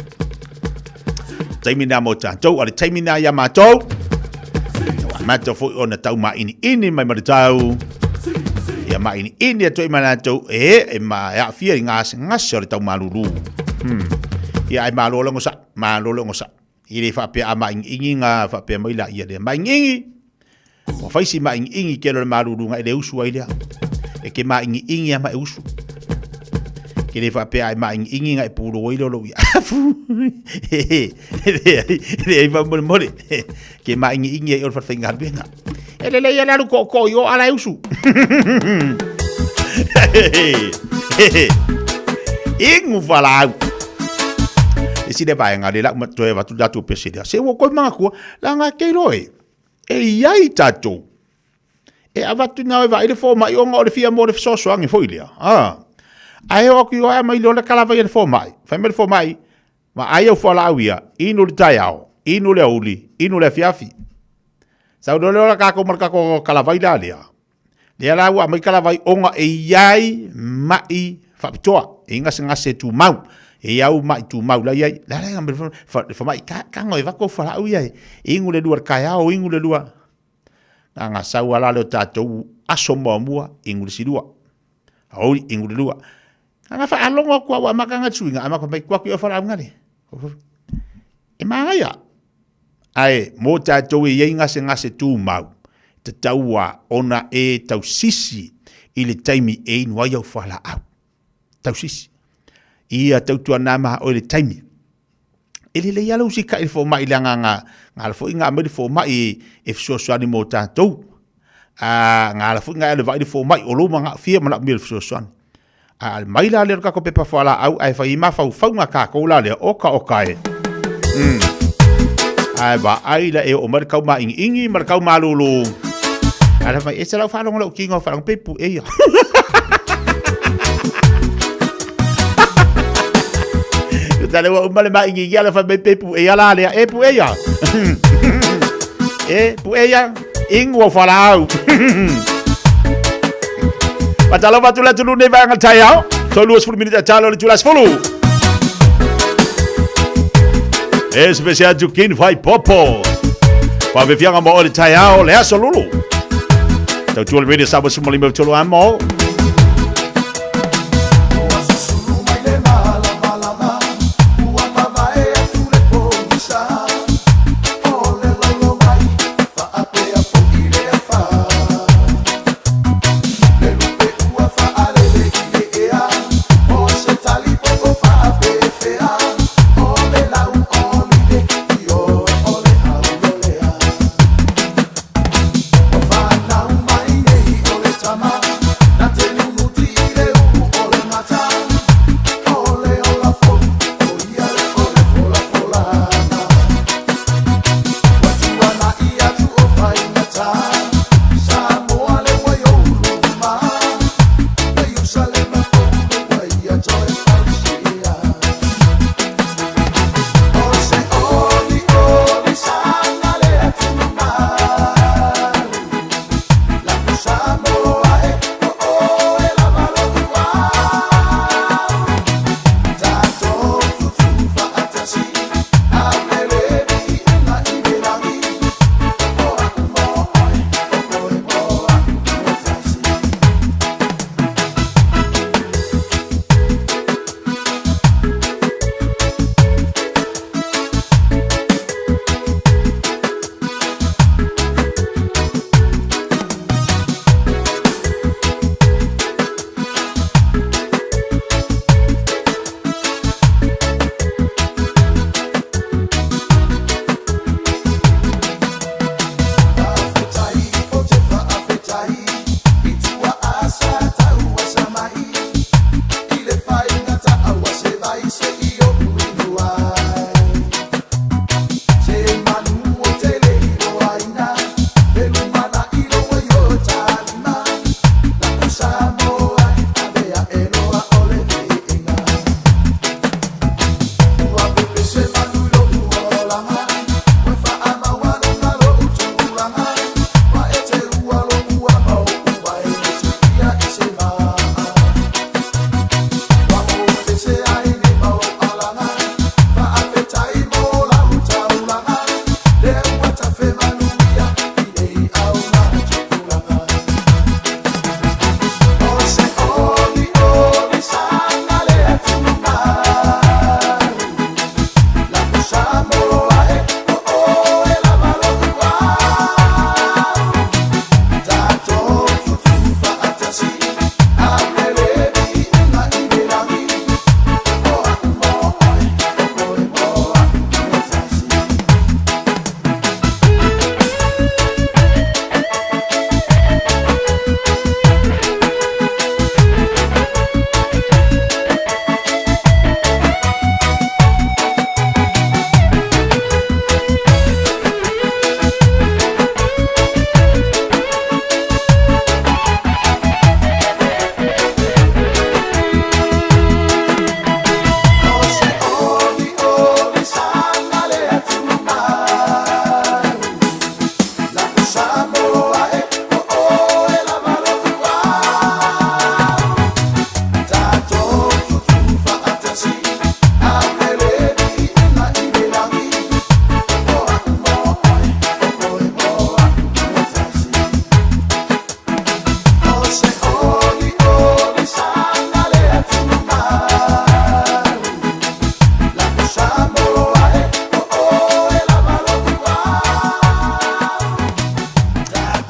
Taimi na mo tatou, a le taimi na ia matou, ua amata foi ona tau mainiini mai ma le tau. Ia mainiini atu ai ma latou, e, e ma e aafia i gasegase o le tau malulu. Ia ai malo le ogasai, malo le ogasai. I le faapea a mainiini nga faapea mai la ia lea. Mainiini, ua fai si mainiini ke le malulu nga i le usu ai lea. E ke mainiini a ma e usu. Ke le faapea ai mainiini nga e pulo ai lolo ia afu. Le ai fa mole mole. Ke mainiini ai o le whalwhainga galuega. E lele ia le alu koko i o ala e usu. Ingu falau. E si le vaenga le lau toe avatu le tatou pese lea. Se ua koe manatua, leaga e ke iloa e, e i ai tatou. E avatu na e vaai le fomai ona o le fia mo le fesoasoani foi lea. Ae o atu i o ae aumai loa le kalavai a le fomai. Fai mai le fomai, vaai au fualaau ia, inu le taeao, inu le aoauli, inu le afiafi. Sau loa lea o tatou ma le tatou kalavai la lea. Lea la ua aumai kalavai ona e i ai mai faapitoa, e i ai gasegase tumau, e i au mai tumau la i ai. La la le famai ka ka e vako fualaau ia e inu le lua le taeao, inu le lua. Na nga sau ala lea o tatou aso muamua inu le silua. Aoauli inu le lua. Na nga faalogo atu au amata nga suiga amata mai atu i fualaau ngale. E manaia. Ae mo tatou e i ai gasegase tumau, tatau lava ona e tausisi i le taimi e inu ai au fualaau. Tausisi. Ia tautuana ma oe le taimi. E lelei lava le usitai i le fomai leaga na ala foi na aumai le fomai e fesoasoani mo tatou. Na ala foi na e alu e vaai le fomai, o lou fia manaomia le fesoasoani. A mai la lea o le tatou pepa fualaau ae fai ai mafaufauga a tatou la lea, oka oka e. Ae vaai la e oo mai le tau mainiini ma le tau malulu. Ala mai ese lau faalogo lau kinga faalogo pe pu eia. Tale ua uma le maingi ia le fai mai pe pu eia la lea e pu eia. E pu eia ing ua falau. Patalo fatu la tulu nei vaega taiao. Tolu 10 minute talo le tula 10. Especial to King Fai Popo. Faafiafiaga mo oe le taeao le aso lulu. Tautua le Radio Samoa suma lima tolu a mo.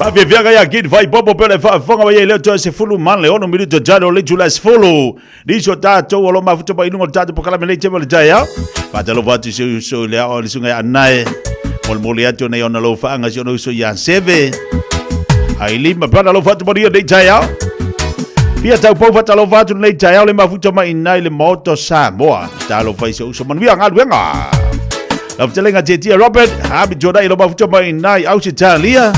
Faafiafiaga ia Kid Fai Popo pele faafofoga mai ai lea toe sefulu ma le ono minuto jalo le itula e sefulu. Nisi o tatou o lo mafuta mai i luga o le tatou polokalame nei taimi o le taeao. Faatalofa atu i si ou uso i le ao o le susuga ia Anae. Molimoli atu nei ona lou faaga si ona uso ia Seve. Ai lima brother alofa atu manuia nei taeao. Fia taupou faatalofa atu nei taeao le mafuta mai inai le Maota o Samoa. Talofa i si ou uso manuia galuega. Lau fetalaiga Tietia Robert, Happy Jordan i lo mafuta mai inai Ausitalia.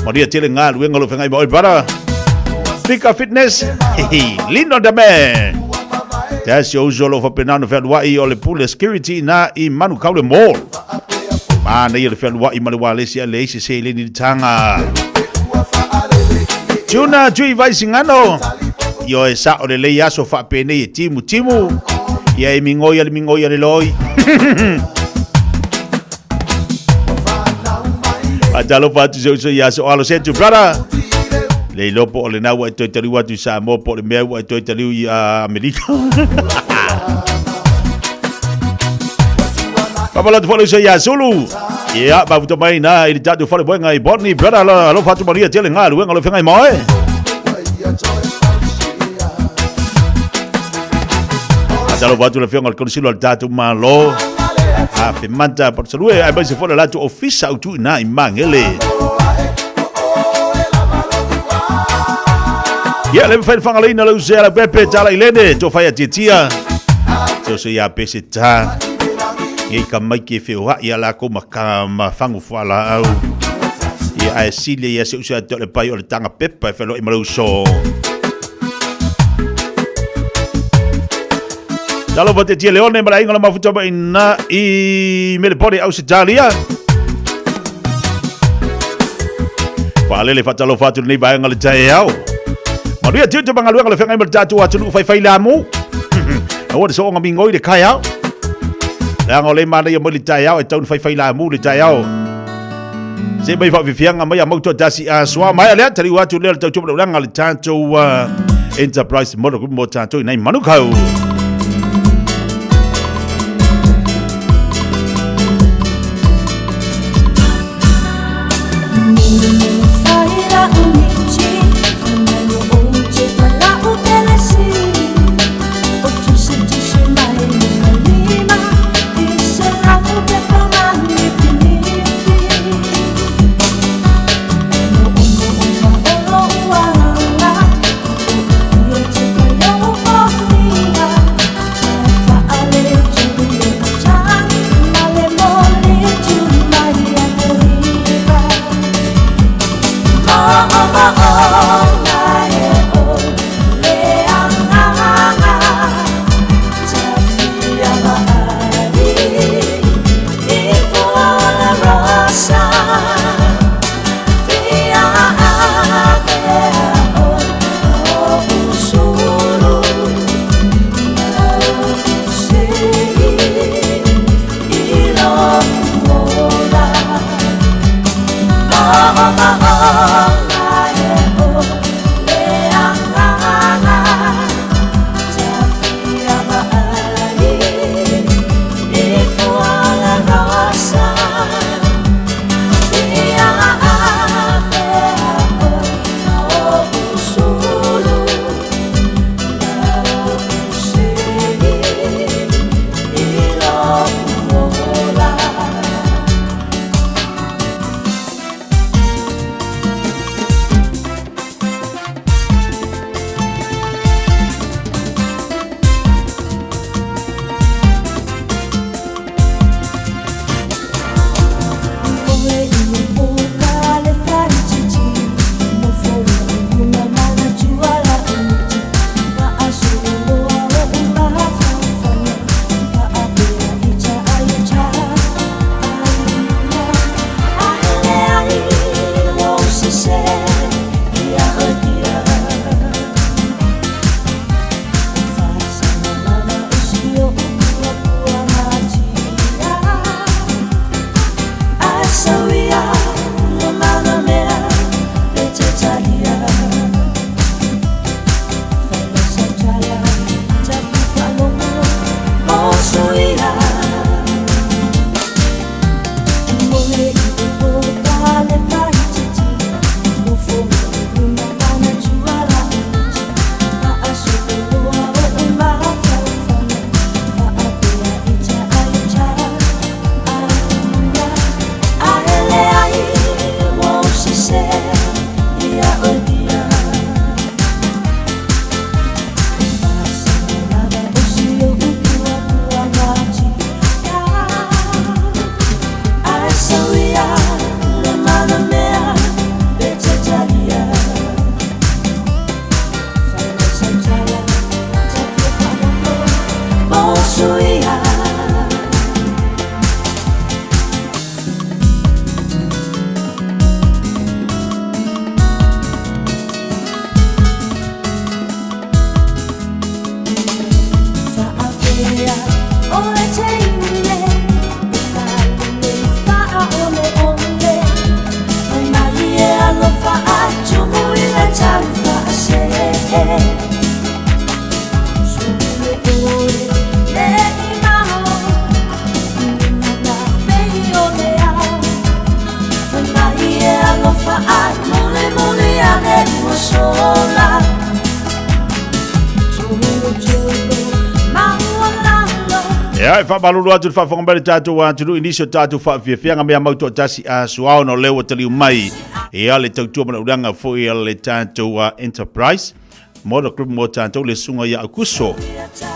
Maria tele galuega o lo feagai ma oe brother. Fika Fitness, Lino the man. Te asi o uso o lo faapena ona fealua'i o le Pule Security ina i Manukau le Mall. Manaia le fealua'i ma le ualesi ae leai se seleni i le taga. Tuna Tui Vaisigano, Ioe sa'o lelei aso faapenei e timutimu, ia e migoi a le migoi a le loi. Faatalofa atu se uso ia Soalo Setu, brother. Le iloa po o lena ua e toe taliu atu i Samoa po o le mea ua e toe taliu i Amerika. Papala atu foi le uso ia Sulu. Ia, mafuta mai na i le tatou falemoega i Botany, brother. Alofa atu malia tele galuega o le feagai ma oe. Faatalofa atu le afioga i le Konisilo a le tatou Malo. Afe manta Palusalue, aemaise foi le latou ofisa autu i na i Magele. Ia, le mafai le fagaleina le uso ia Laupepe, tala i lene, to fai atiatia. Se uso ia pese ta. Ia i ka maiki e feoai ia lakou ma ka ma fagu fualaau. Ia ae sili ia se uso ia te o le pai o le tanga pepa e feloai ma le uso. Talofa te tia Leone ma le aiga o le mafuta mai na i Melepone Ausetalia. Faalele faatalofa atu lenei vaega le taeao. Manuia tiute ma galuega le feagai ma le tatou atunuu faifai lamu. Aua le soonga migoi le kaeao. Leaga o le manaia mai le taeao e tau na faifai lamu le taeao. Se mai faafiafiaga mai a mau toatasi a soa mai lea taliu atu lea le tautua laulaga le tatou Enterprise Motor Group mo tatou i nai Manukau. suia. Fa'apea o le teine, le fa'aoleole, mai malie alofa atumu i le tau fa'asee. Sule oe le imao, na pei o le ao, fai mai e alofa ai, mole mole ane ua sola. Tolo tolo maualalo. Ia, e faamalulu atu le faafofoga mai le tatou atunuu i nisi o tatou faafiafiaga mea mau toatasi a suao ona o lea ua taliu mai ia le tautua ma le ulaga foi a le tatou Enterprise Motor Group mo tatou le susuga ia Aukuso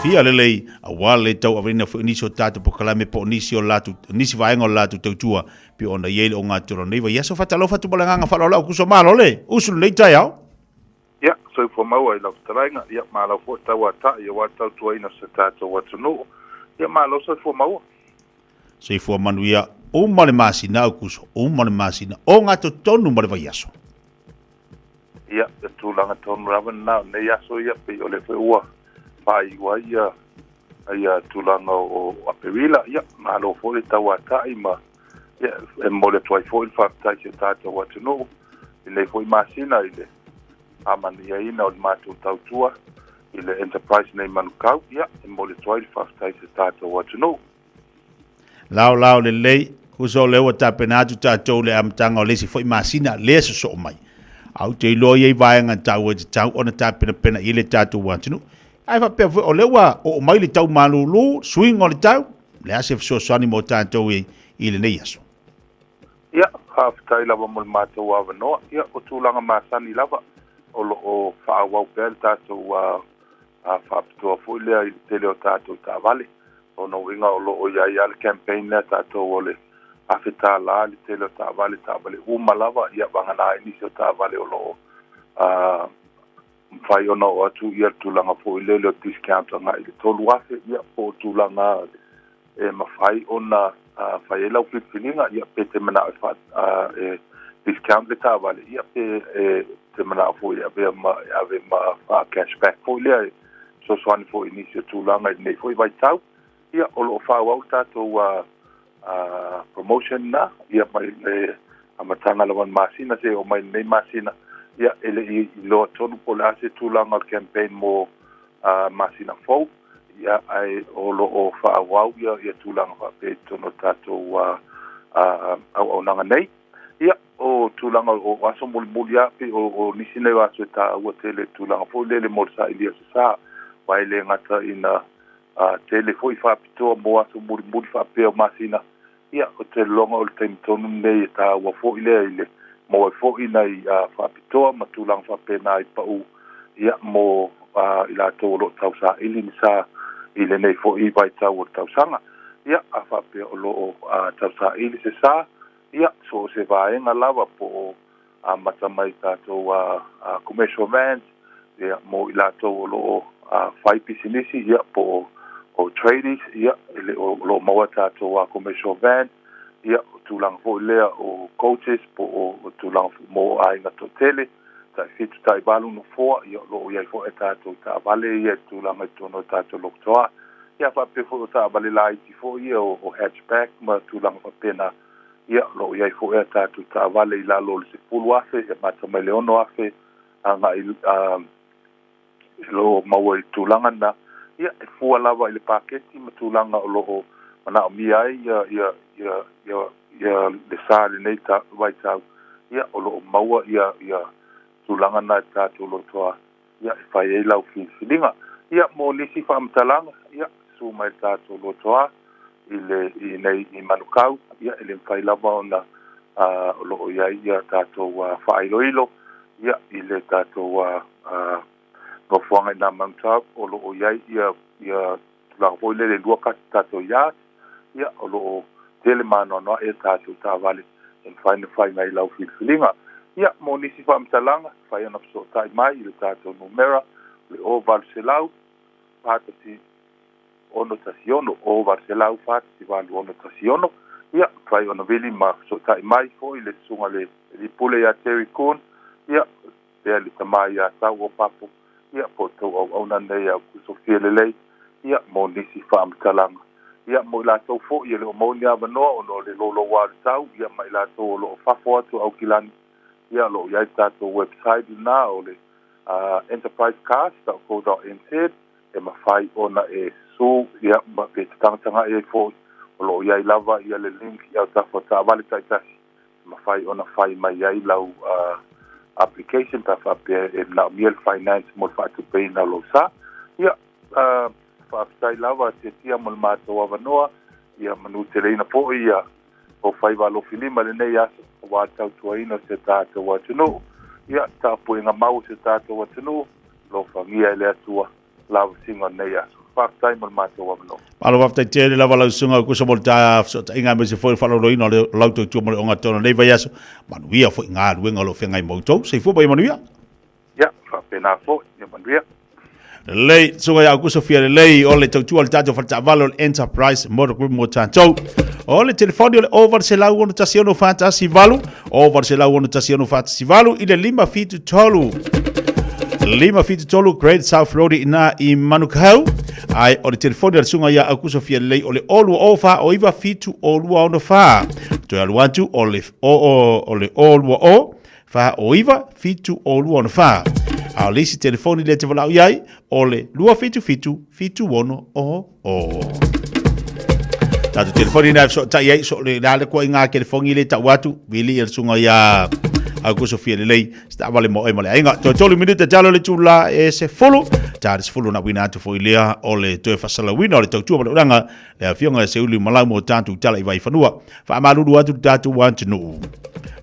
fia lelei aua le tauaveina foi o nisi o tatou polokalame po o nisi o latou nisi vaega o le latou tautua pei ona i ai le ogatotonu o lenei vaiaso. Faatalofa atu ma le agaga faaaloalo Aukuso, malo le usu lenei taeao. Ia, soifua maua i lau fetalaiga, ia, malo foi tauata'i aua le tautuaina o si o tatou atunuu. Ia, malo soifua maua. Soifua manuia uma le masina Aukuso, uma le masina, ogatotonu ma le vaiaso. Ia, o tulaga tonu lava lena o lenei aso ia, pei o lea foi ua faaiu ai ia, ia tulaga o Aperila. Ia, malo foi le tauata'i ma, ia, e momoli atu ai foi le faafetai i si o tatou atunuu i lenei foi masina i le faamanuiaina o le matou tautua i le Enterprise nei Manukau. Ia, e momoli atu ai le faafetai i si o tatou atunuu. Lao lao lelei, kuso o lea ua tapena atu tatou le amataga o le isi foi masina lea sosoo mai. A ou te iloa i ai vaega taua e tatau ona tapenapena i ai le tatou atunuu. Ae faapea foi, o lea ua oo mai le tau malulu, suiga o le tau, le a se fesoasoani mo tatou i lenei aso? Ia, faafetai lava mo le matou avanoa. Ia, o tulaga masani lava o lo o faaauau pea le tatou faapitoa foi lea i le tele o tatou taavale. O lona uiga o lo o i ai lava le campaign lea a tatou o le $1,000 le tele o taavale, taavale uma lava, ia vagana ai nisi o taavale o lo o mafai ona oo atu ia le tulaga foi lele o discount agai i le $3,000, ia po o tulaga e mafai ona fai ai lau filifiliga, ia pe te manao e fa e discount le taavale, ia pe e te manao foi e avea ma e ave ma faa cashback foi lea e fesoasoani foi i nisi o tulaga i lenei foi vaitau. Ia o lo o faaauau le tatou promotion na, ia mai le amataga lava o le masina seia oo mai i lenei masina, ia e le i iloa tonu po o le a se tulaga o le campaign mo masina fou, ia ae o lo o faaauau ia ia tulaga faapea i totonu o le tatou auaunaga nei. Ia o tulaga o aso mulimuli lava pei o nisi nei o aso e taua tele i le tulaga foi lele mo le sailia o se sa, aua e le gata ina tele foi faapitoa mo aso mulimuli faapea o masina, ia, o te lologa o le taimi tonu lenei e taua foi lea i le maua ai foi nai faapitoa ma tulaga faapena i pau, ia, mo i latou o lo o tausaili ni sa i lenei foi vaitau o le tausaga. Ia, a faapea o lo o tausaili se sa, ia, so o se vaega lava po o amata mai i tatou commercial vans, ia, mo i latou o lo o fai pisinisi, ia, po o tradies, ia, e le o, o lo o maua tatou commercial van, ia, o tulaga foi lea o coaches, po o tulaga foi mo aiga toatele, tai 7 tai 8 nofoa, ia, o lo o i ai foi a tatou taavale ia i tulaga i totonu o tatou lotoa. Ia, faapea foi o taavale laiti foi ia o hatchback ma tulaga faapena, ia, o lo o i ai foi a tatou taavale i lalo o le $10,000, e amata mai le $6,000 agai i lo o maua i tulaga na, ia, e fua lava i le paketi ma tulaga o lo o manaomia ai ia, ia, ia, ia, ia le sa i lenei vaitau, ia, o lo o maua ia, ia tulaga na i le tatou lotoa, ia, e fai ai lau filifiliga. Ia, mo nisi faamatalaga, ia, susu mai le tatou lotoa i le, i nei i Manukau, ia, e le mafai lava ona o lo o i ai ia tatou faailoilo, ia, i le tatou nofoaga i nā Manukau, o lo o i ai ia, ia tulaga foi lele e lua kasi tatou yard, ia, o lo o tele ma anoanoai a tatou taavale e mafai ona fai mai lau filifiliga. Ia, mo nisi faamatalaga, mafai ona fesootai mai i le tatou numera, o le 0800 41 616, 0 800 418 616. Ia, mafai ona vili ma fesootai mai foi le susuga le alii pule ia Terry Kuhn, ia, pea le tama ia Tau o Papo, ia, po o tou auauna nei a Kuso fia lelei, ia, mo nisi faamatalaga. Ia, mo i latou foi e le o maua ni avanoa ona o le louloua o le tau, ia, ma i latou o lo o fafo atu o Aukilani, ia, o lo o i ai le tatou website lena o le enterprisecars.co.nz e mafai ona e su, ia, ma pe te tagatagai ai foi, o lo o i ai lava ia le link i autafa o taavale taitasi, e mafai ona fai mai ai lau application pe a faapea e manaomia le finance mo le faatupeina o lou sa. Ia, faafetai lava Tiatia mo le matou avanoa, ia manuteleina foi ia o faiva alofilima i lenei aso aua le tautuaina o si o tatou atunuu. Ia, tapuaiga mau a si o tatou atunuu, alofagia e le Atua lavasiga o lenei aso. Faafetai mo le matou avanoa. Malo faafetai tele lava lau susuga Aukuso mo le ta fesootaiga aemaise foi le faaaloaloina o le lau tautua ma le ogatotonu o lenei vaiaso. Manuia foi galuega o lo o feagai ma outou. Soifua ma ia manuia. Ia, faapena foi, ia manuia. Lelei, susuga ia Aukuso fia lelei o le tautua o le tatou faletaavale o le Enterprise Motor Group mo tatou. O le telefoni o le 0 800 616 0 800 616 18 i le 573 573 Great South Road i ina i Manukau. Ai o le telefoni a le susuga ia Aukuso fia lelei o le 0 2 0 4 o 9 7 o 2 6 4. Toe alu atu o le o o o le 0 2 0 4 o 9 7 o 2 6 4. A o le isi telefoni lea e te valaau i ai o le 277 76 o o. Tatou telefoni na fesootai ai so le la le koa i ngā telefoni le tau atu vili i le susuga ia Aukuso fia lelei se taavale mo oe ma le aiga. Toe 3 minute talo le tula e 10. Ta le 10 na wina atu foi lea o le toe faasalauina o le tautua ma le ulaga le afioga e Seuli Malau mo tatou tala i Vaifanua. Faamalulu atu le tatou atunuu.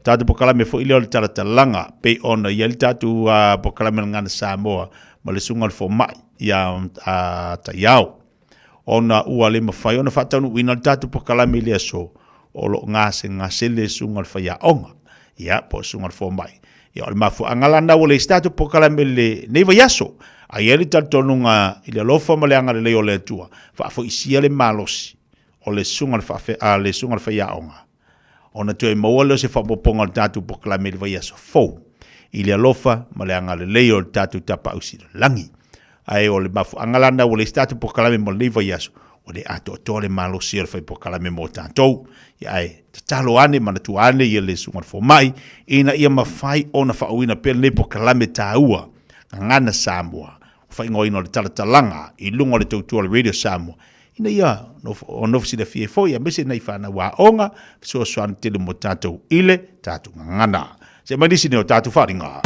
Tatou polokalame foi lea o le talatalaga pei ona i ai le tatou polokalame o le Gagana Samoa ma le susuga o le fomai ia Taiao. Ona ua le mafai ona faataunuuina le tatou polokalame i le aso o lo o gasegase le susuga o le faiaoga, ia po o le susuga o le fomai. Ia o le mafuaaga la lena ua leai se tatou polokalame i lenei vaiaso. Ae i ai le talitonuga i le alofa ma le agalelei o le Atua, faafoisia le malosi o le susuga o le faafe, a le susuga o le faiaoga, ona toe maua lea o se faaopoopoga o le tatou polokalame i le vaiaso fou, i le alofa ma le agalelei o le tatou Tapaau Silolagi. Ae o le mafuaaga la lena ua leai se tatou polokalame mo lenei vaiaso, ua le atoatoa le malosi o le fai polokalame mo tatou. Ia ae tatalo ane, manatua ane ia le susuga i le fomai, ina ia mafai ona faaauina pea lenei polokalame taua, Gagana Samoa, ua faaigoaina o le talatalaga i luga o le tautua o le Radio Samoa, ina ia nofo silafia ai foi aemaise nai fanau aoga fesoasoani tele mo tatou i le tatou gagana. Se mai nisi nei o tatou faaaliga.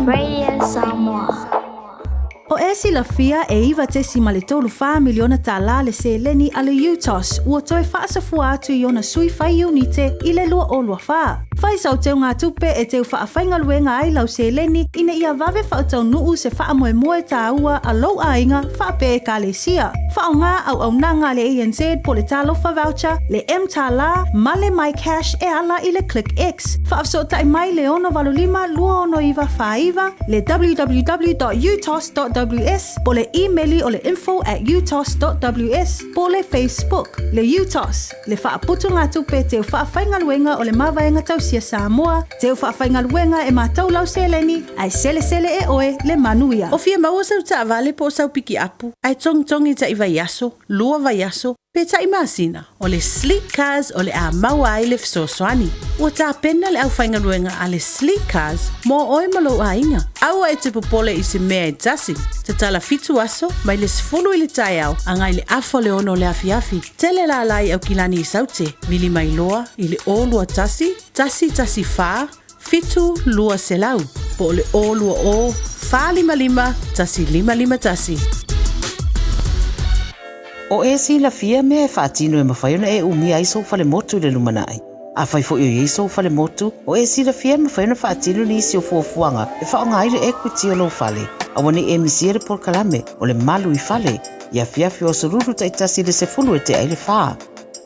Radio Samoa. O e silafia e $9.34 miliona tālā le seleni a le UTOS ua toe faasafua atu i ona sui fai iunite i le 2024. Fai sau teugatupe e teu faafaigaluega ai lau seleni ina ia vave faataunuu se faamoemoe tāua a lou aiga faapea Ekalesia. Faaaoga auaunaga a le ANZ po le Talofa Voucher, le mTālā ma le MyCash e ala i le ClickX. Faafesootai mai le 685 269 49, le www.utos.ws po le imeli o le info@utos.ws po le Facebook. Le UTOS, le faaputugatupe teu faafaigaluega o le Mavaega Tausia Samoa, teu faafaigaluega e matou lau seleni, ae selesele e oe le manuia. O fia maua sau taavale po o sau pikiapu, ae togitogi taʻi vaiaso, lua vaiaso, pe taʻi masina, o le Sleek Cars o le a maua ai le fesoasoani. Ua tapena le aufaigaluega a le Sleek Cars mo oe ma lou aiga. Aua e te popole i se mea e tasi. Tatala 7 aso, mai le 10 i le taeao agai le afa o le 6 o le afiafi. Tele lala i Aukilani i Saute, vili mai loa i le 021 114 7200 po o le 020 455 1551. O e silafia mea e faatino e mafai ona e umia ai sou falemotu i le lumanai. Afai foi o i ai sou falemotu, o e silafia e mafai ona faatino nisi o fuafuaga e faaaoga ai le equity o lou fale. Aua ne i e misia le polokalame o le malu i fale. i afiafi o aso Lulu taitasi i le 10 e tea i le 4.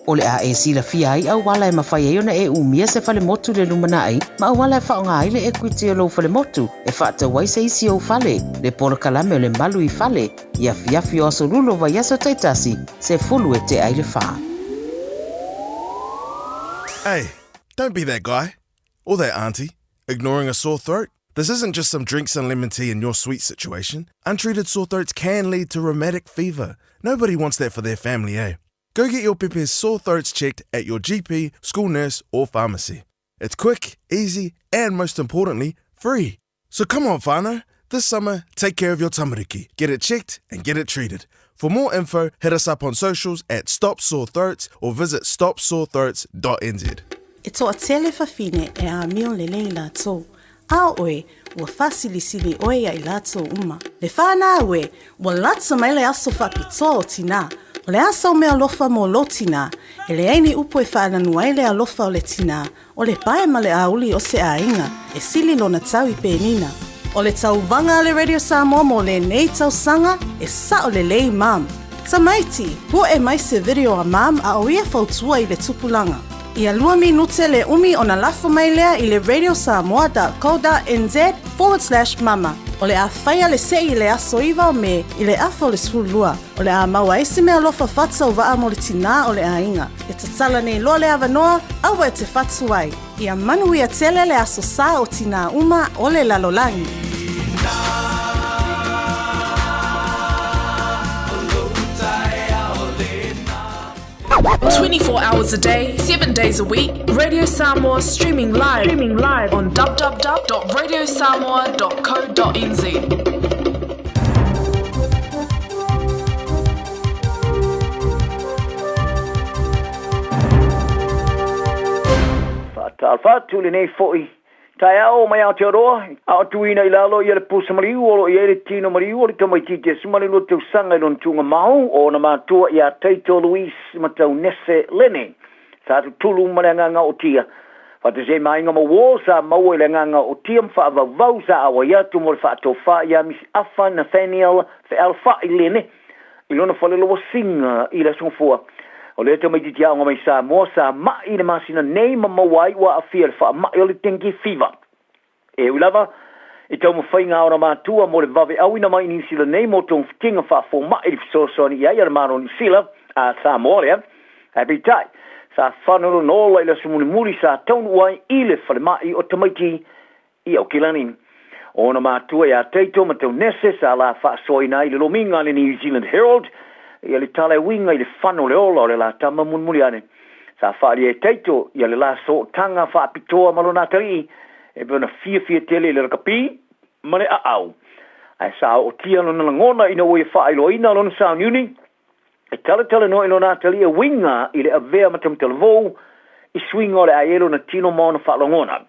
O le a e silafia ai auala e mafai ai ona e umia se falemotu i le lumanai ma auala e faaaoga ai le ekuiti o lou falemotu e faatau ai se isi ou fale, le polokalame o le Malu i Fale, i afiafi o aso Lulu o vaiaso taitasi, 10 e tea i le 4. Hey, don't be that guy. Or that auntie, ignoring a sore throat. This isn't just some drinks and lemon tea in your sweet situation. Untreated sore throats can lead to rheumatic fever. Nobody wants that for their family, eh? Go get your pepe's sore throats checked at your GP, school nurse, or pharmacy. It's quick, easy, and most importantly, free. So come on, whānau. This summer, take care of your tamariki. Get it checked and get it treated. For more info, hit us up on socials at Stop Sore Throats or visit stopsorethroats.nz. E toatele fafine e amio lelei latou, a o oe, ua faasilisili oe ia i latou uma. Le whanau e, ua lata mai le aso faapitoa o tinā. O le a sau meaalofa mo lou tinā? E leai ni upu e faananu ai le alofa o le tinā, o le pae ma le auli o se aiga, e sili lona tau i penina. O le tauvaga a le Radio Samoa mo lenei tausaga, e sao lelei mum. Tamaiti, pu'e mai se video a mum a o ia fautua i le tupulaga. Ia lua minute le umi ona lafo mai lea i le radiosamoa.co.nz/mama. O le a faia le se'i i le aso 9 o Me i le afa o le 12. O le a maua ai se meaalofa faatauvaa mo le tinā o le aiga. E tatala nei loa le avanoa, aua e te whatu ai. Ia manuia tele le aso sa o tinā uma o le lalolagi. 24 hours a day, 7 days a week, Radio Samoa streaming live, streaming live on www.radiosamoa.co.nz. Faatalofa atu i lenei foi taeao mai Aotearoa, a o tuuina i lalo ia le pusa maliu o lo o i ai le tino maliu o le tamaitiiti e 12 tausaga i lona tuugamau o ona matua ia Taito Luis Mataunese Lene. Sa tutulu ma le agaga ootia. Faatasi ai ma aiga ma uō sa maua i le agaga ootia ma faavauvau sa auai atu mo le faatofa ia Misi Afa Nathaniel Fealfa'i Lene i lona fale lowasiga i le Aso Gafua. O lea tamaitiiti aoga mai Samoa sa ma'i i le masina nei ma maua ai ua aafia i le faama'i o le dengue fever. E ui lava i taumafaiga a ona matua mo le vave auina mai i Niu Sila nei mo togafitiga faafoma'i i le fesoasoani i ai a le Malo o Niu Sila, a Samoa lea, ae peitai, sa fano lona ola i le aso mulimuli sa taunuu ai i le falemai o tamaiti i Aukilani. O ona matua ia Taito ma Taunese sa la faasoaina ai le lomiga a le New Zealand Herald ia le tala e uiga i le fano o le ola o le la tama mulimuli ane. Sa faaalia e Taito ia le la sootaga faapitoa ma lona atalii e pei ona fiafia tele i le lakapi ma le aau. Ae sa ootia lona lagona ina ua ia faailoaina lona sauniuni e talatalanoa i lona atalii e uiga i le avea ma Taumatalavou i suiga o le a i ai lona tino ma ona faalogona.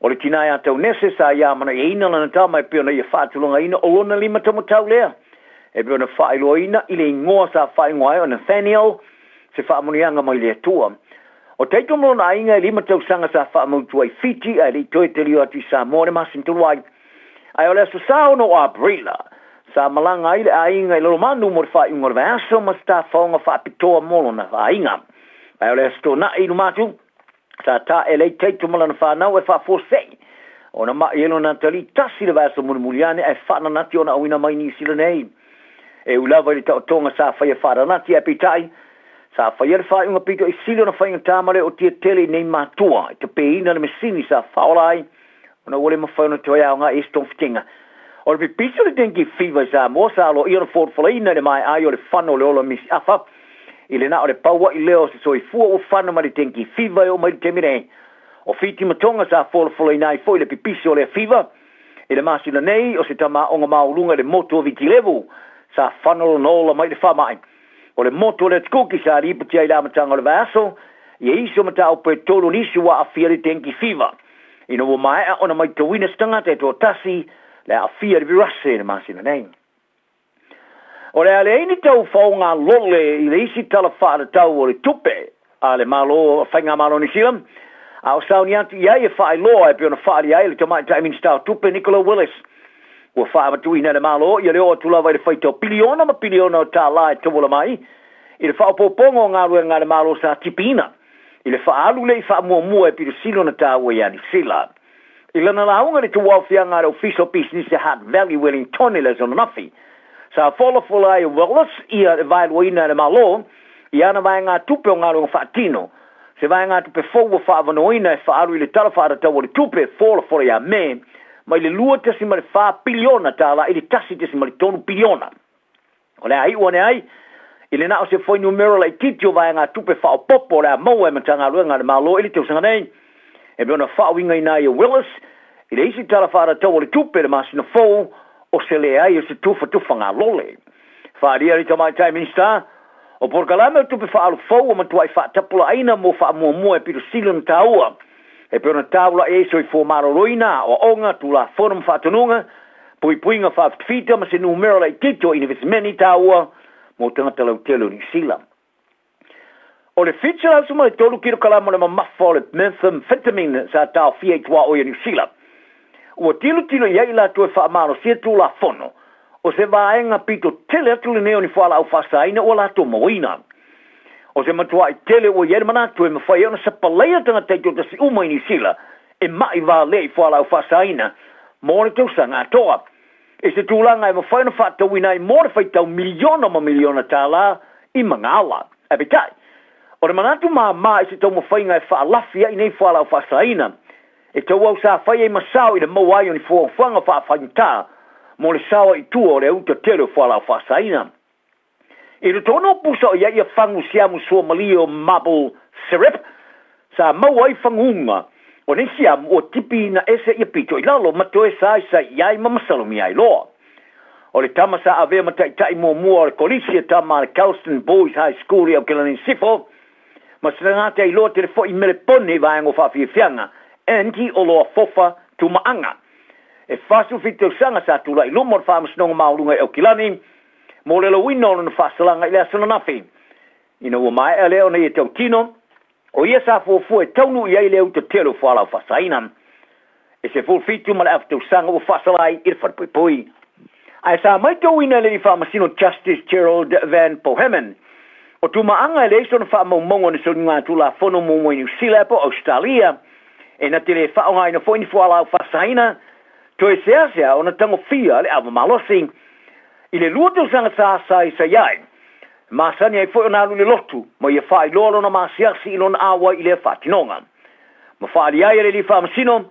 O le tinā ia Taunese sa ia amanaiaina lana tama e pei ona ia faatulagaina o lona lima taumatau lea e pei ona faailoaina i le igoa sa faaigoa ai o Nathaniel se faamanuiaga mai le Atua. O Taito ma lona aiga e lima tausaga sa faamautu ai i Fiti ae le i toe talio atu i Samoa le masina talu ai. Ae o le Aso Sa 6 o Aperila, sa malaga ai le aiga i Lalomanu mo le faaiuga o le vaiaso ma se tafaoga faapitoa mo lona aiga. Ae o le Aso Toonai i luma atu, sa taele ai Taito ma lana fanau e faafuasei ona ma'i ai lona atalii tasi le vaiaso mulimuli ane ae faananati ona auina mai Niu Sila nei. E ui lava i le taotoga sa faia faaranati ae peitai, sa faia le faaiuga pito i sili ona faigata ma le ootia tele i nei matua i tapeina le mesini sa faaola ai ona ua le mafai ona toe aoga i se togafitiga. O le pipisi o le dengue fever i Samoa sa aloaia ona folafolaina i le maea ai o le fano o le ola misi afa i le na o le pauaʻi lea o se soifua ua fano mai le dengue fever e oo mai i le taimi nei. O Fiti ma Tonga sa folafolaina ai foi le pipisi o lea fever i le masina nei o se tama aoga maualuga i le motu o Viti Levu sa fano lona ola mai le faamai. O le motu o le Atukuki sa lipotia i le amataga o le vaiaso ia isi o mataupu e tolu o nisi ua aafia i le dengue fever. Ina ua maea ona maitauina se tagata e toatasi le aafia i le virase i le masina nei. O le a leai ni tau faoga lole i le isi tala faatatau o le tupe a le Malo, Faigamalo o Niu Sila, a o sauni atu i ai e faailoa e pei ona faaalia ai le Tamaitai Minisita o Tupe Nicola Willis. Ua fa'amatu'uina e le Malo ia le oo atu lava i le faitau piliona ma piliona o tālā e tauala mai i le faaopoopoga o galuega a le Malo sa tipiina i le faaalu le'i faamuamua e pito sili ona taua iā Niu Sila. I lana lauga i le tauaofiaga a le Ofisa o Pisinisi a Hutt Valley Wellington i le aso ananafi, sa folafola ai e Wallace ia le vaeluaina e le Malo i ana vaegatupe o galuega faatino, se vaegatupe fou ua faaavanoaina e faaalu i le Tala Faatatau o le Tupe folafola ia Me mai le $2.4 piliona tālā i le $1.3 piliona. O le a iu ane ai i le na o se fuainumera laitiiti o vaegatupe faaopoopo o le a maua e Matagaluega a le Malo i le tausaga nei, e pei ona faauigaina ai e Willis i le isi Tala Faatatau o le Tupe i le masina fou o se leai o se tufatufaga lole. Faaalia le Tamaitai Minisita o polokalame o tupe faaalu fou ua matuai faatapulaaina mo faamuamua e pito sili ona taua e pei ona taula'i ai soifua maloloina, aoaoga, tulafono ma faatonuga, puipuiga faafitafita ma se numera laitiiti o inivesimeni taua mo tagata lautele o Niu Sila. O le 713 kilokalama o le mamafa o le methamphetamine sa taofia i tuaoi o Niu Sila, ua tilotilo i ai i latou e faamalosia tulafono o se vaega pito tele atu lenei o ni fualaau faasaina ua latou mauaina. O se matua'i tele ua i ai le manatu e mafai ai ona sapalaia tagata taitoatasi uma i Niu Sila e ma'i valea i fualaau faasaina mo le tausaga atoa, i se tulaga e mafai ona faatauina ai mo le faitau miliona ma miliona tālā i magaala. Ae peitai, o le manatu māmā i se taumafaiga e faalafi ai nei fualaau faasaina, e tauau sa fai ai ma sao i le maua ai o ni fuafuaga faafaigata mo le sao ai i tua o le uta tele o fualaau faasaina. I totonu o pusa o i ai ia fagu siamu suamalie o maple syrup, sa maua ai faguga o nei siamu ua tipiina ese ia pito i lalo ma toe saisai i ai ma masalomia ai loa. O le tama sa avea ma ta'ita'i muamua o le Kolisi a Tama a le Kelston Boys High School i Aokelani Sifo, ma se tagata e iloa tele fo'i i Melepone i vaega o faafiafiaga, Andy Oloa Fofa Tumaaga. E 47 tausaga sa tula'i i luma o le Faamasinoga Maualuga i Aukilani mo le lauina o lona faasalaga i le aso ananafi. Ina ua maea lea ona ia tautino, o ia sa fuafua e taunuu i ai le uta tele o fualaau faasaina. E 17 ma le afa tausaga ua faasala ai i le falepuipui. Ae sa maitauina e le Alii Faamasino Justice Gerald Van Bohemen, o Tumaaga e leai sona faamaumauga o ni soligatulafono muamua i Niu Sila po o Ausetalia, e na te le faaaogaina foi ni fualaau faasaina, toe seasea ona tagofia le ava malosi. I le 2 tausaga sa saisai ai, e masani ai foi ona alu i le lotu ma ia faailoa lona masiasi i lona auai i lea faatinoga. Ma faaali ai e le Alii Faamasino,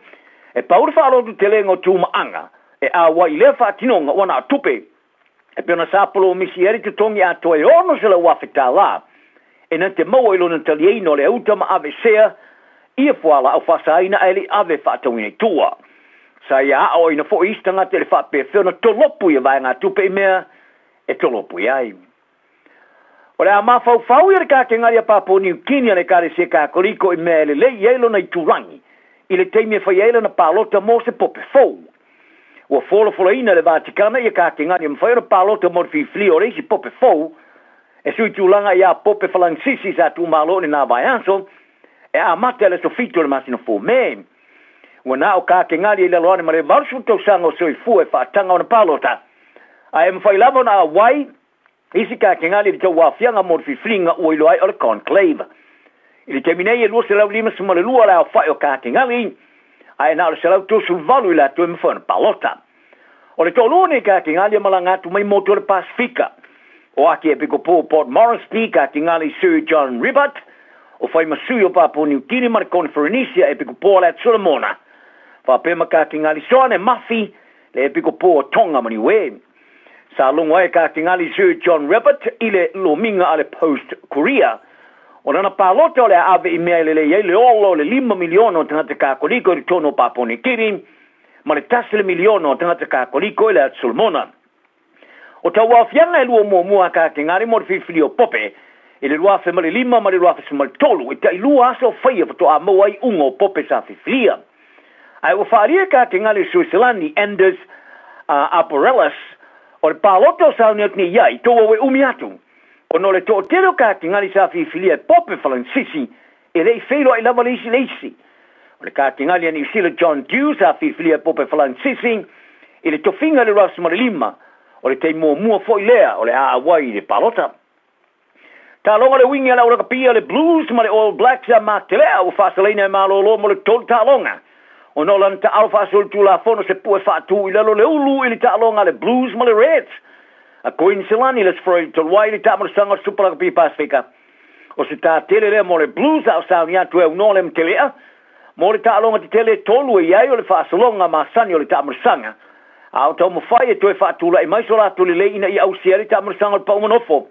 e pau le faalototelega o Tumaaga e auai i lea faatinoga ua na o tupe, e pei ona sa polomisi ai le totogi atoa e $600,000 tālā e na te maua i lona taliaina o le auta ma aveesea ia fualaau faasaina ae le i ave faatauina i tua. Sa ia aoaoina foi isi tagata i le faapefea ona tolopu ia vaegatupe i mea e tolopu i ai. O le a mafaufau ia le Kakengali a Papua Niu Kini a le Ekalesia Katoliko i mea e lelei ai lona itulagi i le taimi e fai ai lana palota mo se pope fou. Ua folafolaina e le Vatikana ia Kakengali e mafai ona palota mo le filifilia o le isi pope fou e sui tulaga iā Pope Falagisisi sa tuumalo i lena vaiaso e amata i le aso 7 o le masina fou Me. Ua na o Kakengali i lalo ane ma le 80 tausaga o soifua e faataga ona palota, ae e mafai lava ona auai isi Kakengali i le tauaofiaga mo le filifiliga ua iloa ai o le conclave. I le taimi nei e 252 le aofai o Kakengali, ae na o le 138 i latou e mafai ona palota. O le toalua nei Kakengali e malaga atu mai motu o le Pasefika, o Akiepikopo Port Moresby, Kakengali Sir John Ribbert, o fai ma sui o Papua Niu Kini ma le Koniferenisia Epikopo o le Atu Solomona, faapea ma Kakengali Soane Mafi, le Epikopo o Tonga ma Niue. Sa logo ai Kakengali Sir John Ribbert i le lomiga a le Post Courier. O lana palota o le a ave i mea e lelei ai le ola o le 5 miliona o tagata Kakoliko i totonu o Papua Niu Kini ma le 1 le miliona o tagata Kakoliko i le Atu Solomona. O tauaofiaga e lua muamua a Kakengali mo le filifili o Pope i le 2005 ma le 2013 e tailua aso o faia faatoa maua ai iuga o Pope sa filifilia. Ae ua faaalia e Kakengali o Suiselani Anders Arborelius o le palota o sauni atu nei ai tou au e umi atu ona o le toatele o Kakengali sa filifilia e Pope Falagisisi e le i feiloai lava le isi i le isi. O le Kakengali a Niu Sila John Dew sa filifilia e Pope Falagisisi i le tofiga i le 2005, o le taimi muamua foi lea o le a auai i le palota. Taaloga le uigi a le au lakapi a le Blues ma le All Blacks ia Mark Telea ua faasalaina e malolo mo le tolu taaloga ona o lana taalo faasolitulafono se pue faatu i lalo le ulu i le taaloga a le Blues ma le Reds a Koiniselani i le Aso Faraile talu ai i le taamalosaga o le Supa Lakapi Pasefika. O se tā tele lea mo le Blues a o sauni atu e aunoa le Mtelea mo le taaloga tetele e tolu e i ai o le faasologa masani o le taamalosaga a o taumafai e toe faatulai mai so latou lelei ina ia ausia ai le taamalosaga o le pauma nofo.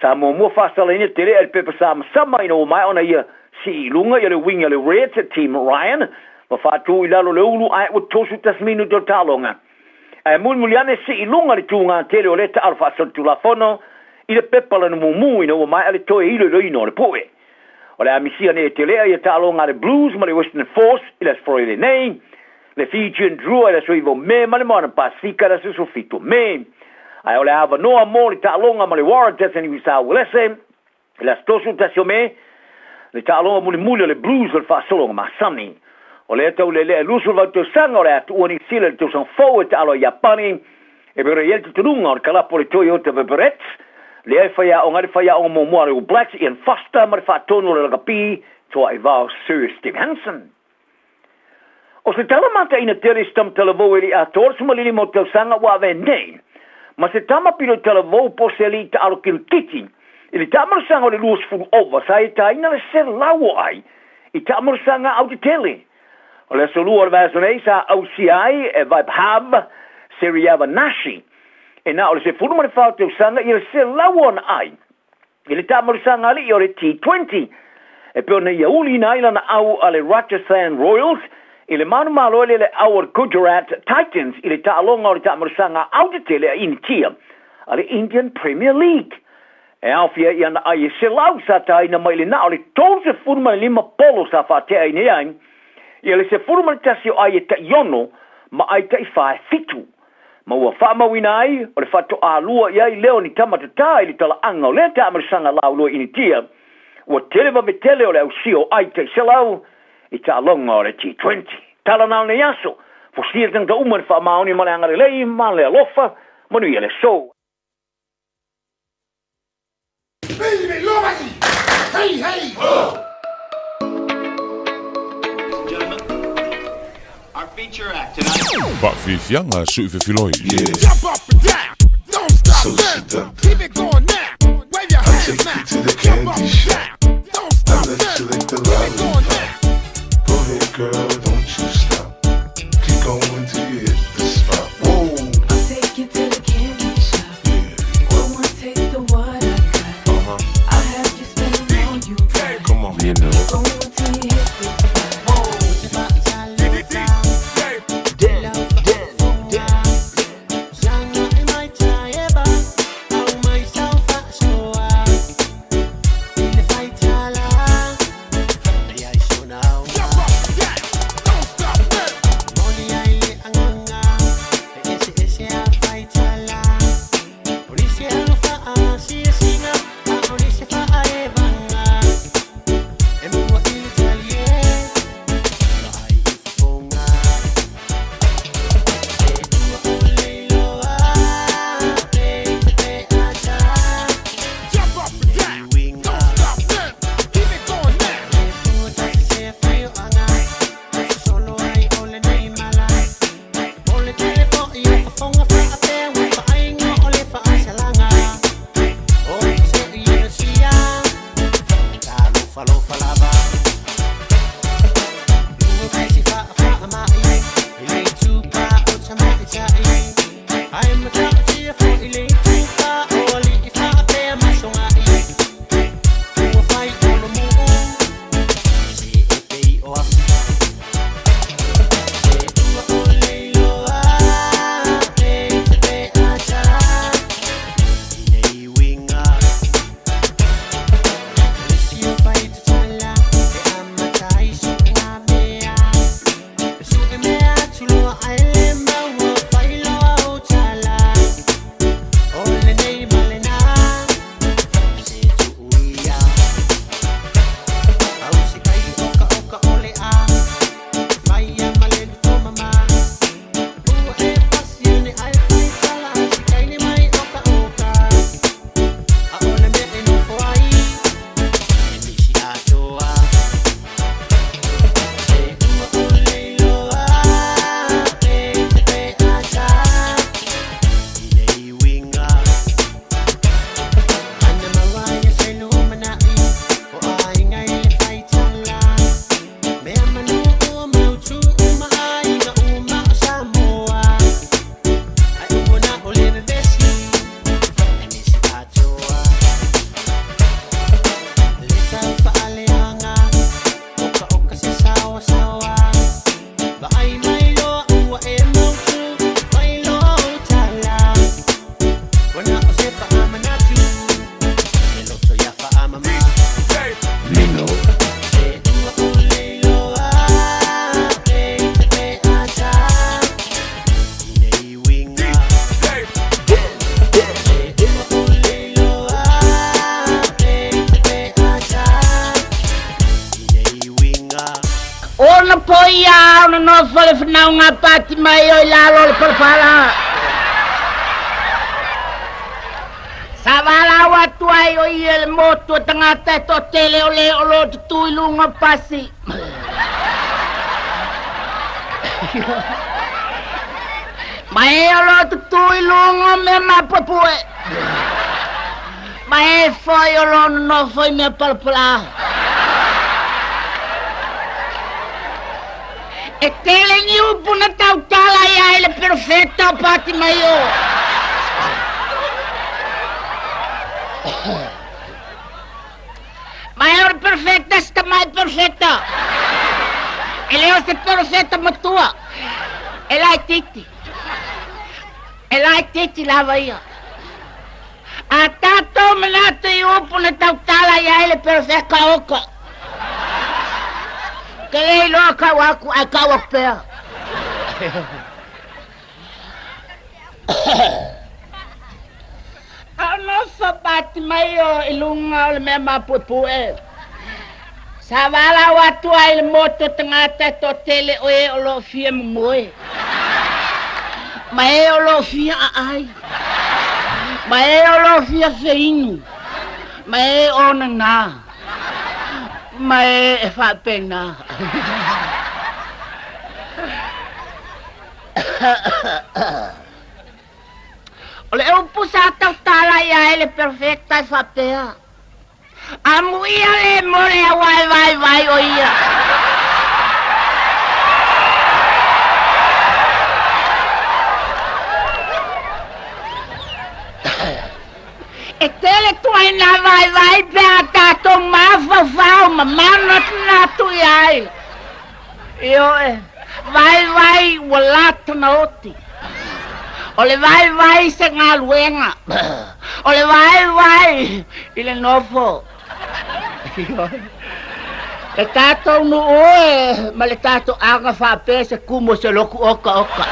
Sa muamua faasalaina telea i le pepa samasama ina ua maea ona ia sii i luga ia le uiga o le Reds Tim Ryan ma faatu i lalo le ulu ae ua 31 minute o le taaloga. Ae mulimuli ane sii i luga le tūgā tele o lea taalo faasolitulafono i le pepa lana mumu ina ua maea le toe iloiloina o le pue. O le a misia nei e telea ia taaloga a le Blues ma le Western Force i le Aso Faraile nei, le Fijian Drua i le aso 9 o Me ma le Moana Pasefika i le aso 17 o Me. Ae o le avanoa mo le taaloga ma le Waratahs a New South Walese i le aso 31 o Me, le taaloga mulimuli o le Blues o le faasologa masani. O lea taulealea e 28 tausaga o le a tuua Niu Sila i le tausaga fou e taalo ai Iapani e pei ona i ai le tutunuga o le kalapu o le Toyota Viperets, lea e faiaoga ai le faiaoga muamua a le All Blacks Ian Foster ma le faatonu o le lakapi toaivao Sir Steve Hansen. O se tala mataina tele i se tama talavou e le i atoa le 15 o tausaga ua avea nei ma se tama pilo talavou po o se alii taalo kirikiti i le taamalosaga o le 20 ova sa etaina le 100 o ai i taamalosaga autetele. O le aso Lua o le vaiaso nei sa ausia ai e Vaibhav Seriavanashi e na o le 14 tausaga i le 100 ona ai i le taamalosaga alii o le T20 e pei ona ia uliina ai lana au a le Rajasthan Royals i le manumalo ele le au o le Gujarat Titans i le taaloga o le taamalosaga autetele a Initia a le Indian Premier League. E aofia ai ana ai e 100 sa taina mai le na o le 35 polo sa faateaina ai ia le 11 o ai e tai 6 ma ai tai 4 e 7. Ma ua faamauina ai o le faatoalua i ai lea o ni tama tatā i le talaaga o lea taamalosaga laulua Initia ua tele vavetele o le ausia o ai tai 100 i taaloga o le T20. Tala na o nei aso, fosia tagata uma i le faamaoni ma le agalelei ma le alofa, manuia le aso. Hey, hey, ho! Faafiafiaga sui fefiloi. Jump up and down, don't stop So now. seductive. Keep it going now. Wave your I hands take now. you to the Jump up candy and shop. down, don't I stop let now. you lick the Keep it going lollipop. now. Go ahead, girl, don't you stop. Keep going till you hit the spot. Whoa, I'll take you to the candy shop. yeah, One more taste of what I got. I'll have you spending all you got. come on. You know. Keep going till you hit the spot. nonofo le fanauga a Patimaio i lalo o le palapala. Sa valaau atu ai o ia i le motu o tagata e toatele o le o lo o tutū i luga o pasi. Ma e o lo o tutū i luga o mea mapuepue. Ma e foi o lo o nonofo i mea palapala. E tele ni upu na tautala i ai le perofeta o Patimaio. Ma e o le perofeta se tamai perofeta. E le o se perofeta matua. E laitiiti. E laitiiti lava ia. A tatou manatu i upu na tautala i ai le perofeta oka. Ke le iloa kau aku ae kau aku pea. A o nofo Patimaio i luga o le mea mapuepue, sa valaau atu ai i le motu o tagata e toatele o e o lo o fia momoe, ma e o lo o fia aai, ma e o lo o fia feinu, ma e o nanā, ma e e faapena. O le upu sa tautala i ai le perofeta e faapea, Amuia le mo le aua e vaivai o ia. E tele tuaiga vaivai pe a tatou mafaufau ma manatunatu i ai. Ioe, vaivai ua lata na oti. O le vaivai se galuega. O le vaivai i le nofo. Ioe. Le tatou nuu e ma le tatou aga faapea se kumu o se loku okaoka.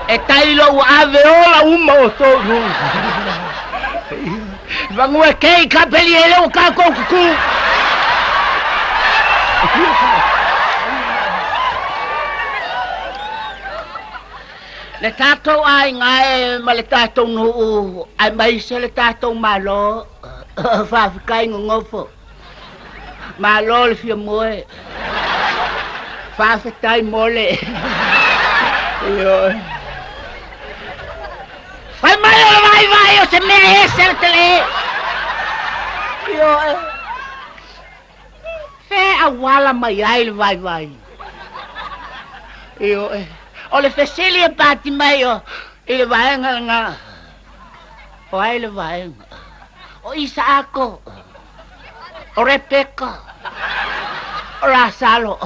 E tailo ua ave ola uma outou i luga. Vagua kei ka peli e leo ka kou kuku. Le tatou aiga e ma le tatou nuu aemaise le tatou Malo, faafetai nonofo. Malo le fia moe. Faafetai mo le. Ioe. Fai mai o le vaivai o se mea ese le tele. Ioe. Fea auala mai ai le vaivai. Ioe. O le fesili e pati mai o i le vaega lena. O ai le vaega? O Isaako. O Rebeka. O Lasalo.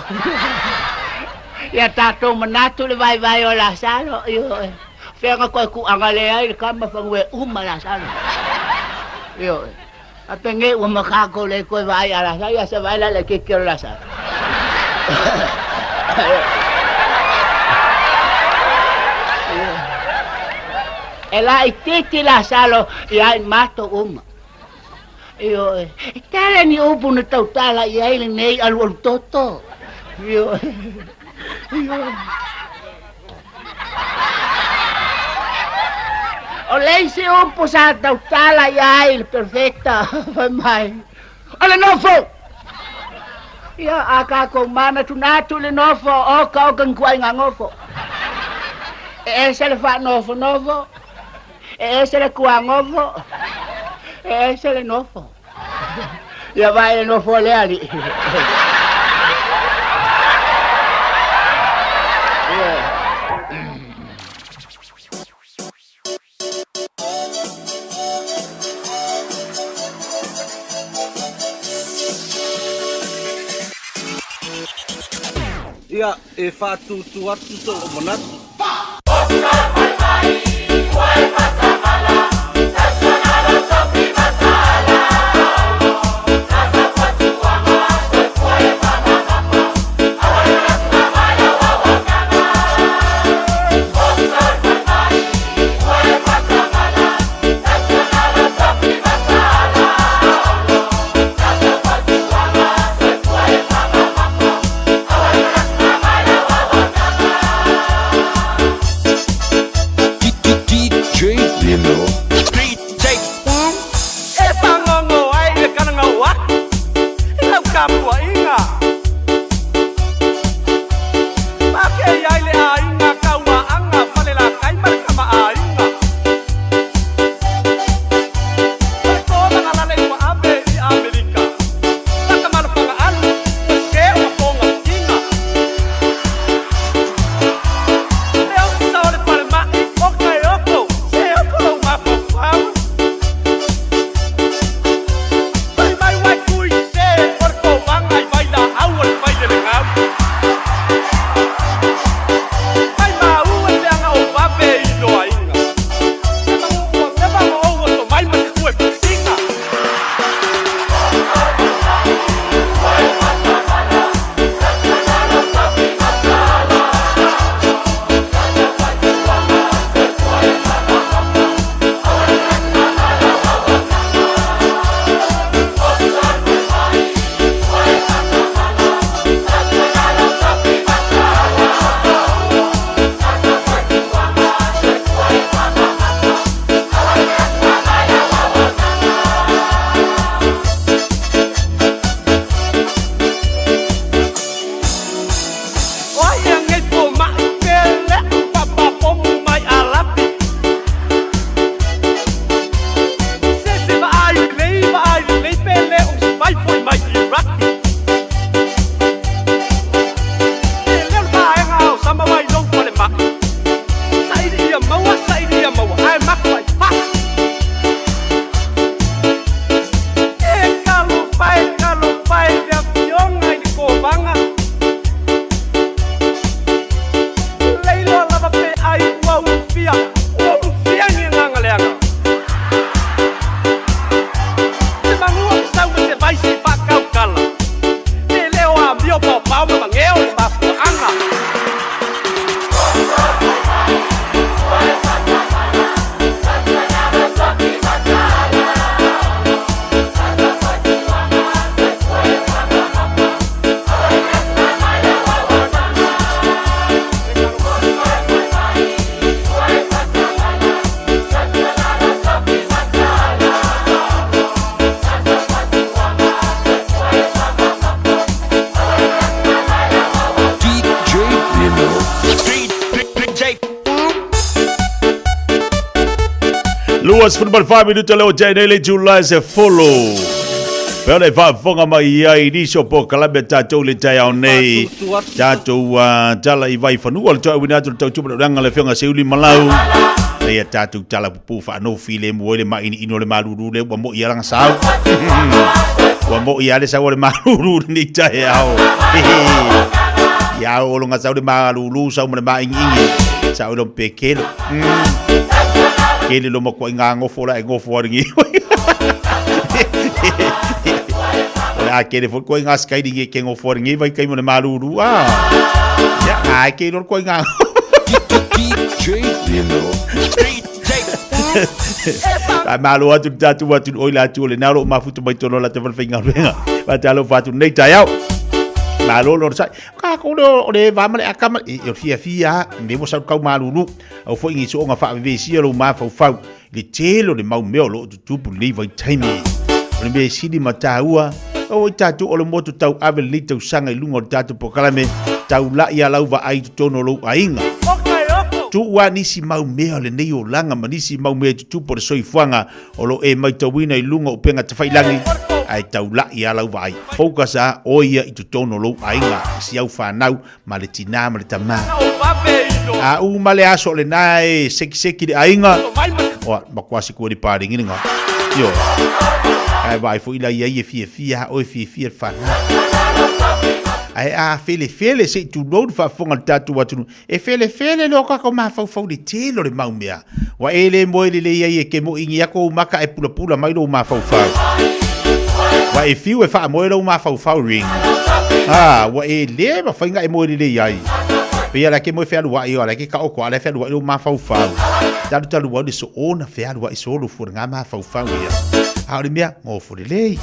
Ia tatou manatu le vaivai o Lasalo. Ioe. Fea na koe kuaga le ai le kama fanue uma Lasalo. Ioe. A penge ua makako le koe vaai a Lasalo. Ia se vaai la le keiki o Lasalo. E laitiiti Lasalo ia i matou uma. Ioe. E tele ni upu na tautala i ai lenei alualu toto. Ioe. Ioe. O le isi upu sa tautala i ai le perfecta, fai mai, o le nofo! Ia, a kākou manatunatu i le nofo, oka oka ni kuaiga nofo. E ese le faanofonofo, E ese le kuagofo, e ese le nofo. Ia vaai le nofo a le alii. Ia, e faatūtū atu sou manatu. Lino. DJ E whangongo ai le karanga o aku I lau kapuaʻiga. Pake ai le aiga kauaʻaga Falelatai ma le kamaʻāina. O le tolaga lale ua ave i Amerika. Makamalo alu ua sē o mapogapiga. Le ofisa o le falemaʻi o Kaeoko se oko lou mafaufau. Fai mai uai kui sē o le kovaga i vailaau o le failelegau. Mai maua le leaga o vave i loaiga. Se magu ua leva ma ou oto mai ma se kue pusiga. O ai ea nei fomaʻi pe leʻu papapomu mai Alapi. Se se vaai lelei vaai lelei pe le o se mai foi mai Iraki. E leo le vaega o sama mai lou falemaʻi. Saili ia maua saili ia maua ae maku ai faa. E talofa e talofa e le afioga i le kovaga. Leiloa lava pe ai ua ulufia ua ulufia ni agaga leaga. Se magua fesau ma se vai se i faakaukala. Pe le o amio paopao ma mageo le mafuaaga. DJ Lino. DJ 24 minuta leo tei nei le July se folo. Pea le faafofoga mai ai i nisi o polokalame a tatou i le taeao nei. Tatou tala i Vaifanua le toauina atu le tautupa le ulaga le afioga Seuli Malau. Nei a tatou tala pupuu faanofi le mua i le mainiini o le malulu le ua moi a langa sau. Ua moi a le sau o le malulu lenei taeao. Ia o longa sau le malulu sau ma le maingiingi. Sau i lo pekelo. Ke le loma kua i ngā ngofo la e ngofo aringi. O le a ke le fo kua i ngā skairi ke ngofo aringi vai kai mo le malulu. Ah. Ya, ai ke lor kua i ngā DJ Lino. Ai malo atu le tātou atu oi la atu o le nā lo mafuta mai tono la te whalawhainga ruenga. Wa te alo whātu nei tai au. Malo lo sai. Ka ko le o le va ma le akama e o fia fia me mo sau kau malulu. Au foi ngi soonga whaavevesi lo mafaufau. Le tele o le mau mea o loo tutupu lenei vaitaimi. O le mea sili ma tāua, o i tātou o le motu tau ave lenei tausaga i luga o le tātou polokalame, taulai a lau vaai i totonu o lou aiga. Tuu a nisi mau mea o lenei olaga ma nisi mau mea e tutupu o le soifuaga o lo e maitauina i luga o upega tafailangi, ae taulai a lau vaai. Focus a oe ia i totonu o lou aiga, i si au fanau ma le tinā ma le tamā. A u ma le aso o lena e sekiseki le aiga, oa, makuā siku e le pālengilinga. Ioe. Ae vaai foi la iai e fiafia a oe fiafia le fanau. Ae a felefele se i tulou le faafofoga a le tatou atunuu, e felefele loa kako mafaufau le tele o le mau mea. Ua e le moe lelei ai e ke moʻi ako ou maka e pulapula mai lou mafaufau. Ua e fiu e faamoe lou mafaufau ring. Ah, ua e le mafai ona e moe lelei ai. Pei ala ke moe fealuaʻi o ala ke kaʻoko ala e fealuaʻi lou mafaufau. Talutalu au le soona fealuaʻi solo fua ngā mafaufau ia. A o le mea, ngofo lelei.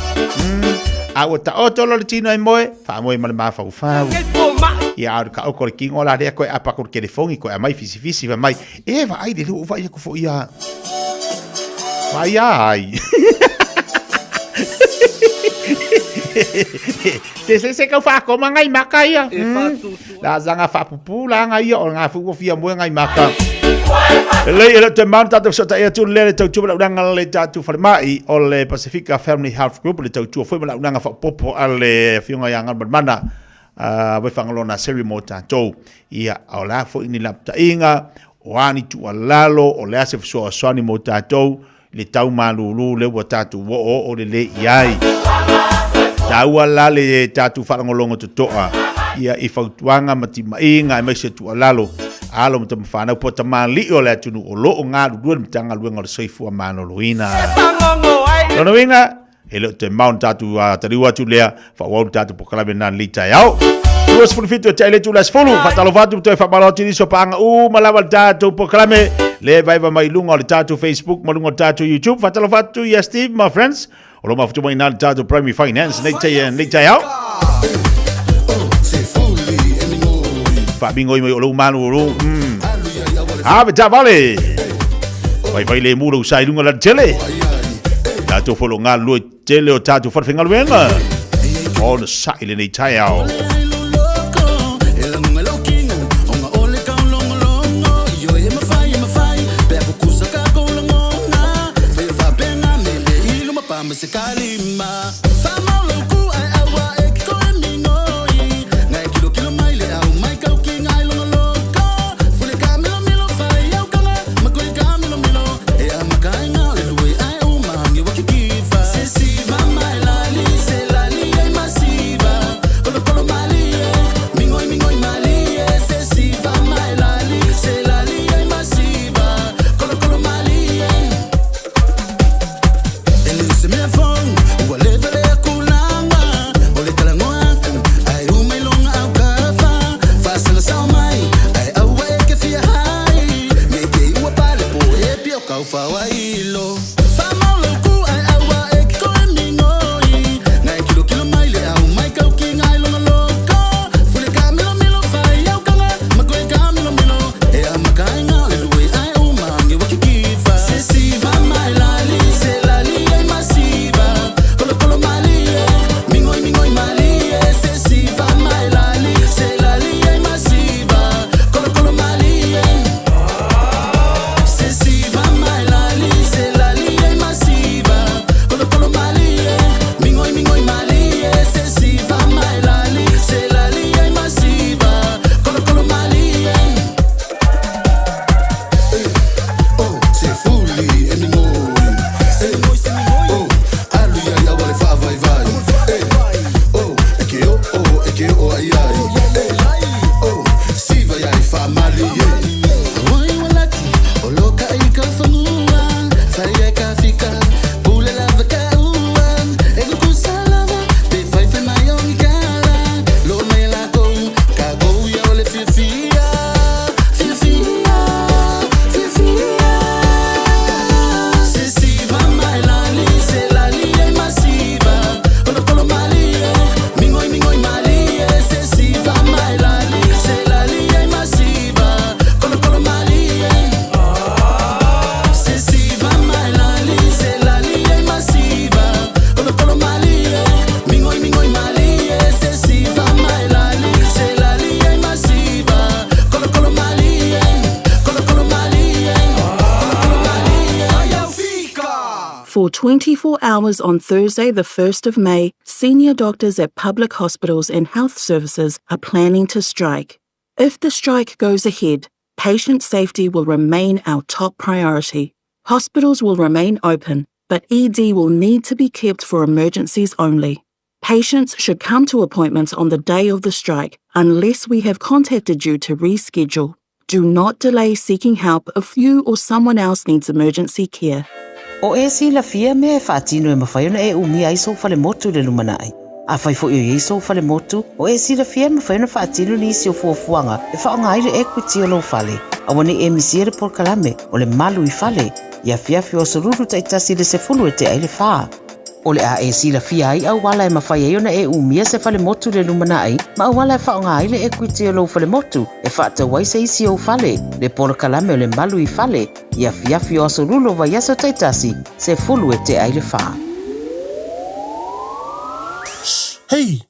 A ua taoto lo le tino e moe, faamoe ma le mafaufau. Ia a o le kaʻoko o le kino la lea koe apa ko le telefongi koe amai fisifisi fa mai. E vaai le leo o vaai aku foi ia. Vai ai. Se se se kau whaakoma ngai maka ia. La zanga whaapupu la ngai ia o ngā fuku fia moe ngai maka. Lei e te maunu tātou sota e atu le tautua ma launanga le tātou whalemai o le Pasifika Family Health Group le tautua foi ma launanga whapopo a le fionga ia ngā mana wai whangalona seri mō tātou. Ia, o la foi ni laptainga, o a ni tuualalo, o le a se fesoasoani mo tatou i le tau malūlū lea ua tatou oooo lelei i ai. Taua la le tatou faalogologo totoa ia i fautuaga ma timaiga aemaise tuualalo a alo ma tamafanau po o tamalii o le atunuu o lo o galulue le Matagaluega o le Soifua Maloloina. Lona uiga, E le o te mao na tatou taliu atu lea, faaauau le tatou polokalame na lenei taeao. 27 e tea i le itula e 10, faatalofa atu ma toe faamalo atu i nisi o paaga uma lava le tatou polokalame, le vaeva mai luga o le tatou Facebook ma luga o le tatou YouTube. Faatalofa atu ia Steve, my friends, o lo mafutu mai na le tatou Primary Finance nei taeao. Faamigoi mai o lou malulu. Ave taavale. Vaivai le mu lou sa i luga o le alatele. Tatou foi o lo o galulue tele o tatou falefaigaluega ona sa'i lenei taeao. For 24 hours on Thursday, the 1st of May, senior doctors at public hospitals and health services are planning to strike. If the strike goes ahead, patient safety will remain our top priority. Hospitals will remain open, but ED will need to be kept for emergencies only. Patients should come to appointments on the day of the strike unless we have contacted you to reschedule. Do not delay seeking help if you or someone else needs emergency care. O e silafia mea e faatino e mafai ona e umia ai sou falemotu i le lumanai. Afai foi o i ai sou falemotu, o e silafia e mafai ona faatino nisi o fuafuaga e faaaoga ai le ekuiti o lou fale. Aua ne i e misia le polokalame o le Malu i Fale i afiafi o aso Lulu taitasi i le 10 e tea i le fa. O le a e silafia ai auala e mafai ai ona e umia se falemotu i le lumanai ma auala e faaaoga ai le ekuiti o lou falemotu e faatau ai se isi ou fale, le polokalame o le Malu i Fale, i afiafi o aso Lua o vaiaso taitasi, 3:50. Hei!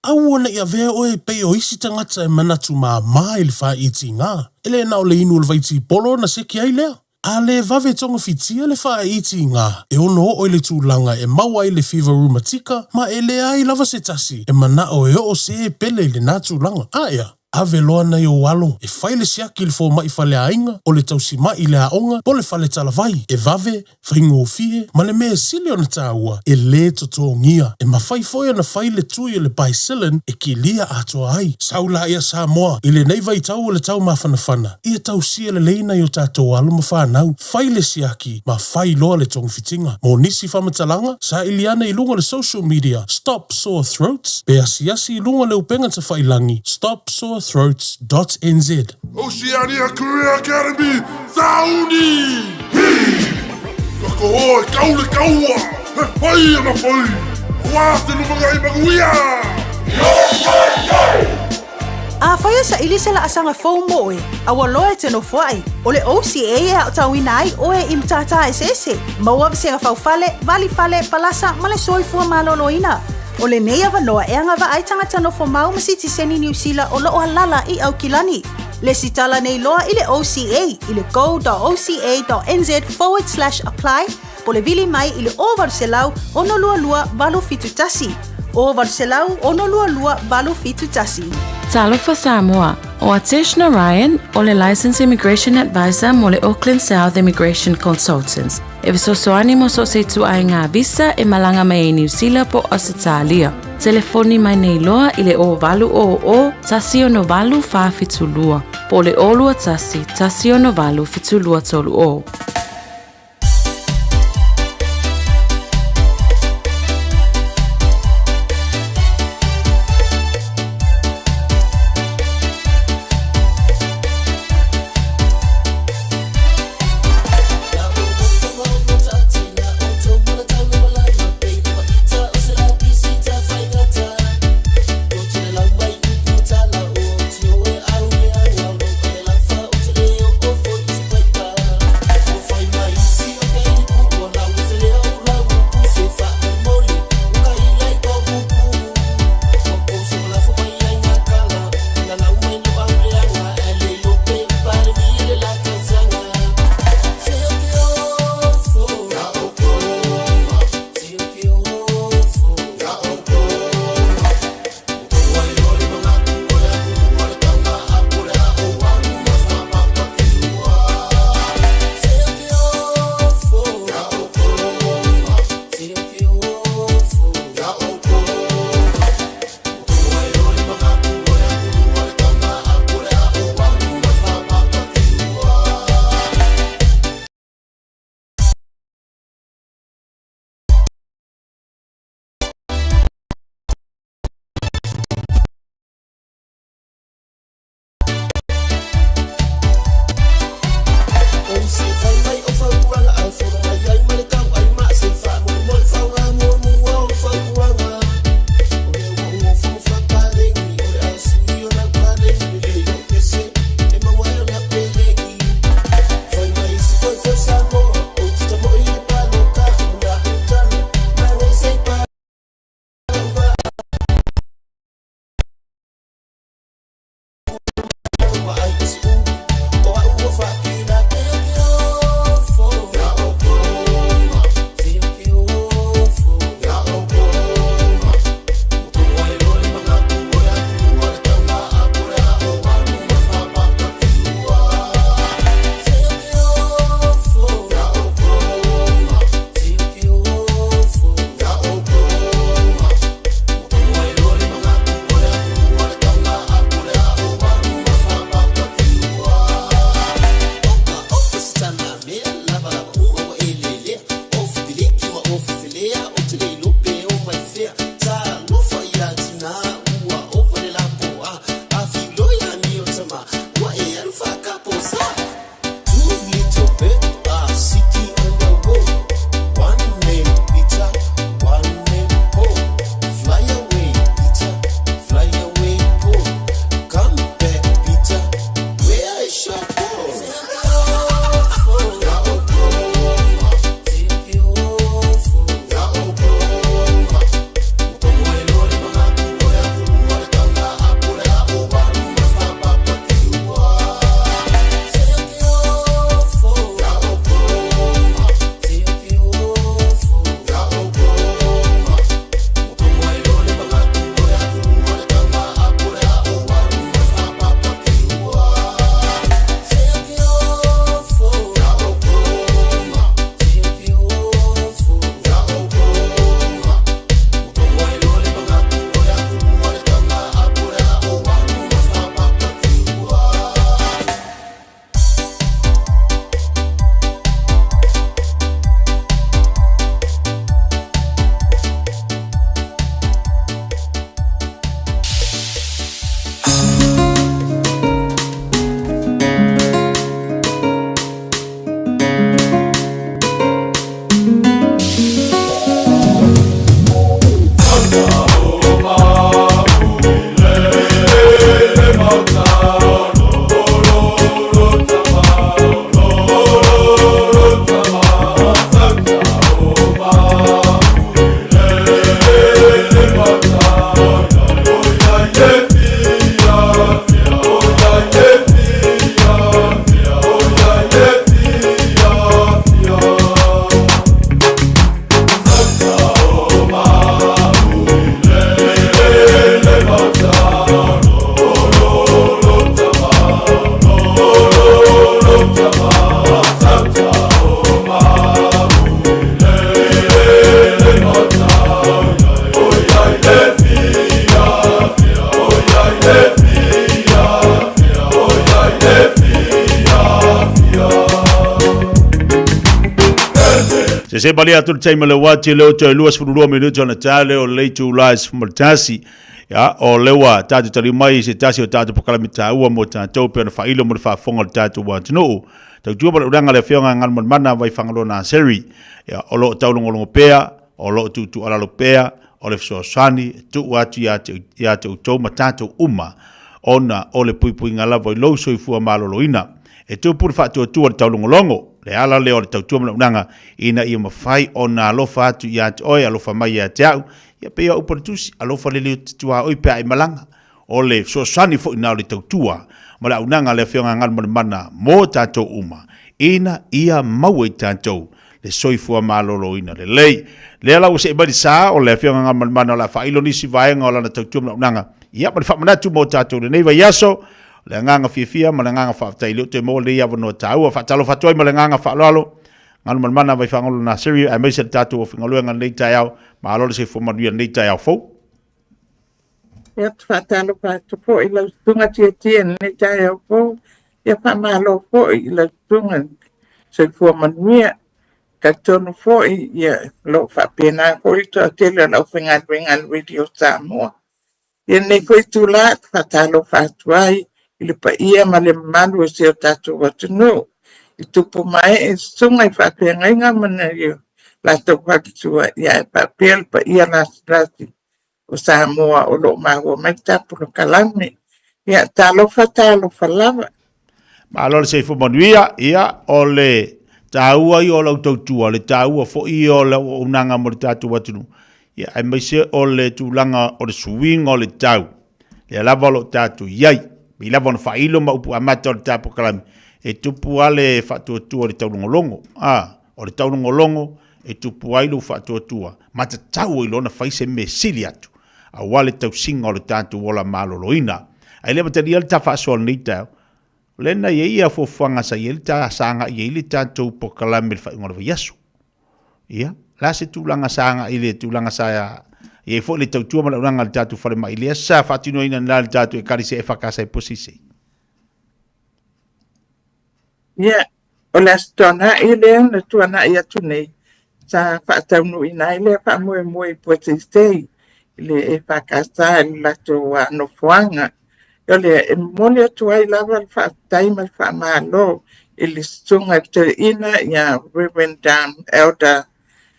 Aua ne i avea oe e pei o isi tagata e manatu māmā i le fāiitiga. E le na o le inu o le vaitipolo ona seki ai lea. A le vave togafitia le fāiitiga, e ono oo i le tulaga e maua ai le fiva rumatika ma e leai lava se tasi e manao e oo se pele i lenā tulaga. Aea, ave loa nai ou alo e fai le siaki i le fomai faleaiga, o le tausimai i le aoga po o le fale talavai, e vave, faigofie, ma le mea e sili ona taua, e lē totogia. E mafai foi ona fai le tui o le Bicillin e kilia atoa ai. Sau laia Samoa, i lenei vaitau o le tau mafanafana, ia tausia lelei nai o tatou alo ma fanau, fai le siaki ma fai loa le togafitiga. Mo nisi faamatalaga, saili ane i luga o le social media Stop Sore Throats pe asiasi i luga o le upega tafailangi stopsorethroats dot nz. Oceania Career Academy, Sauni! Hi! Kako e kau le kaua, he whai ana whai, wā te lumangai manuia! Yo, yo, yo! Afai o saili se laasaga fou mo oe, a ua loa e te nofoai, o le OCA e aotauina ai oe i matata eseese, maua vasega faufale, valifale, palasa ma le soifua maloloina. O lenei avanoa e agavaa ai tagata nofomau ma sitiseni Niu Sila o loo alala i Aukilani. Lesitala nei loa i le OCA i le go.oca.nz forward slash apply po o le vili mai i le 0800 622 871. 0800 622 871. Talofa Samoa, ʻO Atesh Narayan, ʻo le Licensed Immigration Advisor mo le Auckland South Immigration Consultants. E fesoasoani mo so o se ituaiga visa e malaga mai ai Niu Sila po o Ausetalia. Telefoni mai nei loa i le 0800 168 472 po o le 021 168 7230. Se se pali atu le taimi o le uati leo toe 22 minuti ona ta leo le itula e 11. Ia, o lea ua tatou taliu mai i se tasi o tatou polokalame taua mo tatou pei ona faailo mo le faafofoga o le tatou atunuu. Tautua ma le ulaga le Afioga a Galumalemana Vaifagaloa Naseri. Ia, o lo o taulogologo pea, o lo o tuutuualalo pea, o le fesoasoani e tuu atu ia te, ia te outou ma tatou uma, ona o le puipuiga lava i lou soifua maloloina. E tupu le faatuatua i le taulogologo, le ala lea o le tautua ma le auaunaga, ina ia mafai ona alofa atu ia te oe, alofa mai ia te au. Ia pei o upu a le Tusi, alofa le leo te tuaoi pe a e malaga. O le fesoasoani foi na o le tautua ma le auaunaga a le Afioga a Galumalemana mo tatou uma, ina ia maua i tatou le soifua maloloina lelei. Lea la ua see mai le sa o le Afioga a Galumalemana o le a faailo nisi vaega o lana tautua ma le auaunaga. Ia ma le faamanatu mo tatou i lenei vaiaso, le agaga fiafia ma le agaga faafetai lea ou te maua lenei avanoa taua. Faatalofa atu ai ma le agaga faaaloalo Galumalemana Vaifagaloa Naseri aemaise le tatou aufaigaluega i lenei taeao. Malo le soifua manuia i lenei taeao fou. Ia, ou te faatalofa atu foi i lau susuga Tiatia i lenei taeao fou. Ia faamalo foi i lau susuga soifua manuia. Talitonu foi, ia, o lo o faapena foi le toatele o le aufaigaluega a le Radio Samoa. I lenei foi itula, ou te faatalofa atu ai i le paia ma le mamalu o si o tatou atunuu i tupu ma ee, susuga i faafeagaiga ma nai o latou faletua, ia ae faapea le paia lasilasi o Samoa o lo o maua mai le tapolokalame. Ia, talofa, talofa lava. Malo le soifua manuia, ia, o le taua ia o lau tautua, le taua foi ia o lau auaunaga mo le tatou atunuu, ia, aemaise o le tulaga o le suiga o le tau, lea lava o lo o tatou i ai. Pei lava ona faailo ma upu amata o le ta polokalame, e tupu lava le faatuatua i le taulogologo, a, o le taulogologo e tupu ai lou faatuatua, ma tatau ai loa ona fai se mea sili atu, aua le tausiga o le tatou ola maloloina. Ae le amatalia le ta faasoa i lenei taeao, o lea na i ai ia fuafuaga sa i ai le ta, sa agai i ai le tatou polokalame i le faaiuga o le vaiaso. Ia, o le a se tulaga sa agai i le tulaga sa i ai foi le tautua ma le auaunaga a le tatou falemai lea sa faatinoina i le tatou Ekalesia EFKS i Posese? Ia, o le Aso Toonai lea na tuanai atu nei, sa faataunuuina ai lea faamoemoe i Puaseisei i le EFKS i le latou nofoaga. O lea e momoli atu ai lava le faafetai ma le faamalo i le Susuga i le Toeaina ia Reverend Elder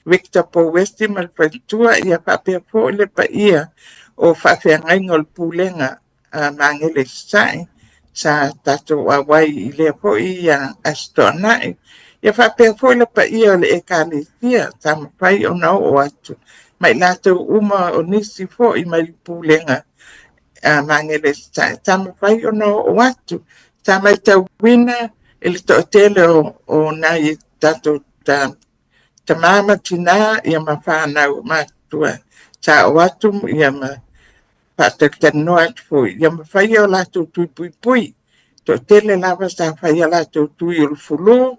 Victor Pouesi ma le faletua, ia faapea foi le paia o faafeagaiga o le Pulega a Magele i Sasae sa tatou auai i lea foi Aso Toonai. Ia faapea foi le paia o le Ekalesia sa mafai ona oo atu ma i latou uma o nisi foi mai le Pulega a Magele i Sasae sa mafai ona oo atu. Sa matauina i le toatele o nai tatou tama ma tina ia ma fanau matutua sa oo atu ia ma faatalatalanoa atu foi ia ma fai o latou tui puipui. Toatele lava sa fai a latou tui o le fulu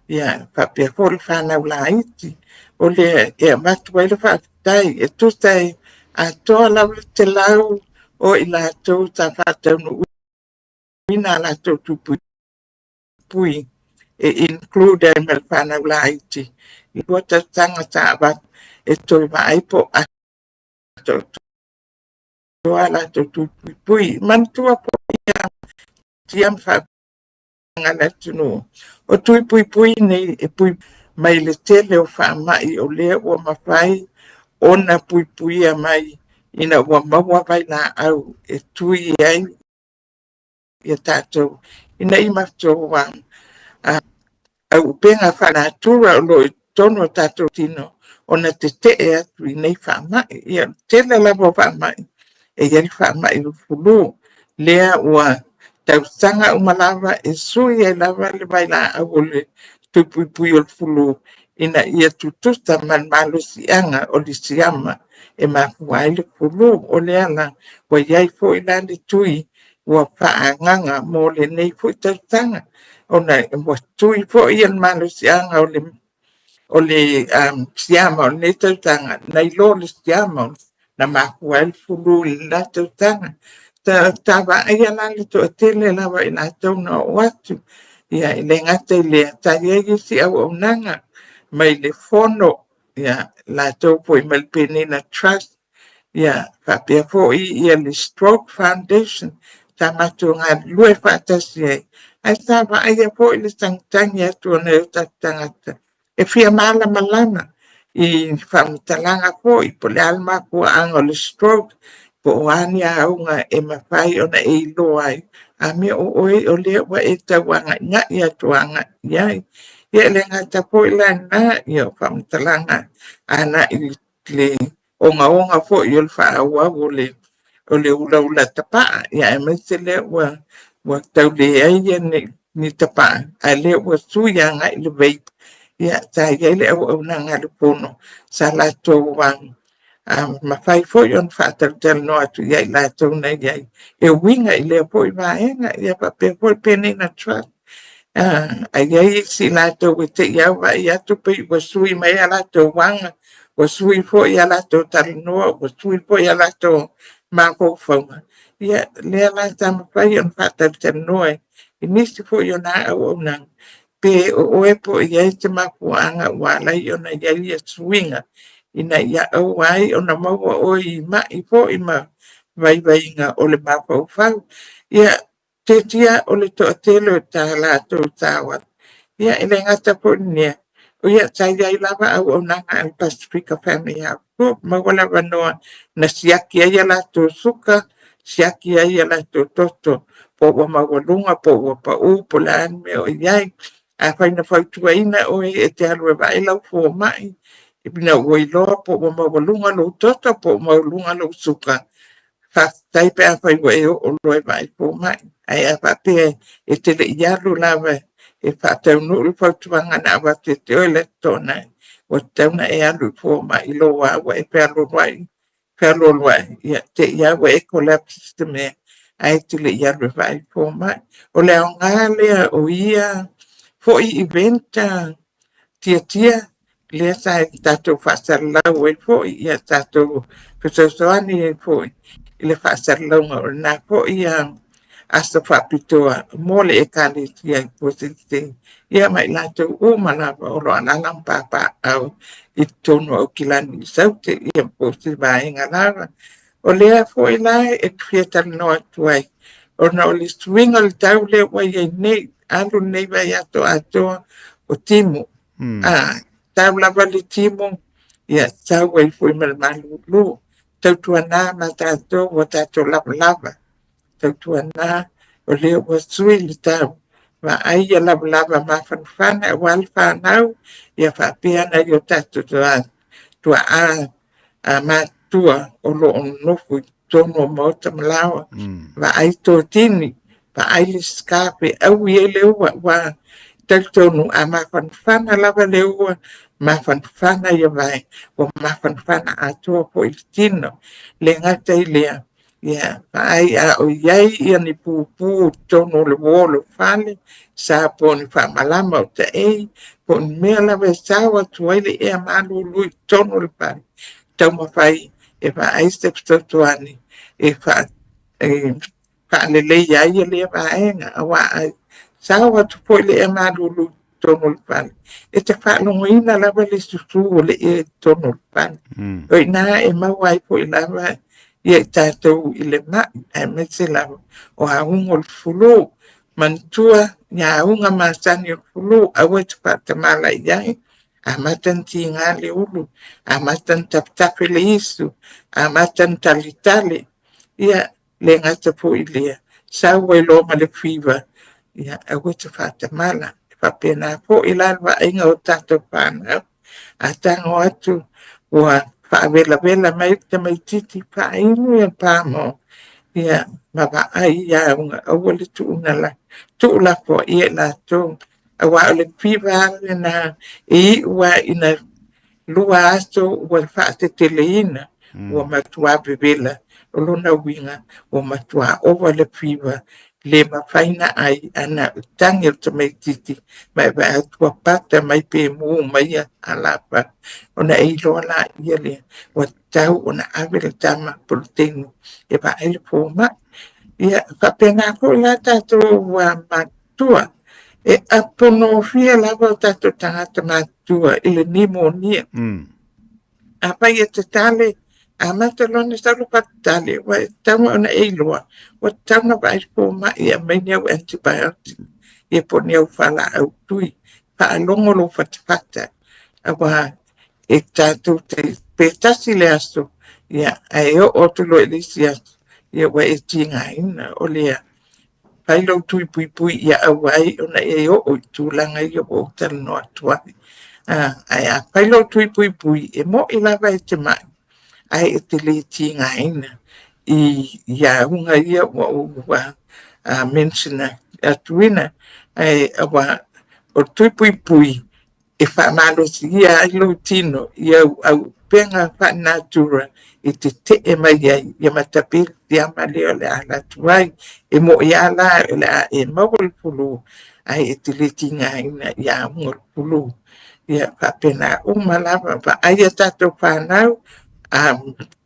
ia faapea foi le fanau laiti. O lea e avatu ai le faafetai e tusa e atoa lava le 100 o i latou sa faataunuuina a latou tui puipui e include ai ma le fanau laiti i lua tausaga sa avatu e toe vaai po o atoatoa a latou tui puipui. Manatua foi ia tia ma faafofoga le atunuu, o tui puipui nei e pui mai le tele o faamai o lea ua mafai ona puipuia mai ina ua maua vailaau e tui ai ia tatou ina ia matou auupega faalenatura o lo o i totonu o tatou tino ona tetee atu i nei faamai. Ia, o le tele lava o faamai e i ai le faamai o le flu, lea ua tausaga uma lava e sui ai lava le vailaau o le tui puipui o le flu ina ia tutusa ma le malosiaga o le siama e mafua ai le flu. O lea la ua i ai foi la le tui ua faaagaaga mo lenei foi tausaga ona ua tui foi le malosiaga o le siama o lenei tausaga nai lo le siama na mafua ai le fulu i le la tausaga. Sa vaaia la le toatele lava i latou na oo atu. Ia, e le gata i lea, sa i ai isi auaunaga mai le Fono, ia, latou foi mai le Penina Trust, ia, faapea foi ia le Stroke Foundation, sa matou galulue faatasi ai, ae sa vaaia foi le tagitagi atu o nai o tatou tagata e fia malamalama i faamatalaga foi po o le a le mafuaaga o le stroke, po o a ni auga e mafai ona e iloa ai, a mea o oe o lea ua e tau agaigai atu agai i ai. Ia e le gata foi la i lena, ia o faamatalaga agai i le ogaoga foi o le faaauau o le o le ulaula tapaa, ia aemaise lea ua ua tau leai ni ni tapaa, ae lea ua sui agai i le vape. Ia sa i ai le auaunaga a le Fono sa latou mafai foi ona faatalatalanoa atu ia i latou na i ai e uiga i lea foi vaega. Ia faapea foi le Penina Trust, a i ai isi latou e te i lava vaai atu pei ua sui mai a latou aga, ua sui foi a latou talanoa, ua sui foi a latou mafaufauga, ia lea la sa mafai ona faatalatalanoa i nisi foi o na auaunaga, pe o oe po o i ai se mafuaaga ua ala ai ona i ai ia suiga ina ia aua ai ona maua oe i mai foi ma vaivaiga o le mafaufau. Ia, tiatia o le toatele o tā latou sao atu. Ia, e le gata foi i lea, o ia sa i ai lava auaunaga a le Pasefika Family Health Group, maua le avanoa na siaki ai a latou suka, siaki ai a latou toto, po ua maualuga, po ua pau, po o le a le mea o i ai. Afai na fautuaina oe e te alu e vaai lau fomai, ina ua iloa po ua maualuga lou toto po ua maualuga lou suka, faafetai pe afai ua e oo loa e vaai fomai. Ae a faapea e te le i alu lava e faataunuu le fautuaga na avatu e te oe i le Aso Toonai, ua tatau ona e alu i fomai i lou lava ua e fealoaloai, fealoaloai, ia te i lava ua e collapse i se mea ae te le i alu e vaai i le fomai. O le aoga lea o ia foi event tiatia lea sa tatou faasalalau ai foi, ia tatou fesoasoani ai foi i le faasalalauga o lena foi aso faapitoa mo le Ekalesia i Puaseisei, ia ma i latou uma lava o lo o alaala ma papaaao i totonu o Aukilani i Saute, ia po o se vaega lava. O lea foi la e fia talanoa atu ai, ona o le suiga o le tau lea ua i ai nei, alu lenei vaiaso atoa o timu. Tau lava le timu, ia sau ai foi ma le malulu. Tautuana ma tatou ua tatou lavalava. Tautuana o lea ua sui le tau. Vaai ia lavalava mafanafana aua le fanau, ia faapea nai o tatou tuaa matutua o lo o nonofo i totonu o maota ma laoa. Vaai totini, vaai le scarf e aui ai le ua, aua talitonu a mafanafana lava le ua, mafanafana ia vae, ua mafanafana atoa foi le tino. Le gata i lea, ia vaai a o i ai ia ni pupū i totonu o le uo o le fale, sa po o ni faamalama o taei, po o ni mea lava e sao atu ai le ea malulu i totonu o le fale, taumafai e vaai se fesoasoani e faaleleia ai lea vaega, aua a sao atu foi le ea malulu i totonu o le fale, e te faalogoina lava le susu o le ea i totonu o le fale. O i ina e maua ai foi lava ia i tatou i le mai, aemaise lava o auga o le fulu. Manatua ia auga masani o le fulu, aua e te faatamala i ai. Amata ona tiga le ulu, amata ona tafetafe le isu, amata ona talitali. Ia, le gata foi i lea, sau ai loa ma le fever, ia aua te faatamala. E faapena foi la le vaaiga o tatou fanau. A tago atu ua faavelavela mai le tamaitiiti, faainu ia le pamo, ia ma vaai i auga, aua le tuuna la, tuulafoaia i latou. Aua o le fever lava lena e iu lava ina 2 aso ua faateteleina, ua matua vevela. O lona uiga, ua matua ova le fever, le mafai ona ai ana o le tagi a le tamaitiiti ma e vaai atu ua pata mai pe mu mai alafa. Ona e iloa laia lea, ua tatau ona ave le tama po o le teine e vaai le fomai. Ia, faapena foi la tatou matutua. E aponofia lava o tatou tagata matutua i le nimonia. Afai e te tale, amata loa ona sau le fatutale, ua e tatau ona e iloa, ua tatau ona vaai le fomai e aumai ni au antibiotic, ia po o ni au fualaau tui, faalogo lou fatafata, aua e tatou te, pe tasi le aso, ia, ae oo atu loa i le isi aso, ia ua e tigaina. O lea, fai lou tui puipui ia aua ai ona e oo i tulaga ia ua ou talanoa atu ai. Ae a fai lou tui puipui, e mo'i lava e te ma'i, ae e te le tigaina i auga ia ua ou mention atuina. Ae aua o le tui puipui e faamalosia ai lou tino i au auupega faalenatura e tetee mai ai ia matape le siama lea o le a alu atu ai. E mo'i lava la o le a e maua le fulu, ae e te le tigaina i auga o le fulu. Ia faapena uma lava, vaai a tatou fanau, a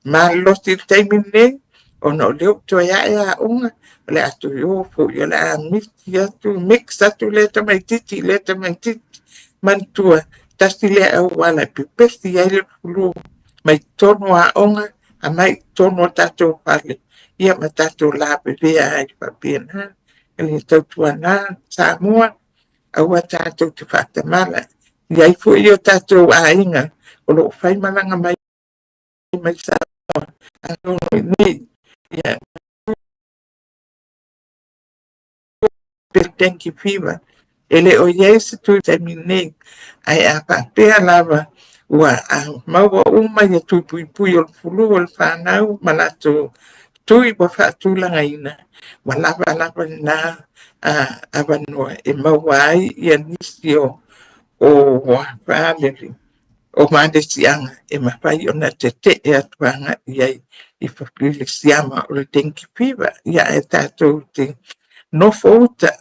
malolosi i le taimi lenei, ona o lea ua toe ae aoga, o le a toe o foi, o le a misi atu, mix atu lea tamaitiiti i lea tamaitiiti. Manatua, tasi lea auala e pepesi ai le flu mai totonu o aoga a mai totonu o tatou fale, ia ma tatou lavevea ai faapena. E tautuana Samoa, aua tatou te faatamala. I ai foi o tatou aiga o lo o fai malaga mai mai Samoa, atonu i nei, ia, pe dengue fever. E le o i ai se tui taimi nei, ae a faapea lava ua maua uma ia tui puipui o le fulu o le fanau ma latou tui ua faatulagaina, ua lava lava lena avanoa e maua ai ia nisi o o malosiaga e mafai ona tetee atu agai i ai i le siama o le dengue fever. Ia ae tatou te nofo uta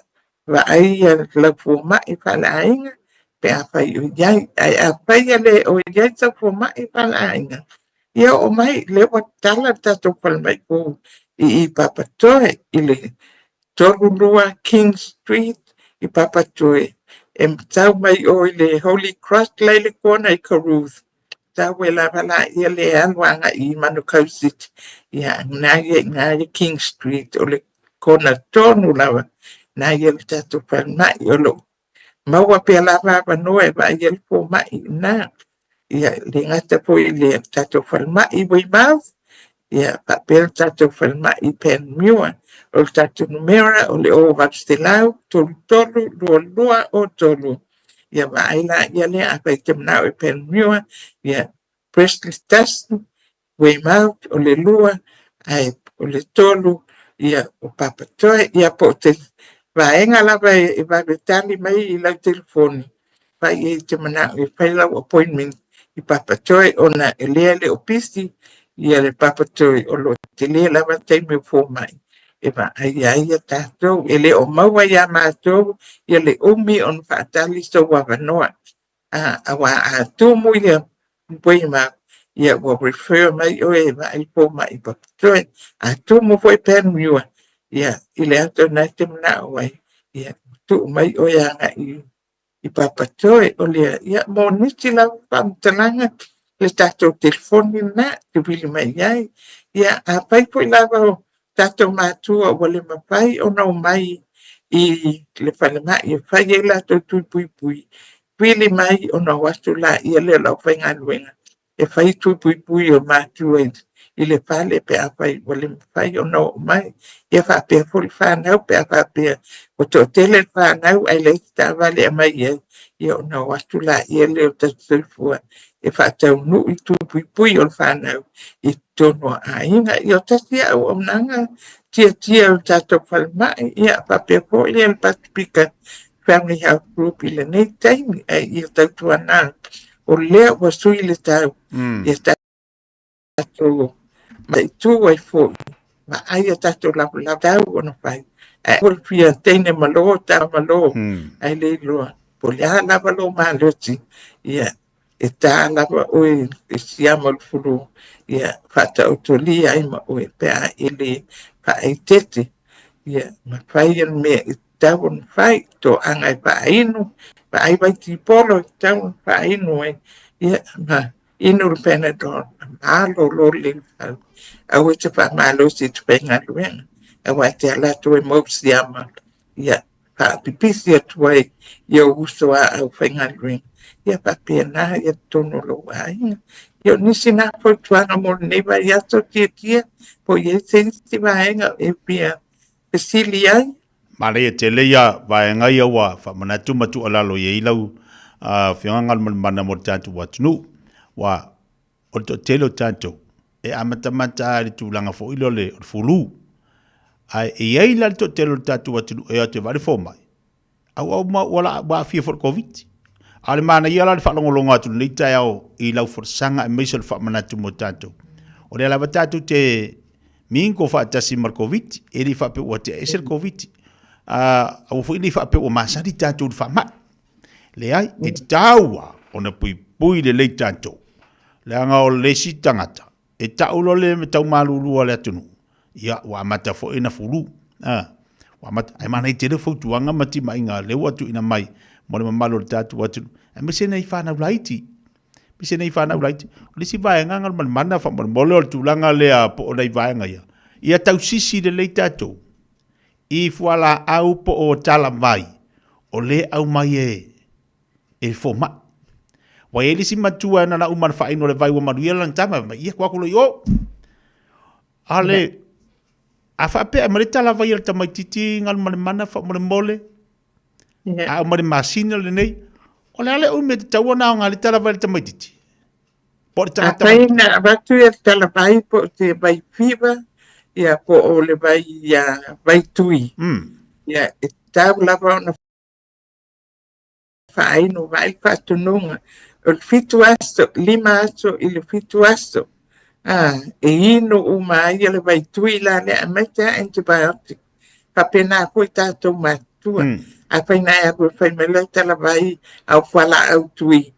vaai ia lau fomai faaleaiga pe afai o i ai. Ae afai e le o i ai sau fomai faaleaiga, ia oo mai, lea ua tatala le tatou falemai fou i Papatoe i le 32 King Street i Papatoe. E tau mai o i le Holy Cross la i le kona i Caruth. Tau e lava laia le alu agai i Manukau City. Ia, na ia i ina ia King Street o le kona tonu lava. Na ia le tatou falemai o lo o maua pea lava avanoa e vaai ai le fomai i ina. Ia, e le gata foi i le tatou falemai i Weymouth, ia faapea le tatou falemai i Panmure. O le tatou numera o le 0800 33 22 03. Ia vaai laia lea afai e te manao i Panmure, ia press le tasi Weymouth, o le 2, ae o le 3, ia, o Papatoe. Ia, po o te vaega lava e vave tali mai i lau telefoni, fai i ai e te manao e fai lau appointment i Papatoe, ona e lea le o pisi ia le Papatoe, o lo o tele lava taimi o fomai e vaaia ai ia tatou. E le o maua ia matou ia le umi ona faatali sou avanoa. Aua a tumu ia Weymouth, ia ua refer mai oe e vaai le fomai i Papatoe. A tumu foi Panmure, ia i le aso lena e te manao ai, ia tuu mai oe agai i Papatoe. O lea, ia mo nisi lava faamatalaga, le tatou telefoni lena e te vili mai ai. Ia afai foi lava o tatou matua ua le mafai ona omai i le falemai e fai ai latou tui puipui, vili mai ona o atu laia lea o le aufaigaluega e fai tui puipui o matua i le fale pe afai ua le mafai ona oo mai. Ia faapea foi le fanau pe a faapea ua toatele le fanau ae leai se taavale e aumai ai, ia ona o atu laia lea o tausisoifua e faataunuu tui puipui o le fanau i totonu o aiga. Ia o tasi ia auaunaga tiatia o le tatou falemai, ia faapea foi le Pasifika Family Health Group i lenei taimi, ae ia tautuana o lea ua sui le tau, ia tatou mataitu ai foi, vaai a tatou lavalava tau ona fai. Ae aua le fia teine malo, tama malo, ae le iloa po o le a lava lou malosi, ia e ta lava oe i siama o le fulu, ia faataotolia ai ma oe pe a e le faaeteete, ia mafai le mea e tatau ona fai, toaga e faainu, vaai vaitipolo e tatau ona faainu ai, ia ma inu le Panadol, malolo lelei fau. Aua e te faamalosi i te faigaluega, aua e te ala atu ai ma ou siama, ia faapipisi atu ai i ou uso a aufaigaluega, ia faapena ia totonu o lou aiga. Ia o nisi na fautuaga mo lenei vaiaso Tietie, po o i ai se isi vaega e fia fesili ai. Manaia tele ia vaega ia ua faamanatu ma tuualalo i ai lau Afioga Galumalemana mo le tatou atunuu. Ua o le toatele o tatou e amatamata lava i le tulaga foi lea o le fulu. Ae e i ai la le toatele o le tatou atunuu e o atu e vaai le fomai, auau ma ua aafia foi i le Koviti. A o le manaia la o le faalogologo atu i lenei taeao i lau folasaga aemaise o le faamanatu mo tatou, o lea lava tatou te mingle faatasi ma le Koviti, e le i faapea ua tea ese le Koviti. Aua foi ne i faapea ua masani tatou i le faamai. Leai, e tatau lava ona puipui lelei tatou, leaga o le isi tagata e tau loa le tau malulu a le atunuu, ia ua amata foi ona fulu. Ua amata, ae manaia tele fautuaga ma timaiga lea ua tuuina mai mo le mamalu o le tatou atunuu, aemaise nai fanau laiti. Aemaise nai fanau laiti. O le isi vaega Galumalemana faamolemole o le tulaga lea po o nai vaega ia, ia tausisi lelei tatou i fualaau po o talavai o lea e aumai e fomai. Ua i ai le isi matua na uma na faainu o le vai ua manuia lana tama, fai mai, ia tuu atu loa i o. A le, a faapea e aumai le talavai a le tamaitiiti Galumalemana faamolemole, a aumai le masina lenei, o le a le umi e tatau ona aoga ai le talavai a le tamaitiiti? Po o le tagata Afai na avatu ia le talavai po o se vai fiva, ia po o le vai, vai tui. Ia, e tatau lava ona faainu vaai le faatonuga. O le 7 aso, 5 aso i le 7 aso, e inu uma ai le vai tui la lea, aemaise lava antibiotic. Faapena foi tatou matutua. Afai na e alu e fai mai lau talavai au fualaau tui,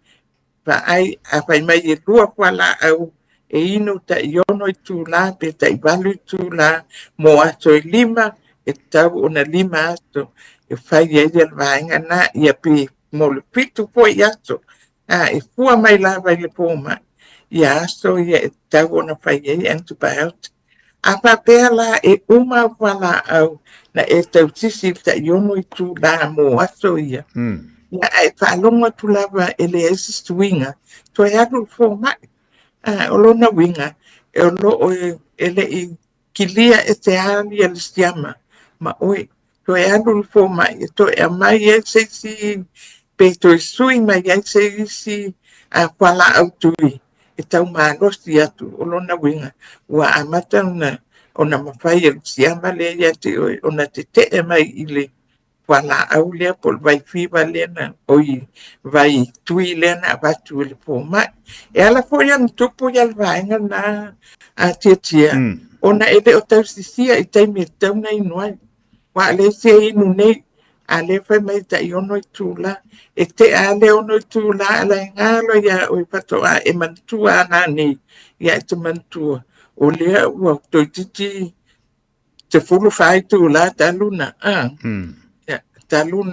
Vaai, a fai mai e lua fualaau e inu tai 6 itula pe tai 8 itula mo aso e lima, e tatau ona lima aso e fai ai le vaega lena, ia pe mo le fitu foi aso, a e fua mai lava i le fomai ia aso ia e tatau ona fai ai antibiotic. A faapea la e uma au fualaau na e tausisi i le tai 6 itula mo aso ia, ia ae faalogo atu lava e leai se suiga, toe alu i le fomai. O lona uiga, o lo o e le i kilia ese lava ia le siama ma oe. Toe alu i le fomai e toe aumai ai se isi pe toe sui mai ai se isi fualaau tui e tau malosi atu. O lona uiga, ua amata ona mafai e le siama lea ia te oe ona tetee mai i le fualaau lea po o le vai fiva lea na, oi, vai tui lea na avatu e le fomai. E ala foi ona tupu ia le vaega lena a Tietie, ona e le o tausisia i taimi e tatau ona inu ai. Aua o lea e fia inu nei, a o lea e fai mai tai 6 itula. E tea lava le 6 itula a o la e galo ia oe faatoa e manatua lava nanei, ia e te manatua o lea ua toeitiiti 14 itula talu na, talu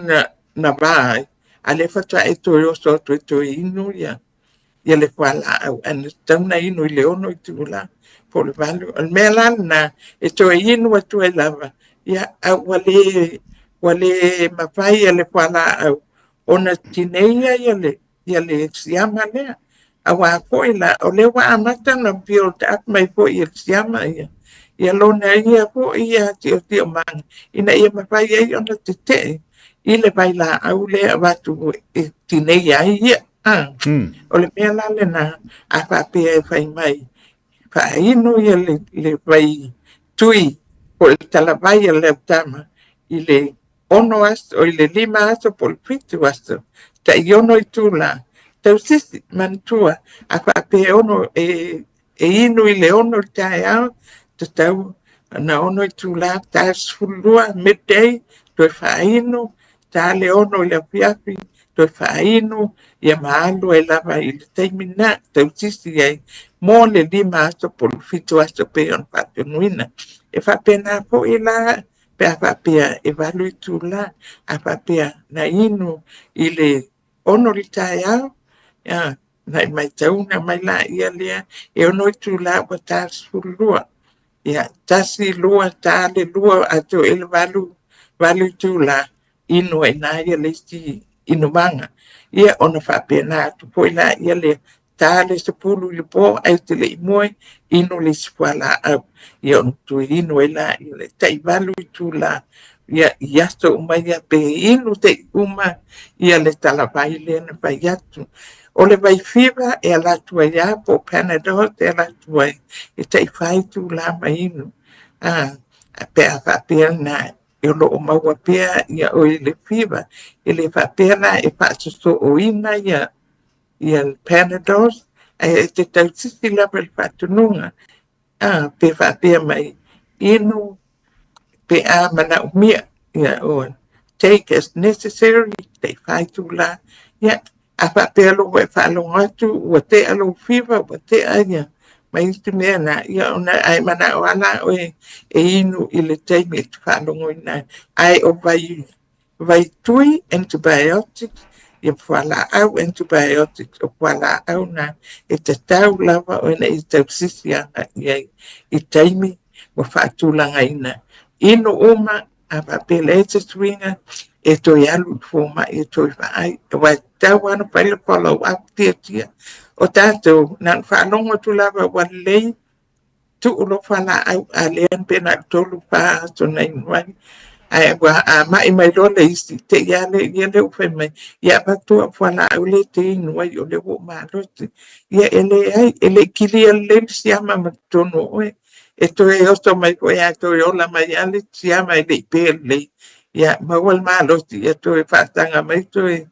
na va ai, a o lea faatoa e toe oso atu e toe inu ia ia le fualaau ae na tatau ona inu i le 6 itula po o le 8. O le mea la lena e toe inu atu ai lava, ia, a ua le, ua le mafai e le fualaau ona tineia ia le, ia le siama lea. Aua foi la, o lea ua amata ona build up mai foi e le siama ia, ia lona ia foi ia siosiomaga ina ia mafai ai ona tetee i le vailaau lea e avatu e tineia ai ia. O le mea la lena, a faapea e fai mai, faainu ia le vai tui po o le talavai a le autama i le 6 aso, i le 5 aso po o le 7 aso, tai 6 itula, tausisi, manatua, a faapea e ono e E inu i le 6 i le taeao, tatau ona 6 itula, ta 12 midday, toe faainu, ta le 6 i le afiafi, toe faainu, ia ma alu ai lava i le taimi lena, tausisi ai mo le 5 aso po o le 7 aso pei ona faatonuina. E faapena foi la pe Pe a faapea e 8 itula, a faapea na inu i le 6 i le taeao, ia, na e matauina mai laia lea, e 6 itula ua ta le 12. Ia, 1, 2, ta le 2 atoa i ai le 8, 8 itula, inu ai i ina le isi inumaga. Ia, ona faapena atu foi laia lea, ta le 10 i le po ae te le i moe, inu le isi fualaau. Ia ona toe inu ai laia lea, tai 8 itula, ia, i aso uma ia, pe inu seia uma ia le talavai lea na fai atu. O le vaifiva e ala atu ai lava po o Panadol e ala atu ai, e tai 4 itula ma inu. A, pe a faapea na o lo o maua pea ia oe i le fiva, e le faapea la e faasosooina ia ia le Panadol, ae e te tausisi lava i le faatonuga, a, pe faapea mai, inu pe a manaomia, ia, or take as necessary, tai 4 itula, ia, a faapea loa ua e faalogo atu ua tea lou fiva, ua tea ia ma isi mea na, ia ona ae manao lava la oe e inu i le taimi e te faalogoina ai. Ae o vai, vaitui, antibiotics, ia fualaau antibiotics, o fualaau na e tatau lava ona e tausisi agai i ai i taimi ua faatulagaina. Inu uma a faapea leai se suiga e toe alu i le fomai e toe vaai, aua e tatau lava ona fai le follow up tiatia. O tatou, na ona faalogo atu lava ua lelei, tuu loa fualaau, a lea pe na o le 3, 4 aso na inu ai. Ae ua a mai mai loa le isi, te i lava lea lea ua fai mai, ia avatu au fualaau lea e te inu ai o lea ua ou malosi. Ia e leai, e le i kilia lelei le siama ma totonu o oe. E toe oso mai foi lava, e toe ola mai lava le siama e le i pe lelei. Ia maua le malosi, ia toe faasaga mai toe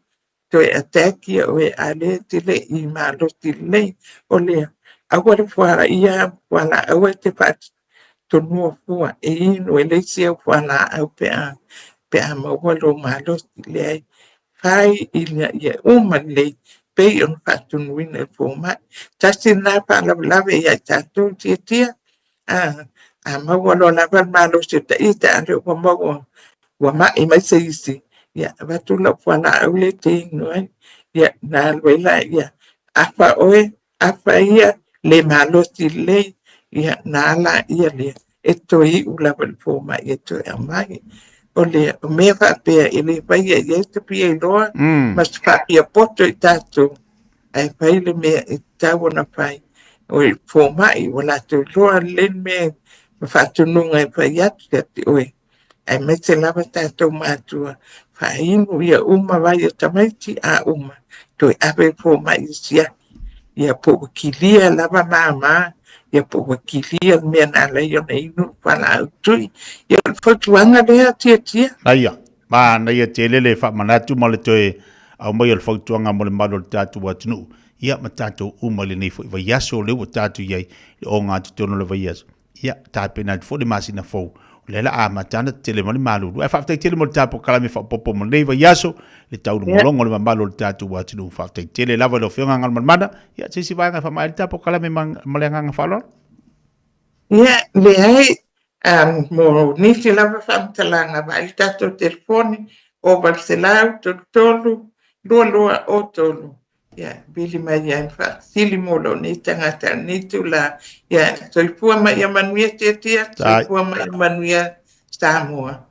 toe attack ia oe, a o lea e te le i malosi lelei. O lea, aua le fuaia fualaau, aua e te faatonuina fua e inu e le isi au fualaau pe a pe a maua lou malosi. Leai, fai ina ia uma lelei pei ona faatonuina e le fomai. Tasi lena faalavelave ia i tatou tiatia, a, a maua loa lava le malosi o ita, a lea ua maua ua mai mai se isi, ia avatu lau fualaau lea e te inu ai. Ia, na alu ai laia, afa oe, afa ia, le malosi lelei, ia na ala ia lea, e toe iu lava i le fomai e toe aumai. O le o mea faapea e le faia i ai se fia iloa ma se faapia poto i tatou, ae fai le mea e tatau ona fai. O le fomai ua latou iloa lelei le mea ma faatonuga e fai atu ia te oe. Aemaise lava tatou matua, faainu ia uma vai o tamaiti a uma, toe ave i fomai e siaki, ia po ua kilia lava mama, ia po ua kilia le mea na ala ai ona inu le fualaau tui. Ia o le fautuaga lea Tiatia. Aia, manaia tele le faamanatu ma le toe aumai o le fautuaga mo le malu o le tatou atunuu, ia ma tatou uma i lenei foi vaiaso lea ua tatou i ai, le ogatotonu o le vaiaso. Ia, tapena atu foi le masina fou, o lea la amata ana tetele mai le malulu. Ae faafetai tele mo le tatou polokalame faaopoopo mo lenei vaiaso, le taulogologo o le mamalu o le tatou atunuu. Faafetai tele lava i lau Afioga Galumalemana. Ia, se isi vaega e faamaea ai le tatou polokalame ma le agaga faaaloalo. Ia, leai, mo nisi lava faamatalaga, vaai le tatou telefoni, 0800 33 22 03. Ia, vili mai ai ma faafesili mo lou nei tagata i lenei itula. Ia, soifua ma ia manuia Tiatia, soifua ma ia manuia Samoa.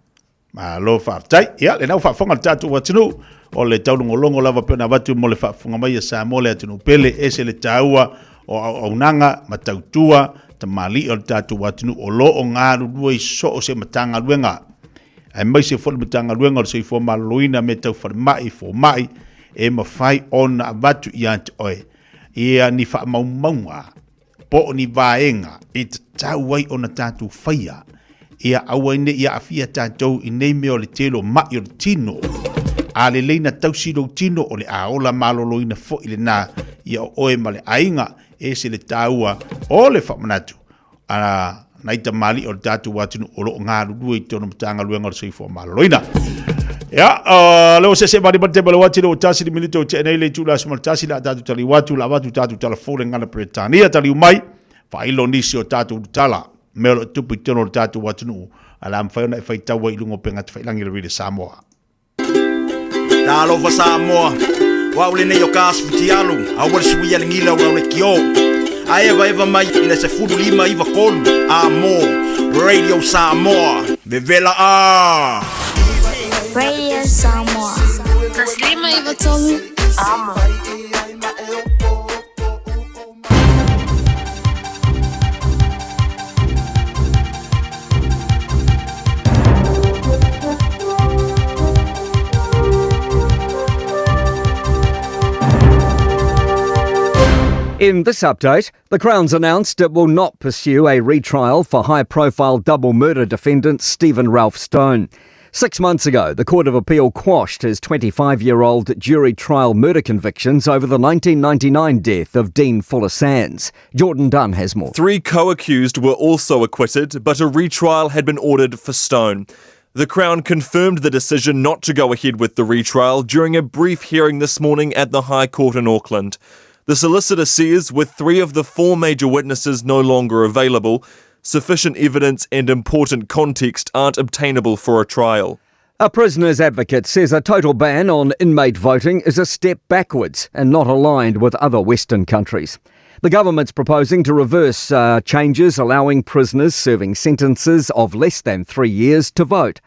Malo faafetai. Ia, lena ua faafofoga le tatou atunuu, o le taulogologo lava pei ona avatu mo le faafofoga mai a Samoa le atunuu pele, ese le taua o auaunaga ma tautua tamalii o le tatou atunuu o lo o galulue i so o se Matagaluega. aemaise foi le Matagaluega o le Soifua Maloloina, mea tau falemai, fomai, e mafai ona avatu ia te oe ia ni faamaumauga po o ni vaega e tatau ai ona tatou faia ia aua ai ne i aafia tatou i nei mea o le tele o mai o le tino. A lelei na tausi lou tino, o le a ola maloloina foi lena ia o oe ma le aiga. E ese le taua o le faamanatu a nai tamalii o le tatou atunuu o lo o galulue i totonu o Matagaluega o le Soifua Maloloina. Ia, le o sese mali mali te male wati le o tasi le minute o te nei le itula aso male tasi la tatou taliu atu la avatu tatou tala fou le ngana Peretania taliu mai failo nisi o tatou tala mea o lo o tupu i totonu o le tatou atunuu. A le a mafai ona e faitau ai i luga o upega tafailagi a le Radio Samoa. Talofa Samoa, o au lenei o Kas Futialu, aua le suia le gila o le kio. A evaeva mai i le 1593, a mo Radio Samoa, vevela a! Radio Samoa. Taslima iwa tolu, amo. In this update, the Crown's announced it will not pursue a retrial for high profile double murder defendant Stephen Ralph Stone. 6 months ago, the Court of Appeal quashed his 25 year old jury trial murder convictions over the 1999 death of Dean Fuller Sands. Jordan Dunn has more. Three co accused were also acquitted, but a retrial had been ordered for Stone. The Crown confirmed the decision not to go ahead with the retrial during a brief hearing this morning at the High Court in Auckland. The solicitor says, with three of the four major witnesses no longer available, sufficient evidence and important context aren't obtainable for a trial. A prisoner's advocate says a total ban on inmate voting is a step backwards and not aligned with other Western countries. The government's proposing to reverse changes allowing prisoners serving sentences of less than three years to vote.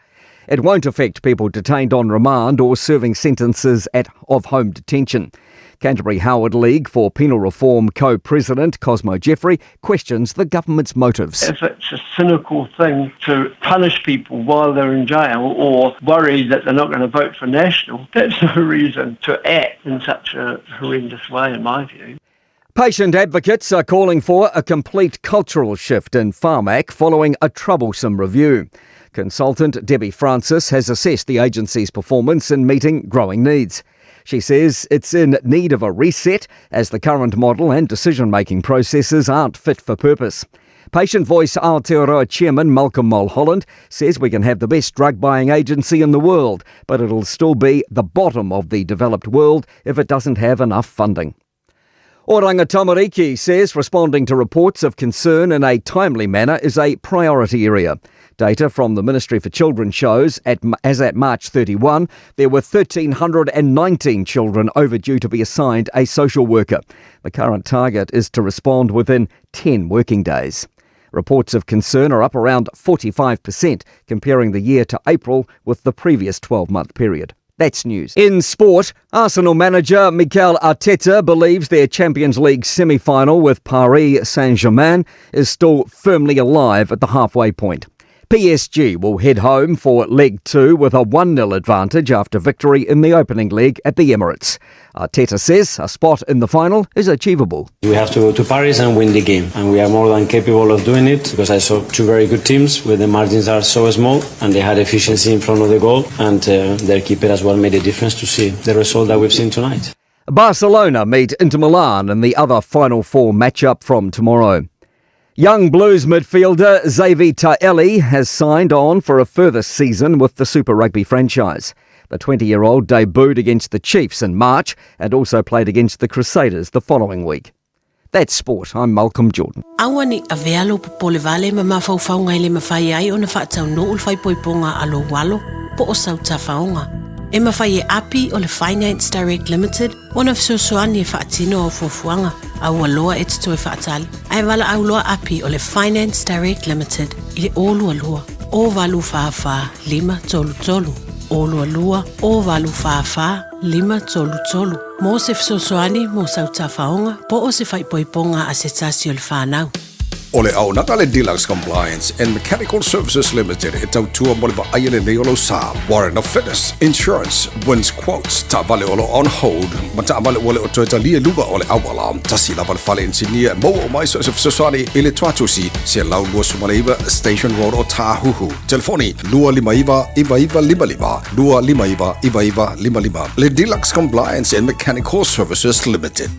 It won't affect people detained on remand or serving sentences at, of home detention. Canterbury Howard League for Penal Reform co president Cosmo Jeffrey questions the government's motives. If it's a cynical thing to punish people while they're in jail or worry that they're not going to vote for National, that's no reason to act in such a horrendous way, in my view. Patient advocates are calling for a complete cultural shift in Pharmac following a troublesome review. Consultant Debbie Francis has assessed the agency's performance in meeting growing needs. She says it's in need of a reset as the current model and decision making processes aren't fit for purpose. Patient Voice Aotearoa Chairman Malcolm Mulholland says we can have the best drug buying agency in the world, but it'll still be the bottom of the developed world if it doesn't have enough funding. Oranga Tamariki says responding to reports of concern in a timely manner is a priority area. Data from the Ministry for Children shows at, as at March 31, there were 1,319 children overdue to be assigned a social worker. The current target is to respond within 10 working days. Reports of concern are up around 45%, comparing the year to April with the previous 12 month period. That's news. In sport, Arsenal manager Mikel Arteta believes their Champions League semi final with Paris Saint Germain is still firmly alive at the halfway point. PSG will head home for leg two with a 1 0 advantage after victory in the opening leg at the Emirates. Arteta says a spot in the final is achievable. We have to go to Paris and win the game, and we are more than capable of doing it because I saw two very good teams where the margins are so small and they had efficiency in front of the goal, and their keeper as well made a difference to see the result that we've seen tonight. Barcelona meet Inter Milan in the other Final Four matchup from tomorrow. Young Blues midfielder Xavi Taeli has signed on for a further season with the Super Rugby franchise. The 20 year old debuted against the Chiefs in March and also played against the Crusaders the following week. That's sport. I'm Malcolm Jordan. Aua ne i avea lou popole vale ma mafaufauga e le mafai ai ona faataunuu le faaipoipoga a lou alo po o sau tafaoga. E mafai e Api o le Finance Direct Limited ona fesoasoani e faatino au fuafuaga, a ua loa e te toe faatali, ae valaau loa Api o le Finance Direct Limited i le 022 044 533, 022 044 533 mō se fesoasoani mō sau tafaoga po o se faaipoipoga a se tasi o le whanau. O le auaunaga le Deluxe Compliance and Mechanical Services Limited e tautua mo le vaaia lelei o lou sa, Warrant of Fitness, Insurance, Wins Quotes, taavale o lo o on hold, ma taavale ua le o toe talia i luga o le auala. Tasi lava le fale inisinia e maua uma ai so o se fesoasoani i le Tuatusi, 129 Station Road o Tāhuhu. Telefoni, 259 9955, 259 9955. Le Deluxe Compliance and Mechanical Services Limited.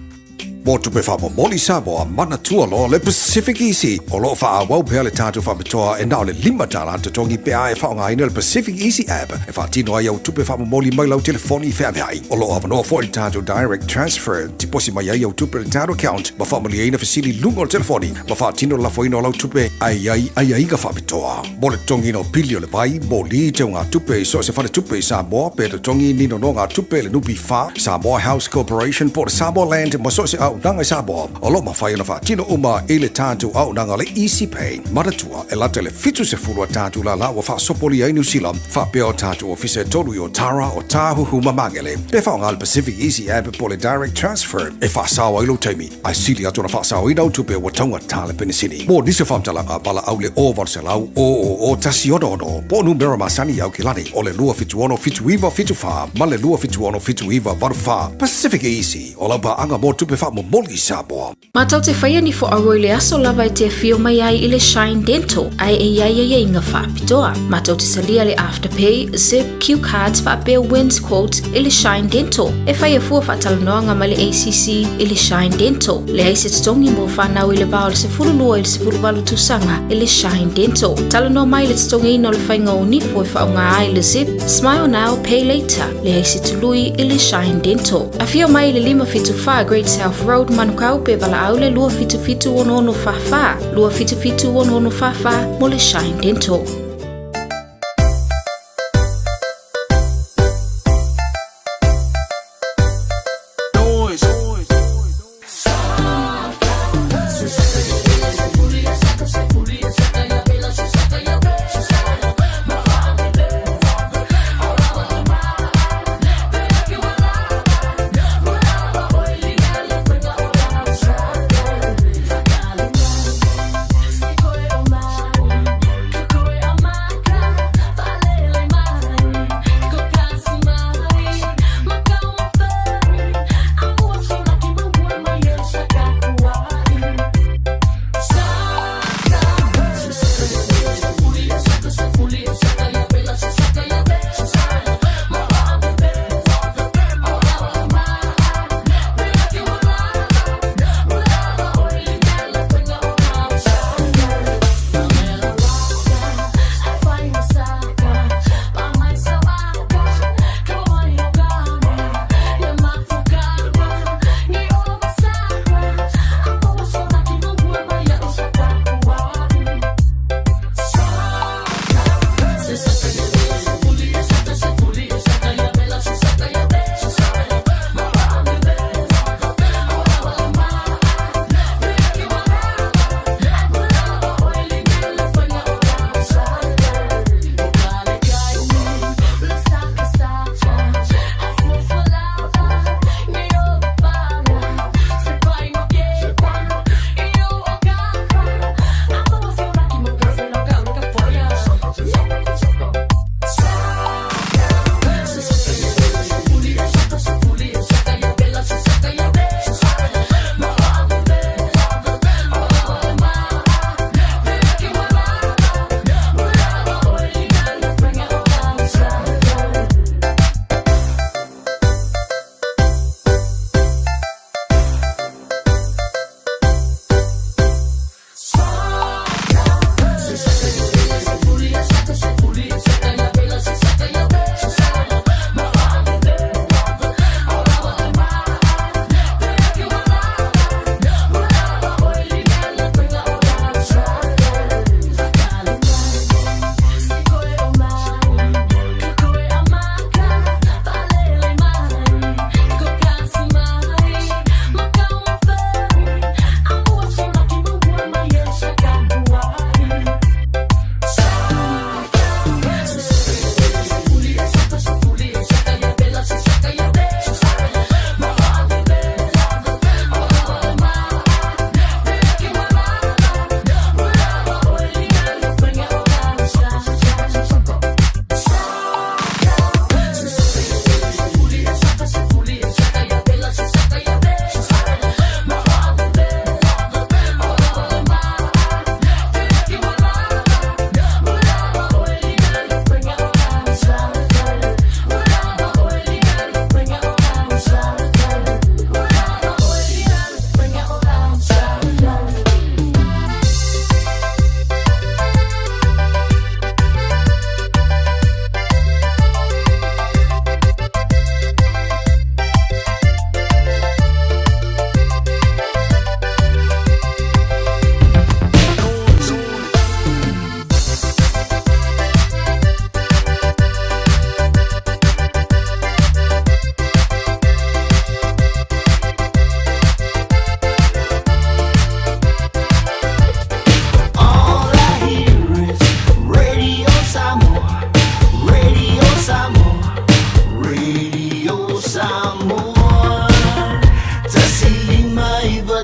Mo tupe faamomoli Samoa, manatua loa le Pacific Easy. O lo o faaauau pea le tatou faapitoa e na o le $5 totogi pe a e faaaogaina le Pacific Easy app e faatino ai au tupe faamomoli mai lau telefoni feaveai. O lo o avanoa foi le tatou Direct Transfer, tiposi mai ai au tupe i le tatou account ma faamalieina fesili i luga o le telefoni ma faatino le lafoina o lau tupe ae i ai aiaiga faapitoa. Mo le totogiina o pili o le vai, moli, teugatupe i so o se faletupe i Samoa pe totogi ni nonogatupe i le NPF, Samoa House Corporation po o le Samoa Land ma so o se auaunaga i Samoa, o lo o mafai ona faatino uma i le tatou auaunaga o le Easy Pay. Manatua, e lata i le 70 a tatou lala ua faasopolia ai Niu Sila, faapea o tatou ofisa e tolu i Otara, Otāhuhu ma Magele. Pe faaaoga le Pacific Easy App po o le Direct Transfer e faasao ai lou taimi, ae sili atu ona faasaoina au tupe ua taugata le penisini. Mo nisi o faamatalaga, valaau le 0800 000 166 po o numera masani i Aukilani o le 276 7974 ma le 276 7984. Pacific Easy, o lau paaga mo tupe faamomoli i Samoa. Matou te faia ni foauo i le aso lava e te afio mai ai i le Shine Dental ae e i ai aiaiga faapitoa. Matou te talia le Afterpay, Zip, Cue Cards faapea Wins Quotes i le Shine Dental. E faia fua faatalanoaga ma le ACC i le Shine Dental. Leai se totogi mo fanau i le va o le 12 i le 18 tausaga i le Shine Dental. Talanoa mai i le totogiina o le faiga o nifo e faaaoga ai le Zip, Smile Now, Pay Later. Leai se tului i le Shine Dental. Afio mai i le 574 Great South Road, Manukau pe valaau le 277 6644, 277 6644 mo le Shine Dental.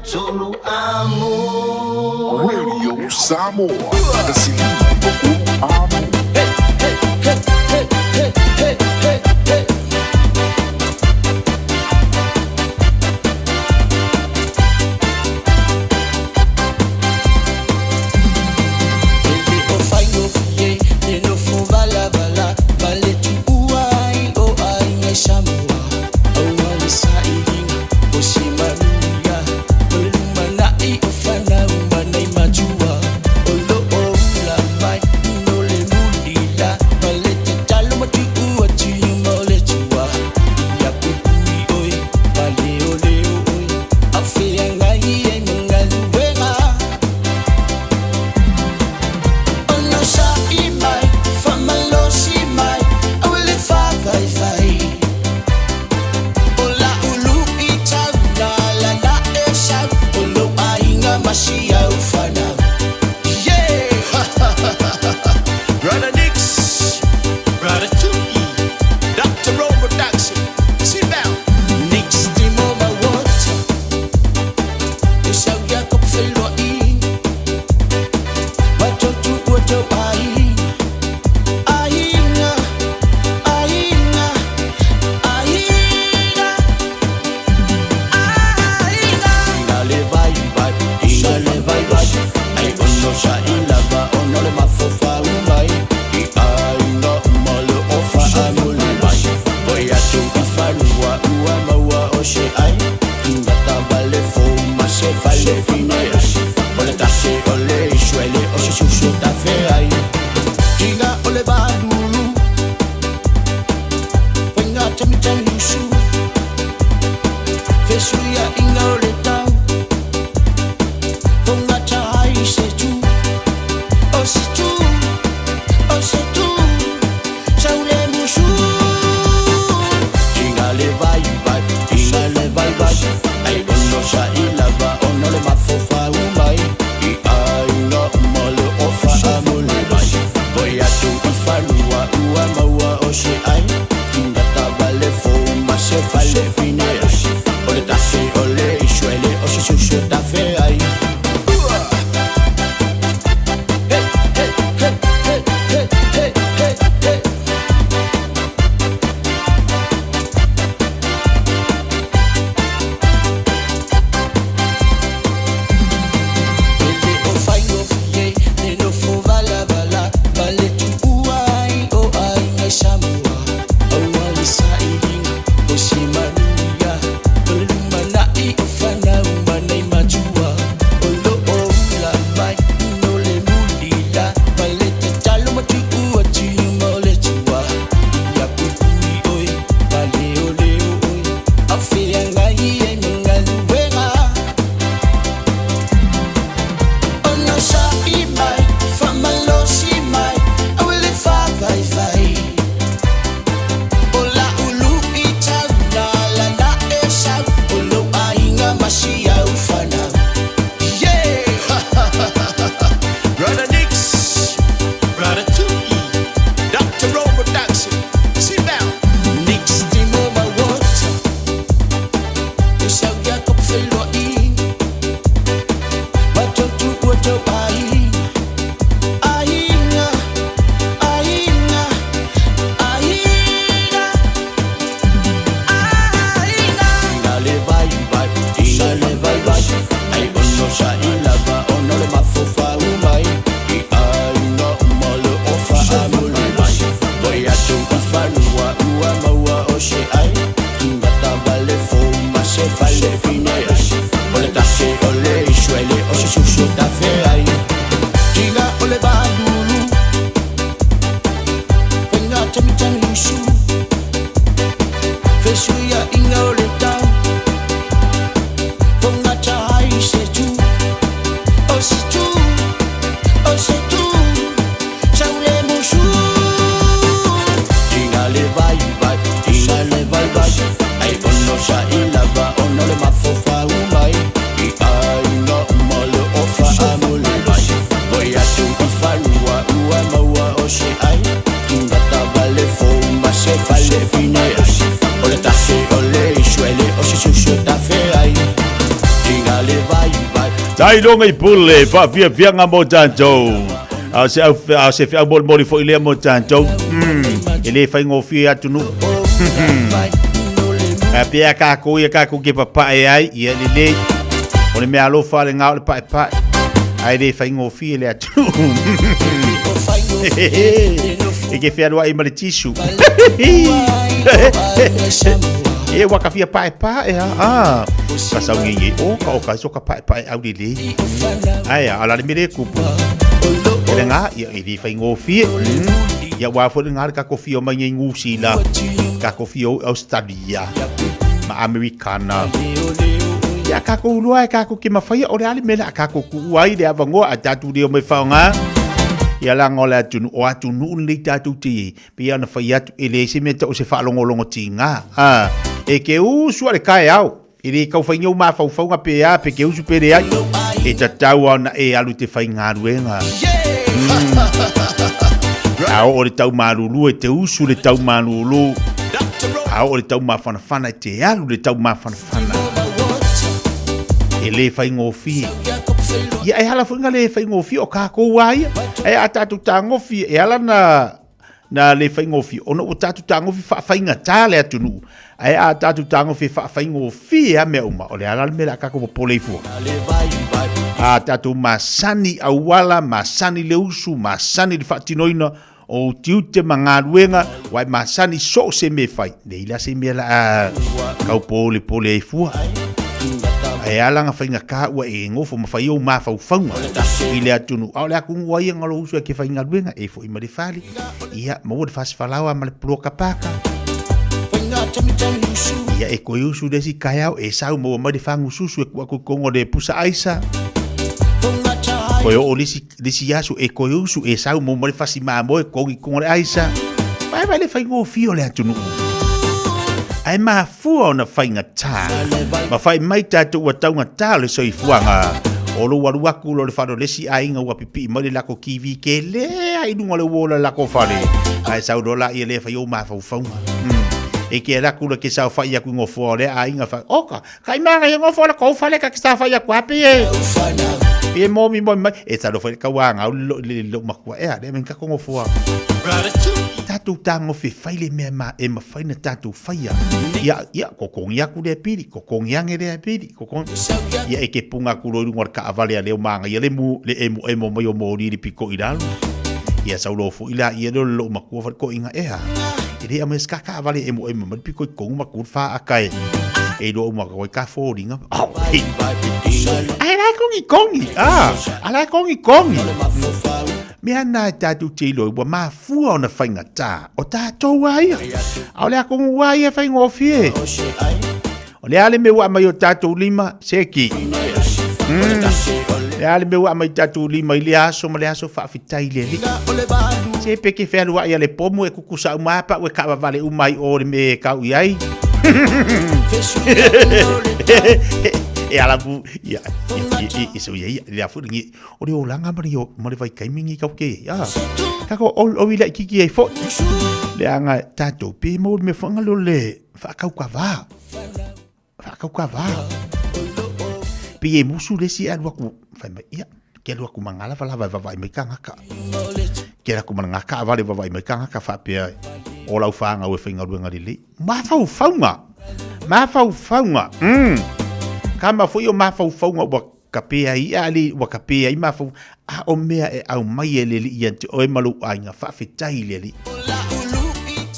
tolu amo. Radio Samoa. Tasilima amo. Hey, hey, hey, hey, hey, hey, hey, hey. Brother Nix, Brother Tuki, Dr. Robert Daxon, sit down. Nix Timo Mawata, Isauya Kopfeloi, Watotu Wato Ai, Ainga, Ainga, Ainga, Ainga. Ingale vai vai, ingale vai vai, ai ono sa ilava ono le mafofa umai, i ainga umalo ofa amule vai, oi atu ifalua ua maua o se ai, ingata vale fo ma se vale fine ai, ole tase ole isuele o se susu ta fe ai, tinga ole balulu, wenga tami tami su, fesuia inga ole tau, fonga ta ai se tu, o se tu, o se tu, saule musu. Ingale vai vai, ingale vai vai, ai ono sa ilava ono le mafofa umai, i ainga umalo ofa amule vai, oi atu ifalua ua maua o se ai, ingata vale fo ma se vale fine ai, ole tase ole isuele o se susu ta fe ai. Hey, hey, hey, hey, hey, hey, hey, hey. Tailoga i pule, faafiafiaga mo tatou. A o se au, a o se feau molimoli foi lea mo tatou. E le faigofie atunuu. A pea kākou ia kākou ke papae ai, ia lelei. O le mea alofa le ngā o le paepae. Ae le faigofie le atunuu. E ke fealuai ma le tisu. E ua ka fia paepae a. Ah. Ka sau ngei ngei o ka o ka so ka paepae au lelei. Ae a ala le mele kupu. E le ngā, ia e le faigofie. Ia ua foi le ngā le kako fia mai nei New Zealand. Kako fia o Australia. Ma Americana. Ia kako ulua e kako ke mawhaia o le ale mele a kako ku ai le avangoa a tātou leo mai whaonga. Ia langa o le atunu, o atunu nei tātou te i. Pe ia na whai atu e le se mea o se whaalongolongo tinga. Ah, e ke usu a le kae au. E le kau whainga u mafaufauga pe a, pe ke usu pe le ai. E tatau ana e alu te whai ngāruenga. A o le tau malulu e te usu le tau malulu. A o le tau mafanafana e te alu le tau mafanafana. E le whaingofie. Ia e hala whainga le whaingofie o kākou a ia. E a tātou tāngofie e ala na na le faigofie, ona ua tatou tagofi faafaigata le atunuu, ae a tatou tagofi e faafaigofie a mea uma, o le a la le mea o le a tatou popole ai fua? A tatou masani auala, masani le usu, masani le faatinoina o tiute ma galuega, ua e masani so o se mea e fai, leai la se mea o le a tau polepole ai fua. Ae a lana faigata ua e nofo ma fai ou mafaufauga i le atunuu, a o le atunuu a ia na lou usu e te faigaluega, e foi ma le fale, ia maua le fasifalaoa ma le puloka paka. Ia e koe usu le isi kaeao, e sau maua mai le fagususu e kua kukongo le pusa aisa. Koe oo le isi aso e koe usu e sau maua mai le fasi mamoe kongi kongo le aisa. Vai vai le faigofie o le atunuu. Ae mafua ona faigata. Ma fai mai tatou ua taugata o le soifuaga. O lou alu aku lo le fale o le isi aiga ua pipii mai le lako TV ke le ai lunga le uola lako fale. Ae sau loa la ia le fai o mafaufauga. E ke ala aku la ke sau fai aku ngofoa o le aiga fa. Oka, kai manga ia ngofoa la kou fale ka ke sau fai aku ape e. Pe mo mi mo mai. E talo fai ka wanga o lo le lo makua e ale men ka ko ngofoa. Tatou tango fe fai le mea ma e mawhai na tatou whaia. Ia, ia, ko kongi aku le piri, ko kongi ange le piri. Ko kon, ia e ke punga aku loi runga o le kaavale a leo maanga ia le mu, le emo emo mai o mōri le piko i lalo. Ia sau lo fo ila ia leo le loo makua whare ko inga ea. E le ame ska kaavale emo emo mai piko i kongu makua wha akae. E loa uma ka ka fōringa. Oh, hey. Ai lai kongi kongi. Ah, alai kongi kongi. Mea nā e tātou te iloi, ua mafua ona faigata, o tātou a ia. A o le akongu a ia faigofie. O le a le mea ua aumai o tatou lima, seki. Le a le mea ua aumai tatou lima i le aso ma le aso faafetai i le Alii. Se pe ke fealuai a le pomu e kukusa uma a pau e kaavavale uma ai o le mea e kau i ai. E ala pu, ia, ia, ia, ia, so ia, ia, le afu ngi, o le olanga ma le, ma le vaikaimi ngi kau ke, ia. Kako, o, o ila i kiki ai fo. Le anga tatou pe mo le mea whanga lo le, Whaakaukawā. Whaakaukawā. Pe e musu le si alu aku, whai mai, ia, ke alu aku ma ngā lava lava e vavai mai ka ngaka. Ke alu aku ma ngā ka avale vavai mai ka ngaka whaapea o lau whaanga ue whainga ruenga lelei. Mawhauwhaunga! Mawhauwhaunga! Ka mawhoi o mawhauwhaunga ua kapea ai ia ali ua kapea ai mawhau a o mea e au mai e leli ia te oe ma lou aiga faafetai i le Alii.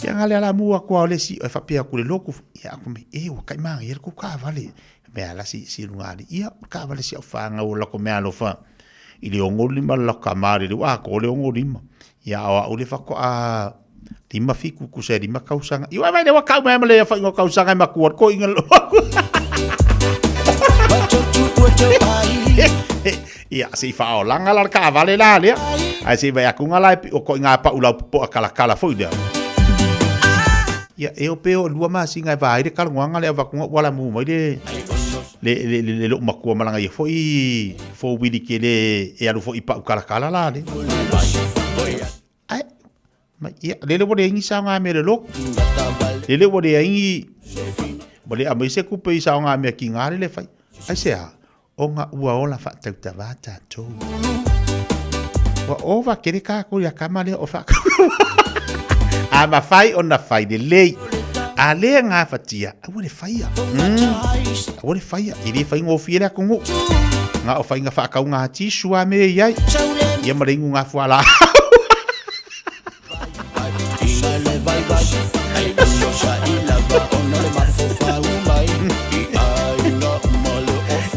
Ia nga le ala mua kua o le si e faapea aku le loku ia aku me e ua kai manga ia le kou kaavale mea la si si lunga ali ia kaavale si au whāngau o lako mea alofa i le ongo lima le lako kamare le ua ko le ongo lima ia o au le whako a lima fiku kusa e lima kausanga i wai le waka mai ma le whaingo kausanga e makua ko inga lo Ia, se i whaolanga la ka vale la lea. Ai se i vai aku ngā lai o ko i ngā pau lau po a kalakala foi lea. Ia, e o pe o lua masinga e vaai le kalongoanga lea vakunga ua la mu mai le le le le, le lou makua malanga ia foi fo wili ke le e alu foi pau kalakala la le. Ai, mai ia, lele ua le ingi sa ngā mea le loku. Lele ua le ingi, ua le amai se kupe i sa ngā mea ki ngā lele whai. Ai se a? Ona ua ola faatautavā tatou. Ua ova tele kākou i a kama lea o whaakau. A mawhai ona whai le lei. A lea ngā whatia, aua le whaia. Aua le whaia. I le whai ngōwhia le akongu. Ngā o whainga whaakau ngā tīsu a me iai. Ia ma le ingu ngā fuala.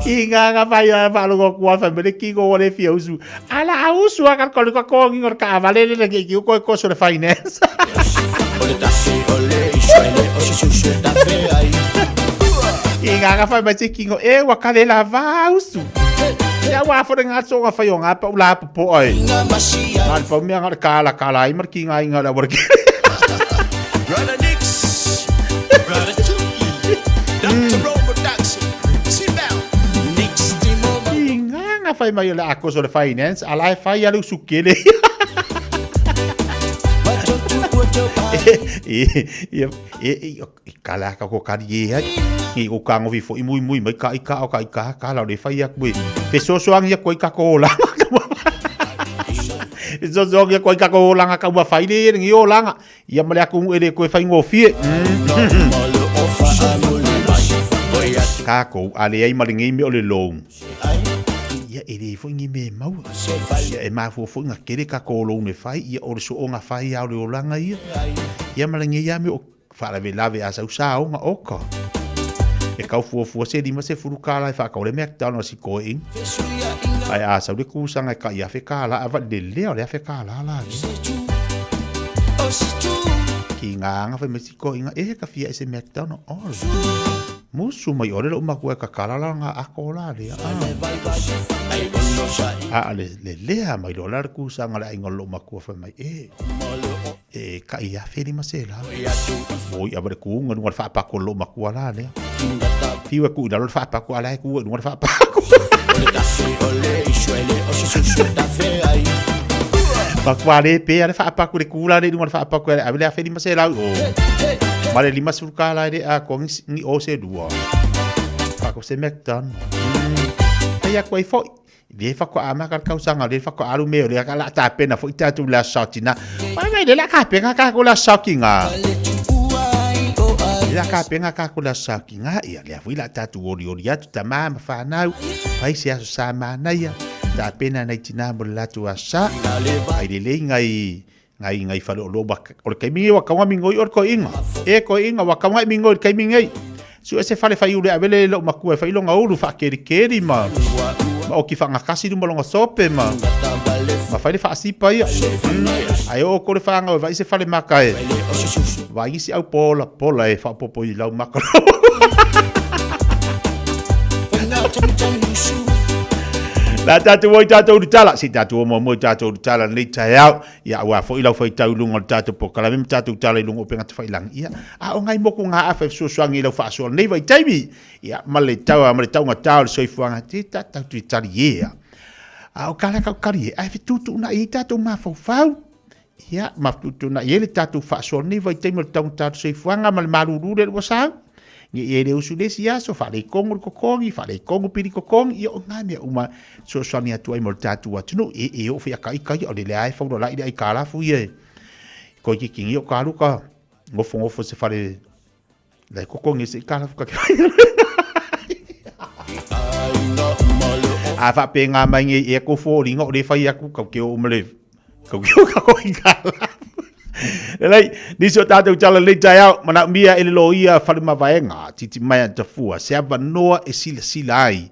I ngā ngā whai a whaalogo kua whai mele ki go wale fia usu. Ala a usu a ka koli ka kongi ngor ka avale le le ki ko ko so le finance. I ngā ngā whai mai te kingo e wa ka le la va usu. Ia wā whare ngā tōnga whai o ngā pa ula Po ai. Ngā le paumea ngā le kāla kāla ai mar ki ngā inga le awara ki. Brother Nix, Brother Tuki, Dr. Robert Daxon, sit down. Nix Timo. I ngā ngā whai mai o le akoso le finance, ala e whai alu sukele. I, i, i, i kala ka ko kari e ai. I ko ka ngovi fo i mui mui mai ka i ka o ka i ka ka la le fai aku e. Fe so so angi ko i ka ko la. Fe so so angi ko i ka ko la ka ua fai le ngi o langa. Ia male aku e le ko e fai ngofie. Ka ko a le ai male ngi me o le long. Ia e le fo ngi me maua. Ia e mafua fo nga kere ka ko lo ne fai ia o le so o nga fai au le olanga ia. Ia male ngi ia me o Faalavelave a sau saoga oka. E kau fuafua se 50 kāla e whaakau le McDonald's i koe ing. Ai a sau le kūsanga e ka i awhe kāla, a wali le lea o le awhe kāla la le. Ki ngā anga whai mai si koe inga, e ka fia e se McDonald's ol. Musu mai ore lo umakua e ka kala la ngā ako la le. A le le lea mai lo la le kūsanga le ainga lo umakua whai mai e. E ka i afe 500. Oi a wale kuunga nunga le whaapako lo makua la lea. Fiu e kui lalo le whaapako ala e kuua nunga le whaapako. Makua le pea le whaapako le kula le nunga le whaapako ale ave le afe 500 o. Ma le 50 ka la le a ko ngi o se lua. Whaako se McDonald. Hei a koe foi. Le whako a maka le kausaga, le whako alu me o le la tapena fo i tātou le aso tina. Mai mai le la ka penga ka ko la aso ki ngā. Le la ka penga ka ko la aso ki ngā ia le afui la tātou ori ori atu ta mā ma whānau. Pai se aso sa mānaia. Tapena nei tina mo le latu asa. Ai le le ngai ngai ngai whare o lo o le kaimi wa kaunga mingoi o le koinga. E koinga wa kaunga mingoi le kaimi ngai. Su ese fale fai ule avele lo makua e fai longa ulu fa keri keri ma. Ma o ki whanga kasi luma longa sope ma. Ma fai le wha asipa ia. Ai o kore whanga o vai se fale maka e. Vai isi au pola pola e whapopo i lau maka. La tātou oi tātou uru tala, si tātou o mua tātou uru tala nei tae au, ia ua fo i lau whai tau lunga o le tātou po kala me tātou tala i lunga o penga te whai langi ia. A o ngai moku ngā awha e fesoasoani i lau whaasoa nei vai taimi, ia ma le tau ma le taunga tā o le soifuanga te tātou tui tari ea. A o kala kau kari e, ai fetutu na i tātou mawhauwhau, ia ma fetutu na i e le tātou whaasoa nei vai taimi o le taunga tā o le soifuanga ma le maruru le rua sau. Nge i le usu le si aso, wha le kongo le kokongi, wha le kongo piri kokongi, ia o ngā mea uma fesoasoani atu ai mo le tātou atunuu. E, e oo fia kai kai, o le lea e whaura la i le ai kālafu ia e. Koe ki kingi o kāruka, ngofo ngofo se whare, le kokongi se i kālafu ka ke A wha pe ngā mai nge e ko fō ringa o le whai aku, kau ke o umale, kau ke o ka koi kālafu. Lelei, nisi o tātou tala lei tae au, mana mia e le loia whare mavaenga, titi mai a tafua, se avanoa e sila sila ai,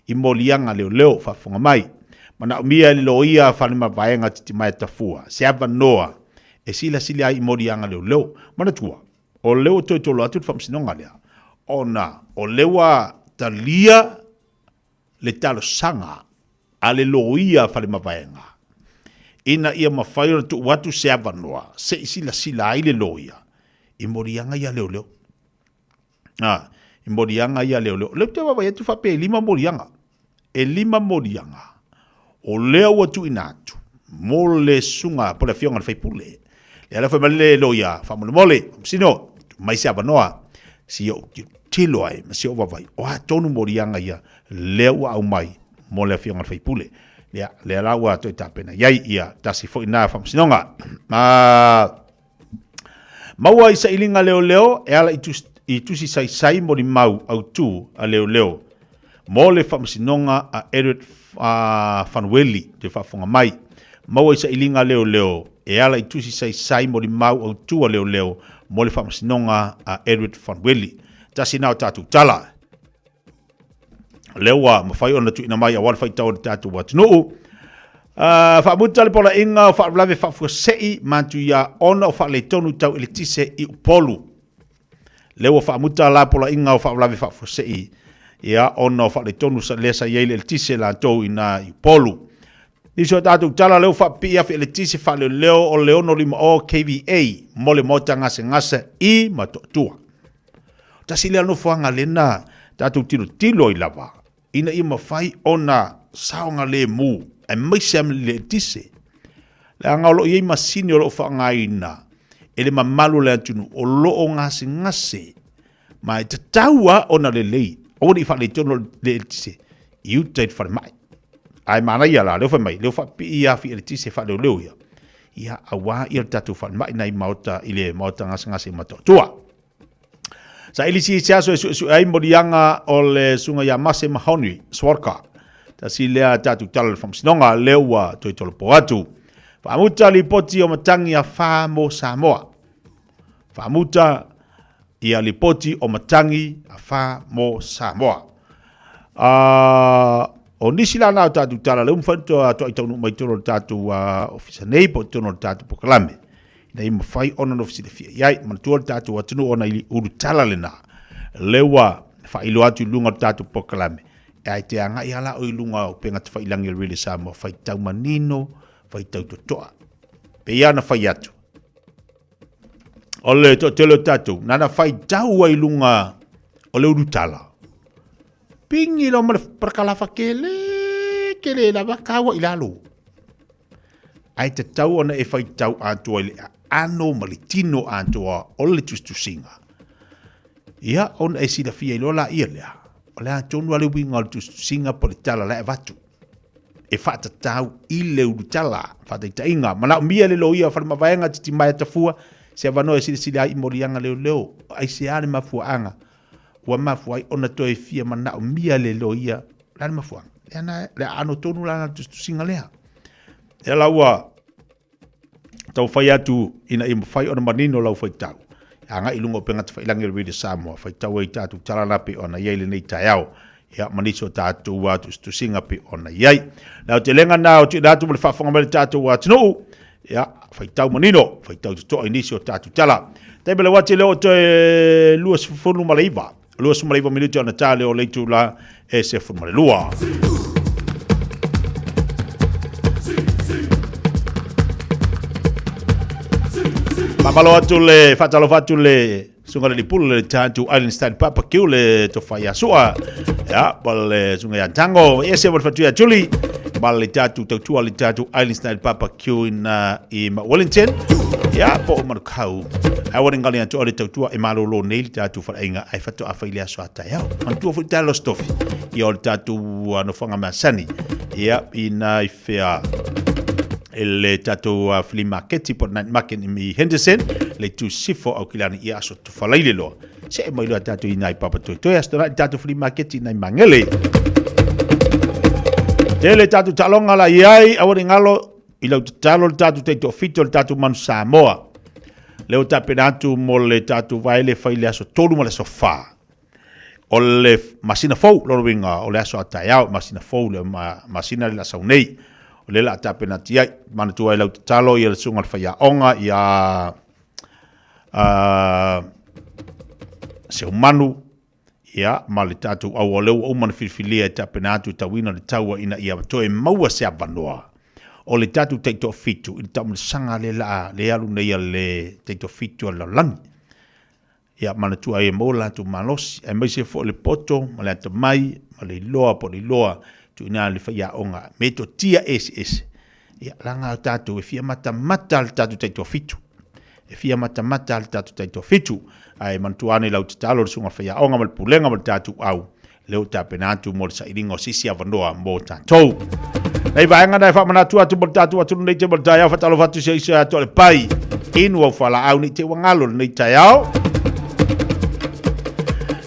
i moliaga leoleo faafofoga mai. Manaomia e le loia fale mavaega titimaea tafua se avanoa e silasila ai i moliaga leoleo. Manatua, o lea ua toe tolo atu le faamasinoga lea, ona o lea ua talia le talosaga a le loia fale mavaega ina ia mafai ona tuu atu se avanoa se i silasila ai le loia i moliaga ia leoleo. A, i moliaga ia leoleo. O lea ou te vaavaai atu faapea e lima moliaga. E lima moliaga. O lea ua tuuina atu mo le susuga po o le afioga i le faipule. Lea la fai mai le loia, faamolemole, Faamasino, tuu mai se avanoa, si ou tilotilo. tilotilo ai ma si ou vaavaai, o a tonu moliaga ia lea ua aumai mo le Afioga i le sui usufono. Ia, lea la ua toe tapena i ai ia tasi foi na faamasinoga. Maua i sailiga leoleo e ala i tusi, i tusi saisai molimau autu a leoleo mo le faamasinoga a Edward Fanueli toe faafofoga mai. Maua i sailiga leoleo e ala i tusi saisai molimau autu a leoleo mo le faamasinoga a Edward Fanueli. Tasi na o tatou tala. Lea ua mafai ona tuuina mai aua le faitau a le tatou atunuu. Faamuta le polaaiga o faalavelave faafuasei matuia ona o faaletonu tau eletise i Upolu. Lea ua faamuta la polaaiga o faalavelave faafuasei ia ona o faaletonu lea sa i ai le eletise latou i na i Upolu. Nisi o tatou tala lea ua faapipii afi eletise faaleoleo o le 650 kVA mo le maota gasegase i Motootua. Tasi lea nofoaga lena tatou tilotilo ai lava ina ia mafai ona saogalemu aemaise lava le eletise. Leaga o lo o i ai masini o lo o faaaogaina e le mamalu o le atunuu o lo o gasegase ma e tatau lava ona lelei, aua ne i faaletonu le eletise i uta i le falemai. Ae manaia la, lea ua fai mai, lea ua faapipii afi eletise faaleoleo ia, ia aua ia le tatou falemai nai maota i le maota gasegase i Motootua. Saili si se aso e suesue ai moliaga o le susuga ia Mase Mahoney Swarka. Tasi lea tatou tala le faamasinoga lea ua toe tolopo atu. Faamuta lipoti o matagi a fa mo Samoa. Faamuta ia lipoti o matagi a fa mo Samoa. O nisi la na o tatou tala lea ua mafai ona toai taunuu mai totonu o le tatou ofisa nei po o totonu o le tatou polokalame ina ia mafai ona nofo silafia i ai. Manatua le tatou atunuu ona i ulutala lena lea ua faailoa atu i luga o le tatou polokalame e ai te agai lava la o i luga o upega tafailangi o le Radio Samoa, faitau manino, faitau totoa. Pei lava ona fai atu, o le toatele o tatou, nana faitau ai i luga o le ulutala, pigi loa ma le parakalafa kele kele lava kaua i lalo. Ae tatau ona e faitau atoa i le aano ma le tino atoa o le tusitusiga. Ia, ona e silafia ai loa laia lea, o le a tonu lava le uiga o le tusitusiga po o le tala la e avatu e faatatau i le ulutala. Faataitaiga, manaomia le loia o Falemavaega Titimaea Tafua se avanoa e silasila ai i moliaga leoleo, aisea le mafuaaga ua mafua ai ona toe fia manaomia le loia, o le a le mafuaaga? Lea na, le aano tonu la na le tusitusiga lea. Lea la ua tau fai atu ina ia mafai ona manino lau faitau. Agai i luga o upega tafailangi o le Radio Samoa, faitau ai tatou tala la pei ona i ai lenei taeao. Ia, ma nisi o tatou tusitusiga pei ona i ai. Le aotelega na o tuuina atu mo le faafofoga mai le tatou atunuu. Ia, faitau manino, faitau totoa i nisi o tatou tala. Taimi le uati lea o toe 29, 29 minute ona ta lea o le itula e 12. Faamalo atu le faatalofa atu le Susuga le Lipula le tatou Island Style Papa Kiu le tofa ia sua ia pa le susuga ia Tango ese mo le fatu ia Julie ma le tatou tautua le tatou Island Style Papa Kiu ina i ma Wellington ia po o Manukau ai wani ngali atu o le tautua e malolo nei le tatou falainga ai fato a fai le aso a taeao manatua foi talo stofi ia o le tatou nofoaga masani ia ina i fea e le tatou flea market po night market i Henderson le tu sifo au kilani i aso tufalaile loa se e mai loa tatou i nai papa toi toi aso nai tatou flea market i nai mangele tele tatou taaloga la i ai aua ne ngalo i lau tatalo le tatou taitoafito le tatou manu Samoa lea ua tapena atu mo le tatou vaele fai le aso 3 ma le aso 4 O le masina fou, lona uiga o le aso a taeao, masina fou le masina le lasau nei. O le la tapena atu ai. Manatua ai lau tatalo ia le susuga le faiaoga ia Seumanu ia ma le tatou au o lea ua uma ona filifilia e tapena atu e tauina le taua ina ia toe maua se avanoa o le tatou taitoafitu i le taumalasaga lea la le alu nei a le taitoafitu a le lalolagi. Ia manatua ai e maua le latou malosi, aemaise foi le poto ma le atamai ma le iloa po o le iloa tuuina le faiaoga metotia eseese. Ia, leaga o tatou e fia matamata le tatou taitoafitu. E fia matamata le tatou taitoafitu, ae manatua ane i lau tatalo le susuga i le faiaoga ma le pulega ma le tatou au, lea ua tapena atu mo le sailiga o se isi avanoa mo tatou. Nei vaega na e faamanatu atu mo le tatou atunuu nei te mo le taeao, faatalofa atu se iso atu o le pai, inu au falaau nei te ua galo lenei taeao.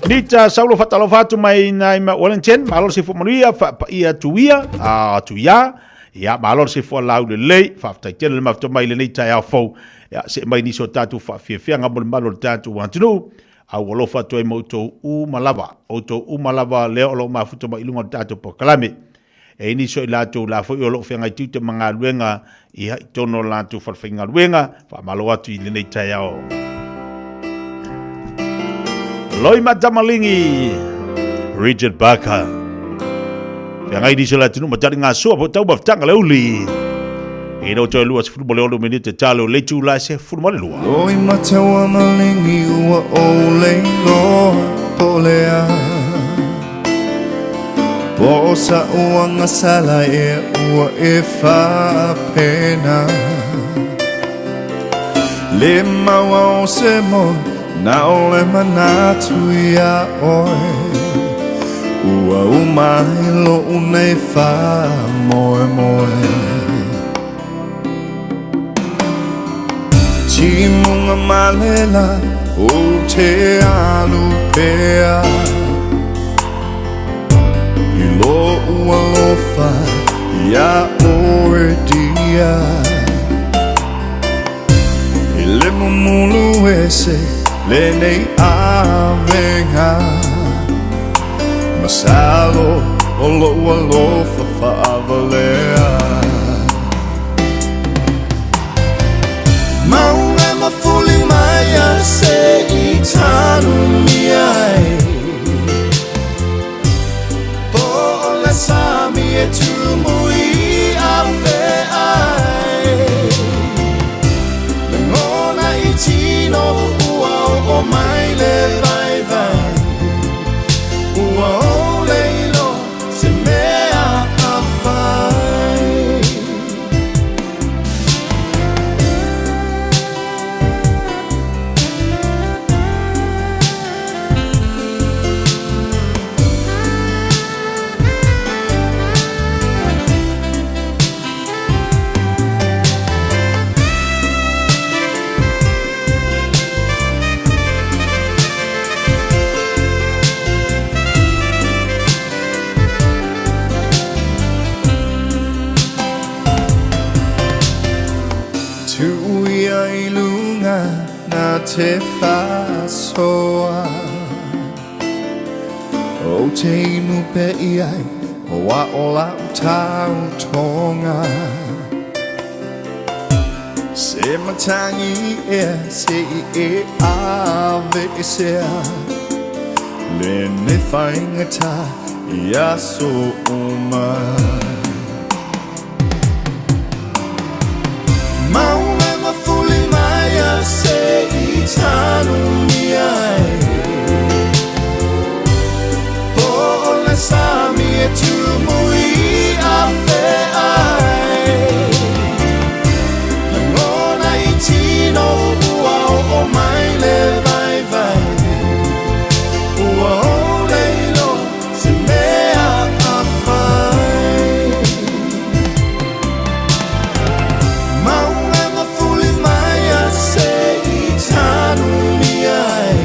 Nita Saulo faatalofa atu mai nai ma Wellington, malo le soifua manuia, faapaia atu ia, atu ia, ia malo le soifua lau lelei, faafetai tele le mafuta mai lenei taeao fou, ia see mai nisi o tatou faafiafiaga mo le malu o le tatou atunuu, a ua alofa atu ai ma outou uma lava, outou uma lava lea o lo o mafuta mai i luga o le tatou polokalame. E i ai nisi o i latou la foi o lo o feagai tiute ma galuega ia i totonu o latou falefaigaluega, faamalo atu i lenei taeao. Loi Matamaligi, Richard Barker. Feagai nisi o le atunuu ma tali gasua po tau mafutaga le uli. E no toe 26 minute talo le itula e 12. Loi mataua malingi ua ou le loa po lea Po sa uanga sala e ua e faapena Le maua o se mo na o le manatu ia oe Ua uma ai lo'u nei faamoemoe Timuga malela o te alu pea I lo'u alofa iā oe dia I le mumulu ese lenei avega Masalo o lo'u alofa faavalea Mauga mafuli mai a se i tanumia ai Po o le sami e tumu i afe ai Lagona i tino ua oo mai le vaivai Ua ou le iloa se mea a fai. Tuia i lunga na te faasoa O te inu pe i ai o a o lau tau tonga Se matangi ea se i e ave e sea Lenei faigata i aso uma. Maunga mafuli mai a se i tanumia ai Po o le sami e tumu i afe ai Lagona i tino ua oo mai le vaivai Ua ou le iloa se mea a fai Maunga mafuli mai a se i tanumia ai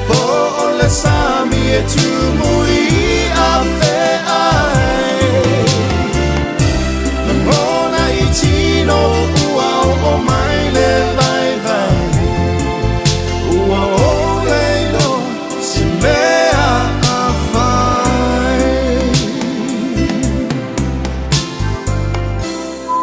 Po o le sami e tumu i afe ai Lagona i tino ua oo mai le vaivai Ua ou le iloa se mea a fai.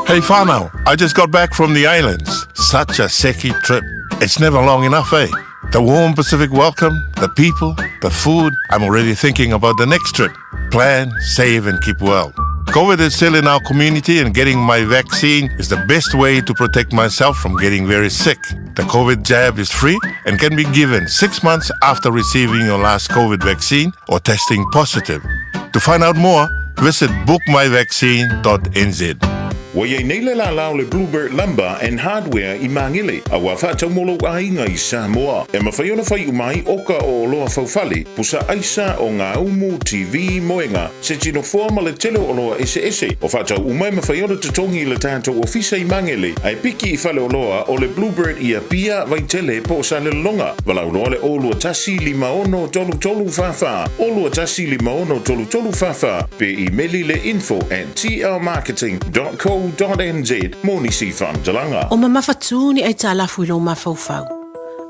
Hey whanau, I just got back from the islands. Such a seki trip. It's never long enough, eh? The warm Pacific welcome, the people, the food. I'm already thinking about the next trip. Plan, save, and keep well. COVID is still in our community, and getting my vaccine is the best way to protect myself from getting very sick. The COVID jab is free and can be given 6 months after receiving your last COVID vaccine or testing positive. To find out more, visit bookmyvaccine.nz. Ua i ai nei le lālā o le Bluebird Lumber and Hardware i Māngere, a ua faatau mo lou aiga i Samoa. E mafai ona fai uma ai oka o oloa faufale, pusa aisa, ogaumu, TV, moega, se tino foa ma le tele o oloa eseese. O faatau uma e mafai ona totogi i le tatou ofisa i Magele, ae piki i faleoloa o le Bluebird i Apia, Vaitele po o Salelologa. Valaau loa le 021 56 33 44, 021 56 33 44, pe imeli le info at tlmarketing.co.nz mo nisi faamatalaga. O mamafatū ni aitalafu i lou mafaufau.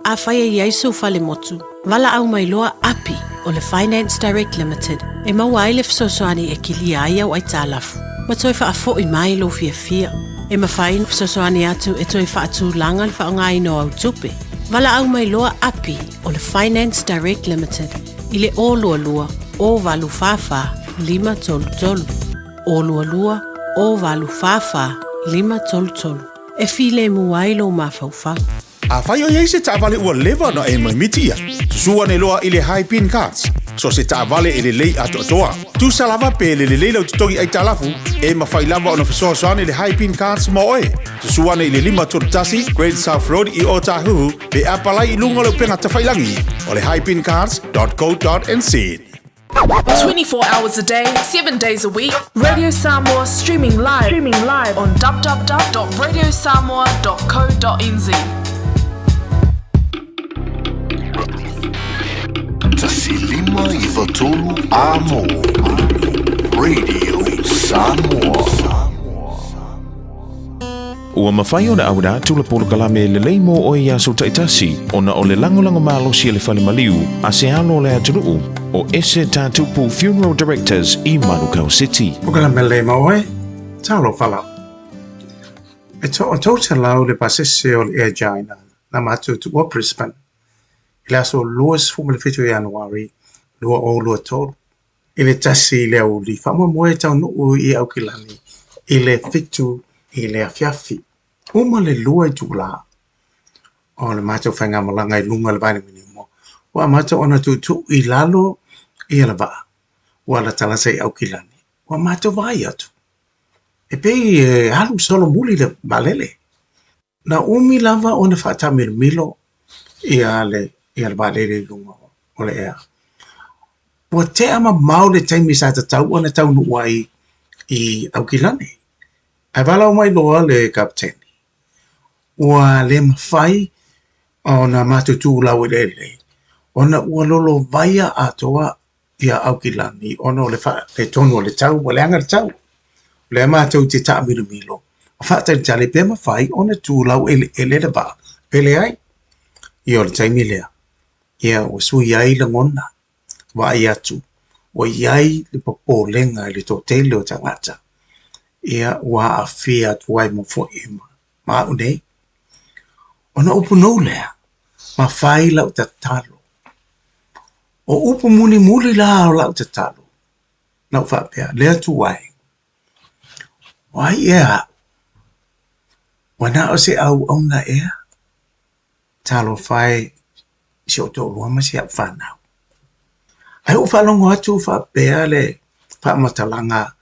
Afai e i ai sou fale motu, valaau mai loa Api o le Finance Direct Limited e maua ai le fesoasoani e kilia ai au aitalafu ma toe faafoi mai lou fiafia. E mafai ona fesoasoani atu e toe faatulaga le faaaogaina o au tupe. Valaau mai loa Api o le Finance Direct Limited i le 022 044 533. 022 044 533. E filemu ai lou mafaufau. Afai o i ai se taavale ua leva ona e maimiti ia, susu ane loa i le Highpin Cards. So se taavale e lelei atoatoa. Tusa lava pe le lelei lau totogi aitalafu, e mafai lava ona fesoasoani le Highpin Cards mo oe. Susu ane i le 531 Great South Road i Ōtāhuhu pe apalai i luga o le upega tafailangi o le highpincards.co.nz. 24 hours a day, 7 days a week, Radio Samoa streaming live, streaming live on www.radiosamoa.co.nz. 1 5 3 Amo Radio Samoa. Ua mafai ona auina atu le polokalame lelei mo oe i aso taitasi ona o le lagolago malosi a le fale maliu a se alo o le atunuu o Ese Tatupu Funeral Directors i Manukau City. Polokalame lelei mo oe, talofa lava. E toa 300 le pasese o le Air China na matou tuua Brisbane i le aso 27 o Ianuari 2023 i le 1 i le aoauli faamoemoe e taunuu i Aukilani i le 7 i le afiafi. Uma le 2 itula o le matou faigamalaga i luga o le vailimanimo, ua amata ona tuutuu i lalo ia le vaa ua latalata i Aukilani. Ua matou vaai atu, e pei e alu solomuli le vaalele. Na umi lava ona faataamilomilo ia le ia le vaalele i luga o le ea. Ua tea mamao le taimi sa tatau ona taunuu ai i Aukilani. Ae valaau mai loa le kapeteni, ua le mafai ona matou tu laueleele ona ua lolovaia atoa ia Aukilani ona o le faaletonu o le tau, ua leaga le tau. O lea matou te taamilomilo ma faatalitali pe mafai ona tu laueleele le vaa pe leai. Ia o le taimi lea, ia ua sui ai lagona, vaai atu ua i ai le popolega i le toatele o tagata, ia ua aafia atu ai ma foi ma au nei. Ona upu nou lea, ma fai lau tatalo. O upu mulimuli la o lau tatalo, na ou faapea, Le Atua e, o ai ea aʻu? Ua na o se auauna ea? Talofa e i si ou toalua ma si au fanau. Ae ua ou faalogo atu faapea le faamatalaga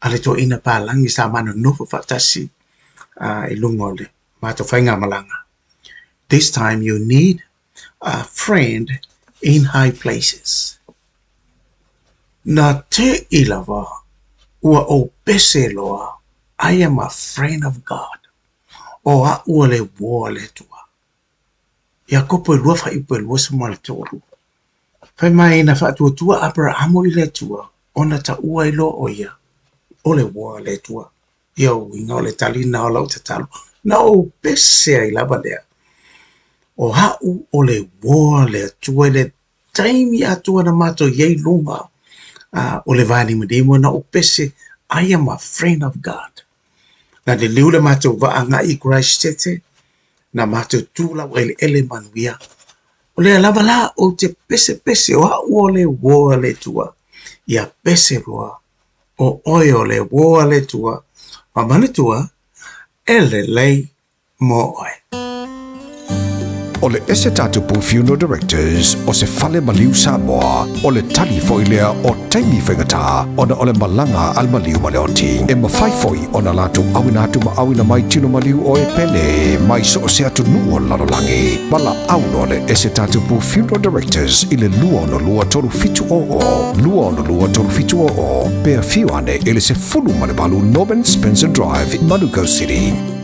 a le toeaina palagi sa ma nonofo faatasi i luga o le matou faigamalaga, This time you need a friend in high places. Na teʻi lava ua ou pese loa, I am a friend of God. O aʻu o le uō a le Atua. Iakopo e lua faaiupu e 23. Fai mai na faatuatua Aperahamo i le Atua, ona taua ai loa ʻo ia o le uō a le Atua. Ia uiga o le talina o lau tatalo, na ou pese ai lava lea. O aʻu o le uō a le Atua i le taimi atoa na matou i ai i luga o le vailimalima, na ou pese, I am a friend of God. Na liliu le matou vaa agai i Christchurch, na matou tu laueleele manuia. O lea lava la ou te pesepese, o aʻu o le uō a le Atua, ia pese loa o oe o le uō a le Atua, ma manatua e lelei mo oe. O le Ese Tatupu Funeral Directors o se fale maliu Samoa, o le tali foi lea o taimi faigata ona o le malaga a le maliu ma le oti. E mafai foi ona latou auina atu ma auina mai tino maliu o e pele mai so o se atunuu o le lalolagi. Valaau loa le Ese Tatupu Funeral Directors i le 262 3700, 262 3700, pe afio ane i le 18 Norman Spencer Drive, Manukau City.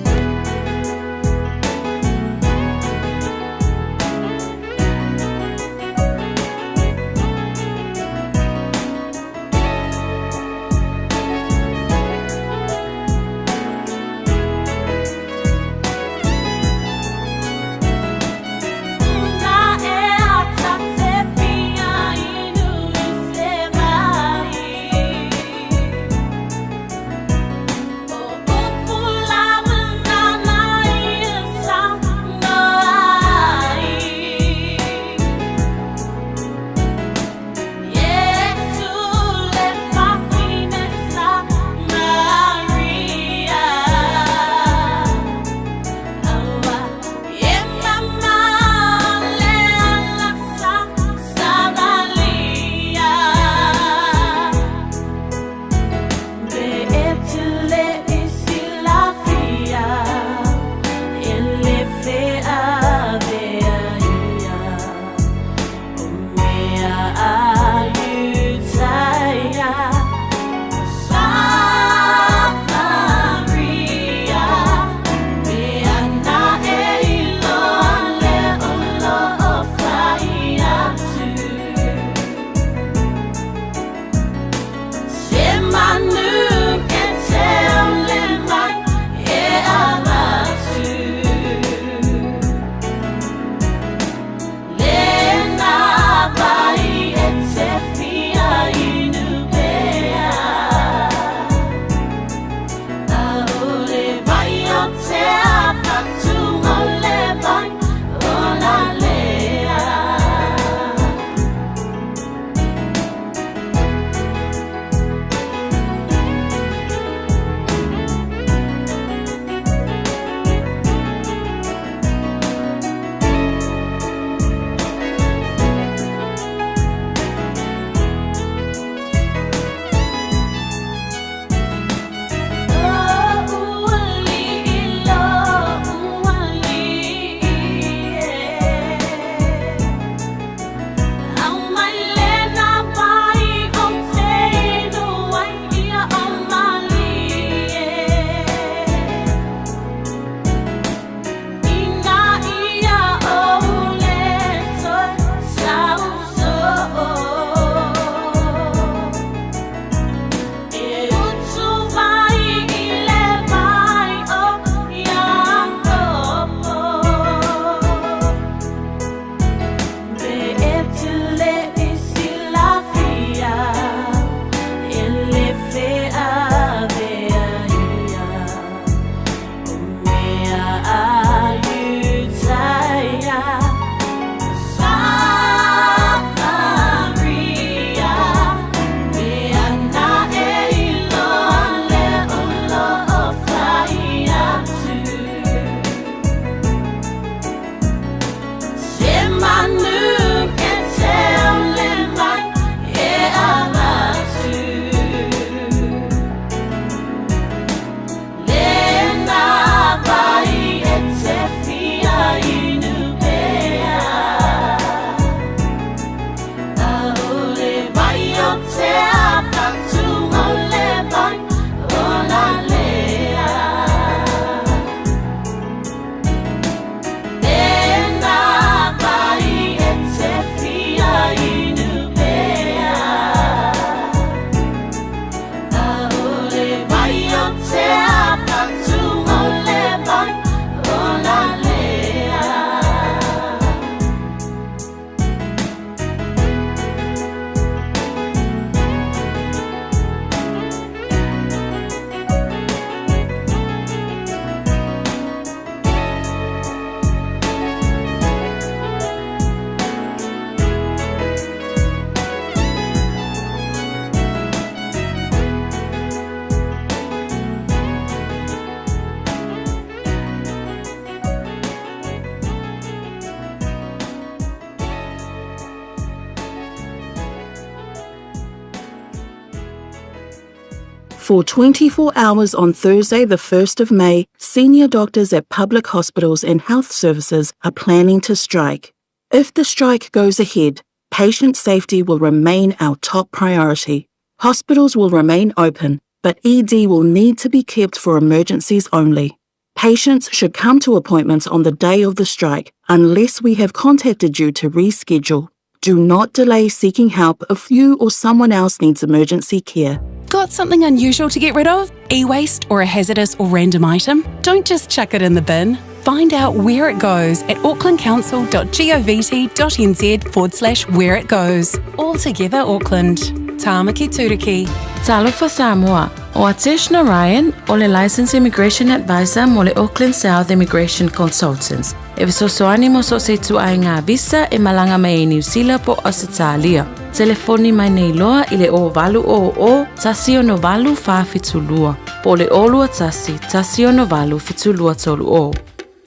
For 24 hours on Thursday, the 1st of May, senior doctors at public hospitals and health services are planning to strike. If the strike goes ahead, patient safety will remain our top priority. Hospitals will remain open, but ED will need to be kept for emergencies only. Patients should come to appointments on the day of the strike unless we have contacted you to reschedule. Do not delay seeking help if you or someone else needs emergency care. Got something unusual to get rid of? E waste or a hazardous or random item? Don't just chuck it in the bin. Find out where it goes at aucklandcouncil.govt.nz forward slash where it goes. All together, Auckland. Tāmaki Turuki. Talofa Samoa, o Atesh Narayan o le Licensed Immigration Advisor mo le Auckland South Immigration Consultants. E fesoasoani mo so o se ituaiga visa e malaga mai ai Niu Sila po o Ausetalia. Telefoni mai nei loa i le 0800 168 472 po o le 021 168 7230.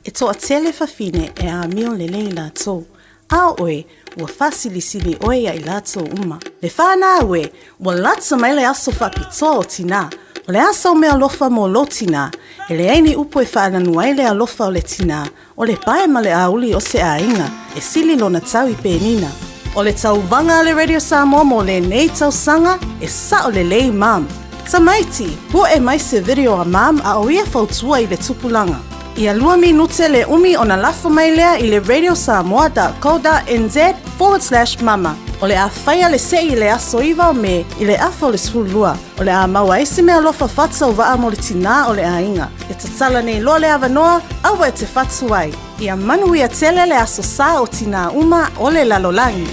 E toatele fafine e amio lelei latou, a o oe, ua faasilisili oe ia i latou uma. Le whanau e, ua lata mai le aso faapitoa o tinā. O le a sau meaalofa mo lou tinā? E leai ni upu e faalanu ai le alofa o le tinā, o le pae ma le auli o se aiga, e sili lona tau i penina. O le tauvaga a le Radio Samoa mo lenei tausaga, e sao lelei mum. Tamaiti, poe mai se video a mum a o ia fautua i le tupulaga. Ia lua minute le umi ona lafo mai lea i le radiosamoa.co.nz/mama. O le a faia le se'i i le aso 9 o Me i le afa o le 12. O le a maua ai se meaalofa faatauvaa mo le tinā o le aiga. E tatala nei loa le avanoa, aua e te fatu ai. Ia manuia tele le aso sa o tinā uma o le lalolagi.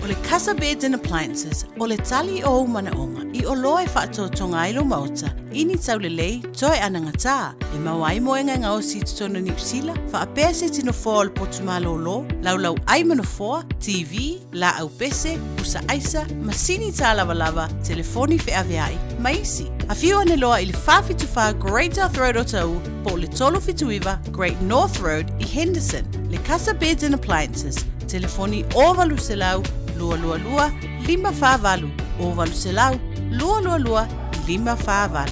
O le Casa Beds and Appliances, o le tali o ou manaoga i oloa e faatotoga ai lou maota i ni taulelei toe anagatā e maua ai moega e gaosi i totonu o Niu Sila, faapea se iti nofoa o le potu malōlō, laulau ai ma nofoa, TV, laau pese, pusa aisa, masini tālavalava, telefoni feaveai, ma isi. Afio ane loa i le 474 Great South Road Otahuhu po o le 379 Great North Road i Henderson. Le Casa Beds and Appliances, telefoni 0800 222 548, 0800 222 548.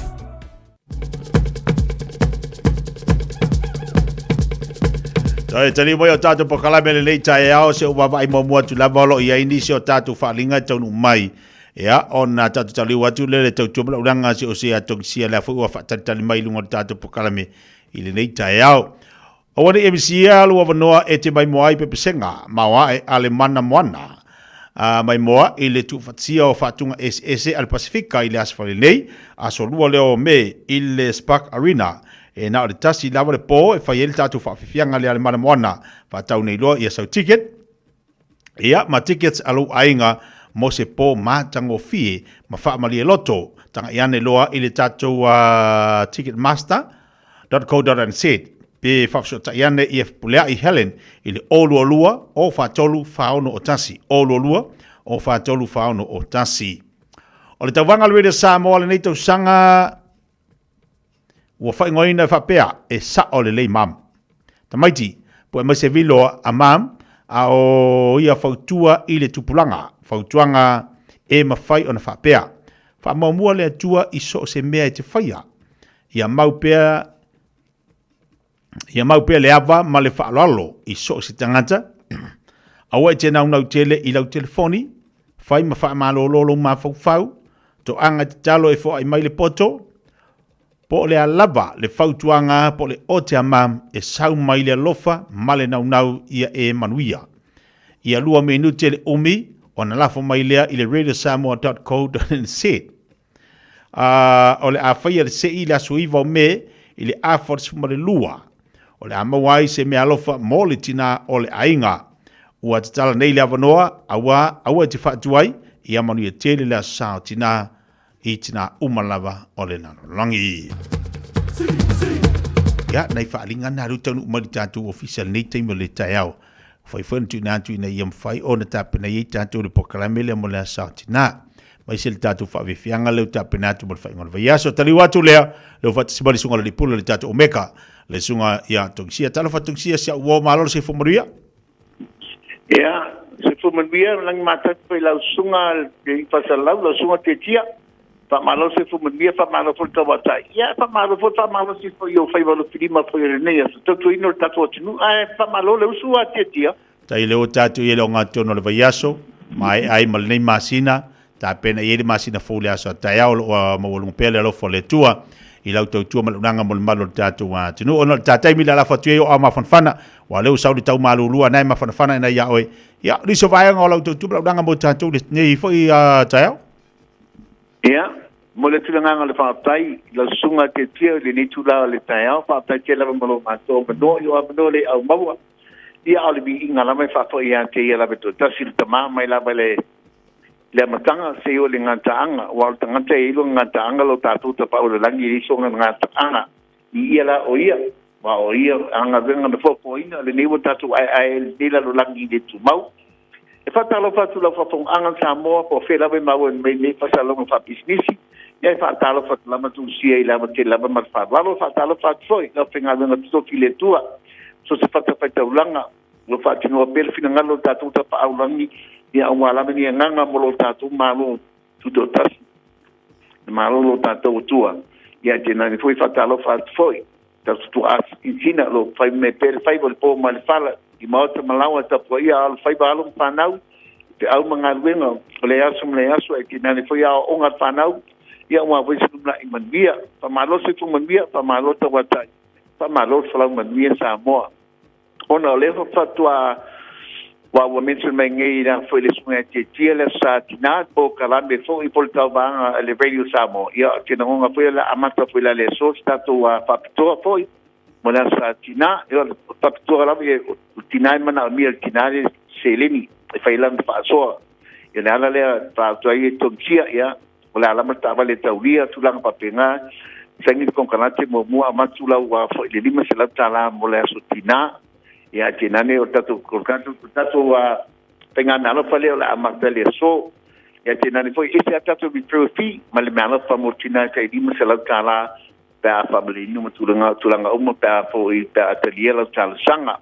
Toe tali mai o tātou pokalame le nei taeao se o vavaai muamua atu lava o lo o i ai nisi o tātou faaaliga e taunuu mai. Ia, ona tātou taliu atu lea le tautua ma laulanga se o se atogisia lea foi ua faatalitali mai i luga o le tātou pokalame i lenei taeao. Aua ne i misia lou avanoa e te maimoa ai pepesenga maoae a le mana moana a maimoa i le tuufatia o faatuga eseese a le Pasefika i le aso Fale nei, aso lua lea o Me i le Spark Arena. E na o le tasi lava le po e fai ai le tatou faafiafiaga lea a le mana moana. Faatau nei loa ia sau ticket, ia ma tickets a lou aiga mo se po matagofie ma faamalie loto. Tagai ane loa i le tatou ticketmaster.co.nz pe faafesootai ane i Fepuleai Helen i le 022 043 461, 022 043 461. O le tauvaga a le Radio Samoa lenei tausaga ua faaigoaina e faapea, e sao lelei mam. Tamaiti, poe mai se vilo a mam, a o ia fautua i le tupulaga, fautuaga e mafai ona faapea. Faamuamua le Atua i so o se mea e te faia. Ia mau pea Ia mau pea le ava ma le faaaloalo i so o se tagata. Aua e te naunau tele i lau telefoni, fai ma faamalolo lou mafaufau, toaga tatalo e foai mai le poto, po o le a lava le fautuaga po o le ote a mam e sau mai le alofa ma le naunau ia e manuia. Ia lua minute le umi ona lafo mai lea i le radiosamoa.co.nz. A, o le a faia le se'i i le aso 9 o Me i le afa o le 12. O le a maua ai se meaalofa mo le tinā o le aiga. Ua tatala nei le avanoa, auā, aua e te faatu ai, ia manuia tele le aso sa o tinā i tinā uma lava o le lalolagi. Ia, nai faaaliga na alu taunuu mai le tatou ofisa lenei taimi o le taeao. Fai foi ona tuuina atu ina ia mafai ona tapena ai tatou le polokalame lea mo le aso sa o tinā. Aemaise le tatou faafiafiaga lea ua tapena atu mo le faaiuga o le vaiaso. Taliu atu lea, lea ua faatasi mai le susuga i le Alii Pule o le tatou Omega, le susuga ia Togisia. Talofa Togisia, si au uo, malo le soifua manuia. Ia, soifua manuia, lagi matatu foi lau susuga i Faasalalau, lau susuga Tetia. Faamalo le soifua manuia, faamalo foi le tauatai. Ia, faamalo foi le faamalosi foi i ou faiva lufilima foi o lenei aso, tautuaina o le tatou atunuu. Ae faamalo le usu a Tiatia. Tai lea ua tatou i ai le ogatotonu o le vaiaso, maea ai ma lenei masina, tapena i ai le masina fou i le aso a taeao o lo o maualuga pea le alofa o le Atua i lau tautua ma le unaga mo le malu o le tatou atunuu. Ona o le ta taimi le alafo atu ai o ao mafanafana, ua lea ua sau le tau malulua na e mafanafana ina ia oe. Ia, nisi o vaega o lau tautua ma le unaga mo tatou lenei foi taeao. Ia, momoli atu le agaga o le faafetai i lau susuga Tiatia i lenei itula o le taeao. Faafetai tele lava mo lo matou avanoa i o avanoa le au maua. Ia, a o le viiga lava e faafoi ia te ia lava e toatasi le Tama mai lava i le le amataga seia oo i le gataaga, aua o le tagata e i ai lona gataaga lo tatou Tapaau i le lagi e leai sona gataaga i ia la o ia, aua o ia a galuega na foafoaina, lenei ua tatou aeae ai i lenei lalolagi i le tumau. E faatalofa atu i lau faafofogaaga Samoa, po o fea lava e maua mai nei faasalalauga faapisinisi, ia e faatalofa atu lava Tuusia i le ava tele lava ma le faaaloalo. E faatalofa atu foi i le aufaigaluega totofi i le Atua, so o se fatafaitaulaga, o lo o faatinoa pea le finagalo o le tatou Tapaau Lagi, ia aua lava ni agaga mo lo tatou Malo Tutoatasi, le Malo o lo tatou Atua. Ia tainane foi faatalofa atu foi taututuaa sitisina o lo o fai mai pea le faiva o le po ma le fala i maota ma laoa e tapuaia alo faiva alo ma fanau i feau ma galuega o le aso ma le aso ae tainane foi aoaoga a le fanau ia aua foi se lumanai manuia. Faamalo le soifua manuia, faamalo le tauatai, faamalo le folau manuia Samoa. Ona o lea faatoa ua mention mai nei la foi le susuga ia Tietia le Aso Sa Tina po kalame foi po le tauvaga a le Radio Samoa. Ia ou te lagona foi o le a amata foi la le aso se tatou faapitoa foi mo le Aso Sa Tina. Ia o le faapitoa lava ia o tina e manaomia e le tina le seleni e fai ai lana faasoa. Ia le ala lea e faaautu ai e Tonisia ia o le a lava le taavale e taulia, tulaga faapena. Saini le konekarate muamua avatu lau foi le $500 mo le aso tina. Ia ae tainane o le tatou o le tatou o le tatou faigameaalofa lea o le a amata i le aso. Ia ae tainane foi e ese lava tatou referral fee ma le meaalofa mo tina e tai $500 pe a faamalieina ma tulaga tulaga uma pe a foi pe a talia lau talosaga.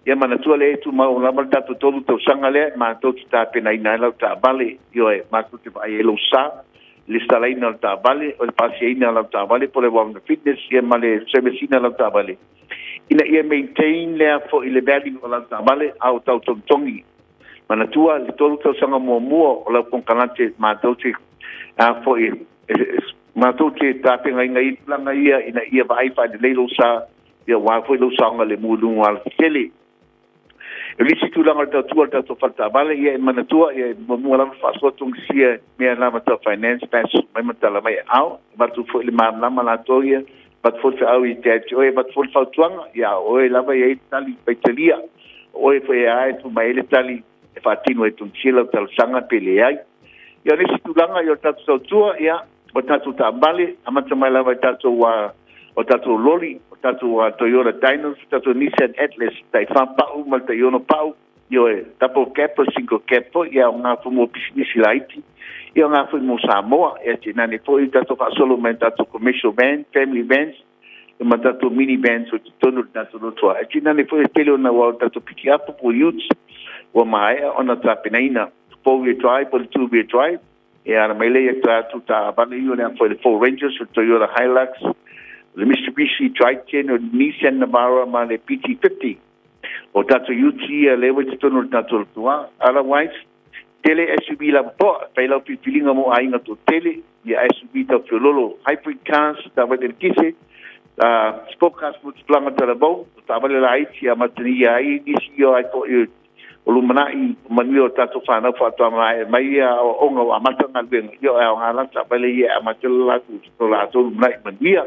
Ia manatua lea e tumau lava le tatou tolu tausaga lea e matou te tapenaina ai lau taavale, ioe, matou te vaai ai lou sa, le lesitalaina o le taavale, o le pasiaina o lau taavale po o le warrant of fitness ia ma le service ina o lau taavale ina ia maintain lea foi le value o lau taavale a o tau togitogi. Manatua le tolu tausaga muamua o lau konekarate matou te a foi matou te tapenaina ai tulaga ia ina ia vaai faalelei lou sa ia aua foi lou saogalemu i luga o alatetele. O le isi tulaga o le tautua o le tatou fale taavale, ia e manatua, ia e muamua lava faasoa togisia mea lava tau finance pass mai ma tala mai aao, avatu foi le malamalama latou ia, avatu foi le feau i te te oe, avatu foi le fautuaga, ia o oe lava e i ai le tali faitalia, o oe foi e a e tuu mai ai le tali e faatino ai togisia lau talosaga pe leai. Ia o le isi tulaga ia o le tatou tautua, ia o tatou taavale, amata mai lava i tatou o tatou loli, o tatou Toyota Dynos, o tatou Nissan Atlas, tai whā pa'u ma le tai ono pa'u, ioe, double cab po single cab foi, ia o ngā foi mo pisinisi laiti, ia o ngā foi mo Samoa, ia tainane foi i tatou faasolo mai tatou commercial van, family vans, ia ma tatou mini vans o totonu o le tatou lotoa. E tainane foi e tele ona ua o tatou pikiapu po utes, ua maea ona tapenaina, four wheel drive po le two wheel drive, E ara mai lea ia tatou taavale ia o le a foi le Ford Rangers, o le Toyota Hilux, o le Mitsubishi Triton, o le Nissan Navara ma le PT50. O tatou UT ia lea ua i totonu o le tatou lotoa. Otherwise, tele SUV lava toa, fai lau filifiliga mo aiga toatele, ia SUV tau feololo, hybrid cars, taavale eletise, sport cars mo tupulaga talavou, o taavale laiti e amatalia ai nisi ia ai foi o lumanai o manuia o tatou fanau faatoa maea mai ia aoaoga ua amata galuega, ia o e aoga la taavale ia e amata le latou lo latou lumanai manuia.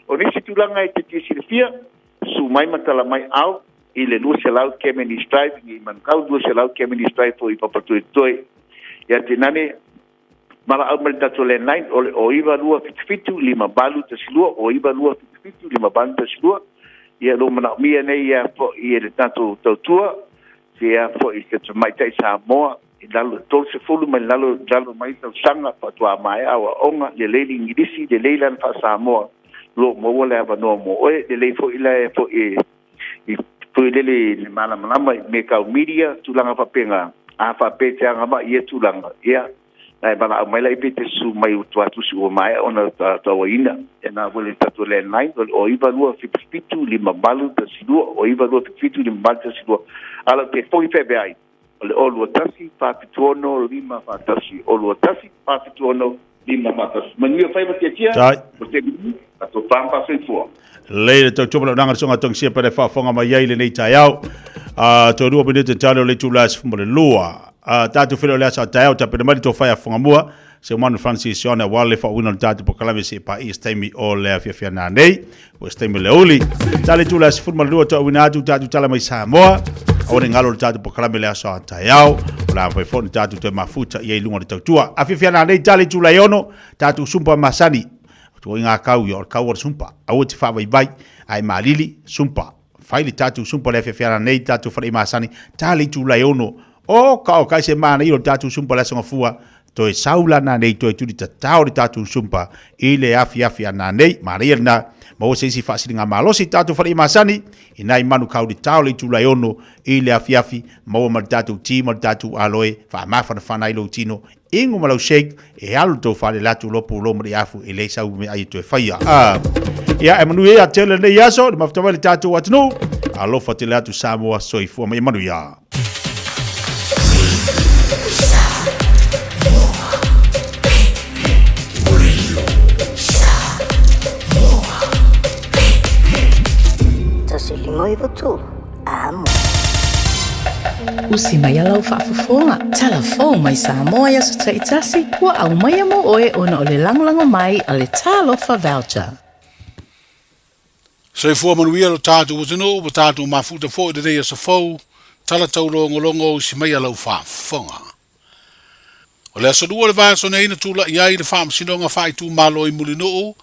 O nisi tulaga e te fia silafia, susu mai ma tala mai ao i le 200 Cavendish Drive i Manukau, 200 Cavendish Drive foi i Papatoetoe. Ia tainane valaau mai le tatou landline o le 09277 5812, 09277 5812. Ia lo manaomia nei ia foi e le tatou tautua se ia foi se tamaitai Samoa i lalo 30 mai lalo lalo mai tausaga faatoa maea aoaoga, lelei le Igilisi, lelei lana faa-Samoa, lo maua le avanoa mo oe, lelei foi la e foi i Foi lele i le malamalama i mea tau media, tulaga faapena, a faapea e te agavaa i ia tulaga, ia, na e valaau mai laia pe te susu mai i tua tusi ua maea ona tauaina. Ia na foi le tatou landline, o le 09277 5812, 09277 5812. A o lau telefoni feaveai, o le 021 476 541, 021 476 541. Manuia faiva tiatia, Tai. o te tatou pa ma faasoifua. Lei le tautua ma le auaunaga a le Susuga Togisia pe le faafofoga mai ai lenei taeao. Toe 2 minute tale o le itula e 12. Tatou feiloai le aso a taeao, tapena mai le tofa ia Fofogamua, Seumanu Francis Sione aua le faauuina o le tatou polokalame seia paia se taimi o le afiafi a nanei, po o se taimi o le aoauli. Tale itula e 12 toe auina atu tatou tala mai Samoa. Aua ne i galo le tatou polokalame le aso a taeao. O le a mafai foi ona tatou toe mafuta i ai i luga o le tautua. Afiafi a nanei tale itula e 6, tatou sumpa masani. O ituaiga kau ia, o le kau o le sumpa. Aua e te faavaivai, ae malili, sumpa. Fai le tatou sumpa le afiafi ana nei, tatou fale'i masani, ta le itula e 6. O ka o kai se manaia o le tatou sumpa le aso gafua, toe sau la nanei toe tuli tatao le tatou sumpa i le afiafi ana nei. Manaia lena, maua se isi faasiliga malosi tatou fale'i masani, i nai manu kau le tao le itula e 6 i le afiafi, maua ma le tatou ti ma le tatou aloe, faamafanafana ai lou tino Inu ma lau shake e alu le tou fale le atu lopu lo ma le afu e le sau me ai e toe faia. Ah. Ia e manuia ia tele nei aso, le mafuta mai le tatou atunuu. Alofa tele atu Samoa soifua ma ia manuia. Tasi lima iwa tolu. Amo. Usi mai lau faafofoga, talafou mai Samoa i aso taitasi, ua aumaia mo oe ona o le lagolago mai a le Talofa Voucher. Soifua manuia lo tatou atunuu ua tatou mafuta foi i lenei aso fou, tala taulogologo usi mai a lau faafofoga. O le aso Lua o le vaiaso nei na tulai ai le Faamasinoga Faaitumalo i Mulinuu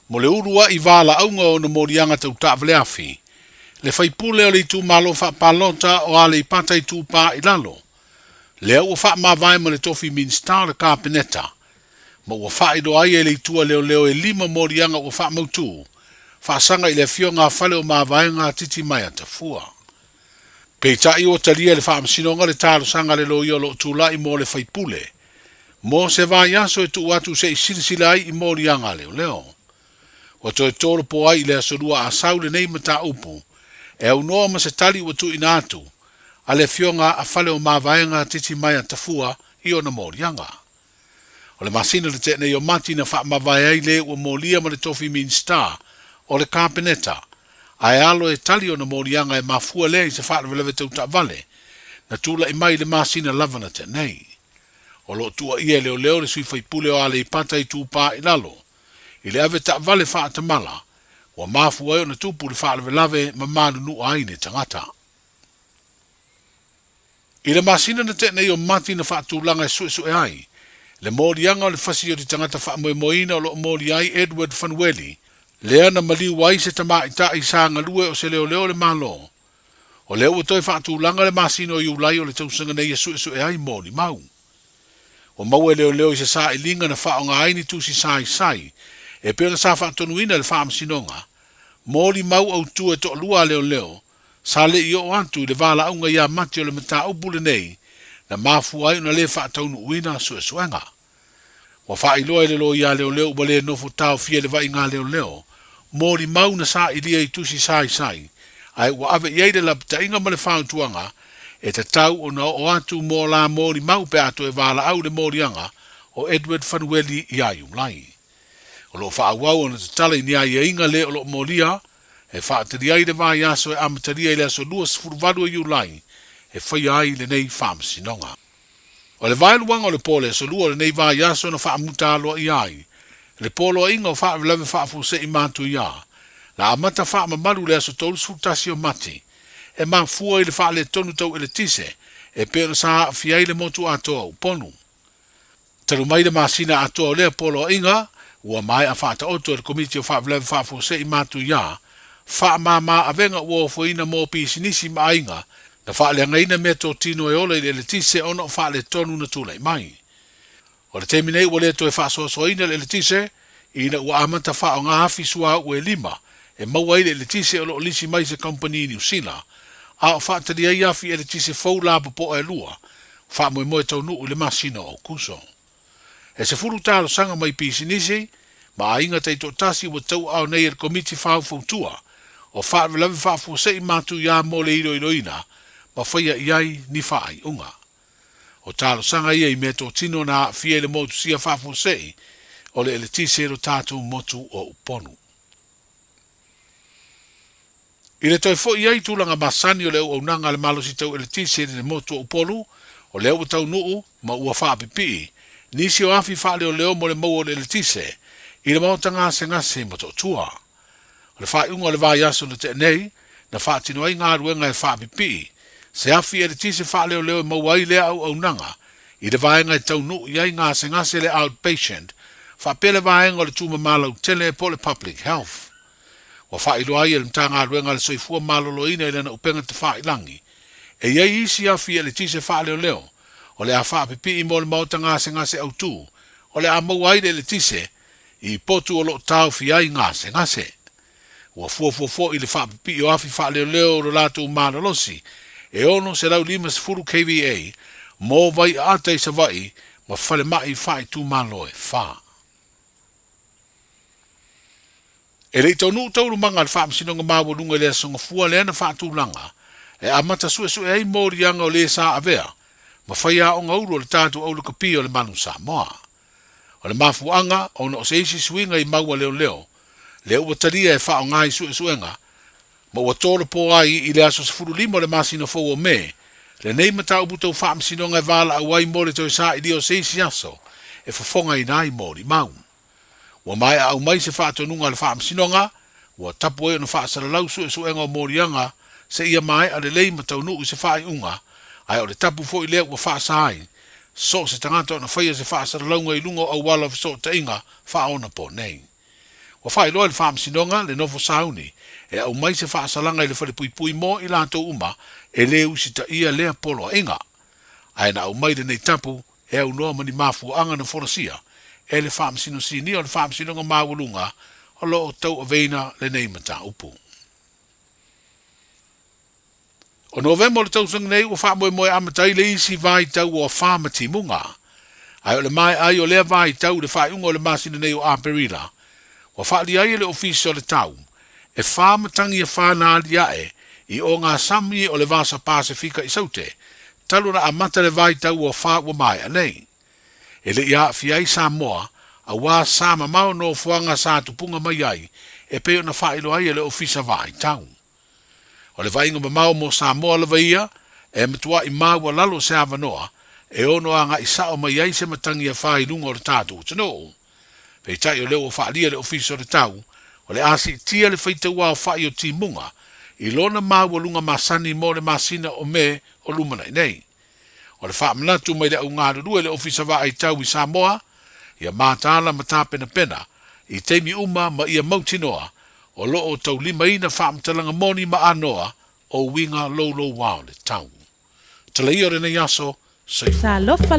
mo le uluai valaauga o ona moliaga tau taavaleafi, le faipule o le itumalo faapalota o Aleipata Itupa i Lalo, lea ua faamavae ma le tofi Minisita o le Kapeneta, ma ua faailoa ai e le itu a leoleo e lima moliaga ua faamautu faasaga i le afioga a Fale o Mavaega a Titimaea Tafua. Peitai ua talia e le Faamasinoga le talosaga a le loia o lo o tulai mo le faipule mo se vaiaso e tuu atu se i silasila ai i moliaga a leoleo. Ua toe tolopo ai i le Aso Lua a Sau lenei mataupu e aunoa ma se tali ua tuuina atu a le Afioga a Fale o Mavaega Titimaea Tafua i ona moliaga. O le masina na tea nei o Mati na faamavae ai le ua molia ma le tofi Minisita o le Kapeneta, ae alo e tali ona moliaga e mafua lea i se faalavelave tau taavale na tulai mai i le masina lava na tea nei. O lo o tuuaia e leoleo le sui faipule o Aleipata Itupa i Lalo i le ave taavale faatamala ua mafua ai ona tupu le faalavelave ma manunua ai le tagata. I le masina na tea nei o Mati na faatulaga e suesue ai le moliaga o le fasi o le tagata faamoemoeina o lo o molia ai Edward Fanueli, lea na maliu ai se tamaitai sa galue o se leoleo o le Malo. O lea ua toe faatulaga le masina o Iulai o le tausaga nei e suesue ai molimau. Ua maua e leoleo i se sailiga na faaaoga ai ni tusi saisai e pei ona sa faatonuina e le Faamasinoga, molimau autu e toalua a leoleo Sa le i oo atu i le valaauga ia Mati o le mataupu lenei na mafua ai ona le faataunuuina suesuega. Ua faailoa e le loia leoleo ua le nofo taofia i le vaaiga leoleo, molimau na sailia i tusi saisai, ae ua ave i ai le lapataiga ma le fautuaga e tatau ona oo atu mo la molimau pe a toe valaau le moliaga o Edward Fanueli ia Iulai. O lo o faaauau ona tatala i ni aiaiga le o lo o molia e faatalia ai le vaiaso e amatalia i le aso 28 o Iulai e faia ai lenei faamasinoga. O le vaeluaga o le po o le aso Lua o lenei vaiaso na faamuta aloaia ai le poloaiga o faalavelave faafuasei matuia na amata faamamalu i le aso 31 o Mati e mafua i le faaletonu tau eletise e pei ona sa aafia ai le motu atoa o Upolu. Talu mai le masina atoa o lea poloaiga, ua maea faataoto e le Komiti o Faalavelave Faafuasei Matuia faamama avega ua ofoina mo pisinisi ma aiga na faaleagaina meatotino e ola i le eletise ona o faaletonu na tulai mai. O le taimi nei ua le toe faasoasoaina le eletise ina ua amata faaaoga afi suauu e lima e maua ai le eletise o lo o lisi mai se kamupani i Niu Sila. a o faatali ai afi eletise fou lapopoa e lua, ua faamoemoe e taunuu i le masina o Aokuso. E 10 talosaga mai pisinisi ma aiga taitoatasi ua tauaao nei e le Komiti Faufautua o Faalavelave Faafuasei Matuia mo le iloiloina ma faia i ai ni faaiuga. O talosaga ia i meatotino na aafia i le motusia faafuasei o le eletise i lo tatou motu o Upolu. I le toe foi ai i tulaga masani o le auaunaga a le malosi tau eletise i le motu o Upolu, o lea ua taunuu ma ua faapipii nisi o afi faaleoleo mo le maua o le eletise i le maota gasegase i Motootua. O le faaiuga o le vaiaso na tea nei, na faatino ai galuega e faapipii se afi eletise faaleoleo e maua ai lea auaunaga i le vaega e taunuu i ai gasegase le outpatient faapea le vaega o le tumama lautele po o le public health. Ua faailoa ai e le Matagaluega a le Soifua Maloloina i lana upega tafailagi, e i ai isi afi eletise faaleoleo o le a faapipii mo le maota gasegase autu o le a maua ai le eletise i potu o lo o taofia ai gasegase. Ua fuafua foi le faapipii o afi faaleoleo o lo latou malolosi e 650 kVA mo Vaiaata i Savaii ma falemai faaitumalo e fa. E le i taunuu taualumaga a le Faamasinoga Maualuga i le Aso Gafua lea na faatulaga e amata suesue ai moliaga o le sa avea ma faiaoga ulu o le tatou aulakapi o le Manu Samoa. O le mafuaaga ona o se isi suiga i mau a leoleo lea ua talia e faaaoga i suesuega ma ua tolopo ai i le aso 15 o le masina fou o Me lenei mataupu tau faamasinoga e valaau ai mo le toe sailia o se isi aso e fofogaina ai molimau. Ua maea aumai se faatonuga a le Faamasinoga, ua tapu ai ona faasalalau suesuega o moliaga seia maea lelei ma taunuu i se faaiuga, ae o le tapu foi lea ua faasa ai so o se tagata ona faia se faasalalauga i luga o auala o fesootaiga faaonapo nei. Ua faailoa e le Faamasinoga le nofo sauni e aumai se faasalaga i le falepuipui mo i latou uma e le usitaia lea poloaiga. Ae na aumai lenei tapu e aunoa ma ni mafuaaga na folasia e le Faamasino Sinia o le Faamasinoga Maualuga o lo o tauaveina lenei mataupu. O Novema o le tausaga nei ua faamoemoe amata ai le isi vaitau o afa ma timuga. Ae o le maea ai o lea vaitau i le faaiuga o le masina nei o Aperila, ua faaalia ai e le Ofisa o le Tau e fa matagi afa na aliae i ogasami o le Vasa Pasefika i Saute talu ona amata le vaitau o afa ua maea nei. E le i aafia ai Samoa, auā sa mamao nofoaga sa tupuga mai ai e pei ona faailoa ai e le Ofisa Vaitau. O le vaaiga mamao mo Samoa lava ia, e matuaʻi maualalo se avanoa e ono agaʻi sao mai ai se matagi afa i luga o le tatou atunuu. Peitai o lea ua faaalia le Ofisa o le Tau, o le a siitia le faitauaofaʻi o timuga i lona maualuga masani mo le masina o Me o lumanai nei. O le faamanatu mai le au galulue i le Ofisa Vaai Tau i Samoa, ia mataala ma tapenapena i taimi uma ma ia mautinoa o lo o taulimaina faamatalaga moni ma anoa o uiga loulouao le tau. Talaia o lenei aso, soifua. Talofa.